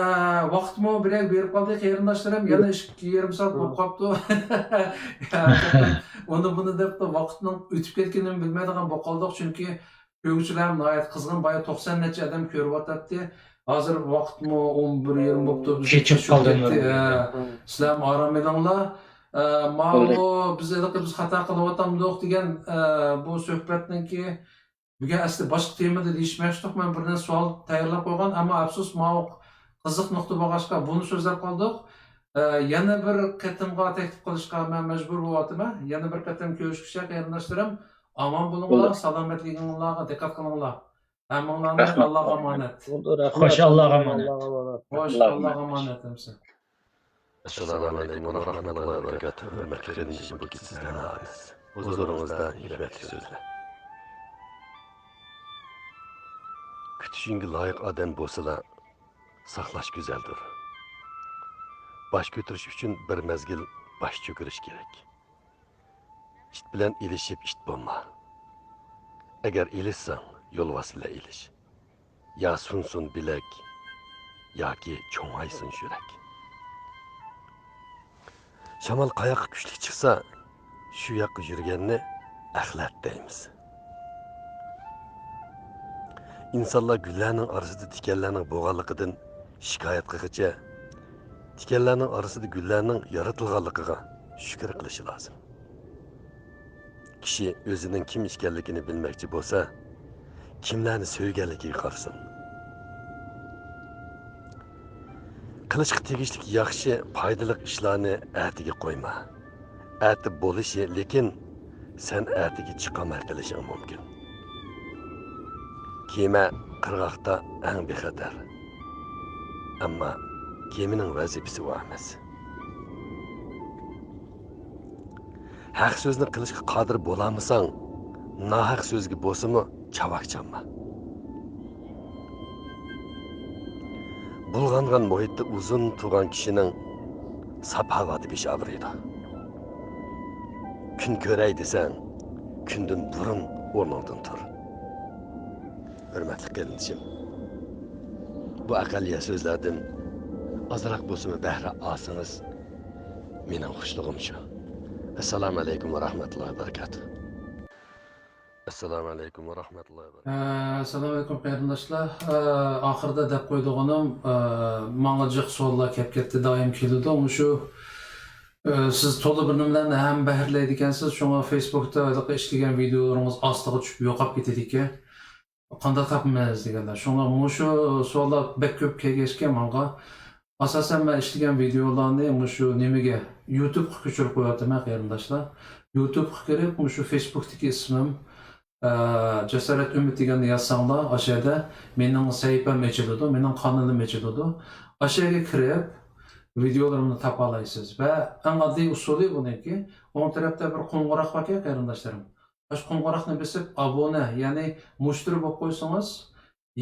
ۋاقىتمۇ بىرەر بېرىپ قالدى، قېرىنداشلىرىم، يەنە ئىككى يېرىم سائەت بولۇپ قاپتۇ. ئۇنى بۇنى دەپ ۋاقىتنىڭ ئۆتۈپ كەتكىنىنى بىلمەيدىغان بولۇپ قالدۇق، چۈنكى كۆرگۈچىلەر ناھايىتى قىزغىن، بايا توقسان نەچچە ئادەم كۆرۈۋاتاتتى. ھازىر ۋاقىتمۇ ئون بىر يېرىم بوپتۇ، بىز كېچىپ قالدى. ئە، سىلەرمۇ ئارام ئېلىڭلار. ئە، ماۋۇ بىز ھېلىقى بىز خاتا قىلىۋاتامدۇق دېگەن، ئە، بۇ سۆھبەتنىڭكى بۈگۈن ئەسلى باشقا تېمىدا دېيىشمەكچىدۇق، مەن بىر نەچچە سوئال تەييارلاپ قويغان، ئەمما ئەپسۇس، ماۋۇ قىزىق نۇقتا بولغاچقا، بۇنى سۆزلەپ قالدۇق. ئە، يەنە بىر قېتىمغا تەكلىپ قىلىشقا مەن مەجبۇر بولۇۋاتىمەن. يەنە بىر قېتىم كۆرۈشكۈچە، قېرىنداشلىرىم، ئامان بولۇڭلار، سالامەتلىكىڭلارغا دىققەت قىلىڭلار. ھەممىڭلارنى ئاللاغا ئامانەت. خوش، ئاللاغا ئامانەت. خوش، ئاللاغا ئامانەت ھەممىسى. ئەسسالامۇئەلەيكۇم ۋە رەھمەتۇللاھى ۋە بەرىكاتۇھ. ھۆرمەتلىك قېرىندىشىم، بۇ كېچە سىزلەرنىڭ ئائىلىسى. ھۇزۇرىڭىزدا ھېكمەتلىك سۆزلەر. كۈتۈشۈڭگە لايىق ئادەم بولسىلا، ساقلاش گۈزەلدۇر. باش كۆتۈرۈش ئۈچۈن بىر مەزگىل باش چۆكۈرۈش كېرەك. ئىت بىلەن ئېلىشىپ ئىت بولما. ئەگەر ئېلىشساڭ، يولۋاس بىلەن ئېلىش. يا سۇنسۇن بىلەك، ياكى چوڭايسۇن يۈرەك. شامال قاياققا كۈچلۈك چىقسا، شۇ ياققا يۈرگەننى ئەخلەت دەيمىز. ئىنسانلار گۈللەرنىڭ ئارىسىدا تىكەنلەرنىڭ بولغانلىقىدىن شىكايەت قىلغىچە، تىكەنلەرنىڭ ئارىسىدا گۈللەرنىڭ يارىتىلغانلىقىغا شۈكۈر قىلىشى لازىم. كىشى ئۆزىنىڭ كىم ئىكەنلىكىنى بىلمەكچى بولسا، كىملەرنى سۆيگەنلىكىگە قارىسۇن. قىلىشقا تېگىشلىك ياخشى، پايدىلىق ئىشلارنى ئەتىگە قويما. ئەتە بولۇشى، لېكىن سەن ئەتىگە چىقالماي قېلىشىڭ مۇمكىن. كېمە قىرغاقتا ئەڭ بىخەتەر. ئەمما كېمىنىڭ ۋەزىپىسى ئۇ ئەمەس. ھەق سۆزنى قىلىشقا قادىر بولالمىساڭ، ناھەق سۆزگە بولسىمۇ چاۋاك چالما. بۇلغانغان مۇھىتتا ئۇزۇن تۇرغان كىشىنىڭ ساپ ھاۋادا بېشى ئاغرىيدۇ. كۈن كۆرەي دېسەڭ، كۈندىن بۇرۇن ئورنۇڭدىن تۇر. ھۆرمەتلىك قېرىندىشىم، بۇ ئەقەللىيە سۆزلەردىن ئازراق بولسىمۇ بەھرە ئالسىڭىز، مېنىڭ خۇشلۇقۇم شۇ. ئەسسالامۇ ئەلەيكۇم ۋە رەھمەتۇللاھى ۋە بەرىكاتۇھ. ئەسسالامۇ ئەلەيكۇم ۋە رەھمەتۇللاھى ۋە بەرىكاتۇھ. ئەسسالامۇ ئەلەيكۇم قېرىنداشلار. ئە، ئاخىرىدا دەپ قويىدىغىنىم، ئە، ماڭا جىق سوئاللار كەپ كەتتى، دائىم كېلىدۇ. مۇشۇ، ئە، سىز تولا بىر نېمىلەرنى ھەم بەھرىلەيدىكەنسىز، شۇڭا فېيسبۇكتا ھېلىقى ئىشلىگەن ۋىدىيولىرىڭىز ئاستىغا چۈشۈپ يوقاپ كېتىدىكەن. قانداق تاپىمىز دېگەندە، شۇڭا مۇشۇ سوئاللار بەك كۆپ كەلگەچكە ماڭا، ئاساسەن مەن ئىشلىگەن ۋىدىيولارنى مۇشۇ نېمىگە، يۇتۇبقا كۆچۈرۈپ قويۇۋاتىمەن قېرىنداشلار. يۇتۇبقا كىرىپ، مۇشۇ فېيسبۇكتىكى ئىسمىم، ئە، جاسارەت ئۈمىد دېگەننى يازساڭلار، ئاشۇ يەردە مېنىڭ سەھىپەم ئېچىلىدۇ، مېنىڭ قانىلىم ئېچىلىدۇ. ئاشۇ يەرگە كىرىپ، ۋىدىيولىرىمنى تاپالايسىز. ۋە ئەڭ ئاددىي ئۇسۇلى بۇنىڭكى، ئوڭ تەرەپتە بىر قوڭغۇراق باركەن قېرىنداشلىرىم. ئاشۇ قوڭغۇراقنى بېسىپ، ئابۇنە، يەنى مۇشتەرى بولۇپ قويسىڭىز،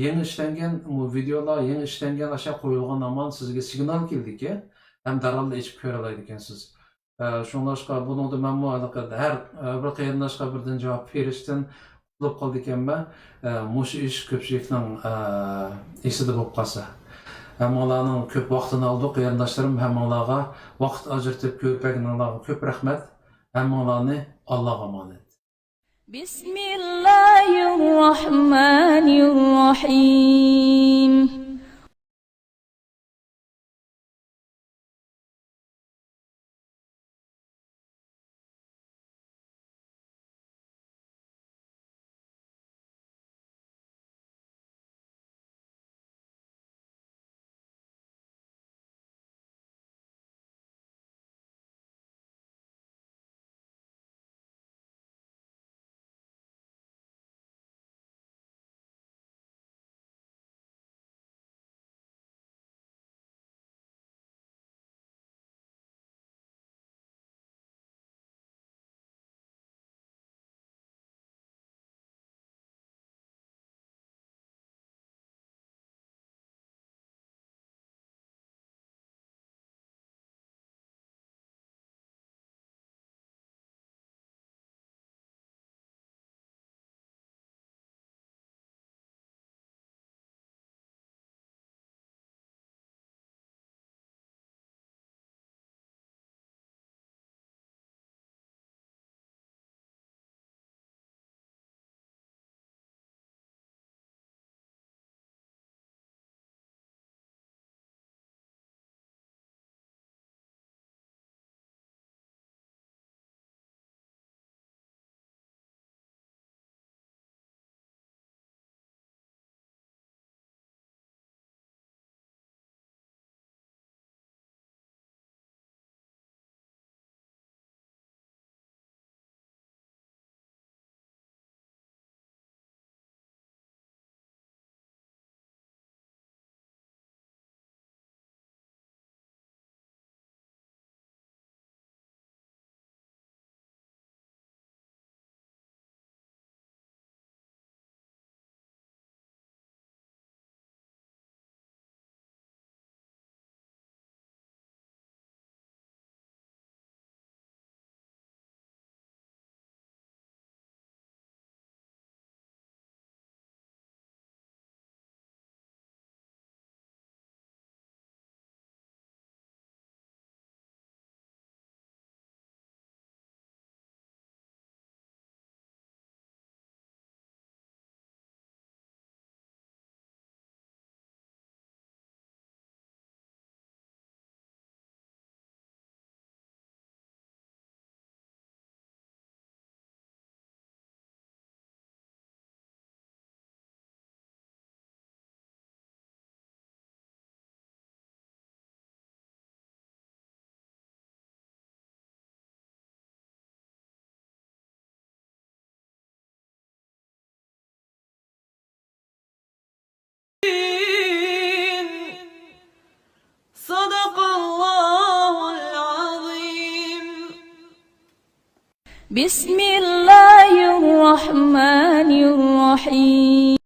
يېڭى ئىشلەنگەن بۇ ۋىدىيولار، يېڭى ئىشلەنگەن ئاشۇ قويۇلغان ھامان سىزگە سىگنال كېلىدىكەن، ھەم دەرھاللا ئېچىپ كۆرەلەيدىكەنسىز. ئە، شۇڭلاشقا بۇنىڭدا مەنمۇ ھېلىقى ھەر، ئە، بىر قېرىنداشقا بىردىن جاۋاب بېرىشتىن قۇتۇلۇپ قالىدىكەنمەن. ئە، مۇشۇ ئىش كۆپچىلىكنىڭ، ئە، ئېسىدە بولۇپ قالسا. ھەممىڭلارنىڭ كۆپ ۋاقتىنى ئالدۇق، قېرىنداشلىرىم، ھەممىڭلارغا ۋاقىت ئاجرىتىپ كۆرۈپ بەرگىنىڭلارغا كۆپ رەھمەت. ھەممىڭلارنى ئاللاغا ئامانەت. بسم الله الرحمن الرحيم. صدق الله العظيم. بسم الله الرحمن الرحيم.